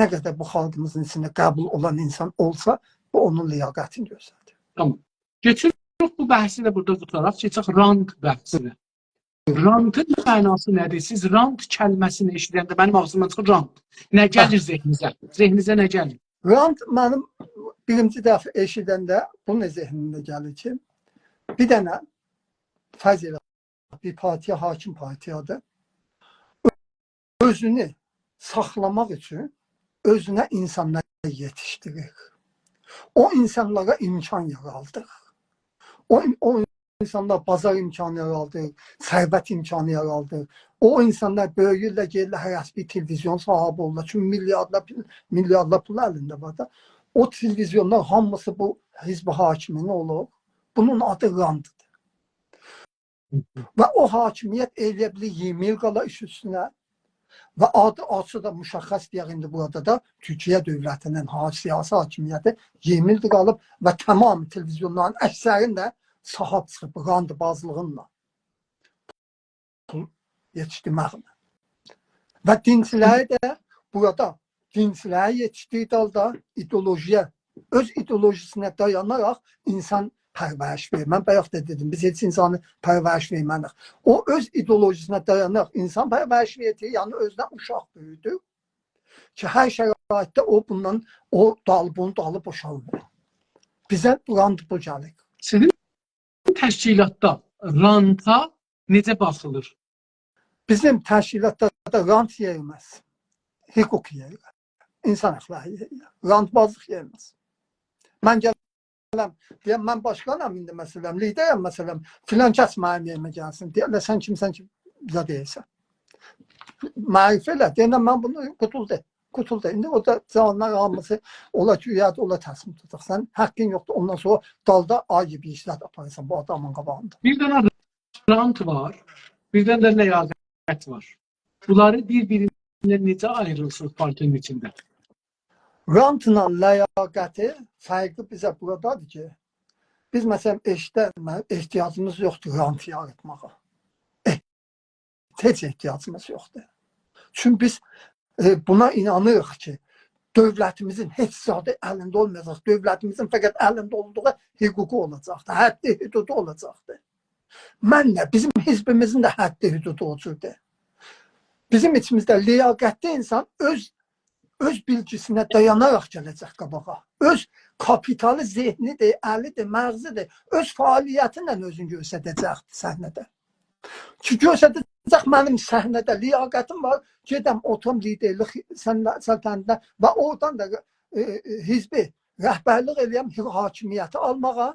نه قدر بو خالقیمیزین ایچینده قبول اولان اینسان اولسا، بو اونون لیاقتینی گؤستریر. تامام. کئچیریک بو بحثی ده بورادا قوتاراق، کئچک رانت بحثینه. رانتین معناسی نه‌دیر؟ سیز رانت کلمه‌سینی ائشیدنده، منیم آغزیمدان چیخیر رانت. نه گلیر ذهنینیزه؟ ذهنینیزه نه گلیر؟ رانت منیم بیرینجی دفعه ائشیدنده بونون ذهنیمه گلیر کی، بیر دنه، فرض ائله، بیر پارتیا حاکم پارتیادیر. اؤزونو ساخلاماق اوچون اؤزونه اینسانلار یئتیشدیریر. او اینسانلارا امکان یارادیر. او، او اینسانلار بازار امکانی یارادیر، ثروت امکانی یارادیر. او اینسانلار بؤیویورلر، گئدیرلر، هره‌سی بیر تلویزیون صاحیبی اولورلار. چونکی میلیاردلار، میلیاردلار پول الینده وار دا. او تلویزیونلار هامیسی بو حزب حاکمینین اولور. بونون آدی رانتدیر. و او حاکمیت ائلیه بیلیر اییرمی ایل قالا ایش اوستونه. و آدی آچیق دا مشخص دئیک، ایندی بورادا دا تورکیه دؤولتی‌نین ها-، سیاسی حاکمیتی یئرلی قالیب و تمام تلویزیونلارین اکثرینده صاحیب چیخیب رانت‌بازلیغینان، پول یئتیشدیرمکله. و دینچیلری ده بورادا، دینچیلری یئتیشدیردییی حالدا ایدئولوژی‌یه، اؤز ایدئولوژی‌سینه دایاناراق اینسان پرورش وئریر. من بایاق دا دئدیم، بیز هئچ اینسانی پرورش وئرمه‌ریک. او اؤز ایدئولوژی‌سینه دایاناراق اینسان پرورش وئریر، یعنی اؤزونه اوشاق بؤیودور کی، هر شرایطده او بوندان، او دال، بونون دالی بوشالمیر. بیزه بو رانت بو گلیر. سیزین تشکیلاتدا رانتا نئجه باخیلیر؟ بیزیم تشکیلاتدا دا رانت یئریمز. حقوق یئریر. اینسان حاقلاری یئریر. رانت‌بازلیق یئریمز. من گلم، دئیم، من باشقانام ایندی، مثلا، لیدرم، مثلا، فلان کس منیم یئریمه گلسین. دئیرلر، سن کیمسن کی، بیزه دئییرسن؟ معرفی ائله، دئینن من بونو قوتولدو. قوتولدو. ایندی او دا جاوانلار هامیسی اولا کی، یاد اولا تصمیم توتاق. سن حاققین یوخدور. اوندان سونرا دالدا آیری بیر ایشلت آپاراسان بو آدامین قاباغیندا. بیر دنه رانت وار، بیردن ده لیاقت وار. بونلاری بیر-بیریندن نئجه آییریرسینیز پارتی‌نین ایچینده؟ رانتلا لیاقتی فرقی بیزه بورادادیر کی، بیز، مثلا، ائشیتدن، من، احتیاجیمیز یوخدور رانت یاراتماغا. ائه، هئچ احتیاجیمیز یوخدور. چونکی بیز، ائ، بونا اینانیریق کی، دؤولتیمیزین هئچ زادی الینده اولمایاجاق. دؤولتیمیزین فقط الینده اولدوغو حقوقو اولاجاقدیر، حدی حدودو اولاجاقدیر. من ده، بیزیم حزبیمیزین ده حدی حدودو اولاجاقدیر. بیزیم ایچیمیزده لیاقتلی اینسان اؤز، اؤز بیلگی‌سینه دایاناراق گله‌جک قاباغا. اؤز کاپیتالی، ذهنی‌دیر، الی‌دیر، مغزی‌دیر. اؤز فعالیتینن اؤزونو گؤستره‌جکدیر صحنه‌ده. کی، گؤستره‌جک منیم صحنه‌ده لیاقتیم وار، گئدم اوتوروم لیدرلیک سن-، سلطنتینده و اورادان دا، ائ، ائ، حزبی رهبرلیک ائله‌یم، حاکمیتی آلماغا،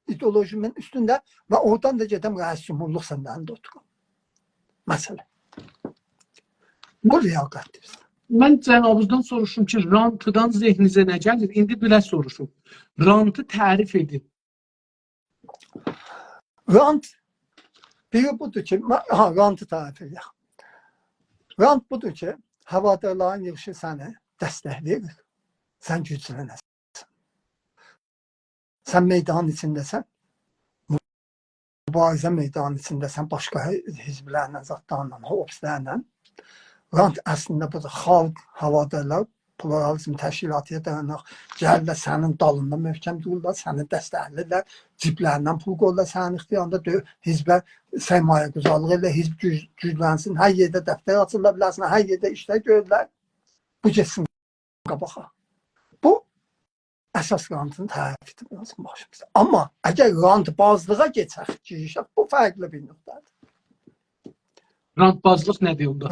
ایدئولوژیمین اوستونده و اورادان دا گئدم رئیس جمهورلوق صندلی‌نده اوتوروم. مثلا. بو لیاقتدیر. من جنابینیزدان سوروشدوم کی، رانتدان ذهنینیزه نه گلیر؟ ایندی بئله سوروشوم. رانتی تعریف ائدین. رانت بیری بودور کی، ما-، ها، رانتی تعریف ائدک. رانت بودور کی، هوادارلارین ییغیشی سنی دستکله‌ییر، سن گوجلنه‌سن. سن میدانین ایچینده‌سن، موباریزه میدانین ایچینده‌سن، باشقا حزبلرله، زادلارلا، حزبلرله. رانت اصلینده بودور. خالق، هوادارلار، پلورالیزم تشکیلاتی دایاناق، گلیرلر سنین دالیندا محکم دورورلار، سنی دستکله‌ییرلر، جیبلریندن پول قویورلار سنین اختیاریندا، دؤ-، حزبه سرمایه‌گذارلیق ائله‌ییر، حزب گوج-، گوجلنسین، هر یئرده دفتر آچیرلار، بیله‌سینه، هر یئرده ایشلر گؤرورلر. بو گئتسین قاباغا. بو اساس رانتین تعریفی‌دیر بیزیم باشیمیزدا. آمما اگر رانت‌بازلیغا کئچک، گیریشک، بو فرقلی بیر نقطه‌دیر. رانت‌بازلیق نه‌دیر اوندا؟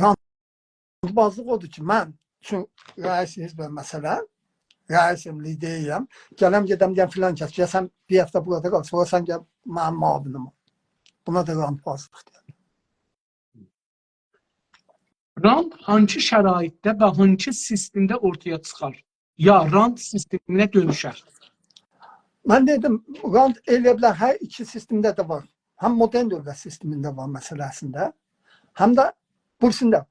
رانت‌بازلیق اودور کی، من چون رئیس حزبم، مثلا، رئیسم، لیدرم، گلم گئدم دئیم فلان کس، گل سن بیر هفته بورادا قال، سونرا سن گل منیم معاونیم اول. بونا دا رانت‌بازلیق دئییرلر. رانت هانسی شرایطده و هانسی سیستمده اورتایا چیخار؟ یا رانت سیستمینه دؤنوشر؟ من دئدیم، رانت ائلیه بیلر، هر ایکی سیستمده ده وار. هم مدرن دؤولت سیستمینده وار مسئله‌سینده، هم ده بورسوندا.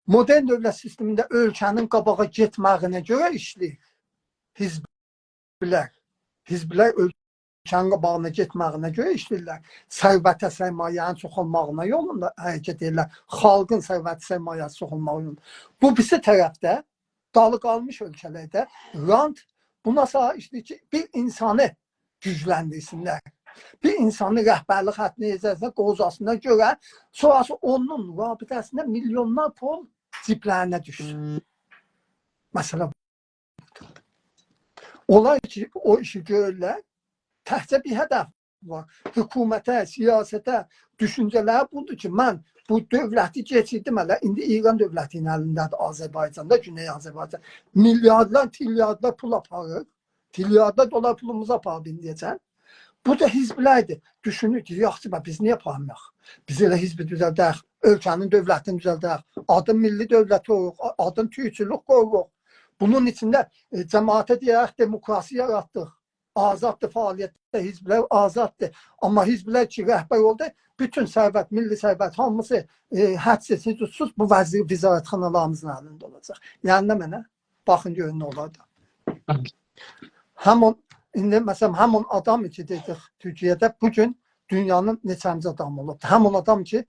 مدرن دؤولت سیستمینده اؤلکه‌نین قاباغا گئتمه‌یینه گؤره ایشله‌ییر حزبلر. حزبلر اؤلکه‌نین قاباغینا گئتمه‌یینه گؤره ایشله‌ییرلر. ثروته، سرمایه‌نین چوخالماغینا یولوندا حرکت ائدیرلر. خالقین ثروت، سرمایه‌سی چوخالماغی یولوندا. بو بیریسی طرفده، دالی قالمیش اؤلکه‌لرده رانت بونا ساها ایشله‌ییر کی، بیر اینسانی گوجلندیرسینلر. بیر اینسانی رهبرلیک خطینین اعزازینا قووزاسینلار گؤره، سونراسی اونون رابطه‌سینده میلیونلار پول جیبلرینه دوشسون. مسئله بودور. اونلار کی، او ایشی گؤرورلر، تکجه بیر هدف وار. حکومته، سیاسته دوشونجه‌لری بودور کی، من بو دؤولتی کئچیردیم ائله، ایندی ایران دؤولتی‌نین الینده‌دیر، آذربایجاندا، گونئی آذربایجان. میلیاردلار، تریلیاردلار پول آپاریر. تریلیاردلار دلار پولوموزو آپاردی ایندیه‌جن. بو دا حزبلردیر. دوشونور کی، یاخشی، باخ، بیز نییه آپارمایاق؟ بیز ائله حزبی دوزلدک، اؤلکه‌نین دؤولتینی دوزلدک، آدین میللی دؤولت قویوروق، آ-، آدین تورکچولوک قویوروق. بونون ایچینده، ائ، جماعته دئیک، دموکراسی یاراتدیق. آزاددیر، فعالیتده حزبلر آزاددیر. آمما حزبلر کی، رهبر اولدو، بوتون ثروت، میللی ثروت، هامیسی، ائ، حدسیز، حدودسوز بو وزیر-، وزارتخانالاریمیزین الینده اولاجاق. یعنی نمنه؟ باخین، گؤرون نه اولاجاق. بلی. همین، ایندی، مثلا، همین آدام کی، دئدیک، تورکیه‌ده بو گون دونیانین نئچه‌نجی آدامی اولوب. همین آدام کی،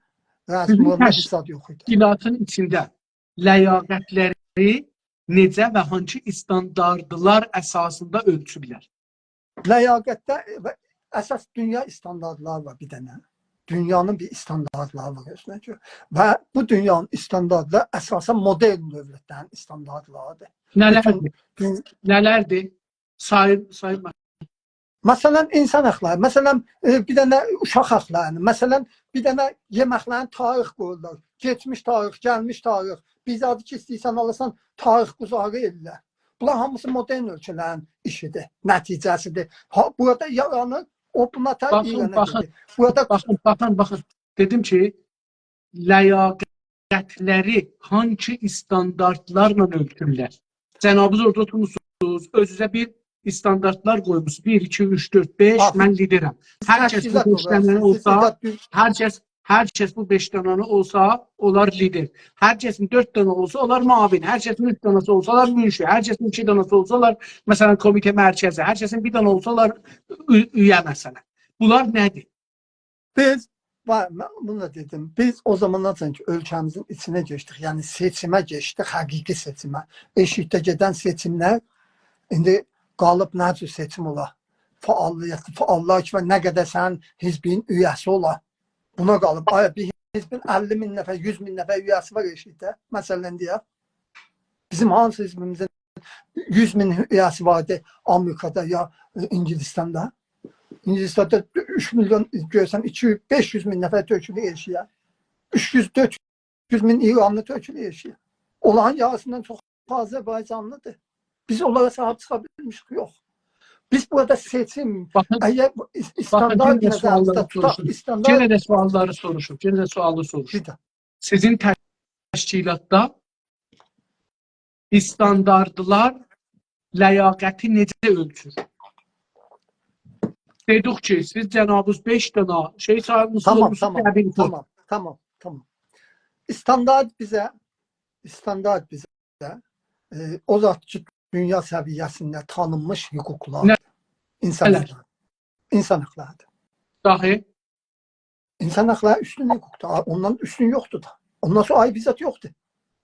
رئیس سیزین جمهوریتده تش-، هئچ زاد یوخ ایدی. تشکیلاتین ایچینده لیاقتلری نئجه و هانسی استانداردلار اساسیندا اؤلچورلر؟ لیاقتده، ائ، و اساس دونیا استانداردلاری وار بیر دنه. دونیانین بیر استانداردلاری وار، اؤزونه گؤره. و بو دونیانین استانداردلاری اساسا مدرن دؤولتلرین استانداردلاریدیر. نه‌لردیر؟ بوتون دون- نه‌لردیر؟ سایین، سایین. مثلا، اینسان حاقلاری، مثلا، ائ، بیر دنه اوشاق حاقلارینی، مثلا، بیر دنه یئمکلرین تاریخ قویورلار. کئچمیش تاریخ، گلمیش تاریخ. بیر زادی کی، ایسته‌ییرسن آلاسان، تاریخ‌گذاری ائله‌ییرلر. بونلار هامیسی مدرن اؤلکه‌لرین ایشیدیر، نتیجه‌سیدیر. ها، بورادا یارانیر، او بونا تا باخین، ایرانه باخین. گئدیر. بورادا باخین، باخین، باخین. دئدیم کی، لیاقتلری هانسی استانداردلارلا اؤلچورلر؟ جنابینیز اورادا اوتورموسونوز، اؤزونوزه بیر استانداردلار قویموسونوز. بیر، ایکی، اوچ، دؤرد، بئش، باخین. من لیدرم. هر کس بو تشکیلات بئش دنه اولاراق، اولسا، سیز ده دوز- هر کس، هر کس بو بئش دنه‌نی اولسا، اولار لیدر. هر کسین دؤرد دنه اولسا، اولار معاون. هر کسین اوچ دنه‌سی اولسا، اولار منشی. هر کسین ایکی دنه‌سی اولسا، اولار، مثلا، کمیته مرکزی. هر کسین بیر دنه اولسا، اولار او-، اویه، مثلا. بونلار نه‌دیر؟ بیز، و من بونو دا دئدیم، بیز او زاماندان سونرا کی، اؤلکه‌میزین ایچینه کئچدیک، یعنی سئچیمه کئچدیک، حقیقی سئچیمه. ائشیکده گئدن سئچیملر ایندی قالیب نه جور سئچیم اولا؟ فعالیت، فعاللار کی، و نه قدر سنین حزبین اویه‌سی اولا. بونا قالیب. آیا بیر حزبین اللی مین نفر، یوز مین نفر اویه‌سی وار ائشیکده؟ مثلا دئیک. بیزیم هانسی حزبیمیزین یوز مین اویه‌سی واردی آمریکادا یا، ائ، اینگیلیستاندا؟ اینگیلیستاندا اوچ میلیون، گؤرسن، ایکی، بئش یوز مین نفر تؤکولور ائشییه. اوچ یوز، دؤرد یوز مین ایرانلی تؤکولور ائشییه. اونلارین یاریسیندان چوخو آذربایجانلیدیر. بیز اونلارا صاحیب چیخا بیلمیشیک؟ یوخ. بیز بورادا سئچیم، باخین، اگر بو اس-، باخین، استاندارد یئنه ده نظریمیزده سؤاللاری توتاق، سوروشور. استاندارد یئنه ده سؤاللاری سوروشور. یئنه ده سؤالی سوروشور. بیر ده. سیزین تشکیلاتدا استانداردلار لیاقتی نئجه اؤلچور؟ دئدیک کی، سیز جنابینیز بئش دنه شئی سایمیسینیز، تامام، اولموسونوز، تامام، قبیل قوی. تامام، تامام، تامام. استاندارد بیزه، استاندارد بیزه، ائ، او زاد کی، دونیا سویه‌سینده تانینمیش حقوقلار، نه؟ اینسان، نه‌لر؟ حاقلاری. اینسان حاقلاریدیر. داهی؟ اینسان حاقلاری اوستون حقوقدور. آ، اوندان اوستون یوخدور دا. اوندان سونرا آیری بیر زاد یوخدور.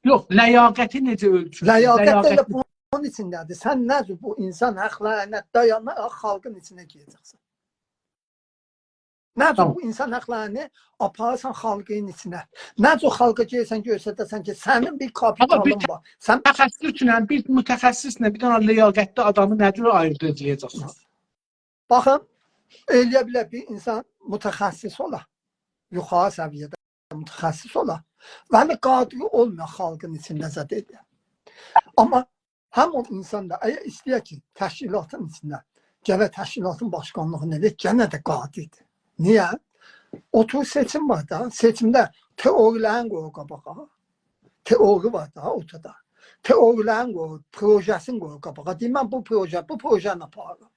یوخ، لیاقتی نئجه اؤلچورسونوز؟ لیاقت ائله لیاقتی بونون ایچینده‌دیر. سن نه جور بو اینسان حاقلارینا دایاناراق خالقین ایچینه گیره‌جکسن؟ نه جور، تامام، بو اینسان حاقلارینی آپاراسان خالقین ایچینه؟ نه جور خالقا گئده‌سن، گؤستره‌سن کی، سنین بیر، آمما بیر کاپیتالین ت-، وار؟ سن متخصص اوچون، یعنی بیر متخصصله بیر دنه لیاقتلی آدامی نه جور آییرداجاقسینیز؟ باخین، ائلیه بیلر بیر اینسان متخصص اولا، یوخاری سویه‌ده متخصص اولا، ولی قادری اولمویا خالقین ایچینده زاد ائلیه. آمما همین او اینسان دا، اگر ایسته‌یه کی، تشکیلاتین ایچینده، گرک تشکیلاتین باشقانلیغینی ائلیه، گئنه ده قادیردیر. نییه؟ اوتور، سئچیم وار دا، سئچیمده تئوری‌لرین قویور قاباغا. تئوری وار دا اورتادا. تئوری‌لرین قویور، پروژه‌سینی قویور قاباغا. دئییر، من بو پروژه، بو پروژه‌نی آپاریرام.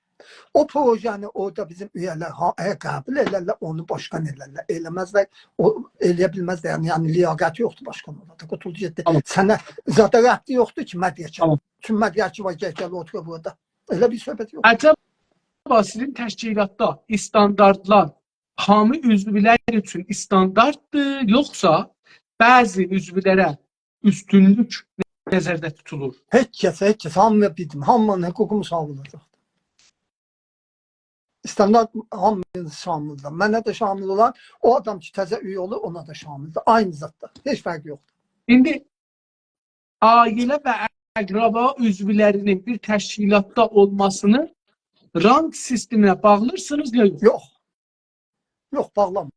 او پروژه‌نی اورادا بیزیم اویه‌لر، ها، اگر قبول ائلرلر، اونو باشقان ائلرلر. ائله‌مزلر، او ائلیه بیلمزلر، یعنی، یعنی لیاقتی یوخدور باشقان اورادا. قوتولدو گئتدی. تامام. سنه زادا ربطی یوخدور کی، مدرکه. تامام. چون مدرکی وار، گل، گل اوتور بورادا. ائله بیر صحبت یوخ. عجبا سیزین تشکیلاتدا استانداردلار هامی عضولر اوچون استاندارددیر، یوخسا بعضی عضولره اوستونلوک نظرده توتولور؟ هئچ کسه، هئچ کسه، هامییا بیلدیم، هامی‌نین حقوقو شامل اولاجاقدیر. استاندارد هامی‌نین شاملدیر. منه ده شامل اولار، او آدام کی، تزه اویه اولور، اونا دا شاملدیر. عینی زاددیر. هئچ فرقی یوخدور. ایندی عائله و اقربا عضولرینین بیر تشکیلاتدا اولماسینی رانت سیستمینه باغلیرسینیز یا یوخ؟ یوخ. یوخ، باغلانمیر.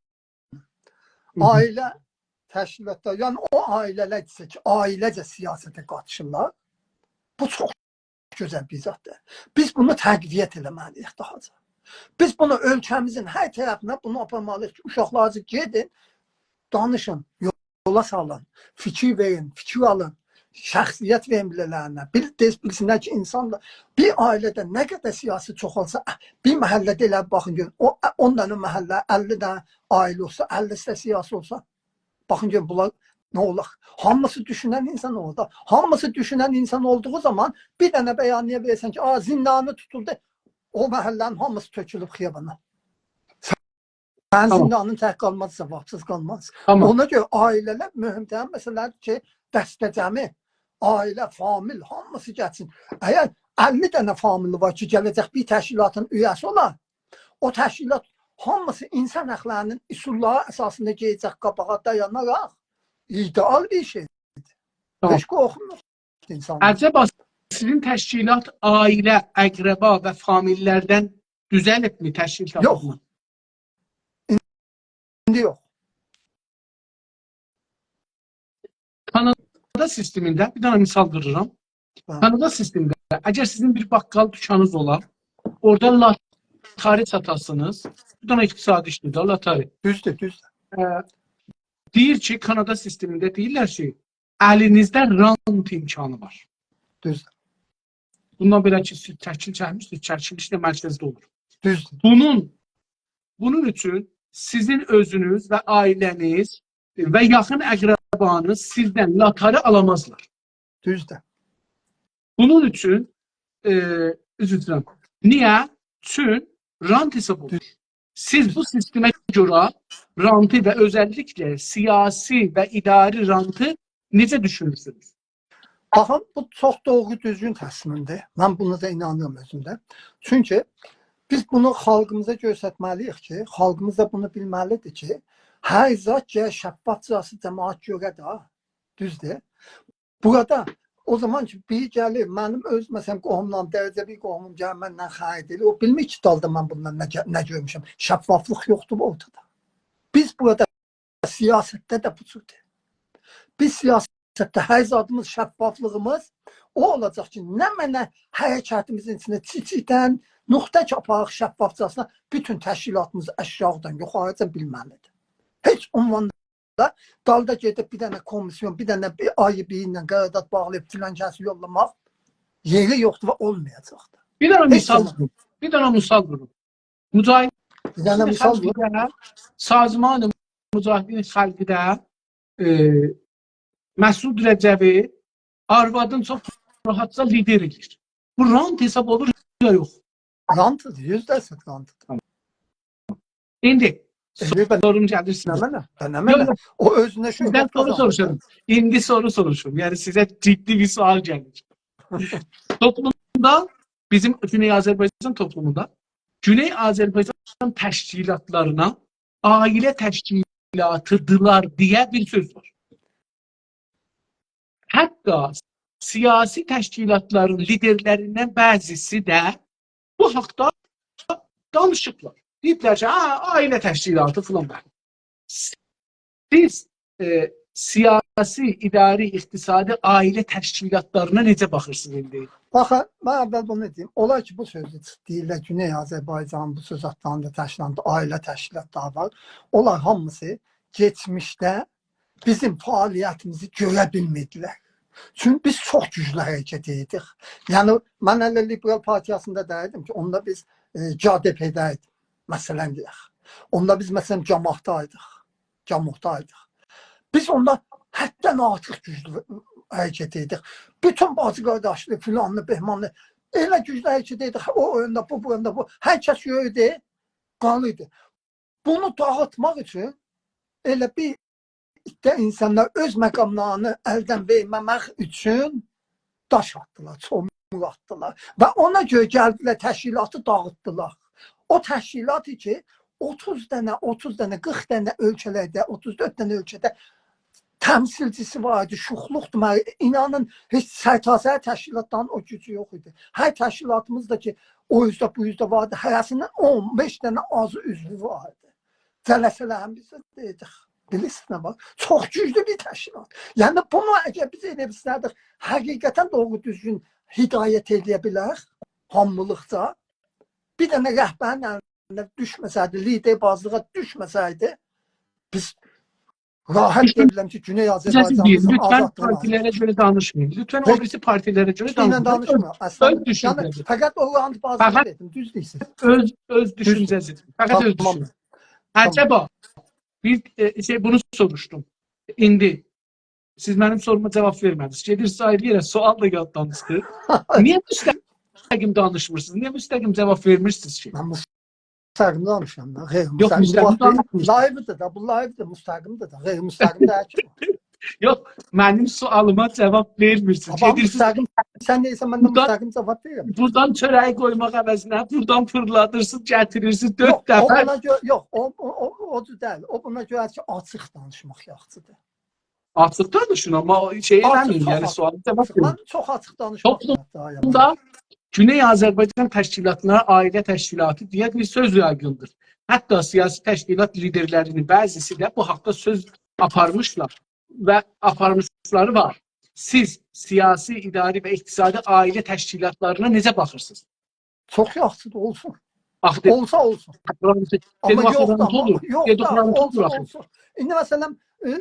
هی هی. عائله تشکیلاتدا، یعنی او عائله‌لر ایسه کی، عائله‌جه سیاسته قاتیشیرلار، بو چوخ گؤزل بیر زاددیر. بیز بونو تقویت ائله‌مه‌لی‌ییک داهاجا. بیز بونو اؤلکه‌میزین هر طرفینه بونو آپارمالی‌ییق کی، اوشاقلار، گئدین، دانیشین، یولا سالین، فیکیر وئرین، فیکیر آلین. شخصیت وئرین بیله‌لرینه. بیل-، دئ-، بیلسینلر کی، اینسان دا بیر عائله‌ده نه قدر سیاسی چوخالسا، بیر محله‌ده ائله باخین گؤرون، او، اون دنه محله، اللی دنه عائله اولسا، اللی‌سی ده سیاسی اولسا، باخین گؤرون، بونلار نه اولار؟ هامیسی دوشونن اینسان اولور دا. هامیسی دوشونن اینسان اولدوغو زامان بیر دنه بیانیه وئرسن کی، «آ، زندانی توتولدو»، او محله‌نین هامیسی تؤکولوب خیابانا. سنین تامام. زندانین تک قالماز، جاوابسیز قالماز. تامام. اونا گؤره عائله‌لر مهم‌ترین مسئله‌دیر کی، دسته‌جمعی، عائله، فامیل، هامیسی گلسین. اگر اللی دنه فامیلی وار کی، گله‌جک بیر تشکیلاتین اویه‌سی اولا، او تشکیلات هامیسی اینسان حاقلارینین اصوللاری اساسیندا گئده‌جک قاباغا دایاناراق، ایده‌آل بیر شئی. تامام. هئچ قورخمور اینسان. عجبا سیزین تشکیلات عائله، اقربا و فامیل‌لردن دوزلیبمی، تشکیل یوخ. تاپیبمی؟ ایندی یوخ. کانادا سیستمینده بیر دنه مثال وورورام. هه. کانادا سیستمینده اگر سیزین بیر باققال دوکانینیز اولا، اورادا لاتاری ساتاسینیز، بیر دنه اقتصادی ایشدیر ده، لاتاری. دوزدور، دوزدور. ائ، دئییر کی، کانادا سیستمینده دئییرلر کی، الینیزده رانت امکانی وار. دوزدور. بوندان بئله کی، سیز تشکیل چکمیسینیز، چکیلیش ده مرکزده اولور. دوزدور. بونون، بونون اوچون سیزین اؤزونوز و عائله‌نیز و یاخین اقربانیز سیزدن لاتاری آلامازلار. دوزدور. بونون اوچون، ائ، عذر ایسته‌ییرم. نییه؟ چون رانت حساب اولور. دوز. سیز بو سیستمه گؤره رانتی و اؤزللیکله سیاسی و اداری رانتی نئجه دوشونورسونوز؟ باخین، بو چوخ دوغرو دوزگون تصمیمدیر. من بونا دا اینانیرام اؤزومده. چونکی بیز بونو خالقیمیزا گؤسترمه‌لی‌ییک کی، خالقیمیز دا بونو بیلمه‌لیدیر کی، هر زاد گرک شفافجاسینا جماعت گؤره ده، دوزدور. بورادا او زامان کی، بیری گلیر، منیم اؤز، مثلا، قوهوملاریم، درجه بیر قوهوموم گلیر، منن خرید ائله‌ییر، او بیلمیر کی، دالدا من بوندان نه گه-، نه گؤرموشم. شفافلیق یوخدور اورتادا. بیز بورادا سیاستده ده بو جوردور. بیز سیاستده هر زادیمیز، شفافلیغیمیز او اولاجاق کی، نمنه حرکتیمیزین ایچینده کیچیکدن نقطه کی، آپاراق شفافجاسینا بوتون تشکیلاتیمیزی آشاغیدان یوخاریجان بیلمه‌لیدیر. هئچ عنواندا دالدا گئدیب بیر دنه کمیسیون، بیر دنه بیر آیی بیری ایله قرارداد باغلاییب فلان کسی یوللاماق یئری یوخدور و اولمایاجاقدیر. بیر دنه هئچ مثال زامان. ووروم. بیر دنه مثال ووروم. مجاهدین بیر دنه مثال وور. خلقیده، سازمان مجاهدین خلقیده، ائ، مسعود رجوی آروادین چوخ راحتجا لیدر ائله‌ییر. بو رانت حساب اولور یا یوخ؟ رانتدیر، یوز درصد رانتدیر. تامام. ایندی ائله‌ییر، بن-، سوروم گلیر سیزه. نمنه؟ بن-، یوخ، نمنه؟ یوخ. او اؤزونه سیزدن شهرت سورو قازانیر. سوروشورام. ایندی سورو سوروشورام. یعنی سیزه جدی بیر سؤال گلیر. توپلومدا، بیزیم گونئی آذربایجان توپلوموندا گونئی آذربایجان تشکیلاتلارینا عائله تشکیلاتی‌دیرلار دئیه بیر سؤز وار. حتی سیاسی تشکیلاتلارین لیدرلریندن بعضیسی ده بو حاقدا دانیشیبلار. دئییبلر کی، «هه، عائله تشکیلاتی فلان.» سیز، ائ، سیاسی، اداری، اقتصادی عائله تشکیلاتلارینا نئجه باخیرسینیز ایندی؟ باخین، من اول بونو دئییم. اولار کی، بو سؤزو دئییرلر، گونئی آذربایجانین بو سؤز آتلاریندا تشکیلاتدا عائله تشکیلاتلاری وار. اونلار هامیسی کئچمیشده بیزیم فعالیتیمیزی گؤره بیلمیردیلر. چونکی بیز چوخ گوجلو حرکت ائدیردیک. یعنی، من هله لیبرال پارتیاسیندا دئییردیم کی، اوندا بیز، ائ، گادپ‌ده‌یدیک، مثلا دئیک. اوندا بیز، مثلا، گاماهدایدیق. گاموحدایدیق. بیز اوندا حددن آرتیق گوجلو حرکت ائدیردیک. بوتون باجی قارداشلی، فلانلی، بهمانلی، ائله گوجلو حرکت ائدیردیک. او، او یاندا، بو، بو یاندا، بو. هر کس گؤروردو، قالیردی. بونو داغیتماق اوچون ائله بیر عده اینسانلار اؤز مقاملارینی الدن وئرمه‌مک اوچون داش آتدیلار، چومور آتدیلار. و اونا گؤره گلدیلر، تشکیلاتی داغیتدیلار. او تشکیلاتی کی، اوتوز دنه، اوتوز دنه، قیرخ دنه اؤلکه‌لرده، اوتوز دؤرد دنه اؤلکه‌ده تمثیلچیسی وار ایدی، شوخلوقدور. من اینانین، هئچ سرتاسر تشکیلاتلارین او گوجو یوخ ایدی. هر تشکیلاتیمیز دا کی، او اوزده، بو اوزده واردی، هره‌سینین اون بئش دنه آزی عضوو واردی. جلسه‌لریمیزده دئدیک. بیلیرسینیز نه وار؟ چوخ گوجلو بیر تشکیلات. یعنی، بونو اگر بیز ائله بیلسه‌یدیک، حقیقتا دوغرو دوزگون هدایت ائله‌یه بیلریک، هامیلیقجا، بیر دنه رهبرین الینه دوشمه‌سه‌یدی، لیدربازلیغا دوشمه‌سه‌یدی، بیز راحت دوشون- دئیه بیلرم کی، گونئی آذربایجان دوشونجه‌سی بیزیم دئییل. لطفاً آزادلیغیمیزین پارتی‌لره گؤره دانیشمایین. لطفاً او هئچ بیریسی پارتی‌لره گؤره کیمینله دانیشمایین. دانیشمیر. اصلاً، اؤز دوشونجه‌زی. یعنی، فقط او رانت بازی‌سی فقط دئدیم، دوز دئییرسینیز. اؤز، اؤز دوشونجه‌زی. فقط اؤز تامام. دوشونجه‌زی. عجبا، بیر ائ، شئی، بونو سوروشدوم. ایندی سیز منیم سوروما جاواب وئرمه‌دینیز. گئدیرسیز آیری یئره، سؤال دا یاددان چیخیر. نییه مستقیم دانیشمیرسینیز؟ نییه مستقیم جاواب وئرمیرسینیز کی؟ من مستقیم دانیشیرام دا، غیر یوخ، مستقیم. مستقیم بو دانیشمیرسینیز. لایوی‌دیر ده، بو لایوی‌دیر، مستقیم‌دیر ده، غیر مستقیم دئییل کی. یوخ، منیم سؤالیما جاواب وئرمیرسینیز. آمما گئدیرسیز مستقیم، سن دئییرسن، من ده بورادان مستقیم جاواب وئریرم. بورادان چؤره‌یی قویماق عوضینه بورادان فیرلادیرسینیز، گتیریرسینیز دؤرد یوخ، او دفعه. اونا گؤره، یوخ، او، او، او، او جور دئییل. او بونا گؤره کی، آچیق دانیشماق یاخشی‌دیر. آچیق دانیشین، آمما شئی آچیق، ائله‌مه‌یین، چوخ یعنی آچیق. سؤالی جاواب وئرین. من چوخ آچیق دانیشماق توپلوم- دا، یعنی. بوندا گونئی آذربایجان تشکیلاتینا عائله تشکیلاتی دئیه بیر سؤز یاییلدیر. حتی سیاسی تشکیلات لیدرلری‌نین بعضی‌سی ده بو حاقدا سؤز آپارمیشلار و آپارمیشلاری وار. سیز سیاسی، اداری و اقتصادی عائله تشکیلاتلارینا نئجه باخیرسینیز؟ چوخ یاخشی‌دیر، اولسون. آخی، اولسا اولسون. آمما دئدیک، یوخ دا، رانت اولور. یوخ دئدیک، دا، رانت اولسا اولور آخی. اولسون. ایندی مثلا، اؤ،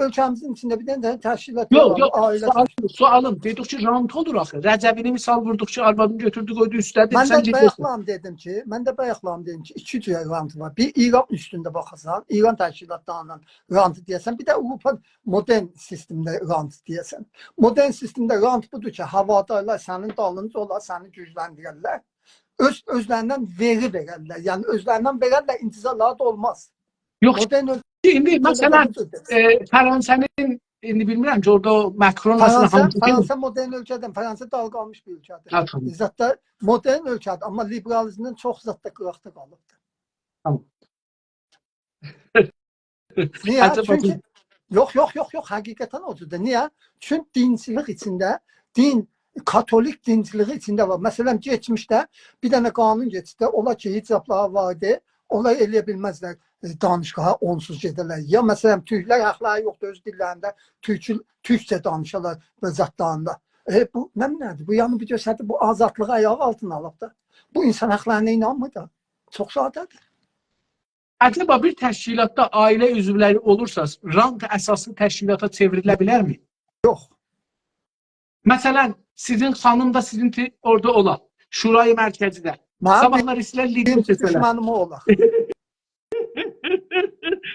اؤلکه‌میزین ایچینده بیر دنه تشکیلات یوخ، وار، یوخ، عائله سؤال، سؤالیم، دئدیک کی، رانت اولور آخی. رجبی‌نی مثال ووردوق کی، آروادینی گؤتوردو، قویدو اوسته، دئدی، من سن ده گئدیرسن. بایاقلام دئدیم کی، من ده بایاقلام دئدیم کی، ایکی جور رانت وار. بیر، ایران اوستونده باخاسان، ایران تشکیلاتلاری‌نین رانتی دئیه‌سن، بیر ده آوروپا مدرن سیستمده رانت دئیه‌سن. مودرن سیستمده رانت بودور کی، هوادارلار سنین دالینجا اولار، سنی گوجلندیررلر. اؤز، اؤزلریندن وئری وئررلر. یعنی اؤزلریندن وئررلر، انتظارلاری دا اولماز. یوخ، مودرن اؤل- ایندی اؤلکه‌ده مثلا، بودور. ائ، فرانسه‌نین، ایندی بیلمیرم کی، اورادا ماکرون مثلا فرانسه، هانسی کی، فرانسه مودرن اؤلکه‌دیر. فرانسه دال قالمیش بیر اؤلکه‌دیر. هه، تامام. زاددا مودرن اؤلکه‌دیر، آمما لیبرالیزمدن چوخ زاددا قیراقدا قالیبدیر. تامام. نییه؟ عجبا چونکی چون- یوخ، یوخ، یوخ، یوخ، حقیقتا اودور دا. نییه؟ چون دینچیلیک ایچینده، دین، کاتولیک دینچیلیگی ایچینده وار. مثلا، کئچمیشده بیر دنه قانون کئچدی، اولار کی، حجابلاری واردی، اولار ائلیه بیلمزلر، ائ، دانشگاها اونسوز گئده‌لر. یا، مثلا، تورکلر حاقلاری یوخدور اؤز دیللرینده، تورکو-، تورکجه دانیشالار و زادلاریندا. ائ، بو نمنه‌دیر؟ بو، یعنی، بیر گؤستردی، بو آزادلیغی آیاق آلتینا آلیب دا. بو اینسان حاقلارینا اینانمیر دا. چوخ ساده‌دیر. عجبا بیر تشکیلاتدا عائله عضولری اولورسا، رانت اساسلی تشکیلاتا چئوریله بیلرمی؟ یوخ. مثلا، سیزین خانیم دا سیزین تی-، اورادا اولا، شورای مرکزی‌ده. من صاباحلار ایسته‌ییرلر لیدر بیرینجی سئچه‌لر. دوشمنیم او اولار.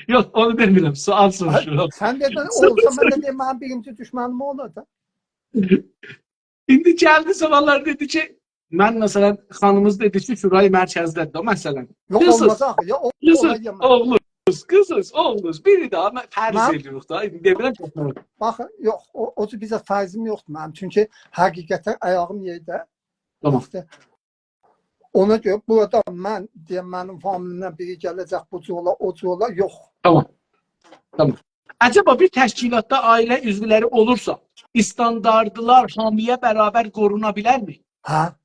یوخ، اونو دئمیرم، سؤال سوروشورام. سن دئدین، اولسا، من ده دئییم، منیم بیرینجی دوشمنیم او اولار دا. ایندی گلدی صاباحلار دئدی کی، من، مثلا، خانیمیز دئدی کی، شورای مرکزی‌ده‌دیر، مثلا. یوخ، قیزیز، اولماز آخی. یا، او، قیزیز، اولا یئمز. اوغلوز، قیزیز، اوغلوز. بیری ده، من فرض من ائدیریک دا، ایندی دئمیرم کی، باخین، یوخ، او، او جور بیزه فرضیم یوخدور منیم. چونکی حقیقتا آیاغیم یئرده. تامام. ایشته، اونا گؤره بورادا من دئیم، منیم فامیلیمدن بیری گله‌جک، بو جور اولا، او جور اولا، یوخ. تامام. تامام. عجبا بیر تشکیلاتدا عائله عضولری اولورسا، استانداردلار هامی‌یا برابر قورونا بیلرمی؟ هه؟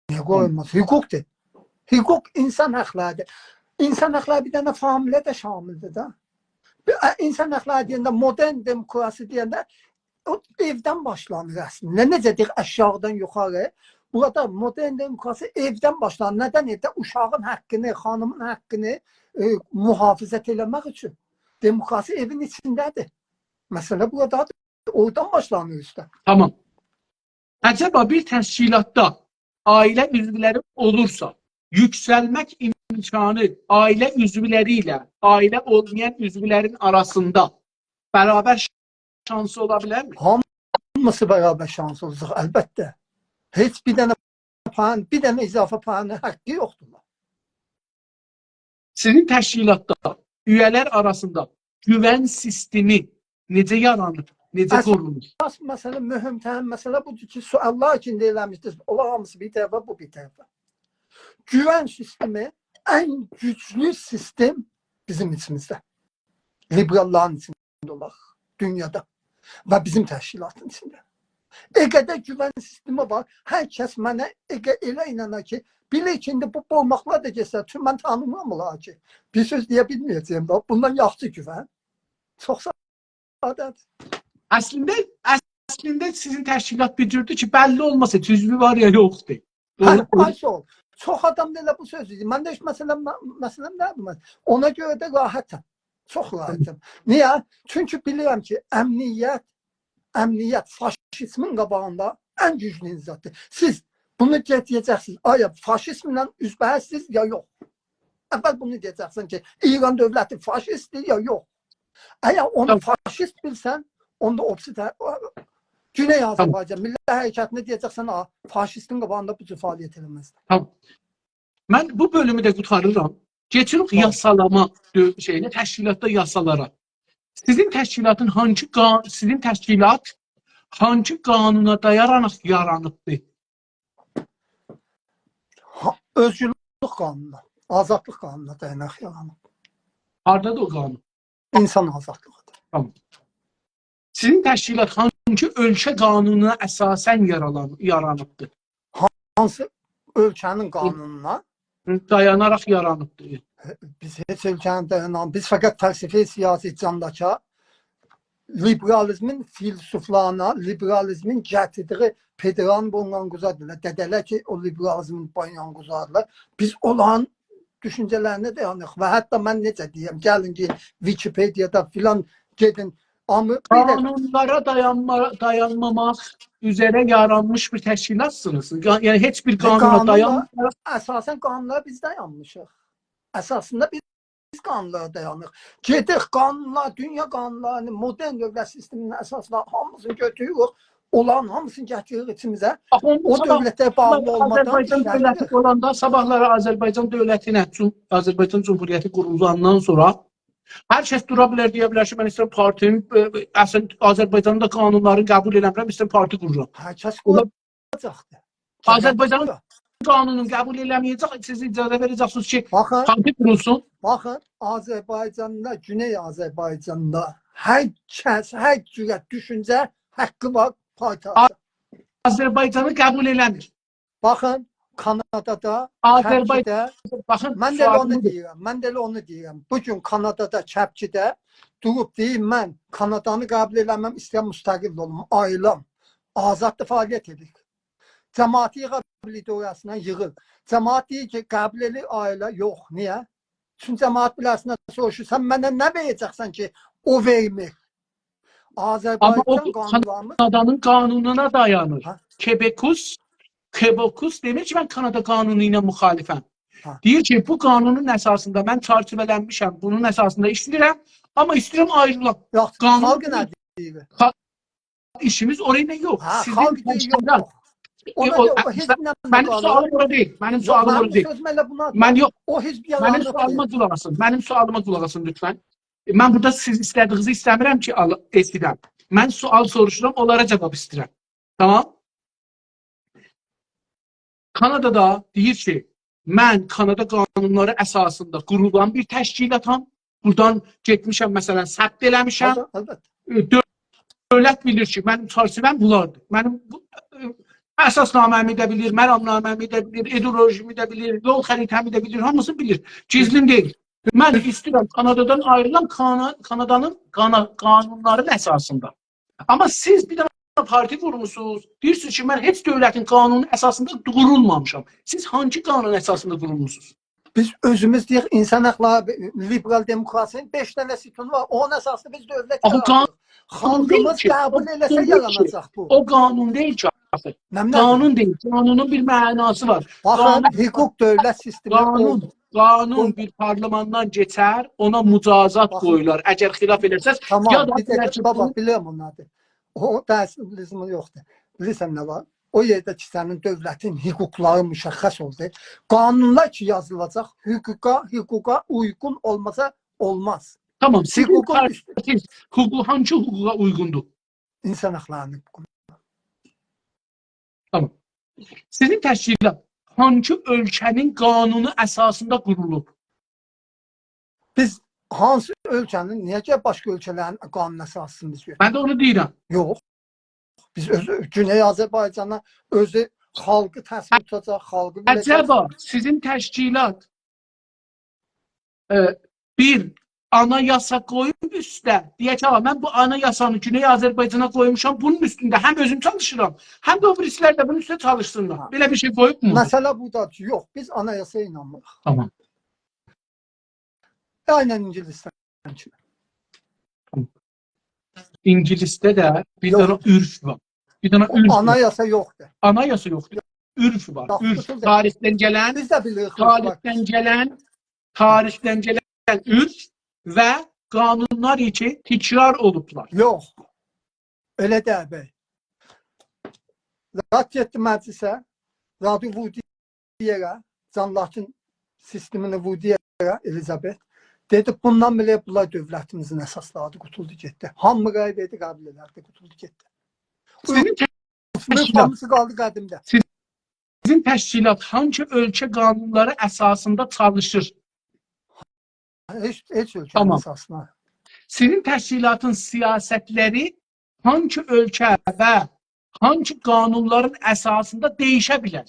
نییه قویولماز؟ حقوقدور. حقوق اینسان حاقلاریدیر. اینسان حاقلاری بیر دنه فامیله ده شاملدیر ده. بیر، ا، اینسان حاقلاری دئینده، مودرن دموکراسی دئینده او ائودن باشلانیر اصلینده. نئجه دئیک، آشاغیدان یوخاری. بورادا مودرن دموکراسی ائودن باشلانیر. ندن ائوده؟ اوشاغین حاققینی، خانیمین حاققینی، ائ، محافظت ائله‌مک اوچون. دموکراسی ائوین ایچینده‌دیر. مسئله بورادادیر. اورادان باشلانیر اوسته. تامام. عجبا بیر تشکیلاتدا عائله عضولری اولورسا، یوکسلمک امکانی عائله عضولری ایله عائله اولمایان عضولرین آراسیندا برابر شانسی اولا بیلرمی؟ هامیسی برابر شانس اولاجاق، البته. هئچ بیر دنه پایین، بیر دنه اضافه پایین حاققی یوخدور. سیزین تشکیلاتدا اویه‌لر آراسیندا گوون سیستمی نئجه یارانیر، نئجه اساس قورونور؟ مسئله، مهم‌ترین مسئله بودور کی، سؤاللار ایچینده ائله‌میشدینیز. اولار هامیسی بیر طرفه، بو بیر طرفه. گوون سیستمی ان گوجلو سیستم بیزیم ایچیمیزده. لیبراللارین ایچینده اولاق، دونیادا و بیزیم تشکیلاتین ایچینده. ائقه‌ده گوون سیستمی وار. هر کس منه ائقه ائله اینانار کی، بیلیر کی، ایندی بو بورماقلار دا گئتسه، چونکی من تانیمیرام اونلاری کی، بیر سؤز دئیه بیلمه‌یه‌جه‌یم ده، بوندان یاخشی گوون. چوخ ساده‌دیر. اصلینده، اصلینده سیزین تشکیلات بیر جوردور کی، بللی اولماز هئچ عضوو وار یا یوخدور. دوغرو. هه، آی ساغ اول. چوخ آدام دا ائله بو سؤزو دئییر. من ده هئچ مسئله‌م، مسئله‌م نه‌دیر من؟ اونا گؤره ده راحتام. چوخ راحتام. نییه؟ چونکی بیلیرم کی، امنیت، امنیت فاشیزمین قاباغیندا ان گوجلو نظامدیر. سیز بونو دئ-، دئیه‌جکسینیز، آیا فاشیزمله اوزبه‌اوزسیز یا یوخ؟ اول بونو دئیه‌جکسن کی، ایران دؤولتی فاشیستدیر یا یوخ؟ اگر اونو، تامام، فاشیست بیلسن، اوندا اوپسی ده، گونئی، تامام، آذربایجان میللی حرکتینه دئیه‌جکسن، «آ، فاشیستین قاباغیندا بو جور فعالیت ائله‌مز.» تامام. من بو بؤلومو ده قوتاریرام. کئچیریک، تامام، یاسالاما دؤ-، شئیینه، تشکیلاتدا یاسالارا. سیزین تشکیلاتین هانسی قا-، سیزین تشکیلات هانسی قانونا دایاناراق یارانیبدی؟ ها، اؤزگورلوک قانونونا، آزادلیق قانونونا دایاناراق یارانیب. هاردادیر او قانون؟ اینسان آزادلیغیدیر. تامام. سیزین تشکیلات هانسی اؤلکه قانونونا اساساً یارالان-، یارانیبدیر؟ هانسی اؤلکه‌نین قانونونا؟ دایاناراق یارانیبدیر. بیز هئچ اؤلکه‌نین دایانان، بیز فقط فلسفه‌ی سیاسی جانداکا لیبرالیزمین فیلسوفلارینا، لیبرالیزمین گتیردیگی پئدرانو بونلارین قوزادیرلار. دده‌لر کی، او لیبرالیزمین بنیان قوزادیرلار. بیز اونلارین دوشونجه‌لرینه دایانیریق. و حتی من نئجه دئیم، گلین کی، ویکی‌پئدیادا فلان گئدین. آمما بیر ده قانونلارا دایانما-، دایانماماق اوزره یارانمیش بیر تشکیلاتسینیز. قا-، یعنی هئچ بیر، نه، قانونا، قانونلا دایانمایاراق. اساساً قانونلارا بیز دایانمیشیق. اساسیندا بیز قانونلارا دایانیریق. گئدیریک قانونلار، دونیا قانونلارینی، مدرن دؤولت سیستمینین اساسلاری هامیسینی گؤتوروروک. اونلارین هامیسینی گتیریریک ایچیمیزه. باخ، اوندا او صاباح دؤولته باغلی اولمادان آذربایجان ایشله‌دیریک. دؤولتی اولاندا، صاباحلاری آذربایجان دؤولتینه، جوم-، آذربایجان جمهوریتی قورولاندان سونرا هر کس دورا بیلر، دئیه بیلر کی، من ایسته‌ییرم پارتیم، ائ، اصلاً آذربایجانین دا قانونلارینی قبول ائله‌میرم، ایسته‌ییرم پارتی قورورام. هر کس اوندا قوراجاقدیر. آذربایجانین قانونونو قبول ائله‌مه‌یه‌جک، سیز اجازه وئره‌جکسینیز کی، باخین، پارتی قورولسون؟ باخین، آذربایجاندا، گونئی آذربایجاندا هر کس، هر جوره دوشونجه حاققی وار پارتی آچسین. آذربایجانی قبول ائله‌میر. باخین، کانادادا، آذربایجان، چپکیده، باخین، من ده ائله اونو سؤالیم بودور، دئییرم، من ده ائله اونو دئییرم. بو گون کانادادا، چپکیده دوروب دئییر، «من کانادانی قبول ائله‌مم، ایسته‌ییرم مستقل اولوم، آییلام.» آزاددیر، فعالیت ائدیر. جماعتی ییغا بیلیر اوراسینا، ییغیر. جماعت دئییر کی، قبول ائله‌ییر، آییلا. یوخ، نییه؟ چونکی جماعت بیله‌سینه سوروشور، «سن منه نه وئره‌جکسن کی، او وئرمیر؟» آمما او آذربایجان قانونلاریمیز کانادانین قانونونا دایانیر. هه؟ کبکوس، کبکوس دئمیر کی، من کانادا قانونو ایله مخالفم. هه. دئییر کی، بو قانونون اساسیندا من چرچیوه‌لنمیشم، بونون اساسیندا ایشله‌ییرم، آمما ایسته‌ییرم آیریلام. یوخ، قانون خالق دئییر. نه دئییر؟ خا-، ایشیمیز اورایلا یوخ. هه، سیزین خالق دئییر، یوخ، تشکیلات، یوخ. ائ، اونا او، یوخ، او حزب، اصلاً، نه، منیم قانون؟ سؤالیما قولاق آسین. منیم، یوخ، سؤالیما منیم قولاق آسین. سؤزوم ائله بونا، منیم، یوخ، او حزب، منیم یالانلیق سؤالیما دئییر، قولاق آسین. منیم سؤالیما قولاق آسین لطفاً. ائ، من بورادا سیز ایسته‌دیگینیزی ایسته‌میرم کی، آل-، ائشیدم. من سؤال سوروشورام، اونلارا جاواب ایسته‌ییرم. تامام؟ کانادادا دئییر کی، من کانادا قانونلاری اساسیندا قورولان بیر تشکیلاتام. بورادان گئتمیشم، مثلاً، ثبت ائله‌میشم. البته، البته. ائ، دؤ-، دؤولت بیلیر کی، منیم چرچیوه‌م بولاردیر. منیم بو، ائ، اساسنامه‌می ده بیلیر، مرامنامه‌می ده بیلیر، ایدئولوژیمی ده بیلیر، یول خریطه‌می ده بیلیر، هامیسینی بیلیر. گیزلین دئییل. من ایسته‌ییرم کانادادان آیریلام، کانا-، کانادانین قانا-، قانونلارین اساسیندا. آمما سیز بیر دنه پارتی قورموسونوز، دئییرسینیز کی، من هئچ دؤولتین قانونو اساسیندا قورولمامیشام. سیز هانسی قانون اساسیندا قورولموسونوز؟ بیز اؤزوموز دئیک، اینسان حاقلاری، لیبرال دموکراسی‌نین بئش دنه ستونو وار. اونون اساسیندا بیز دؤولت یارادیریق. آخی قانون، قانون دئییل کی، خالقیمیز قبول ائله‌سه، او دئییل کی، یاراناجاق بو. او قانون دئییل کی، آخی. نه، نه قانون دئییل. قانونون بیر معناسی وار. باخین، قانون، حقوق دؤولت سیستمی، قانون، او، قانون او بیر پارلماندان کئچر، اونا مجازات، باخین، قویولار. اگر خلاف ائله‌سز، تامام، یا دا بیر دقیقه، دئییر کی، بابا، بونو بیلیرم اونلاری. او، بحث لزومو یوخدور. بیلیرسن نه وار؟ او یئرده کی، سنین دؤولتین حقوقلاری مشخص اولدو. قانونلار کی یازیلاجاق، حقوقا، حقوقا اویغون اولماسا اولماز. تامام، سیزین، حقوقون، پارتیز حقوقو، هانسی حقوقا اویغوندور؟ اینسان حاقلارینین حقوقونا. تامام. سیزین تشکیلات هانسی اؤلکه‌نین قانونو اساسیندا قورولوب؟ بیز هانسی اؤلکه‌نین، نییه کی، باشقا اؤلکه‌لرین قانون اساسینی بیز گؤتورک؟ من ده اونو دئییرم. یوخ. بیز اؤزو، گونئی آذربایجانا اؤزو خالقی تصویر توتاجاق، خالقی بیله‌جک. عجبا، سیزین تشکیلات، ائ، بیر آنایاسا قویوب اوسته، دئیک کی، «آ، من بو آنایاسانی گونئی آذربایجانا قویموشام، بونون اوستونده هم اؤزوم چالیشیرام، هم ده او بیریسی‌لر ده بونون اوستونده چالیشسینلار.» ها. بئله بیر شئی قویوبمو؟ مسئله بودادیر. یوخ، بیز آنایاسایا اینانمیریق. تامام. عیناً اینگیلیس‌دن. کیمی. اینگیلیسده ده بیر یوخ. دنه عرف وار. بیر دنه عرف وار. آنایاسا یوخدور. آنایاسا یوخدور. عرف وار. باخ، عرف. قوتولدو. تاریخدن گلن، بیز ده بیلیریک، عرف وار. تاریخدن گلن، تاریخدن گلن عرف و قانونلار کی، تکرار اولوبلار. یوخ. ائله ده، بی. راد گئتدی مجلسه، رادی ووردو یئره، جان لاکین سیستمینی ووردو یئره، الیزابت. دئدی، بوندان بئله بونلار دؤولتیمیزین اساسلاریدیر، قوتولدو گئتدی. هامی رأی وئردی، قبول ائله‌دی، قوتولدو گئتدی. سیزین عرفیمیز تشکیلات، هامیسی قالدی قدیمده. سیزین تشکیلات هانسی اؤلکه قانونلاری اساسیندا چالیشیر؟ هئچ، هئچ اؤلکه‌نین، تامام، اساسیندا. سیزین تشکیلاتین سیاستلری هانسی اؤلکه و هانسی قانونلارین اساسیندا دییشه بیلر؟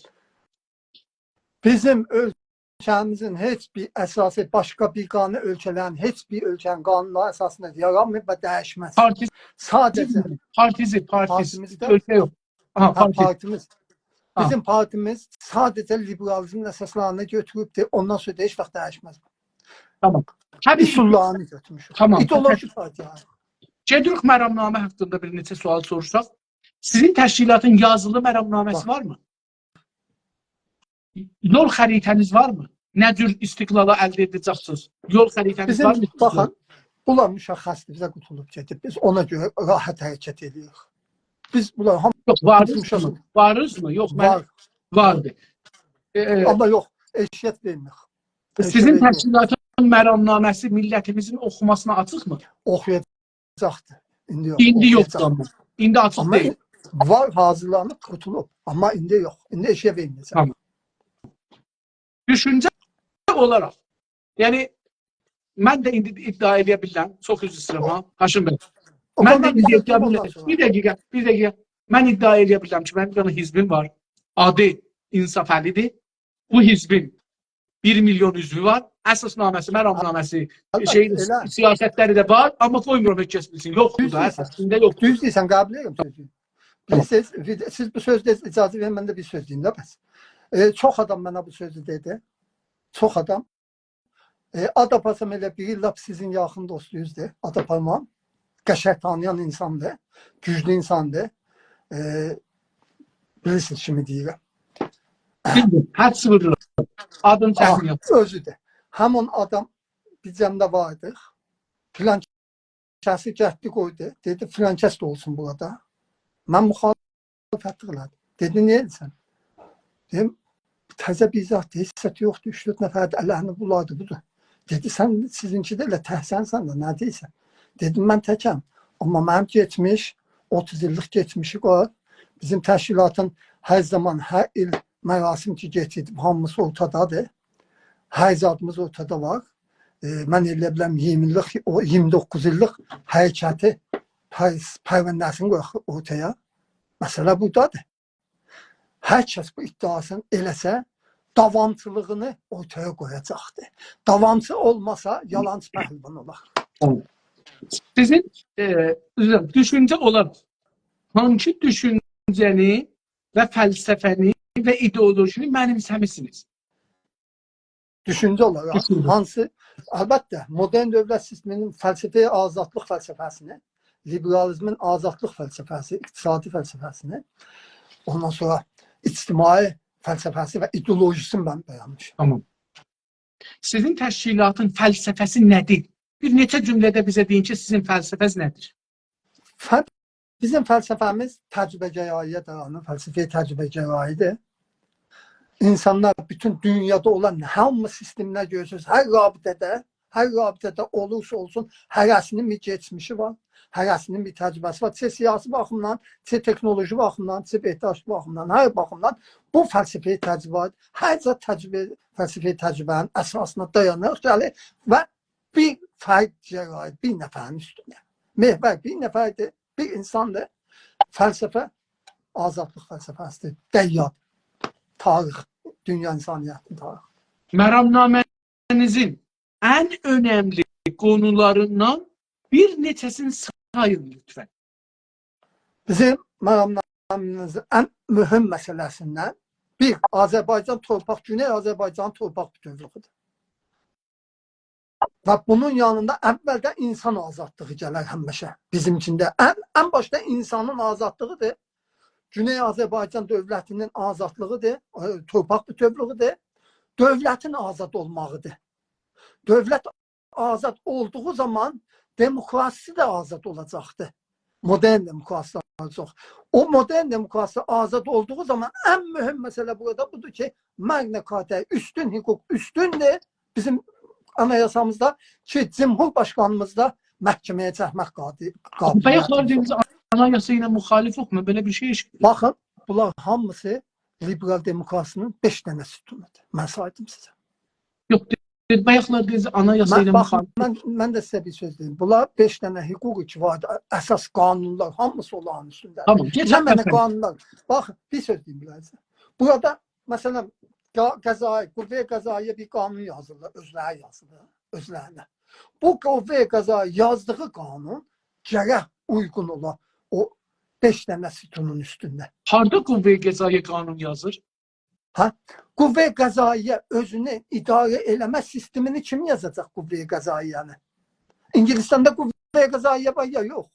بیزیم اؤلکه‌میزین هئچ بیر اساسی، باشقا بیر قانون، اؤلکه‌لرین هئچ بیر اؤلکه‌نین قانونلاری اساسیندا یارانمیر و دییشمز. پارتیزم. ساده‌جه پارتیزم، پارتیزم. پارتیمیزده اؤلکه یوخ. آها، هه، پارتی. پارتیمیز. آها. بیزیم پارتیمیز ساده‌جه لیبرالیزمین اساسلارینی گؤتوروبدور. اوندان سونرا دا هئچ واخت دییشمز. تامام. هه، بیز اصوللارینی گؤتورموشوک. تامام. ایدئولوژی پارتیا. گئدیریک مرامنامه حاقیندا بیر نئچه سؤال سوروشساق. سیزین تشکیلاتین یازیلی مرامنامه‌سی، باخ، وارمی؟ یول خریطه‌نیز وارمی؟ نه جور استقلالی الده ائده‌جکسینیز؟ یول خریطه‌نیز، بیزیم، وارمی؟ باخین، بونلار مشخصدیر، بیزه قوتولوب گئدیب. بیز اونا گؤره راحت حرکت ائدیریک. بیز بونلار هامی... یوخ، وارینیزمی؟ مشخص. وارینیزمی؟ یوخ، من... وار. واردی. ائ، ائ، آمما یوخ، ائشییت وئرمیریک. سیزین، ائشییت وئرمیریک. تشکیلاتین مرامنامه‌سی میللتیمیزین اوخوماسینا آچیقمی؟ اوخویاجاق. اوخویاجاقدیر. ایندی یوخ، ایندی یوخدور، اوخویاجاق. آمما. ایندی آچیق، آمما دئییل. وار، حاضیرلانیب، قوتولوب. آمما ایندی یوخ. ایندی ائشییه وئرمه‌یه‌جک. تامام. دوشونجه اولاراق، یعنی، من ده ایندی ادعا ائله‌یه بیلیرم، چوخ عذر ایسته‌ییرم، او، ها، قاشیم بی. او من ده قونونو ایندی ادعا بیلیرم، اوندان سونرا. بیر دقیقه، بیر دقیقه. من ادعا ائله‌یه بیلیرم کی، منیم بیر دنه حزبیم وار. آدی انصافعلی‌دیر. بو حزبین بیر میلیون عضوو وار. اساسنامه‌سی، مرامنامه‌سی، البته، شئی، ائله. سیاستلری ده وار، آمما قویمورام هئچ کس بیلسین. یوخدور دا، دوز دئییرسن. اساسیندا یوخدور. دوز دئییرسن، قبول ائدیرم سؤزونو. تامام. بیلیرسینیز، سیز بو سؤزده اجازه وئرین، من ده بیر سؤز دئییم ده بس. ائ، چوخ آدام منه بو سؤزو دئدی. چوخ آدام. ائ، آد آپارسام ائله بیری لاپ سیزین یاخین دوستونوزدور. آد آپارمام. قشنگ تانییان اینساندیر. گوجلو اینساندیر. ائ، بیلیرسینیز کیمی دئییرم. بیلمیرم. هر چیزی بیلیرم. آدینی، آها، چکمیرم. اؤزودور. همین آدام بیزیم ده واردی. فلان کسی گتدی قویدو. دئدی، فلان کس ده اولسون بورادا. من مخالفتلیک ائله‌دیم. دئدی، نییه ائدیرسن؟ دئدیم، تازه بیر زاد دئییل، حیصت یوخدور، اوچ-دؤرد نفر ده الینی بولادی، بودور. دئدی، سن، سیزینکی ده ائله تکسن سن ده، نه دئییرسن؟ دئدیم، من تکم. آمما منیم کئچمیش، اوتوز ایللیک کئچمیشی وار. بیزیم تشکیلاتین هر زامان، هر ایل مراسم کی کئچیردیب، هامیسی اورتادادیر. هر زادیمیز اورتادا وار. ائ، من ائلیه بیلرم ایگیرمی ایللیک، او ایگیرمی دوققوز ایللیک حرکتی، پر-، پرونده‌سینی قویاق اورتایا. مسئله بورادادیر. هر کس بو ادعاسینی ائله‌سه، داوامچیلیغینی اورتایا قویاجاقدیر. داوامچی اولماسا، یالانچی پهلوان اولار. سیزین، ائ، عذر ایسته‌ییرم، دوشونجه اولاراق هانسی دوشونجه‌نی و فلسفه‌نی و ایدئولوژینی منیمسه‌میسینیز؟ دوشونجه اولاراق، دوشونجه، هانسی، البته، مدرن دؤولت سیستمینین فلسفه‌ی آزادلیق فلسفه‌سینی، لیبرالیزمین آزادلیق فلسفه‌سی، اقتصادی فلسفه‌سینی، اوندان سونرا اجتماعی فلسفه‌سی و ایدئولوژیسینی من بگنمیشم. تامام. سیزین تشکیلاتین فلسفه‌سی نه‌دیر؟ بیر نئچه جمله‌ده بیزه دئیین کی، سیزین فلسفه‌نیز نه‌دیر؟ ف-، بیزیم فلسفه‌میز تجربه‌گرایی‌یه دایانیر، فلسفه‌ی تجربه‌گرایی‌دیر. اینسانلار بوتون دونیادا اولان هامی سیستمده گؤرورسونوز، هر رابطه‌ده، هر رابطه‌ده اولورسا اولسون، هره‌سینین بیر کئچمیشی وار، هره‌سینین بیر تجربه‌سی وار. چه سیاسی باخیمدان، چه تکنولوژی باخیمدان، چه بهداشت باخیمدان، هر باخیمدان بو فلسفه‌ی تجربه، هر زاد تجربه، فلسفه‌ی تجربه‌نین اساسینا دایاناراق گلیر و بیر فرد گرایی‌دیر، بیر نفرین اوستونده. محور بیر نفردیر، بیر اینساندیر. فلسفه آزادلیق فلسفه‌سیدیر. دیان تاریخ، دونیا اینسانیتین تاریخی. مرامنامه‌نیزین ان اؤنملی قونولاریندان بیر نئچه‌سینی سایین لطفاً. بیزیم مرامنامه‌میزین ان مهم مسئله‌سیندن بیر، آذربایجان تورپاق، گونئی آذربایجان تورپاق بوتؤولوگودور. و بونون یانیندا اولده اینسان آزادلیغی گلر همیشه بیزیم اوچون ده. ان، ان باشدا اینسانین آزادلیغی‌دیر. گونئی آذربایجان دؤولتینین آزادلیغی‌دیر، ائ، تورپاق بوتؤولوگودور. دؤولتین آزاد اولماغی‌دیر. دؤولت آزاد اولدوغو زامان دموکراسی ده آزاد اولاجاقدیر. مدرن دموکراسی ده آزاد اولاجاق. او مدرن دموکراسی آزاد اولدوغو زامان ان مهم مسئله بورادا بودور کی، مگنا کارتای، اوستون حقوق اوستوندور. بیزیم آنایاسامیزدا کی، جمهورباشقانیمیز دا محکمه‌یه چکمک قادی-، قابلیتی بایاقلار دئدینیز، آنایاسا ایله مخالف یوخ، من بئله بیر شئی ائشیتمیرم. باخین، بونلار هامیسی لیبرال دموکراسی‌نین بئش دنه ستونودور. من سایدیم سیزه. یوخ، دئ-، بایاقلار دئدینیز، آنایاسا من، ایله باخین، مخالف. من، من ده سیزه بیر سؤز دئییم. بونلار بئش دنه حقوق کی وار، اساس قانونلار، هامیسی اونلارین اوستونده. تامام، کئچک نمنه مسئله. قانونلار. باخین، بیر سؤز دئییم بیله‌زه. بورادا، مثلا، قا-، قضایی، قوه قضایی‌یه بیر قانون یازیرلار، اؤزلری یازیرلار، اؤزلرینه. بو قوه قضایی یازدیغی قانون گرک اویغون اولا او بئش دنه ستونون اوستونده. هاردا قوه قضایی قانون یازیر؟ هه؟ قوه قضایی‌یه اؤزونو اداره ائله‌مه سیستمینی کیم یازاجاق قوه قضایی‌یه‌نی؟ انگلستاندا قوه قضایی‌یه وار یا یوخ؟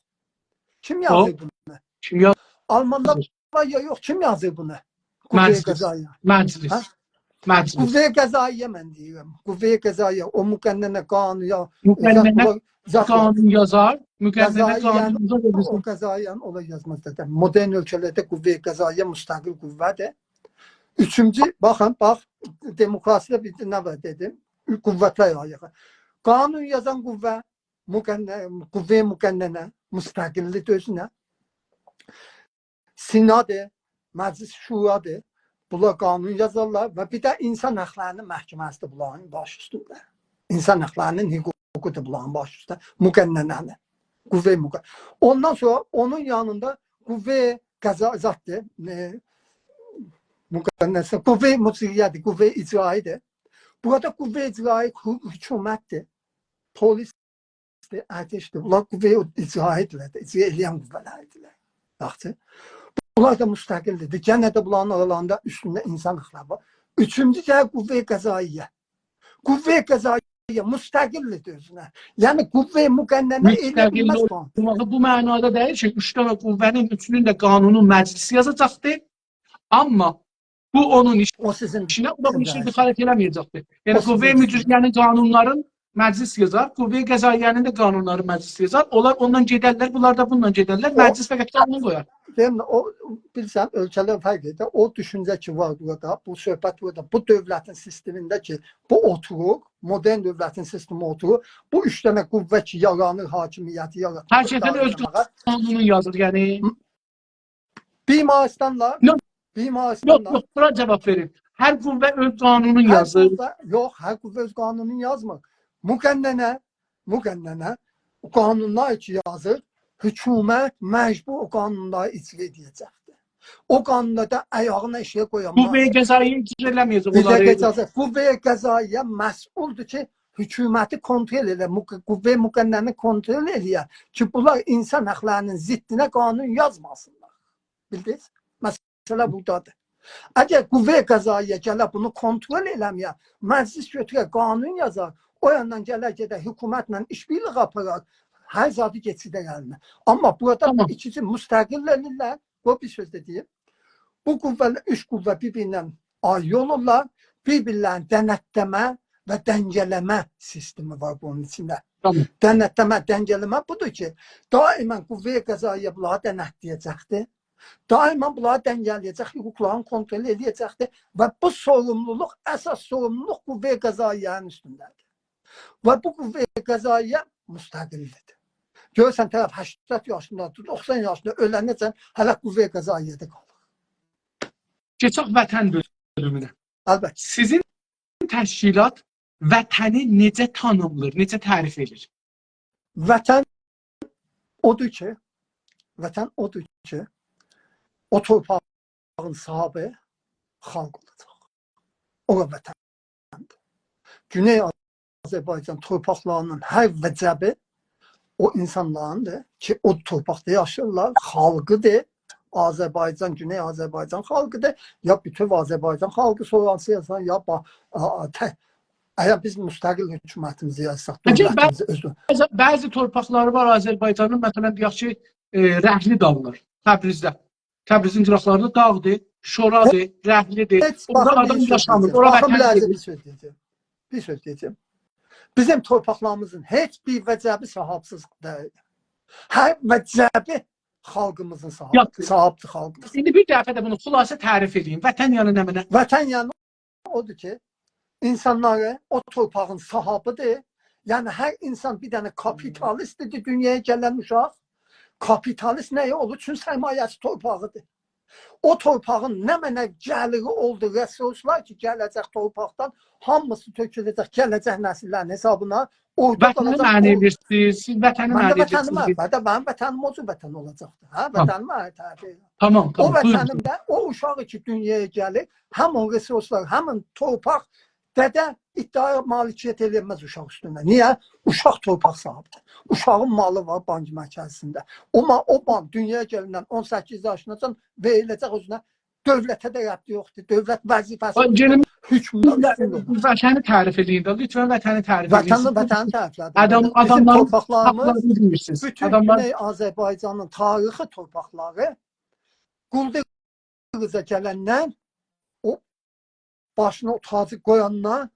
کیم یازیر بونو؟ کیم یازیر؟ آلماندا وار یا یوخ؟ کیم یازیر بونو؟ قوه قضایی‌یه. مجلس. هه؟ مجلس. قوه قضایی‌یه من دئییرم. قوه قضایی‌یه، او مقننه قانون یا، مقننه زاد، زاد قانون یازار، مقننه قضایی‌یه قانون یازار، او قضایی‌یه اولار یازماز دده. مدرن اؤلکه‌لرده قوه قضایی‌یه مستقل قوه‌دیر. اوچونجو، باخین، باخ، دموکراسی‌ده بیر نه وار دئدیم؟ قوه‌لر آیری‌دیر. قانون یازان قوه، مقننه، قوه مقننه، مستقل‌دیر اؤزونه. سنادیر، مجلس شورادیر. بونلار قانون یازارلار و بیر ده اینسان حاقلارینین محکمه‌سی‌دیر بونلارین باش اوستونده. اینسان حاقلارینین حقوقودور بونلارین باش اوستونده. مقننه‌نین. قوه مقننه. اوندان سونرا اونون یانیندا قوه قضا-، زاددیر. ائ، مقننه، قوه مجریه‌دیر، قوه اجرایی‌دیر. بورادا قوه اجرایی حو-، حکومتدیر. پلیس ارتشدیر. بونلار قوه اجرایی‌دیرلر ده، اجرا ائله‌ین قوه‌لردیرلر. یاخشی. بونلار دا مستقل‌دیر. گئنه ده بونلارین آرالاریندا اوستونده اینسان حاقلاری وار. اوچونجو گلیر قوه قضایی‌یه. قوه قضایی‌یه مستقل‌دیر اؤزونه. یعنی قوه مقننه ائله‌یه بیلمز قانون. مستقل اولماغی بو معنادا دئییل کی، اوچ دنه قوه‌نین اوچونون ده قانونون مجلس یازاجاقدیر. آمما بو اونون ایش-، او سیزین ایشینه، او دا بونون ایشینه دخالت ائله‌مه‌یه‌جکدیر. یعنی، او سیزین قوه مجری‌نین قانونلارین مجلس یازار، قوه قضاییه‌نین ده قانونلارین مجلس یازار. اونلار اوندان گئدرلر، بونلار دا بوندان گئدرلر. او مجلس فقط قانون قویار. دئییم، او، بیلیرسن، اؤلکه‌لر فرق ائدیر. او دوشونجه کی وار بورادا، بو صحبت بورادا، بو دؤولتین سیستمینده کی، بو اوتورور، مدرن دؤولتین سیستمی اوتورور. بو اوچ دنه قوه کی یارانیر، حاکمیتی یاراتیر، هر کسین اؤز اداره ائله‌مه‌یه. قانونون یازیر، یعنی. بیمارستانلار، یوخ، یوخ، بیمارستانلار. یوخ، بورا جاواب وئرین. هر قوه اؤز قانونون یازیر. هر قوه، یوخ، هر قوه اؤز قانونون یازمیر. مقننه، مقننه، او قانونلار کی یازیر، حکومت مجبور او قانونلاری اجرا ائده‌جکدیر. او قانونلاردا آیاغینی ائشیگه قویانماز. قوه قضاییه اجرا ائله‌مه‌یه‌جک اونلاری. قوه قضاییه مسئولدور کی، حکومتی کنترل ائله‌یه، مق-، قوه مقننه‌نی کنترل ائله‌یه کی، بونلار اینسان حاقلارینین ضدینه قانون یازماسینلار. بیلدینیز؟ مسئله بورادادیر. اگر قوه قضاییه گله بونو کنترل ائله‌مه‌یه، مجلس گؤتوره قانون یازار، او یاندان گله گئده حکومتله ایش‌بیرلیگی آپارار، هر زادی کئچیردر الینه. آمما بورادا، تامام، ایکیسی مستقل ائله‌ییرلر. بو بیر سؤز ده دئییم. بو قوه‌لر، اوچ قوه بیر-بیریندن آیری اولورلار. بیر-بیرلرینی دنتله‌مه و دنگه‌له‌مه سیستمی وار بونون ایچینده. تامام. دنتله‌مه، دنگه‌له‌مه بودور کی، دائما قوه قضاییه بونلاری دنتله‌یه‌جکدیر. دائما بونلاری دنگه‌له‌یه‌جک، حقوقلارینی کنترل ائله‌یه‌جکدیر و بو سوروملولوق، اساس سوروملولوق قوه قضاییه‌نین اوستونده‌دیر. و بو قوه قضاییه مستقل‌دیر. گؤرورسن، طرف هشتاد یاشیندا، دوخسان یاشیندا اؤلنه‌جن هله قوه قضاییه‌ده قالیر. کئچک وطن بؤلومونه. البته. سیزین تشکیلات وطنی نئجه تانیملیر، نئجه تعریف ائدیر؟ وطن اودور کی، وطن اودور کی، او تورپاغین صاحبی خالق اولاجاق. او دا وطندیر. گونئی آذربایجان تورپاقلارینین هر وجبی او اینسانلاریندیر کی، او تورپاقدا یاشاییرلار، خالقیدیر. آذربایجان، گونئی آذربایجان خالقیدیر. یا بوتؤو آذربایجان خالقی سورانسییاسان، یا با-، آ، آ، ته-، اگر بیز مستقل حکومتیمیزی یاراتساق، عجب، دؤولتیمیزی اؤزو... بعضی، بعضی تورپاقلاری وار آذربایجانین، مثلا، دئیک کی، ائ، رحلی داغلار، تبریزده. تبریزین قیراقلاری دا داغدیر، شورادیر، رحلیدیر. هئچ، اوردا باخین، آدام بیر سؤز یاشامیر، دئیه‌جم. اورا باخین، وطن بیر عزیز، دئییل. بیر سؤز دئیه‌جم. بیر سؤز دئیه‌جم. بیزیم تورپاقلاریمیزین هئچ بیر وجبی صاحابسیز دئییل. هر وجبی خالقیمیزین صاحابی، یوخ، صاحابدیر خالقیمیز. ایندی بیر دفعه ده بونو خلاصه تعریف ائدین. وطن یعنی نمنه؟ وطن یعنی اودور کی، اینسانلاری او تورپاغین صاحابیدیر. یعنی هر اینسان بیر دنه کاپیتالیستدیر، دونیایا گلن اوشاق. کاپیتالیست نه‌یه اولور؟ چون سرمایه‌سی تورپاغیدیر. او تورپاغین نمنه گلیری اولدو، رسورسلار کی، گله‌جک تورپاقدان، هامیسی تؤکوله‌جک گله‌جک نسیللرین حسابینا. اورادا وطنی قالاجاق معنی او ائدیرسینیز، سیز وطنی من ده معنی وطنیمه، ائدیرسینیز. من ده، منیم وطنیم او جور وطن اولاجاقدیر. هه، تامام. وطنیمه تعریف ائدیرم. تامام، او تامام، بویورون. وطنیمده او اوشاق کی، دونیایا گلیر، همین رسورسلار، همین تورپاق، دده ادعای مالکیت ائله‌ینمز اوشاق اوستونده. نییه؟ اوشاق تورپاق صاحابیدیر. اوشاغین مالی وار بانک مرکزینده. او ما-، او بانک دونیایا گلندن اون سککیز یاشیناجان وئریله‌جک اؤزونه. دؤولته ده ربطی یوخدور. دؤولت وظیفه‌سی باخ، گلین، حکمدار، اوستونده اولور. وطنی تعریف ائدین ده، لطفا وطنی تعریف ائدین. وطنی، وطنی تعریف ائدین. آدام، بیزیم آداملارین تورپاقلاریمیز، حاقلارینی بیلیرسینیز. بوتون آداملار گونئی آذربایجانین تاریخی تورپاقلاری قولدوروزا گلندن، او باشینا او تاجی قویاندان،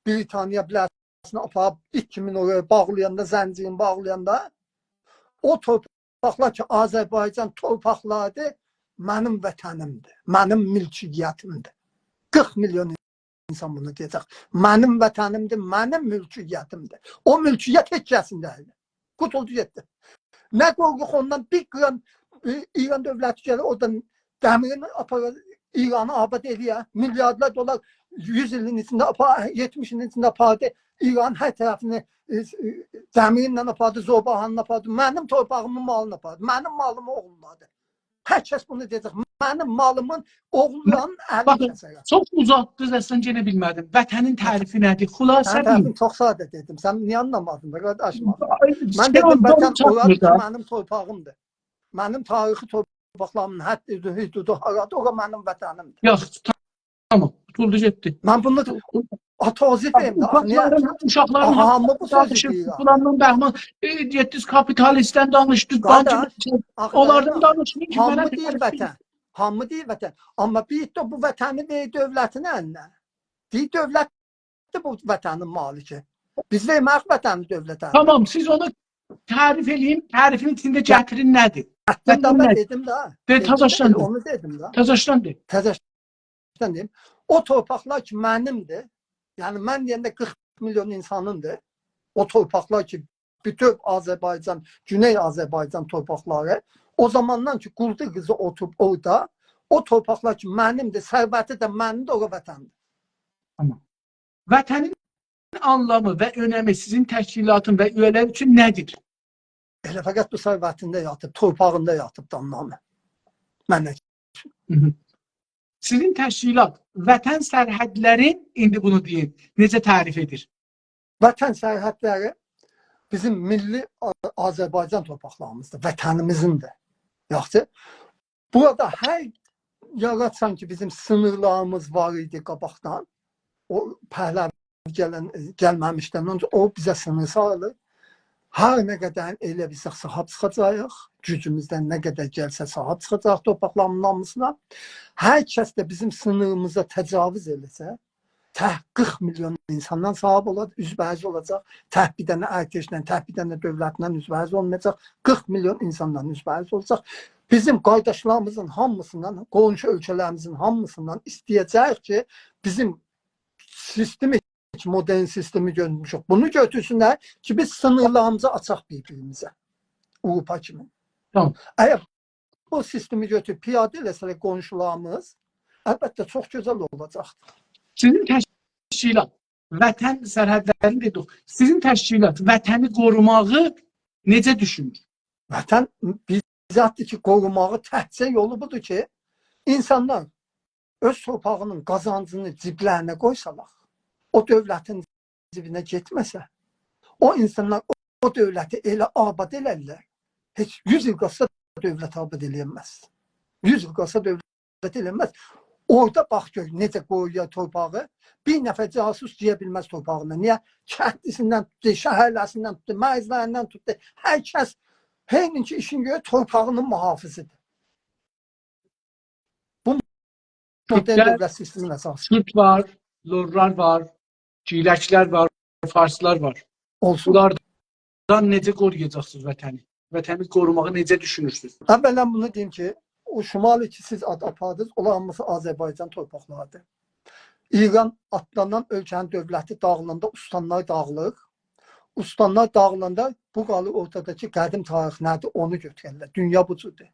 بریتانیا بیله‌سینی آپاریب ایت کیمین اورایا باغلایاندا، زنجیرینی باغلایاندا، او تورپاقلار کی، آذربایجان تورپاقلاریدیر، منیم وطنیمدیر، منیم مولکیتیمدیر. قیرخ میلیون اینسان بونو دئیه‌جک. منیم وطنیمدیر، منیم مولکیتیمدیر. او مولکیت هئچ کسین دئییل. قوتولدو گئتدی. نه قورخوق اوندان، بیر قران، ائ، ایران دؤولتی گلیر، اورادان دمیرین آپارار، ایرانی آباد ائله‌یر. میلیاردلار دلار یوز ایلین ایچینده آپارار، یئتمیش ایلین ایچینده آپاردی. ایران هر طرفینی، ائ، ائ، دمیرینن آپاردی، زوباهانینان آپاردی. منیم تورپاغیمین مالینی آپاردی. منیم مالیمی اوغورلادی. هر کس بونو دئیه‌جک. منیم مالیمین اوغرولارین الینی باخین، کسه‌رم. چوخ اوزاتدینیز، اصلا یئنه بیلمه‌دیم. وطنین تعریفی نه‌دیر؟ خلاصه دئیین. سنین تعریفین چوخ ساده دئدیم. سن نییه آنلامادین؟ بقت آشما. آی، من دئدیم، وطن اورادیر، منیم تورپاغیمدیر. منیم تاریخی تورپاقلاریمین حدی، حدودو هارادیر، اورا منیم وطنیمدیر. یوخ، تامام، قوتولدو گئتدی. من بونو آ، توضیح وئریم ده. اوشاقلارین، نییه؟ اوشاقلارین آها، هامی بو سؤزو دئییر آخی. فلان بهمان، ائ، گئتدینیز کاپیتالیستدن دانیشدینیز، قارداش، بانک، آخی، اونلاردان دانیشمایین کی، منه هامی دئییر وطن. هامی دئییر وطن. آمما بیر ده بو وطنی وئریر دؤولتین الینه. دئییر، دؤولت ده بو وطنین مالیکی. بیز وئرمه‌ریک وطنی دؤولته. تامام، سیز اونو تعریف ائله‌یین، تعریفین ایچینده گتیرین نه‌دیر؟ گتیرین ده، وطن من نه‌دیر؟ دئدیم ده. دئ، دئدیم ده، تازاشدان دئ. اونو دئدیم ده. تازاشدان دئ. تازاشدان دئدیم. او تورپاقلار کی، منیمدیر. یعنی، من دئینده قیرخ میلیون اینسانیمدیر. او تورپاقلار کی، بوتؤو آذربایجان، گونئی آذربایجان تورپاقلاری، او زاماندان کی، قولدوروزا اوتوروب اورادا، او تورپاقلار کی، منیمدیر، ثروتی ده منیمدیر، اورا وطنیمدیر. تامام. وطنین آنلامی و اؤنمی سیزین تشکیلاتین و اویه‌لری اوچون نه‌دیر؟ ائله فقط بو ثروتینده یاتیب، تورپاغیندا یاتیب دا آنلامی. منه. هی هی. سیزین تشکیلات وطن سرحدلرین، ایندی بونو دئیین، نئجه تعریف ائدیر؟ وطن سرحدلری بیزیم میللی آ-، آذربایجان تورپاقلاریمیزدیر، وطنیمیزیندیر. یاخشی. بورادا هر یاراتسان کی، بیزیم سینیرلاریمیز وار ایدی قاباقدان. او پهلوی گلن، گلمه‌میشدن اؤنجه او بیزه سینیر سالیب. هر نه قدر ائله بیلسک صاحیب چیخاجاغیق. گوجوموزدن نه قدر گلسه صاحیب چیخاجاغیق تورپاقلاریمیزین هامیسینا. هر کس ده بیزیم سینیریمیزا تجاوز ائله‌سه، تک قیرخ میلیون اینساندان صاحیب اولاجاق، اوزبه‌اوز اولاجاق. تک بیر دنه ارتشله، تک بیر دنه دؤولتله اوزبه‌اوز اولمایاجاق. قیرخ میلیون اینساندان اوزبه‌اوز اولاجاق. بیزیم قارداشلاریمیزین هامیسیندان، قونشو اؤلکه‌لریمیزین هامیسیندان ایسته‌یه‌جه‌ییک کی، بیزیم سیستمی، مدرن سیستمی گؤرموشوک، بونو گؤتورسونلر کی، بیز سینیرلاریمیزی آچاق بیر-بیریمیزه، آوروپا کیمی. تامام. اگر بو سیستمی گؤتوروب پیاده ائله‌سه‌لر قونشولاریمیز، البته، چوخ گؤزل اولاجاقدیر. سیزین تشکیلات، وطن سرحدلرینی دئدیک، سیزین تشکیلات وطنی قوروماغی نئجه دوشونور؟ وطن بیر زاددیر کی، قوروماغی تکجه یولو بودور کی، اینسانلار اؤز تورپاغینین قازانجینی جیبلرینه قویسالار، او دؤولتین جیبینه گئتمه‌سه، او اینسانلار او، او دؤولتی ائله آباد ائلرلر. هئچ یوز ایل قالسا دؤولت آباد ائله‌ینمز. یوز ایل قالسا دؤولت ائله‌ینمز. اورادا باخ گؤر نئجه قورویور تورپاغی. بیر نفر جاسوس گیره بیلمز تورپاغینا. نییه؟ کندلی‌سیندن توتدو، شهرلی‌سیندن توتدو، مرزلریندن توتدو. هر کس، هر نه کی ایشین گؤرور، تورپاغینین محافظیدیر. بو مدرن تورکلر، دؤولت سیستمینین اساسی. کورد وار، لورلار وار، گیلکلر وار، فارسلار وار. اولسون. بونلاردان نئجه قورویاجاقسینیز وطنی؟ وطنی قوروماغی نئجه دوشونورسونوز؟ اولاً بونو دئییم کی، او شمالی کی سیز آد آپاردینیز، اونلار هامیسی آذربایجان تورپاقلاریدیر. ایران آدلانان اؤلکه‌نین دؤولتی داغیلاندا، استانلار داغیلیر. استانلار داغیلاندا بو قالیر اورتادا کی، قدیم تاریخ نه‌دیر، اونو گؤتورورلر. دونیا بو جوردور.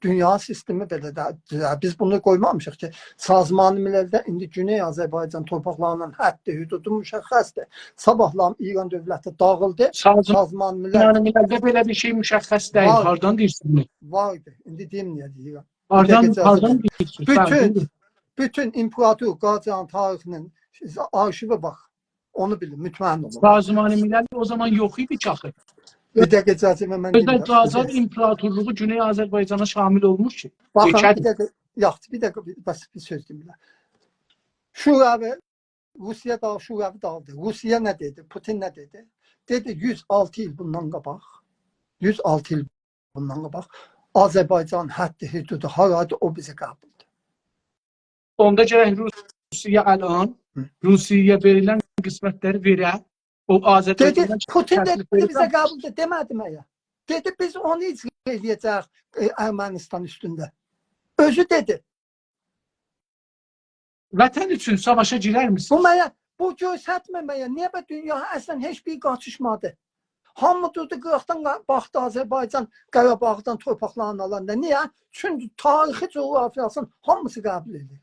دونیا سیستمی بئله‌دیر. بیز بونو قویمامیشیق کی، سازمان مللده ایندی گونئی آذربایجان تورپاقلاری‌نین حدی، حدودو مشخصدیر. صاباحلام ایران دؤولتی داغیلدی. سازمان سازمان ملل مللده بئله بیر شئی مشخص دئییل. وار. هاردان دئییرسینیز بونو؟ واردی. ایندی دئییم نییه دئییرم. بیر هاردان، دقیقه اجازه هاردان وئرین. دئییرسینیز؟ بوتون، بوتون، بوتون ایمپراتور قاجارین تاریخی‌نین آرشیوی وار. اونو بیلین، مطمئن اولون. سازمان ملل او زامان یوخ ایدی کی آخی. بیر دقیقه اجازه وئرین، من اؤزو ده دئییم. قاجار ایمپراتورلوغو گونئی آذربایجانا شامل اولموش کی. باخین، یئکه‌دیر. بیر دقیقه، یاخشی، بیر دقیقه، بیر، بس بیر سؤز دئییم ده. شوروی، روسیه دا، شوروی داغیلدی. روسیه نه دئدی؟ پوتین نه دئدی؟ دئدی، یوز آلتی ایل بوندان قاباق، یوز آلتی ایل بوندان قاباق آذربایجان حدی، حدودو هارادیر، او بیزه قبولدور. اوندا گرک روسیه الان، هی. روسیه‌یه وئریلن قسمتلری وئره. او دئدی، آذربایجانا پوتین تکلیف دئدی، وئره. بیزه قبولدور، دئمه‌دی مگر؟ دئدی، بیز اونو اجرا ائله‌یه‌جه‌ییک، ائ، ارمنستان اوستونده. اؤزو دئدی. وطن اوچون ساواشا گیررمیسینیز؟ بو مگر، بو گؤسترمیر مگر؟ نییه به دونیا اصلاً هئچ بیر قاچیشمادی؟ هامی دوردو قیراقدان قا-، باخدی آذربایجان قاراباغدان تورپاقلارینی آلاندا. نییه؟ چونکی تاریخی جغرافیاسینین هامیسی قبول ائدیر.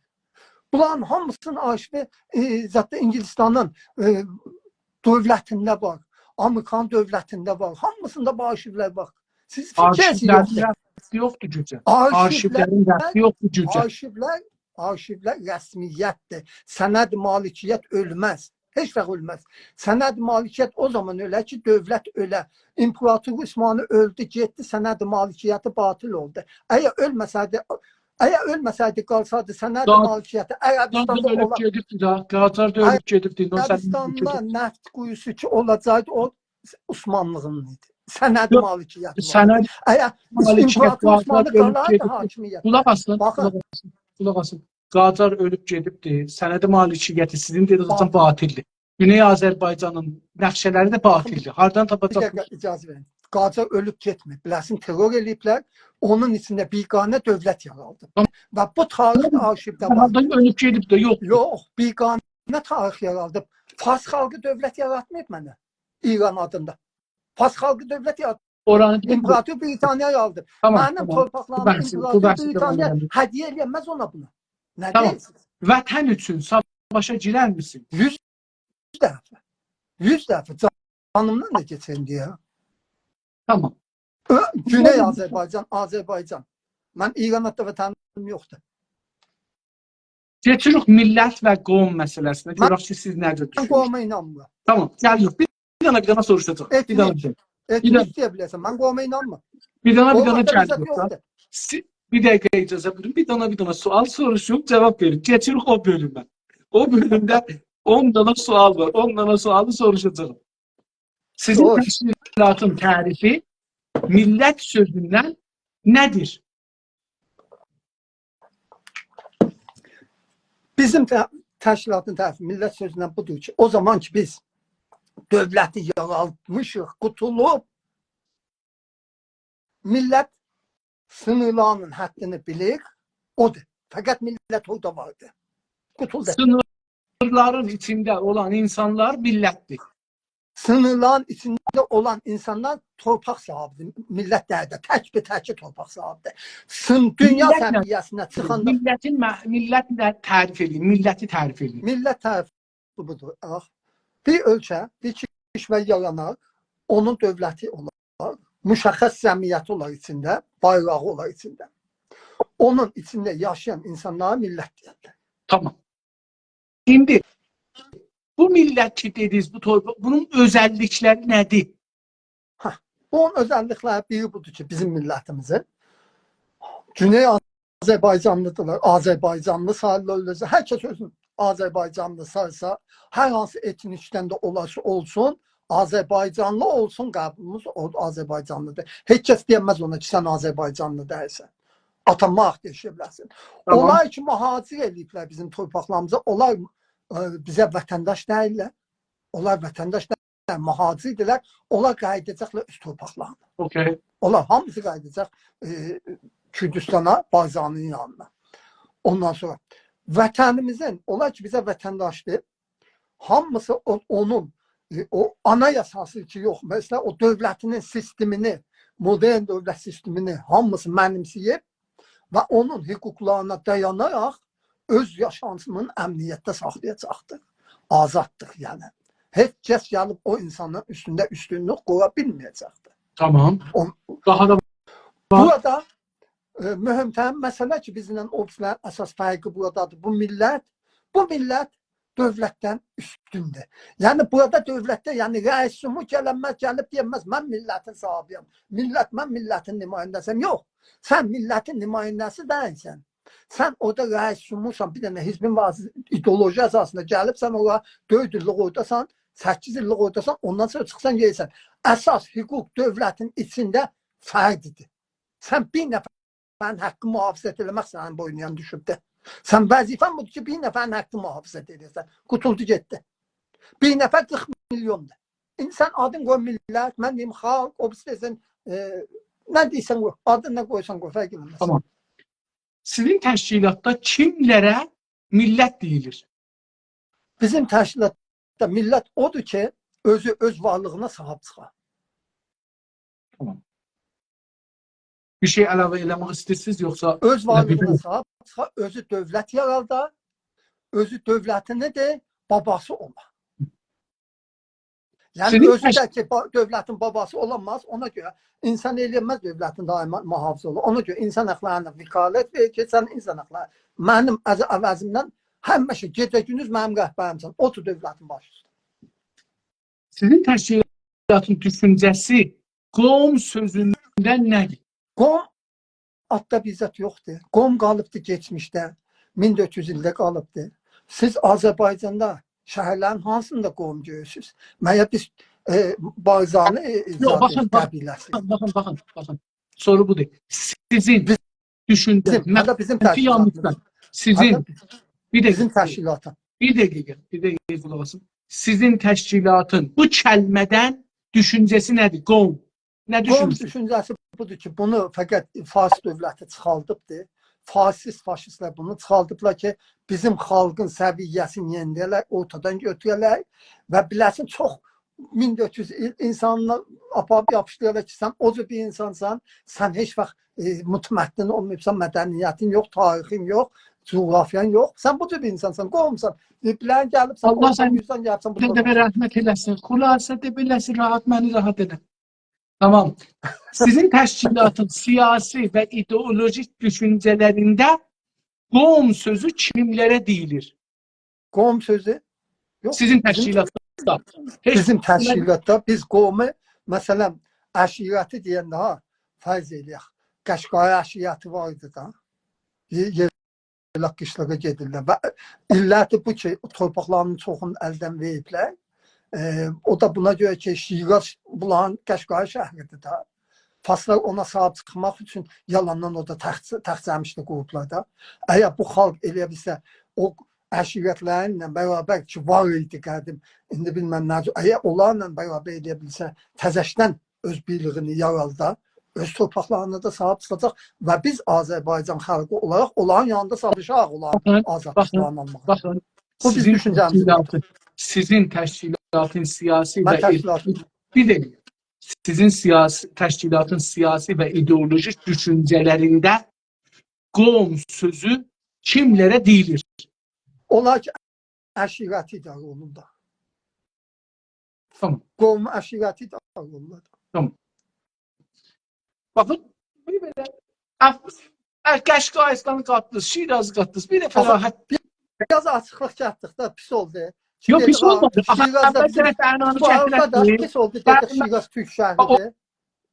بونلارین هامیسینین آرشیوی، ائ، زاددا اینگیلیستانین، ائ، دؤولتینده وار. آمریکانین دؤولتینده وار. هامیسیندا بو آرشیولر وار. سیز فیکر ائدین، آرشیولرین یوخدور. ربطی یوخدور گوجه. آرشیولر، آرشیولرین ربطی یوخدور گوجه. آرشیولر، آرشیولر رسمیتدیر. سند مالکیت اؤلمز. هئچ واخت اؤلمز. سند مالکیت او زامان اؤلر کی، دؤولت اؤله. ایمپراتور عثمانی اؤلدو، گئتدی، سند مالکیتی باطل اولدو. اگر اؤلمه‌سه‌یدی، اگر اؤلمه‌سه‌یدی، قالسایدی، سند قا-، مالکیتی عربستاندا قاجار دا اؤلوب اولا-، گئدیبدی دا، قاجار دا اؤلوب گئدیبدی. ایندی او سنین عربستاندا فیکرین. نفت قویوسو کی اولاجاقدی، او عثمانلیغین ایدی. سند دو-، مالکیتی وار. سند، اگر مالکیت ایمپراتور قاجار عثمانی دا اؤلوب قالاردی گئدیبدی. حاکمیتده. قولاق آسین، باخین. قولاق آسین، قولاق آسین. قاجار اؤلوب گئدیبدی، سند مالکیتی سیزین دئدیگینیز باطل. باطلدیر. گونئی آذربایجانین نقشه‌لری ده باطلدیر. هاردان تاپاجاق؟ بیر دقیقه اجازه وئرین. قاجار اؤلوب گئتمه‌ییب. بیله‌سین، ترور ائله‌ییبلر. اونون ایچینده بیگانه دؤولت یارالدی. تامام. و بو تاریخی تامام. آرشیوده وار. هاردان اؤلوب گئدیب ده یوخ. یوخ، بیگانه تاریخ یارالدی. فارس خالقی دؤولت یاراتماییب منه. ایران آدیندا. فارس خالقی دؤولت یاراتدی. اورانی دئمه‌دیم. ایمپراتور بریتانیا آلدی. تامام، منیم تامام. بو تورپاقلاریمی بحثی، بو ایمپراتور بحثی بریتانیا تامام ائدین. هدیه ائله‌ینمز اونا بونا. نه دئییرسینیز؟ تامام. وطن اوچون ساواشا گیررمیسین؟ یوز دفعه. یوز دفعه. جانیمدان دا کئچر ایندی یا. تامام. اؤ-، گونئی آذربایجان، آذربایجان. من ایران آددا وطنیم یوخدور. کئچیریک میللت و قوم مسئله‌سینه. من، گؤرک کی، سیز نه جور من دوشونورسونوز؟ قوما اینانمیرام. تامام، گلیریک. بیر دنه، بیر دنه سوروشاجاغام. بیر دنه، ائتنیک، بیر دنه. ائتنیک دئیه بیلرسن. من قوما اینانمیرام. بیر دنه، بیر دنه، قوم مسئله‌سی گلیریک دا. یوخدور. سی-، بیر دقیقه اجازه بویورون. بیر دنه، بیر دنه سؤال سوروشوم، جواب وئرین. کئچیریک او بؤلومه. او بؤلومده اون دنه سؤال وار. اون دنه سؤالی سوروشاجاغام. سیزین، سوروش. تشکیلاتین تعریفی میللت سؤزوندن نه‌دیر؟ بیزیم ته-، تشکیلاتین تعریفی میللت سؤزوندن بودور کی، او زامان کی، بیز دؤولتی یارالتمیشیق، قوتولوب، میللت سینیرلارینین حدینی بیلیر، اودور. فقط میللت اورادا واردی. قوتولدو. سینیرلارین ایچینده اولان اینسانلار میللتدیر. سینیرلارین ایچینده اولان اینسانلار تورپاق صاحیبیدیر. میللت دئییل ده، تک به تکی تورپاق صاحیبیدیر. سین-، دونیا، میللت نه؟ سویه‌سینه چیخاندا میللتین مه-، میللت نه تعریف ائدین، میللتی تعریف ائدین. میللت تعریفی بودور. آخ، بیر اؤلکه، بیر کیشور یارانار، اونون دؤولتی اولار، مشخص جمعیتی اولار ایچینده، بایراغی اولار ایچینده. اونون ایچینده یاشایان اینسانلارا میللت دئیرلر. تامام. ایندی بو میللت کی دئدینیز، بو تورپا-، بونون اؤزللیکلری نه‌دیر؟ هه، بونون اؤزللیکلری بیری بودور کی، بیزیم میللتیمیزین گونئی آذربایجانلی‌دیرلار، آذربایجانلی ساییرلار اؤزلری. هر کس اؤزونو آذربایجانلی سایسا، هر هانسی ائتنیکدن ده اولاسا اولسون، آذربایجانلی اولسون، قبولیمیز او آذربایجانلی‌دیر. هئچ کس دئیه‌مز اونا کی، سن آذربایجانلی دئییلسن. آتاما حاق یاشایا بیلرسن. تامام. اونلار کی، مهاجر ائله‌ییبلر بیزیم تورپاقلاریمیزا، اونلار، ائ، بیزه وطنداش دئییللر. اونلار وطنداش دئییل، مهاجردیرلر. اونلار قاییداجاقلار اؤز تورپاقلارینا. اوکی. اونلار هامیسی قاییداجاق، ائ، کوردوستانا، بارزانی‌نین یانینا. اوندان سونرا وطنیمیزین، اونلار کی، بیزه وطنداشدیر، هامیسی او، اونون، ائ، او آنایاساسی کی، یوخ، مثلا، او دؤولتی‌نین سیستمینی، مدرن دؤولت سیستمینی هامیسی منیمسه‌ییب و اونون حقوقلارینا دایاناراق اؤز یاشانتی‌نین امنیتده ساخلایاجاقدیر. آزاددیر، یعنی. هئچ کس گلیب او اینسانین اوستونده اوستونلوک قورا بیلمه‌یه‌جکدیر. تامام. او، داها دا وار. بورادا، ائ، مهم‌ترین مسئله کی، بیزله او بیریسی‌نین اساس فرقی بورادادیر. بو میللت، بو میللت دؤولتدن اوستوندور. یعنی، بورادا دؤولتده، یعنی، رئیس جمهور گلنمز، گلیب دئینمز، «من میللتین صاحیبی‌یم. میللت، من میللتین نماینده‌سی‌یم.» یوخ، سن میللتین نماینده‌سی دئییلسن. سن اورادا رئیس جمهورسان، بیر دنه حزبین وار، ایدئولوژی اساسیندا گلیبسن اورا، دؤرد ایللیک اوراداسان، سککیز ایللیک اوراداسان، اوندان سونرا چیخیسان، گئدیرسن. اساس حقوق دؤولتین ایچینده فردیدیر. سن بیر نفرین حاققی محافظت ائله‌مک سنین بوینونا دوشوبدور. سن وظیفه‌ن بودور کی، بیر نفرین حاققی محافظت ائله‌یه‌سن. قوتولدو گئتدی. بیر نفر قیرخ میلیوندور. ایندی سن آدین قوی میللت، من دئییم خالق، او بیریسی دئسین، ائ، نه دئییرسن قوی، آدین نه قویسان قوی، فرق ائله‌مز. تامام. سیزین تشکیلاتدا کیملره میللت دئییلیر؟ بیزیم تشکیلاتدا میللت اودور کی، اؤزو اؤز وارلیغینا صاحیب چیخا. تامام. بیر شئی علاوه ائله‌مک ایسته‌ییرسینیز، یوخسا اؤز وارلیغینا صاحیب چیخا، اؤزو دؤولت یارادا، اؤزو دؤولتینی ده باباسی اولا. یعنی، سیزین اؤزو تش- ده کی، با-، دؤولتین باباسی اولانماز، اونا گؤره اینسان ائله‌ینمز دؤولتین دائما محافظ اولور. اونا گؤره اینسان حاقلارینا وکالت وئریر کی، سن اینسان حاقلاری، منیم عز-، عوضیمدن همیشه گئجه گوندوز منیم رهبریمسن، اوتور دؤولتین باشی اوسته. سیزین تشکیلاتین دوشونجه‌سی قوم سؤزوندن نه‌دیر؟ قوم آددا بیر زاد یوخدور. قوم قالیبدی کئچمیشده، مین دؤرد یوز ایلده قالیبدی. سیز آذربایجاندا شهرلرین هانسیندا قوم گؤرورسونوز؟ مگر بیز، ائ، بارزانی، ائ، یوخ، زادی، باخین، باخین، قبیله‌سی؟ باخین، باخین، باخین. سورو بودور. سیزین بیز-، دوشونجه‌نیز، بیزیم، من حتی بیزیم فیکری تشکیلاتیمیز. یانلیشدان. سیزین، هه، بیر دقیقه. بیزیم تشکیلاتدا. بیر دقیقه، بیر دقیقه قولاق آسین. سیزین تشکیلاتین بو کلمه‌دن دوشونجه‌سی نه‌دیر؟ قوم. نه قوم دوشونورسونوز؟ دوشونجه‌سی بودور کی، بونو فقط فارس دؤولتی چیخاردیبدی. فاشیست، فاشیستلر بونو چیخاردیبلار کی، بیزیم خالقین سویه‌سینی یئندیره‌لر، اورتادان گؤتوره‌لر و بیله‌سین چوخ مین دؤرد یوز ایل اینسانینا آپاریب یاپیشدیریرلار کی، سن او جور بیر اینسانسان، سن هئچ واخت، ائ، متمدن اولماییبسان، مدنیتین یوخ، تاریخین یوخ، جغرافیان یوخ. سن بو جور بیر اینسانسان، قومسان. ائ، بیله‌ن گلیبسن، الله سن اورتادان گلیبسن، بو ده جور. رحمت ائله‌سین. خلاصه ده بئله‌سی راحت، منی راحت ائله. تامام. سیزین تشکیلاتین سیاسی و ایدئولوژیک دوشونجه‌لرینده قوم سؤزو کیملره دئییلیر؟ قوم سؤزو؟ یوخ، سیزین بیزیم تشکیلاتدا. هئچ بیزیم تشکیلاتدا بیز قومو، مثلا، عشیرتی دئینده، ها، فرض ائله‌یک، قشقایی عشیرتی وار ایدی دا. یئ-، یئ-، ائله قیشلاغا گئدیرلر. و ایللردیر بو کی، تورپاقلارینین چوخونو الدن وئریبلر. ائ، او دا بونا گؤره کی، شیراز بونلارین قشقایی شهریدیر ده. فارسلار اونا صاحیب چیخماق اوچون یالاندان اورادا تخت، تخت-جمشیدی قوروبلار دا. اگر بو خالق ائله‌یه بیلسه، او عشیرتلرینله برابر کی، وار ایدی قدیم، ایندی بیلمم نه جور، اگر اونلارلا برابر ائله‌یه بیلسه، تزه‌شدن اؤز بیرلیگینی یارادا، اؤز تورپاقلارینا دا صاحیب چیخاجاق و بیز آذربایجان خالقی اولاراق اونلارین یانیندا ساواشاریق، اونلارین، باخین، آزادلیقلارینی، باخین، آلماق. باخین، بو بیزیم سیزین دوشونجه‌میز. تشکیلاتین، سیزین تشکیلاتین سیاسی و، من تشکیلاتیم. بیر دقیقه. سیزین سیاسی، تشکیلاتین سیاسی و ایدئولوژیک دوشونجه‌لرینده قوم سؤزو کیملره دئییلیر؟ اولار کی، عشیرتی اداره اولورلار. تامام. قوم عشیرتی اداره اولورلار. تامام. باخین، بیر بئله، اف-، ا، قشقایستانی قاتدینیز، شیرازی قاتدینیز، بیر دفعه باخین، راحت. بیر، بیر آز آچیقلیق گتدیک ده، پیس اولدو. یوخ، پیس اولمادی. آخی شیرازدا اول بیزیم گرک انانی بو آرادا دا گتیرک. پیس اولدو، دئدیک، من، شیراز تورک شهریدیر.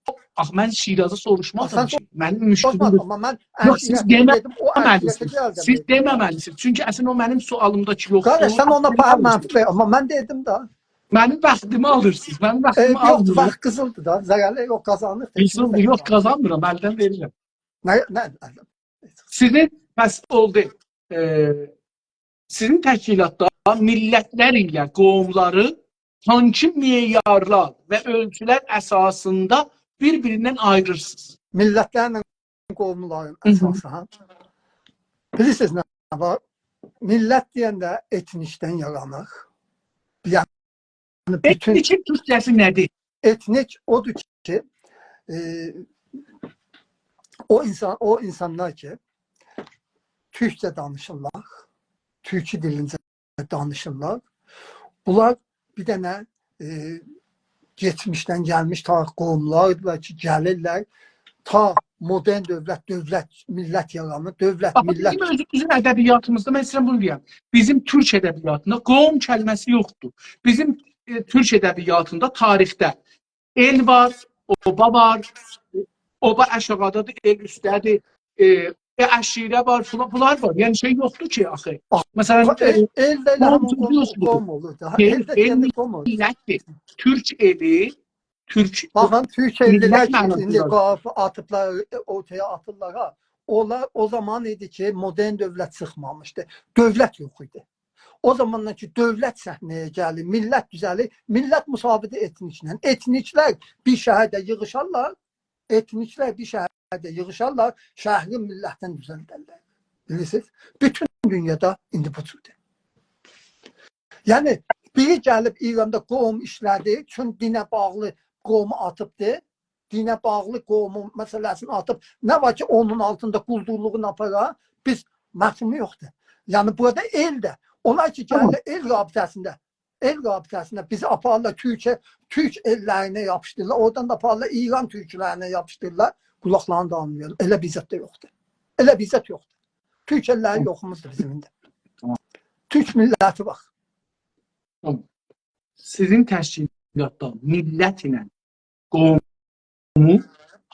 او، آخی من شیرازی سوروشمادیم کی. منیم مشکلیم سوروشمادین، بویور. آمما من... یوخ، سیز عشیرتی دئدیم، او دئمه‌مه‌لی‌سینیز. عشیرتی گلدیم، سیز دئدیم. دئمه‌مه‌لی‌سینیز. چونکی اصلینده او منیم سؤالیمدا کی یوخدور. قارداش، سن اونا پا-، منفی وئر، آمما من دئدیم ده. منیم واختیمی آلیرسینیز، منیم واختیمی آلمایین. ائ، یوخ، واخت قیزیلدیر دا، ضرری یوخ، قازانیریق دا. قیزیلدیر، یوخ، قازانمیرام، الدن وئریرم. نه، نه، نه؟ سیزین، بس اولدو. ائ، سیزین تشکیلاتدا میللتلر ایله قوملاری هانسی معیارلار و اؤلچولر اساسیندا بیر-بیریندن آییریرسینیز؟ میللتلرله قوملارین... هی هی. اساسا، ها؟ بیلیرسینیز نه وار؟ میللت دئینده ائتنیکدن یارانیر. یعنی بوتون... ائتنیکین تورکجه‌سی نه‌دیر؟ ائتنیک اودور کی، ائ، او اینسان، او اینسانلار کی تورکجه دانیشیرلار، تورکی دیلینجه دانیشیرلار. بونلار بیر دنه، ائ، کئچمیشدن گلمیش تاریخ قوملاردیلار کی گلیرلر، تا مدرن دؤولت، دؤولت، میللت یارانیر، دؤولت، باخین، میللت. بیزیم اؤزوموزون ادبیاتیمیزدا، من سیزه بونو دئیم، بیزیم تورک ادبیاتیندا قوم کلمه‌سی یوخدور. بیزیم، ائ، تورک ادبیاتیندا تاریخده ائل وار، اوبا وار، اوبا آشاغیدادیر، ائل اوسته‌دیر، ائ، ائ، عشیره وار، فلان، بونلار وار. یعنی شئی یوخدور کی آخی. باخ، مثلا، ائل، ائ، ائل ده ائله قوم، هامی قوم، سؤزو یوخدور. قوم اولور دا. ائل، ائل ده ائل یعنی قوم اولور. میللتدیر. تورک ائلی، تورک... باخین، تورک ائللیلر کی ایندی میللت معناسیندا قالیب آتیبلار، ائ، اورتایا آتیرلار ها. اونلار او زامان ایدی کی مدرن دؤولت چیخمامیشدی. دؤولت یوخ ایدی. او زاماندان کی دؤولت صحنه‌یه گلیر، میللت دوزه‌لیر، میللت مساویدیر ائتنیکله. ائتنیکلر بیر شهرده ییغیشارلار، ائتنیکلر بیر شهرده ییغیشارلار، شهری میللتدن دوزلدرلر. بیلیرسینیز؟ بوتون دونیادا ایندی بو جوردور. یعنی بیری گلیب ایراندا قوم ایشله‌دی، چون دینه باغلی قومو آتیبدی. دینه باغلی قومون مسئله‌سینی آتیب، نه وار کی اونون آلتیندا قولدورلوغونو آپارا، بیز مفهومو یوخدور. یعنی بورادا ائل ده، اونلار کی گلیرلر ائل رابطه‌سینده، ائل رابطه‌سینده بیزی آپاریرلار تورکیه، تورک ائللرینه یاپیشدیریرلار، اورادان دا آپاریرلار ایران تورکلرینه یاپیشدیریرلار، قولاقلارینی دا آلمایالار. ائله بیر زاد دا یوخدور. ائله بیر زاد یوخدور. تورک ائللری یوخوموزدور بیزیم ایندی. تامام. تورک میللتی وار. تامام. سیزین تشکیلاتدا میللت ایله قومو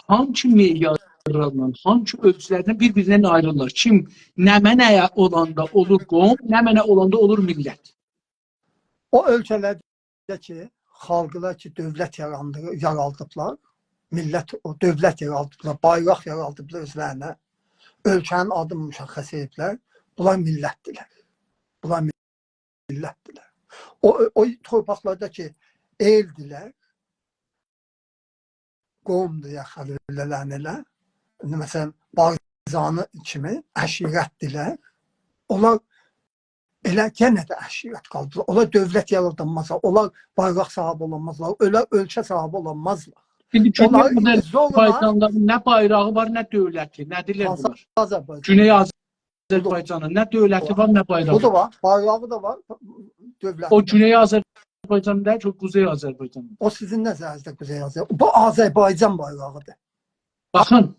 هانسی معیارلارلا، هانسی اؤلچولرله بیر-بیریندن آییریرلار؟ کیم، نمنه اولاندا اولور قوم، نمنه اولاندا اولور میللت؟ او اؤلکه‌لرده کی، خالقلار کی دؤولت یاراندی-، یارالدیبلار، میللت، او دؤولت یارالدیبلار، بایراق یارالدیبلار اؤزلرینه، اؤلکه‌نین آدینی مشخص ائدیبلر، بونلار میللتدیرلر. بونلار میللتدیرلر. او، او تورپاقلاردا کی ائلدیلر، قومدور، یاخی، ائله‌لرین ائله. ایندی مثلا، بارزانی کیمی عشیرتدیرلر. اونلار ائله یئنه ده عشیرت قالدیلار. اونلار دؤولت یارادانمازلار، اونلار بایراق صاحیبی اولانمازلار، اونلار اؤلکه صاحیبی اولانمازلار. ایندی گونئی آذربایجانلارین نه بایراغی وار، نه دؤولتی، نه دئییرلر بونلار؟ هانسی آذربایجان؟ گونئی آذربایجانین نه دؤولتی وار، نه بایراغی. بو دا وار، بایراغی دا وار، دؤولتی ده. او گونئی آذربایجان دئییل کی، او قوزئی آذربایجان. او سیزین نظرینیزده قوزئی آذر-، بو آذربایجان بایراغیدیر. باخین،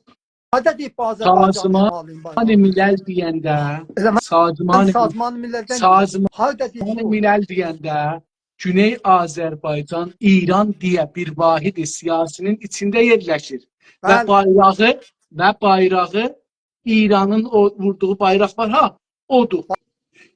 هاردا دئییب بو آذربایجان... سازمان ملل دئینده، ائله من سازمان، سازمان مللدن... سازمان ملل دئینده گونئی آذربایجان، ایران دئیه بیر واحد سیاسی‌نین ایچینده یئرلشیر. و بایراغی، و بایراغی ایرانین او ووردوغو بایراق وار ها، اودور.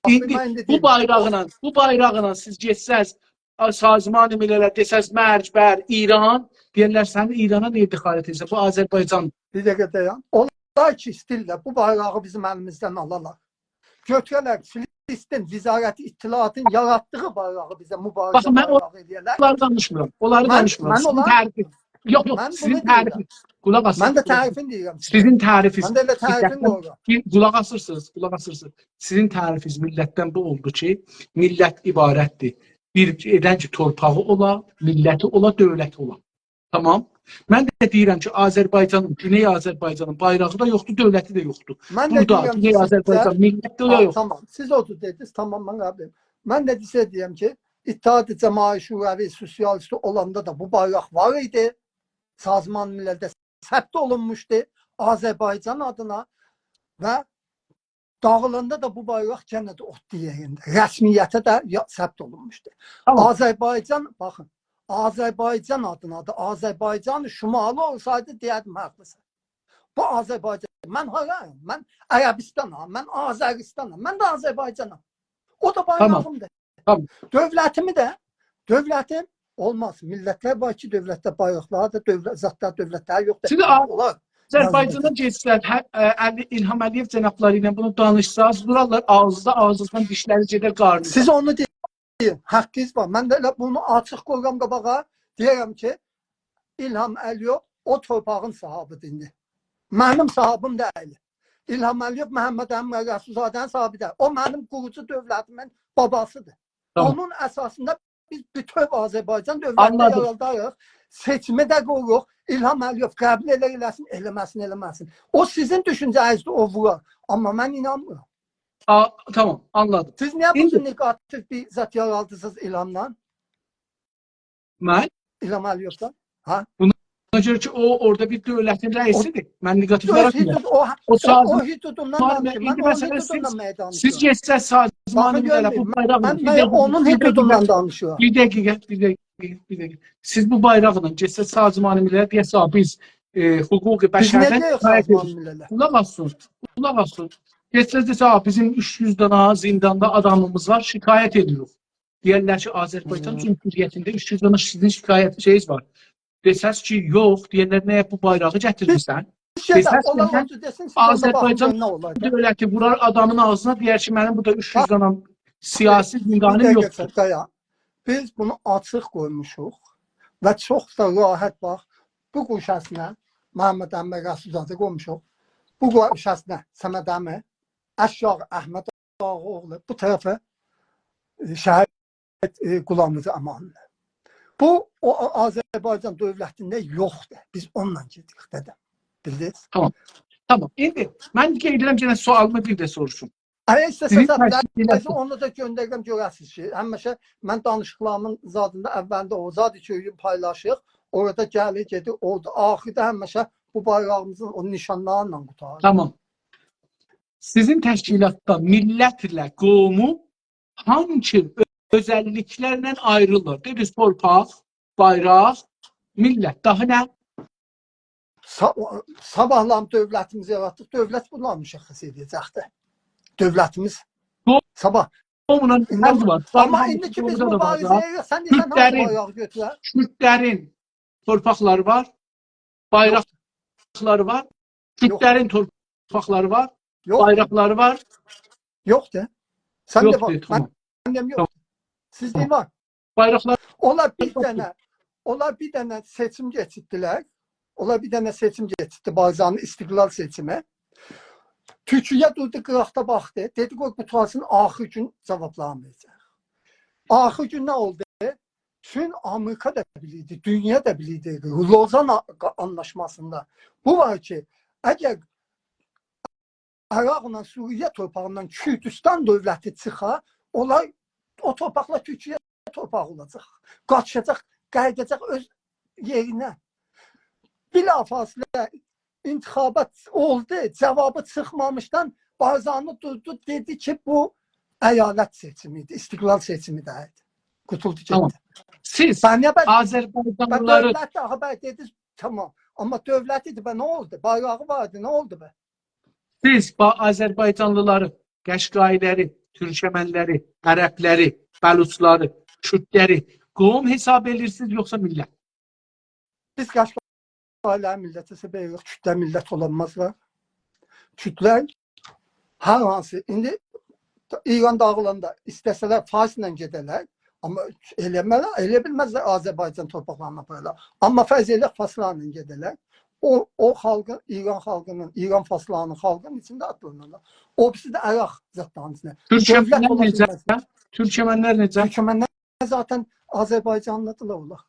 ایندی بو بایراقلا، بو بایراقلا سیز گئتسز، آ، سازمان ملله دئسز مرگ بر ایران، دئیرلر سن ایرانا نییه دخالت ائدیرسن؟ بو آذربایجان. بیر دقیقه دایان. اونلار کی ایسته‌ییرلر بو بایراغی بیزیم الیمیزدن آلالار، گؤتوره‌لر فلسطین وزارت اطلاعاتین یاراتدیغی بایراغی بیزه مبارزه بایراغی ائله‌یه‌لر. باخین، من اونلاری دانیشمیرام. اونلاری دانیشمیرام. سیزین تعریفینیز... یوخ، یوخ، سیزین تعریفینیز... قولاق آسین. من ده تعریفین دئییرم سیزه. سیزین تعریفینیز... من ده ائله تعریفین قویورام. بیر قولاق آسیرسینیز، قولاق آسیرسینیز. سیزین تعریفینیز میللتدن بو اولدو کی، میللت عبارتدیر بیر، ائدن کی تورپاغی اولا، میللتی اولا، دؤولتی اولا. تامام. من ده دئییرم کی، آذربایجانین، گونئی آذربایجانین بایراغی دا یوخدور، دؤولتی ده یوخدور. بورادا گونئی آذربایجان میللتی ده یوخدور. تامام، سیز او جور دئدینیز، تامام، من قبول ائدیرم. من ده سیزه دئییرم کی، اتحاد جماهیر شوروی سوسیالیستی اولاندا دا بو بایراق وار ایدی. سازمان مللده ثبت اولونموشدو آذربایجان آدینا و داغیلاندا دا بو بایراق یئنه ده اوتدو یئرینده. رسمیته ده یا-، ثبت اولونموشدو. تامام. آذربایجان، باخین، آذربایجان آدینادیر. آذربایجان شمالی اولسایدی، دئیردیم، حاقلیسان. بو آذربایجان. من هارایام؟ من عربستانام، من آذرستانام، من ده آذربایجانام. او دا، تامام، بایراغیمدیر. تامام. دؤولتیمی ده، دؤولتیم اولماز. میللتلر وار کی، دؤولتده بایراقلاری دا، دؤولت، زادلار، دؤولتلری یوخدور. سیز اولار آذربایجانا یازیلیجاق. گئتسز، هه، ائ، علی، الهام علی‌یئو جنابلاری ایله بونو دانیشساز، وورارلار آغزینیزا، آغزینیزدان دیشلری گئدر قارنینیزا. سیز اونو دئ-، حاققینیز وار. من ده ائله بونو آچیق قویورام قاباغا. دئییرم کی، الهام علی‌یئو او تورپاغین صاحیبیدیر ایندی. منیم صاحیبیم دئییل. الهام علی‌یئو محمد امین رسول‌زاده‌نین صاحیبی دئییل. او منیم قوروجو دؤولتیمین باباسیدیر. تامام. اونون اساسیندا بیز بوتؤو آذربایجان دؤولتینی، آنلادیم، یاراداریق. سئچیمی ده قویوروق. الهام علی‌یئو قبول ائلر ائله‌سین، ائله‌مه‌سین ائله‌مه‌سین. او سیزین دوشونجه‌نیزدیر، او وورار. آمما من اینانمیرام. آ، تامام، آنلادیم. سیز نییه بو، ایندی، جور نگاتیو بیر زاد یارادیرسینیز الهامدان؟ من؟ الهام علی‌یئودان. هه؟ بونا گؤره کی، او اورادا بیر دؤولتین، او، رئیسیدیر. من نگاتیو، او یاراتمیرام. حدود، او، او او، او سازمان حدودوندان، من دانیشیرام. ایندی من اونون مثلا حدودوندان، سیز، من دانیشیرام. سیز گئتسز سازمان، باخین، ملل‌لره بو، گؤرمه‌یین، بایراغلا، من، بیر من دقیقه، اونون، بیر دقیقه، حدودوندان دانیشیرام. بیر دقیقه، بیر دقیقه، بیر دقیقه. سیز بو بایراغلا گئتسز سازمان ملل‌لره، دئیه‌سز، «بیز، ائ، حقوق، بیز بشردن نییه دئییریک شکایت سازمان ائدیریک.» ملل‌لره؟ قولاق آسین، قولاق آسین. گئتسز دئسز، «آ، بیزیم اوچ یوز دانا زینداندا آدامیمیز وار، شکایت ائدیریک.» دئیرلر کی، آذربایجان، هیم، جمهوریتینده اوچ یوز دانا سیزین شکایت شئیینیز وار. دئسز کی، یوخ، دئیرلر، «نییه بو بایراغی گتیرمیرسن؟» بیر شئی ده، دئسز، اولار سن اونجا دئسین، سیز اوندا دئسز، باخین، گؤرون نه اولاجاق. آذربایجان دؤولتی وورار آدامین آغزینا، دئیر کی، «منیم بورادا اوچ یوز دانا سیاسی زیندانیم یوخدور.» بیر دقیقه، قایا. بیز بونو آچیق قویموشوق و چوخ دا راحت، باخ، بو گوشه‌سینه، محمد امین رسول‌زاده قویموشوق. بو گوشه‌سینه صمد عمی، آشاغی احمد آغا اوغلو، بو طرفه، ائ، شهید، ائ، غلامرضا امانلی. بو، او، او آذربایجان دؤولتینده یوخدور. بیز اونونلا گئدیریک، دده. بیلدینیز؟ تامام. تامام. ایندی من قید ائدیرم، یئنه سؤالیمی بیر ده سوروشوم. اگر ایسته‌سز، سیزین تشکیلاتین، اونو دا گؤندریرم، گؤره‌سینیز کی، همیشه من دانیشیقلاریمین زادیندا اولینده او زاد کی، پایلاشیریق، اورادا گلیر، گئدیر، اورادا آخیردا همیشه بو بایراغیمیزین او نیشانلاری ایله قوتاریر. تامام. سیزین تشکیلاتدا میللتله قومو هانسی اؤزللیکلرله آیریرلار؟ دئدینیز، تورپاق، بایراق، میللت. داها نه؟ صا-، صاباحلام دؤولتیمیزی یاراتدیق. دؤولت بونلاری مشخص ائده‌جکدیر. دؤولتیمیز قو-، صاباح. قومونون ایندی، فرقی وار. آمما بایراق ایندی کی بیز قوموندا دا وار دا. مبارزه ائدیریک، سن دئییرسن، هانسی، کوردلرین، بایراغی گؤتورر؟ کوردلرین تورپاقلاری وار، بایراقلاری وار. یوخ. کوردلرین تورپاقلاری وار، یوخ. بایراقلاری وار. یوخدور. سن ده یوخدور، باخ، تامام. من دئیم یوخ. تامام. سیز دئیین وار. بایراقلار، اونلار بیر، یوخدور، دنه، اونلار بیر دنه سئچیم کئچیردیلر. اونلار بیر دنه سئچیم کئچیردی، بازارین استقلال سئچیمی. تورکیه دوردو قیراقدا باخدی. دئدی، «قوی قوتارسین، آخیر گون جاوابلارینی وئره‌جک.» آخیر گون نه اولدو؟ چون آمریکا دا بیلیردی، دونیا دا بیلیردی، لوزان آ-، آنلاشماسیندا بو وار کی، اگر عراقلا سوریه تورپاغیندان کوردوستان دؤولتی چیخا، اونلار، او تورپاقلار تورکیه تورپاغی اولاجاق. قاچاجاق، قاییداجاق اؤز یئرینه. بلافاصله انتخابات اولدو، جاوابی چیخمامیشدان بارزانی دوردو، دئدی کی، بو ایالت سئچیمی ایدی، استقلال سئچیمی دئییلدی. قوتولدو گئتدی. تامام. سیز، بنده بر-، آذربایجانلیلاری، بر دؤولت ده، آها، بر دئدینیز، تامام. آمما دؤولت ایدی، به نه اولدو؟ بایراغی واردی، نه اولدو به؟ سیز با-، آذربایجانلیلاری، قشقایی‌لری، تورکمنلری، عربلری، بلوچلاری، کوردلری قوم حساب ائدیرسینیز، یوخسا میللت؟ بیز قشقایی‌لری میللت حساب ائدیریک، کوردلر میللت اولانمازلار. کوردلر هر هانسی، ایندی ایران داغیلاندا ایسته‌سه‌لر فارسلا گئده‌لر، آمما ائله‌مه‌لر، ائلیه بیلمزلر آذربایجان تورپاقلارینا آپارالار. آمما فرض ائله‌یک فارسلارلا گئده‌لر. او، او خالقین، ایران خالقینین، ایران فارسلارینین خالقینین ایچینده آدلانارلار. او بیریسی ده عراق زادلارین ایچینده. دؤولت تورکمنلر اولا نئجه؟ بیلمز. تورکمنلر نئجه؟ تورکمنلر ذاتاً آذربایجانلیدیرلار اونلار.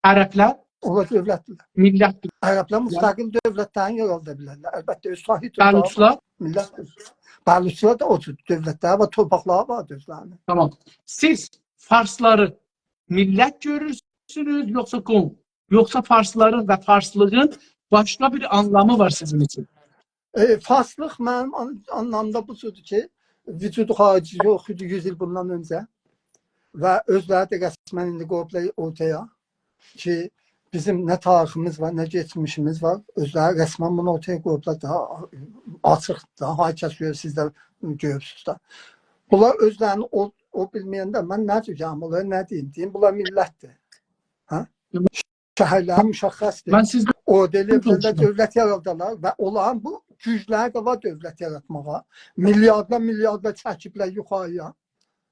عربلر؟ اونلار دؤولتدیرلر. میللتدیر. عربلر، یعنی، مستقل دؤولتلرینی یارادا بیلرلر. البته، اؤز ساحلی تورپاغی، بلوچلار؟ میللت. بلوچلار دا او جور دؤولتلری وار، تورپاقلاری وار اؤزلرینین. تامام. سیز فارسلاری میللت گؤرورسونوز، یوخسا قوم؟ یوخسا فارسلارین و فارسلیغین باشقا بیر آنلامی وار سیزین اوچون؟ ائ، فارسلیق منیم آن-، آنلامیمدا بو جوردور کی، وجود خارجی یوخ ایدی یوز ایل بوندان اؤنجه. و اؤزلری ده رسماً ایندی قویوبلار اورتایا کی، بیزیم نه تاریخیمیز وار، نه کئچمیشیمیز وار. اؤزلری رسماً بونو اورتایا قویوبلار، داها آچیق، داها هر کس گؤرور، سیز ده گؤروبسوز ده. بونلار اؤزلرینی او، او بیلمه‌ینده من نه دئیه‌جم، اونلارا نه دئییم؟ دئییم، بونلار میللتدیر. هه؟ شهرلری مشخصدیر. من سیزدن او دئییرلر، دؤولت یارادارلار و اولارین بو گوجلری ده وار دؤولت یاراتماغا. میلیاردلار، میلیاردلار چکیبلر یوخاری‌یا.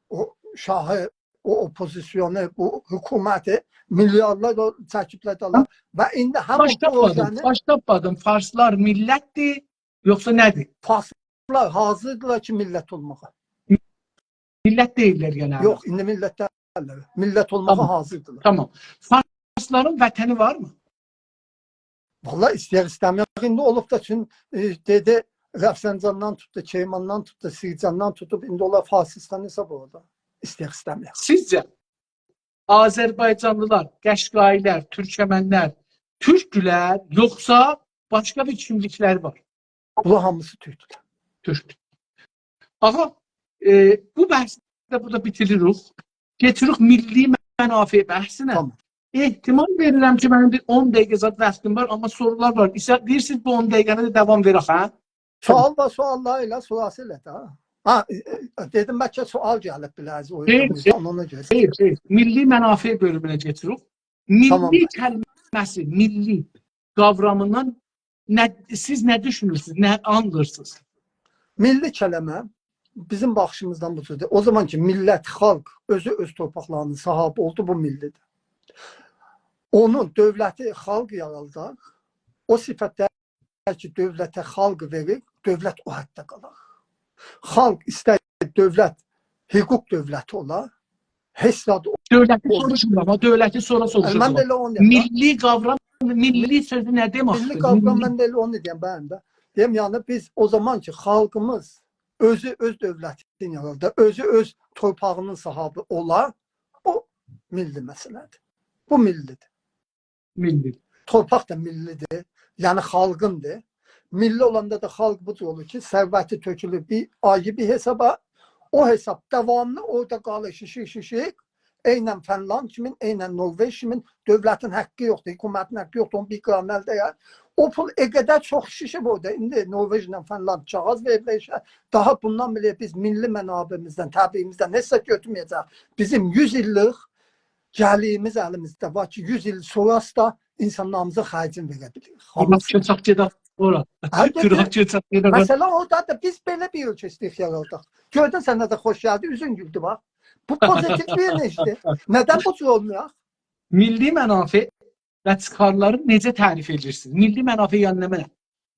او شاهی، او اوپوزیسیونو، بو حکومتی میلیاردلار دا چکیبلر دالا. و ایندی هم او پروژه‌نی باش تاپمادیم. فارسلار میللتدیر، یوخسا نه‌دیر؟ فارسلار حاضردیلار کی، میللت اولماغا. میللت دئییللر، یعنی. یوخ، ایندی میللت دئییللر. میللت اولماغا حاضردیلار. تامام. فارسلارین وطنی وارمی؟ والله ایسته‌یر ایسته‌مه‌یک، ایندی اولوب دا، چون، ائ، دئدی، رفسنجاندان توتدو، کیماندان توتدو، سیرجاندان توتوب، ایندی اولار فارسیستان حساب اولور دا. ایسته‌یر ایسته‌مه‌یک. سیزجه آذربایجانلیلار، قشقایی‌لر، تورکمنلر تورکدولر، یوخسا باشقا بیر کیملیکلری وار؟ بونلار هامیسی تورکدولر. تورکدور. آغا، ائ، بو بحثی ده بورادا بیتیریریک. گئچیریک میللی منافع بحثینه. تامام. احتمال وئریرم کی، منیم بیر اون دقیقه زاد واختیم وار، آمما سورولار وار. ایسه دئییرسینیز، بو اون دقیقه‌نی ده داوام وئرک، هه؟ سؤال وار، سؤاللاری ائله، سؤال ائله ده. ها، ائ، ائ، دئدیم، بلکه سؤال گلیب بیله‌زی او یئرده، خئیر، خئیر، اونا گؤره. خئیر، خئیر. میللی منافع بؤلومونه گئچیریک. تامام. میللی کلمه‌سی، میللی قاورامیندان نه، سیز نه دوشونورسونوز، نه آنلیرسینیز؟ میللی کلمه بیزیم باخیشیمیزدان بو جوردور. او زامان کی، میللت، خالق اؤزو اؤز تورپاقلاری‌نین صاحیبی اولدو، بو میللی‌دیر. اونون دؤولتی خالق یارادار، او صفتلر کی، دؤولته خالق وئریر، دؤولت او حدده قالار. خالق ایستر دؤولت، حقوق دؤولتی اولا، هئچ زاد او-، دؤولتی اولمور. سوروشمورام، آمما دؤولتی سونرا سوروشاجاغام. من ده ائله اونو دئیم ده. میللی قاورام، میللی سؤزو نه دئمکدیر؟ میللی قاورام، میللی. من ده ائله اونو دئیم، بلی ده. دئیم، یعنی بیز او زامان کی، خالقیمیز اؤزو اؤز دؤولتینی یارادار، اؤزو اؤز تورپاغی‌نین صاحیبی اولا، او میللی مسئله‌دیر. بو میللی‌دیر. میللی. تورپاق دا میللی‌دیر، یعنی خالقین‌دیر. میللی اولاندا دا خالق بو جور اولور کی، ثروتی تؤکولور بیر آیری بیر حسابا، او حساب داواملی اورادا قالیر، شیشیر، شیشیر. عیناً فنلاند کیمین، عیناً نروژ کیمین، دؤولتین حاققی یوخدور، حکومتین حاققی یوخدور، اونون بیر قران الده، یعنی. او پول او قدر چوخ شیشیب اورادا. ایندی نروژله فنلاند کاغیذ وئریبلر ایشه. داها بوندان بئله بیز میللی منابعیمیزدن، طبیعیمیزدن هئچ زاد گؤتورمه‌یه‌جه‌ییک. بیزیم یوز ایللیک گلیریمیز الیمیزده وار کی، یوز ایل سونراسی دا اینسانلاریمیزین خرجینی وئره بیلیریک. قوراق هامیسینی. کؤچک گئدک اورا. البته. قوراق کؤچک گئدک اورا. مسئله اورادادیر. بیز بئله بیر اؤلکه ایسته‌ییریک یاراداق. گؤردون، سنه ده خوش گلدی، اوزون گولدو، باخ. بو پوزیتیو بیر ایشدیر. ندن بو جور اولمایاق؟ میللی منافع و چیخارلاری نئجه تعریف ائدیرسینیز؟ میللی منافع یعنی نمنه؟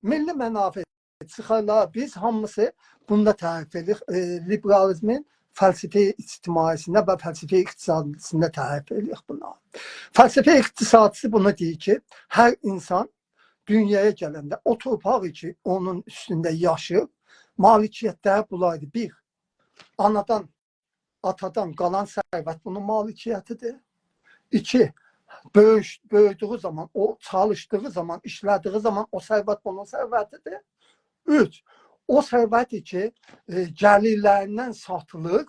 میللی منافع، چیخارلار، بیز هامیسی بوندا تعریف ائدیریک. ائ، لیبرالیزمین فلسفه اجتماعی‌سینده و فلسفه اقتصادی‌سینده تعریف ائدیریک بونو. فلسفه اقتصادی‌سی بونو دئییر کی، هر اینسان دونیایا گلنده او تورپاق کی، اونون اوستونده یاشیر، مالکیتلری بولاردی. بیر، آنادان آتادان قالان ثروت بونون مالکیتی‌دیر. ایکی، بؤیوش-، بؤیودویو زامان، او چالیشدیغی زامان، ایشله‌دیگی زامان او ثروت بونون ثروتی‌دیر. اوچ، او ثروت کی، ائ، گلیرلریندن ساتیلیر،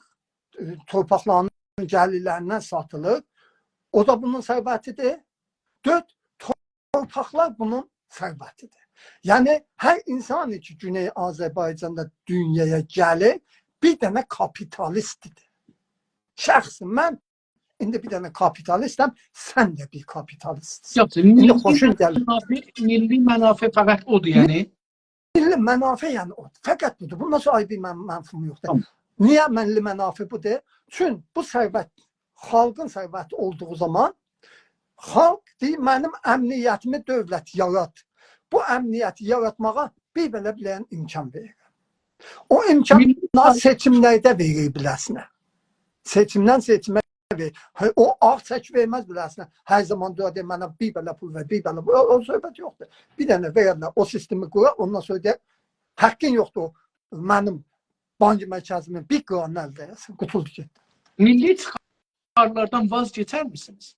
ائ، تورپاقلارین گلیرلریندن ساتیلیر، او دا بونون ثروتی‌دیر. دؤرد، تورپاقلار بونون ثروتی‌دیر. یعنی، هر اینسان کی، گونئی آذربایجاندا دونیایا گلیر، بیر دنه کاپیتالیستدیر. شخصاً من ایندی بیر دنه کاپیتالیستم، سن ده بیر کاپیتالیستسن. یوخ، ایندی میللی خوشون گلیر. منافع، میللی منافع فقط اودور، یعنی؟ میللی منافع، یعنی، او. فقط بودور. بوندان سونرا آیری بیر من-، مفهومو یوخدور. تامام. نییه میللی منافع بودور؟ چون بو ثروت خالقین ثروتی اولدوغو زامان خالق دئییر، «منیم امنیتیمی دؤولت یارات.» بو امنیتی یاراتماغا بیر بئله بیله‌یین امکان وئریر. او امکان میللی سئچیملرده وئریر بیله‌سینه. سئچیمدن سئچیمه وئریر. هه، او آغ چک وئرمز بیله‌سینه. هر زامان دورا دئییر، «منه بیر بئله پول وئر، بیر بئله پول.» او، او صحبت یوخدور. بیر دنه وئررلر، او سیستمی قورار، اوندان سونرا دئیر، «حاققین یوخدور منیم بانک مرکزیمین بیر قیرانینی الده ائله‌یه‌سن.» قوتولدو گئتدی. میللی چیخارلاردان واز کئچرمیسینیز؟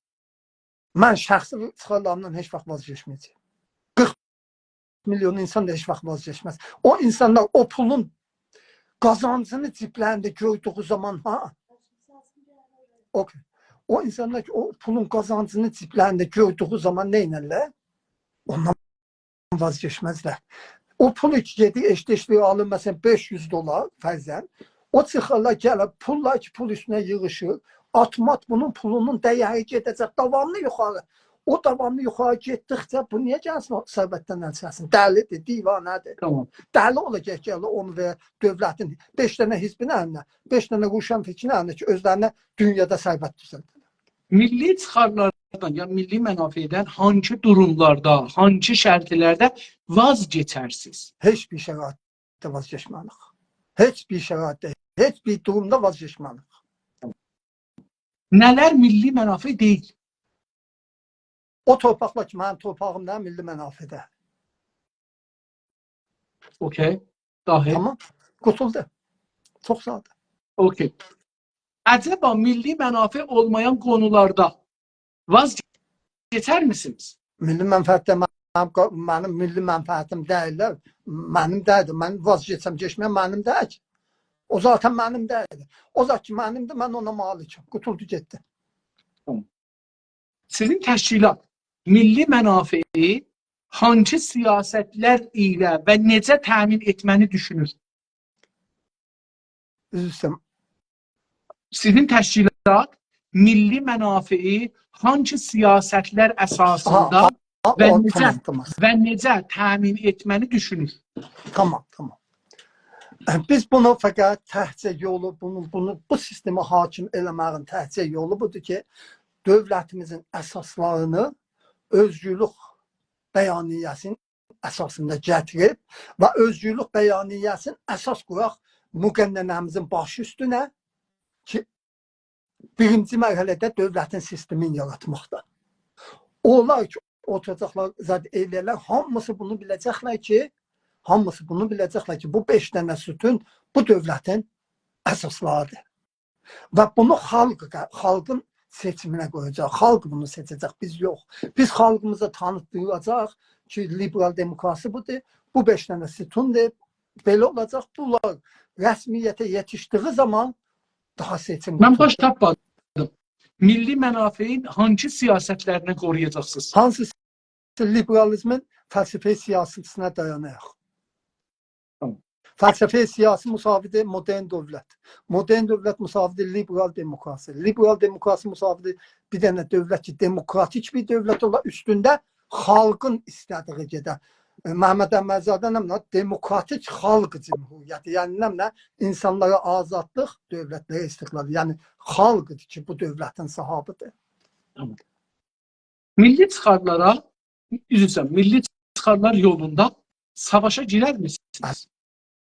من شخصی چیخارلاریمدان هئچ واخت واز کئچمه‌یه‌جه‌یم. قیرخ میلیون اینسان دا هئچ واخت واز کئچمز. او اینسانلار او پولون قازانجینی جیبلرینده گؤردویو زامان، ها، اوکی. او اینسانلار کی، او پولون قازانجینی جیبلرینده گؤردویو زامان نه ائدرلر؟ اوندان واز گئچمزلر. او پول کی گئدیر، ائشیک-ائشیک آلیر، مثلا، بئش یوز دلار فرضاً. او چیخارلار، گلیر، پوللار کی پول اوستونه ییغیشیر، اتومات بونون پولونون دیری گئده‌جک داواملی یوخاری. او داواملی یوخاری گئتدیکجه بو نییه گلسین او ثروتدن ال چکسین؟ دلی‌دیر، دیوانه‌دیر. تامام. دلی اولاجاق کی، اونو وئره دؤولتین بئش دنه حزبین الینه، بئش دنه روشنفکرین الینه کی، اؤزلرینه دونیادا ثروت دوزلده‌لر. میللی چیخارلاردان، یا میللی منافعدن هانسی دوروملاردا، هانسی شرطلرده واز کئچرسینیز؟ هئچ بیر شرایطده واز کئچمه‌ریک. هئچ بیر شرایطده، هئچ بیر دورومدا واز کئچمه‌ریک. نه‌لر میللی منافع دئییل؟ او تورپاقلار کی، منیم تورپاغیم دئییل، میللی منافعدیر. اوکی. داهی؟ تامام. قوتولدو. چوخ ساده. اوکی. عجبا میللی منافع اولمایان قونولاردا واز کئچر میسینیز؟ میللی منفعتده منیم، منیم میللی منفعتیم دئییللر. منیم دئییلدیر. من واز کئچم، کئچمه‌یم، منیم دئییل کی. او ذاتاً منیم دئییلدیر. او ذات کی منیمدیر، من اونا مالکم. قوتولدو گئتدی. تامام. سیزین تشکیلات میللی منافعی هانسی سیاستلر ایله و نئجه تأمین ائتمه‌نی دوشونور؟ عذر ایسته‌ییرم. سیزین تشکیلات میللی منافعی هانسی سیاستلر اساسیندا آها، آها، و او، نئجه، تامام، تامام. و نئجه تأمین ائتمه‌نی دوشونور؟ تامام، تامام. بیز بونو فقط تکجه یولو، بونو، بونو، بو سیستمی حاکم ائله‌مه‌یین تکجه یولو بودور کی، دؤولتیمیزین اساسلارینی اؤزگورلوک بیانیه‌سینین اساسیندا گتیریب و اؤزگورلوک بیانیه‌سینی اساس قویاق مقننه‌میزین باشی اوستونه کی، بیرینجی مرحله‌ده دؤولتین سیستمینی یاراتماقدا. اونلار کی، اوتوراجاقلار، زاد ائله‌یه‌لر، هامیسی بونو بیله‌جکلر کی، هامیسی بونو بیله‌جکلر کی، بو بئش دنه ستون بو دؤولتین اساسلاریدیر. و بونو خالق، خالقین سئچیمینه قویاجاق. خالق بونو سئچه‌جک، بیز یوخ. بیز خالقیمیزا تانیتدیراجاق کی، لیبرال دموکراسی بودور، بو بئش دنه ستوندور، بئله اولاجاق. بونلار رسمیته یئتیشدیگی زامان داها سئچیم من باش قوتولدو. تاپمادیم. میللی منافعین هانسی سیاستلرینی قورویاجاقسینیز؟ هانسی لیبرالیزمین فلسفه سیاسی‌سینه دایاناراق. تامام. فلسفه سیاسی مساوی‌دیر مدرن دؤولت. مدرن دؤولت مساوی‌دیر لیبرال دموکراسی. لیبرال دموکراسی مساوی‌دیر بیر دنه دؤولت کی، دموکراتیک بیر دؤولت اولا، اوستونده خالقین ایسته‌دیگی گئده. ائ، محمد احمدی‌زاده نمنه؟ دموکراتیک خالق جمهوریتی. یعنی نمنه؟ اینسانلارا آزادلیق، دؤولتلره استقلال. یعنی خالقدیر کی، بو دؤولتین صاحابیدیر. تامام. میللی چیخارلارا، عذر ایسته‌ییرم، میللی چیخارلار یولوندا ساواشا گیرر میسینیز؟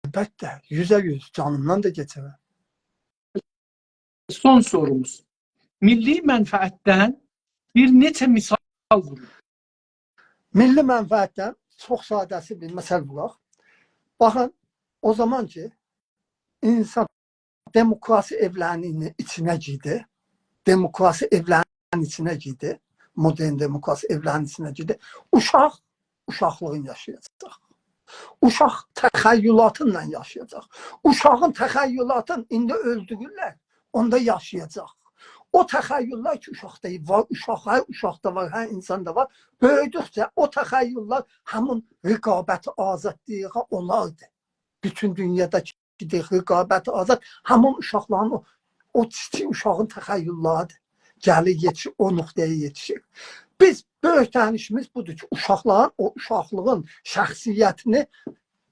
البته، یوزه یوز، جانیمدان دا کئچرم. سون سوروموز. میللی منفعتدن بیر نئچه مثال وورون. میللی منفعتدن چوخ ساده‌سی بیر مثال ووراق. باخین، او زامان کی، اینسان دموکراسی ائولری‌نین ایچینه گیردی، دموکراسی ائولری‌نین ایچینه گیردی، مدرن دموکراسی ائولری‌نین ایچینه گیردی، اوشاق اوشاقلیغین یاشایاجاق. اوشاق تخیلاتینلا یاشایاجاق. اوشاغین تخیلاتین ایندی اؤلدورورلر، اوندا یاشایاجاق. او تخیللر کی، اوشاقدا وار، اوشاق، هر اوشاقدا وار، هر اینساندا وار. بؤیودوکجه او تخیللر همین رقابت آزاد دئییریک، اونلاردیر. بوتون دونیادا کی، دئییریک، رقابت آزاد، همین اوشاقلارین او، او کیچیک اوشاغین تخیللریدیر. گلیر یئتیشیر، او نقطه‌یه یئتیشیر. بیز، بؤیوک دانیشیمیز بودور کی، اوشاقلارین، او اوشاقلیغین شخصیتینی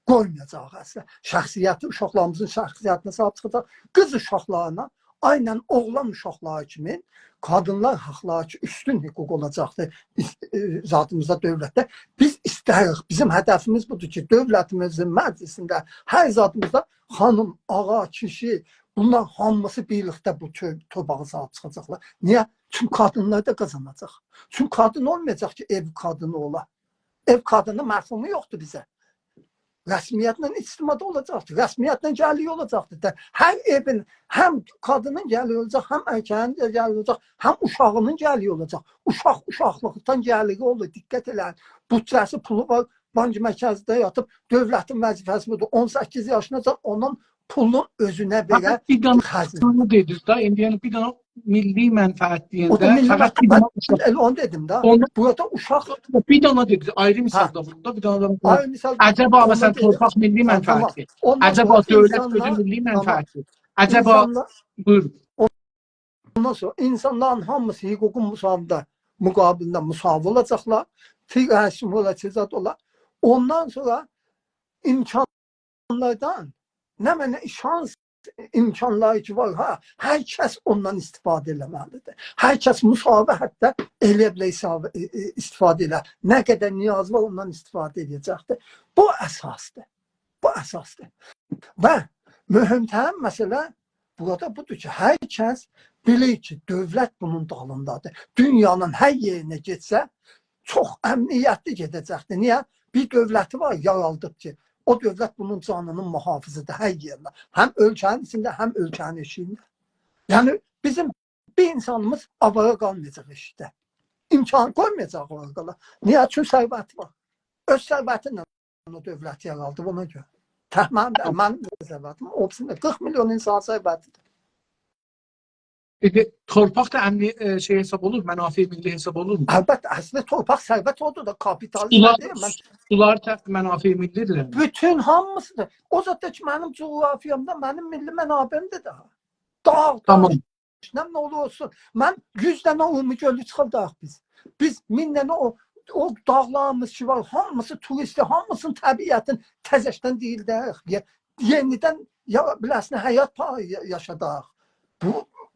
قویمایاجاغیق اصلا. شخصیتی، اوشاقلاریمیزین شخصیتینه صاحیب چیخاجاق. قیز اوشاقلارینا، عیناً اوغلان اوشاقلاری کیمی، قادینلار حاقلاری کی، اوستون حقوق اولاجاقدیر، ائ، زادیمیزدا، دؤولتده. بیز ایسته‌ییریک، بیزیم هدفیمیز بودور کی، دؤولتیمیزین مجلیسینده، هر زادیمیزدا خانیم، آقا، کیشی، بونلار هامیسی بیرلیکده بو تور-، تورپاغا صاحیب چیخاجاقلار. نییه؟ چونکی قادینلار دا قازاناجاق. چونکی قادین اولمایاجاق کی، ائو قادینی اولا. ائو قادینی مفهومو یوخدور بیزه. رسمیتله اجتماعدا اولاجاقدیر. رسمیتله گلیری اولاجاقدیر. ده، هر ائوین هم قادینین گلیری اولاجاق، هم ارکه‌نین ده گلیری اولاجاق، هم اوشاغینین گلیری اولاجاق. اوشاق اوشاقلیقدان گلیری اولور. دقت ائله‌یین. بودجه‌سی، پولو وار، بانک مرکزده یاتیب، دؤولتین وظیفه‌سی بودور. اون سککیز یاشیناجان اونون پولون اؤزونه بئله فقط بیر دنه خرجینی. دئدینیز دا، ایندی یعنی بیر دنه میللی منفعت او دا دئینده میللی فقط بیر منفعت، دنه اوشاق. من ائله اونو دئدیم ده. اوندا بورادا اوشاق بیر دنه دئدینیز، آیری مثال هه. دا وورون دا، بیر دنه ده آیری مثال دا. عجبا، اوندا مثلا، دئدیم. تورپاق میللی هه، تمام. منفعتدیر. اوندان عجبا سونرا دؤولت اینسانلار، اؤزو میللی تمام. منفعتدیر. عجبا، اینسانلار، بویورون. اوندان سونرا اینسانلارین هامیسی حقوقون مساویده مقابلینده مساوی اولاجاقلار. فرقه‌سیز اولاجاق، اولا. اوندان سونرا امکانلاردان، نمنه شانس امکانلاری کی وار، ها، هر کس اوندان استفاده ائله‌مه‌لیدیر. هر کس مساوی حتی ائلیه بیلر استفاده، ائ، ائ، استفاده ائله. نه قدر نیاز وار، اوندان استفاده ائلیه‌جکدیر. بو اساسدیر. بو اساسدیر. و مهم‌ترین مسئله بورادا بودور کی، هر کس بیلیر کی، دؤولت بونون دالیندادیر. دونیانین هر یئرینه گئتسه، چوخ امنیتلی گئده‌جکدیر. نییه؟ بیر دؤولتی وار، یارادیب کی، او دؤولت بونون جانینین محافظیدیر هر یئرینده. هم اؤلکه‌نین ایچینده، هم اؤلکه‌نین ائشیگینده. یعنی، بیزیم بیر اینسانیمیز آواره قالمایاجاق ائشیکده. امکان قویمایاجاق آواره قالا. نییه؟ چونکی ثروتی وار. اؤز ثروتینن او دؤولتی یارادیب، اونا گؤره. تک منیم ده، هه. منیم ده ثروتیم، او بیریسینین ده قیرخ میلیون اینسان ثروتیدیر. ایندی تورپاق دا امنی، ائ، شئی حساب اولور، منافع ملی حساب اولورمو؟ البته، اصلی تورپاق ثروت اودور دا، کاپیتالیزم سولار، دئییل. من سولار تک منافع ملی‌دیر، یعنی. بوتون هامیسیدیر. او زاد دا کی، منیم جغرافیامدا منیم میللی منابعیمدیر ده. داغ، تمام. داش، نه، نه اولور اولسون. من یوز دنه اومو گؤلو چیخارداق بیز. بیز مین دنه او، او داغلاریمیز کی وار، هامیسی توریستی، هامیسینین طبیعتین تزه‌شدن دئییل ده، یئ-، یئنیدن یا، بیله‌سینه حیات پا-، یا-، یاشاداق. بو،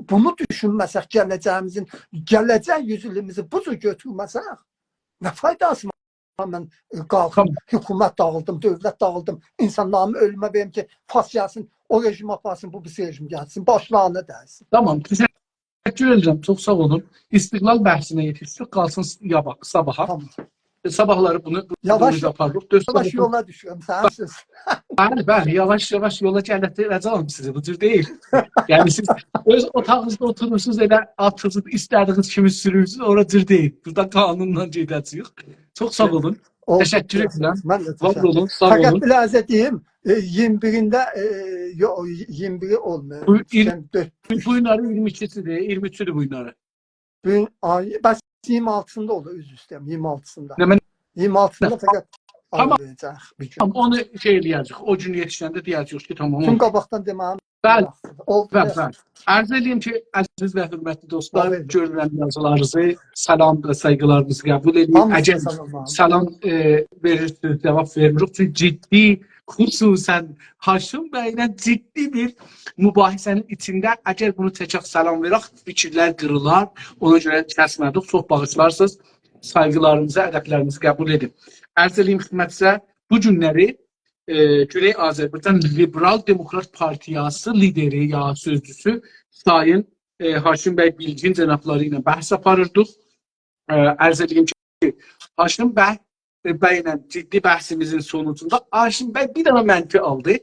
بونو دوشونمه‌سک، گله‌جه‌ییمیزین، گله‌جک یوز ایلیمیزی بو جور گؤتورمه‌سک، نه فایداسی وار؟ من، ائ، قالخیم، تمام. حکومت داغیلدیم، دؤولت داغیلدیم، اینسانلاریمی اؤلومه وئریم کی، فارس گلسین، او رژیم آپارسین، بو بیریسی رژیم گلسین، باشلارینا دَیسین. تمام، تشکر ائدیرم، چوخ ساغ اولون. استقلال بحثینه یئتیشدیک، قالسین یابا-، صاباحا. تمام. ائ، صاباحلاری بونو، بونو یاواش، آپاریریق. دوستلار، یاواش یولا دوشورم، سنین سؤز. بلی، بلی، یاواش-یاواش یولا گلتدیره‌جم سیزی، بو جور دئییل. یعنی سیز اؤز اوتاغینیزدا اوتورورسونوز، ائله آتینیزی ایسته‌دیگینیز کیمی سورورسونوز، اورا جور دئییل. بورادا قانونلا گئده‌جه‌ییک. چوخ ساغ اولون. اولدو. تشکر ائدیرم. من ده تشکر ائدیرم. وار اولون، ساغ اولون. فقط بیر عرض ائدیم، ائ، اییرمی بیرینده، ائ، یوخ، اییرمی بیری اولمور. بو ایل-، سن دؤرد بو گونلری اییرمی ایکی‌سیدیر، اییرمی اوچودور بو گونلری. بو گون آی، بس اییرمی آلتی‌سیندا اولور، عذر ایسته‌ییرم، اییرمی آلتی‌سیندا. نه، من اییرمی آلتی‌سیندا نه، فقط تمام. آیریلاجاق بیر گون. تمام، اونو شئی ائله‌یه‌جه‌ییک، او گون یئتیشنده دئیه‌جه‌ییک کی، تمام، اولدو. چونکی قاباقدان دئمه‌ییم، بلی. اولدو، بلی، یاخشیدیر. بلی. عرض ائله‌ییم کی، عزیز و حؤرمتلی دوستلار، ساغ اولون. گؤرورم یازیلارینیزی، سلام و سایغیلاریمیزی قبول ائدین. هامیسینا اگر سلام، سلام. سلام، ائ، وئریرسینیز، جواب وئرمیریک. چونکی جدی، خصوصاً هاشم بی‌له جدی بیر مباحثه‌نین ایچینده اگر بونو چکک، سلام وئرک، فیکیرلر قیریلار. اونا گؤره کسمه‌دیک، چوخ باغیشلارسینیز. سایغیلاریمیزی، ادبلریمیزی قبول ائدین. عرض ائله‌ییم خدمتینیزه، بو گونلری، ائ، گونئی آذربایجان لیبرال دموکرات پارتیاسی لیدری یا سؤزجوسو سایین، ائ، هاشم بی بیلگین جنابلاری ایله بحث آپاریردیق. ائ، عرض ائدییم کی، هاشم بی، ائ، بی‌له جدی بحثیمیزین سونوجوندا هاشم بی بیر دنه منفی آلدی.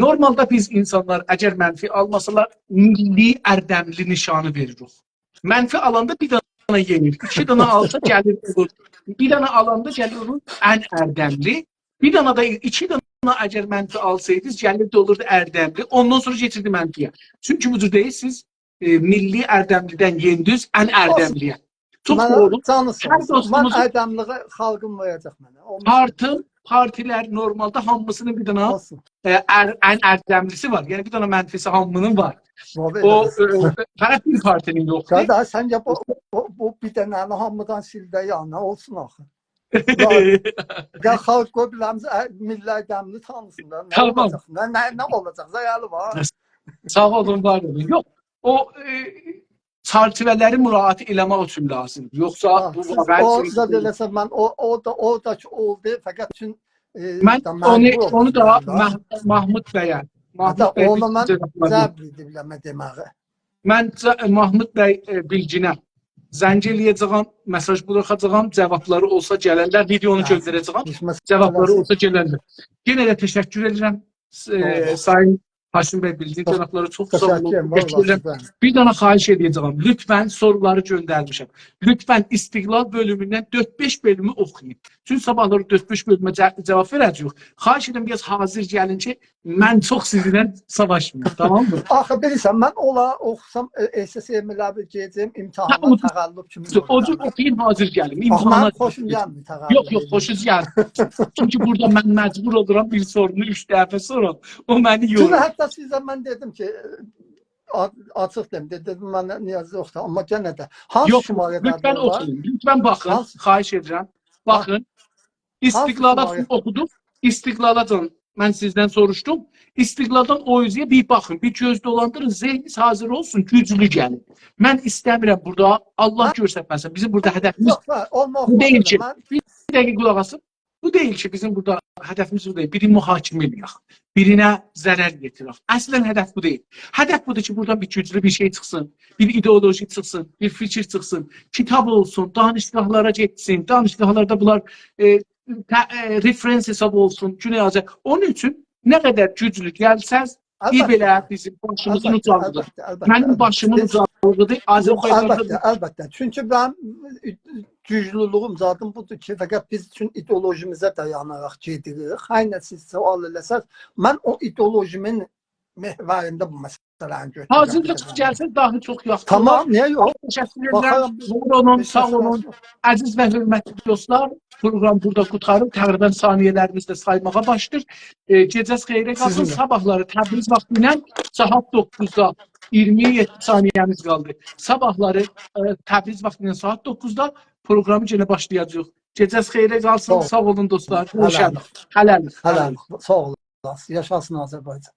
نورمالدا بیز اینسانلار اگر منفی آلماسالار، میللی اردملی نشانی وئریریک. منفی آلاندا بیر دنه یئنیر، ایکی دنه آلسا گلیر اولور. بیر دنه آلاندا گلیر اولور ان اردملی. بیر دنه ده، ایکی دنه اگر منفی آلسایدینیز، گلیردی اولوردو اردملی. اوندان سونرا کئچیردی منفی‌یه. چونکی بو جور دئییل، سیز ائ، میللی اردملی‌دن یئندینیز ان اردملی‌یه. اولسون. چوخ منه دوغرو. جانی ساغ اولسون. هر دوستوموزون، من اردملیگی خالقیم وئره‌جک منه. اولماز. پارتین، پارتیلر نورمالدا هامیسینین بیر دنه، اولسون. ائ، ار-، ان اردملی‌سی وار. یعنی بیر دنه منفی‌سی هامی‌نین وار. وار، او، ائله. ائ، فقط بیر پارتی‌نین یوخدور. قارداش، سن گل بو، بو، بو بیر دنه‌نی هامیدان سیل ده یانینا، اولسون آخی. یا، یا خالق قوی بیله‌میزه، ا، میللی اردملی تانیسین دا. نه، تمام، اولاجاق؟ نه، نه، نه اولاجاق؟ زیالی وار. ساغ اولون، وار اولون. یوخ، او، ائ، چرچیوه‌لری مراعات ائله‌مک اوچون لازیم. یوخسا ها، بو سیز واقعاً او زاد ائله‌سز، من او، او دا، او دا کی اولدو، فقط چون، ائ، من دا اونو، مجبور اولدوم اونو دا یعنی دا. مح-، محمود بیه، محمود حتی بی اونو من بیلگین جوابلاری. جبر ائدیرم دئمه‌یه. من ج-، محمود بی، ائ، بیلگینه زنگ ائله‌یه‌جه‌یم، مساژ بوراخاجاغام، جوابلاری اولسا گلرلر، ویدئونو، هه، گؤندره‌جه‌یم. هئچ مسئله، جوابلاری، هه، اولسا گلرلر. یئنه ده تشکر ائدیرم، ائ، ساغ اولون. سایین هاشمی بی، بیلدین، چوخ جنابلاری چوخ ساغ اولون. تشکر، وار تشکر ائدیرم. اولاسینیز. بیر دنه خواهش ائده‌جم. لطفاً سورولاری گؤندرمیشم. لطفاً استقلال بؤلوموندن دؤرد-بئش بؤلومو اوخویون. چونکی صاباحلاری دؤرد-بئش بؤلومه جه-، جواب وئره‌جه‌ییک. خواهش ائدیرم، بیر آز حاضر گلین کی، من چوخ سیزینله ساواشماییم، تامام می؟ آخی بیلیرسن، من اولا اوخوسام، ائ، ائس ائس ائم ائله بیل گئده‌جم، امتحانا تامام. تقلب کیمی اوتوروب اولور. اوخویون، حاضر گلین. آخی منیم امتحانا خوشوم گلمیر تقلب. یوخ، یوخ، خوشوز گلمیر. چونکی بورادا من مجبور اولورام بیر سورونو اوچ دفعه سورام. او منی چونکی یورور. حتی سیزه من دئدیم کی، آ-، آچیق دئییم، دئ-، دئدیم، من نیاز یوخدور، آمما یئنه ده. هانسی یوخ، شماره‌ده لطفاً اوخویون. لطفاً باخین. هانسی؟ خواهش ائدیرم. ها، باخین. استقلالا شماره؟ اوخودوق. استقلالاجان من سیزدن سوروشدوم. استقلالدان اویزی‌یه بیر باخین، بیر گؤز دولاندیرین، ذهنینیز حاضر اولسون، گوجلو گلین. من ایسته‌میرم بورادا، الله من گؤرستمه‌سین. بیزیم بورادا هدفیمیز یوخ، هه، اولما بو دئییل کی، من بیر دقیقه قولاق آسین. بو دئییل کی، بیزیم بورادا هدفیمیز بو دئییل. بیرینی محاکمه ائله‌یک. بیرینه ضرر یئتیرک. اصلاً هدف بو دئییل. هدف بودور کی، بورادان بیر گوجلو بیر شئی چیخسین. بیر ایدئولوژی چیخسین، بیر فیکیر چیخسین. کیتاب اولسون، دانشگاهلارا گئتسین. دانشگاهلاردا بونلار، ائ، ته-، ائ، رفرنس حساب اولسون، گونئی آذر-. اونون اوچون نه قدر گوجلو گلسز، ای البته. بئله بیزیم باشیمیزین البته، اوجالیغیدیر. البته، البته، منیم البته. باشیمین بیز اوجالیغیدیر. یوخ، آذربایجاندا البته، البته. چونکی منیم گوجلولویوم، زادیم بودور کی، فقط بیز اوچون ایدئولوژیمیزه دایاناراق گئدیریک. هر نه سیز سؤال ائله‌سز، من او ایدئولوژیمین محورینده بو مسئله‌نی گؤتورورم. حاضرلیق گلسه داها چوخ یاخشی اولار. تامام، نییه یوخ؟ تشکر ائدیرم. باخارام. وار اولون، هئچ ساغ کس اولون. مجبور. عزیز و حؤرمتلی دوستلار، پروگرام بورادا قوتاریب، تقریباً ثانیه‌لریمیز ده سایماغا باشلاییر. ائ، گئجه‌ز خئیره قالسین. سیزینله. صاباحلاری تبریز واختی ایله ساعات دوققوزدا، ایگیرمی یئددی ثانیه‌میز قالدی. صاباحلاری، ائ، تبریز واختی ایله ساعات دوققوزدا پروگرامی یئنه باشلایاجاغیق. گئجه‌ز خئیره قالسین. ساغ اولون. ساغ اولون دوستلار. گؤروشه‌ریک. هله‌لیک. هله‌لیک. هله‌لیک. ساغ اولاسینیز. یاشاسین آذربایجان.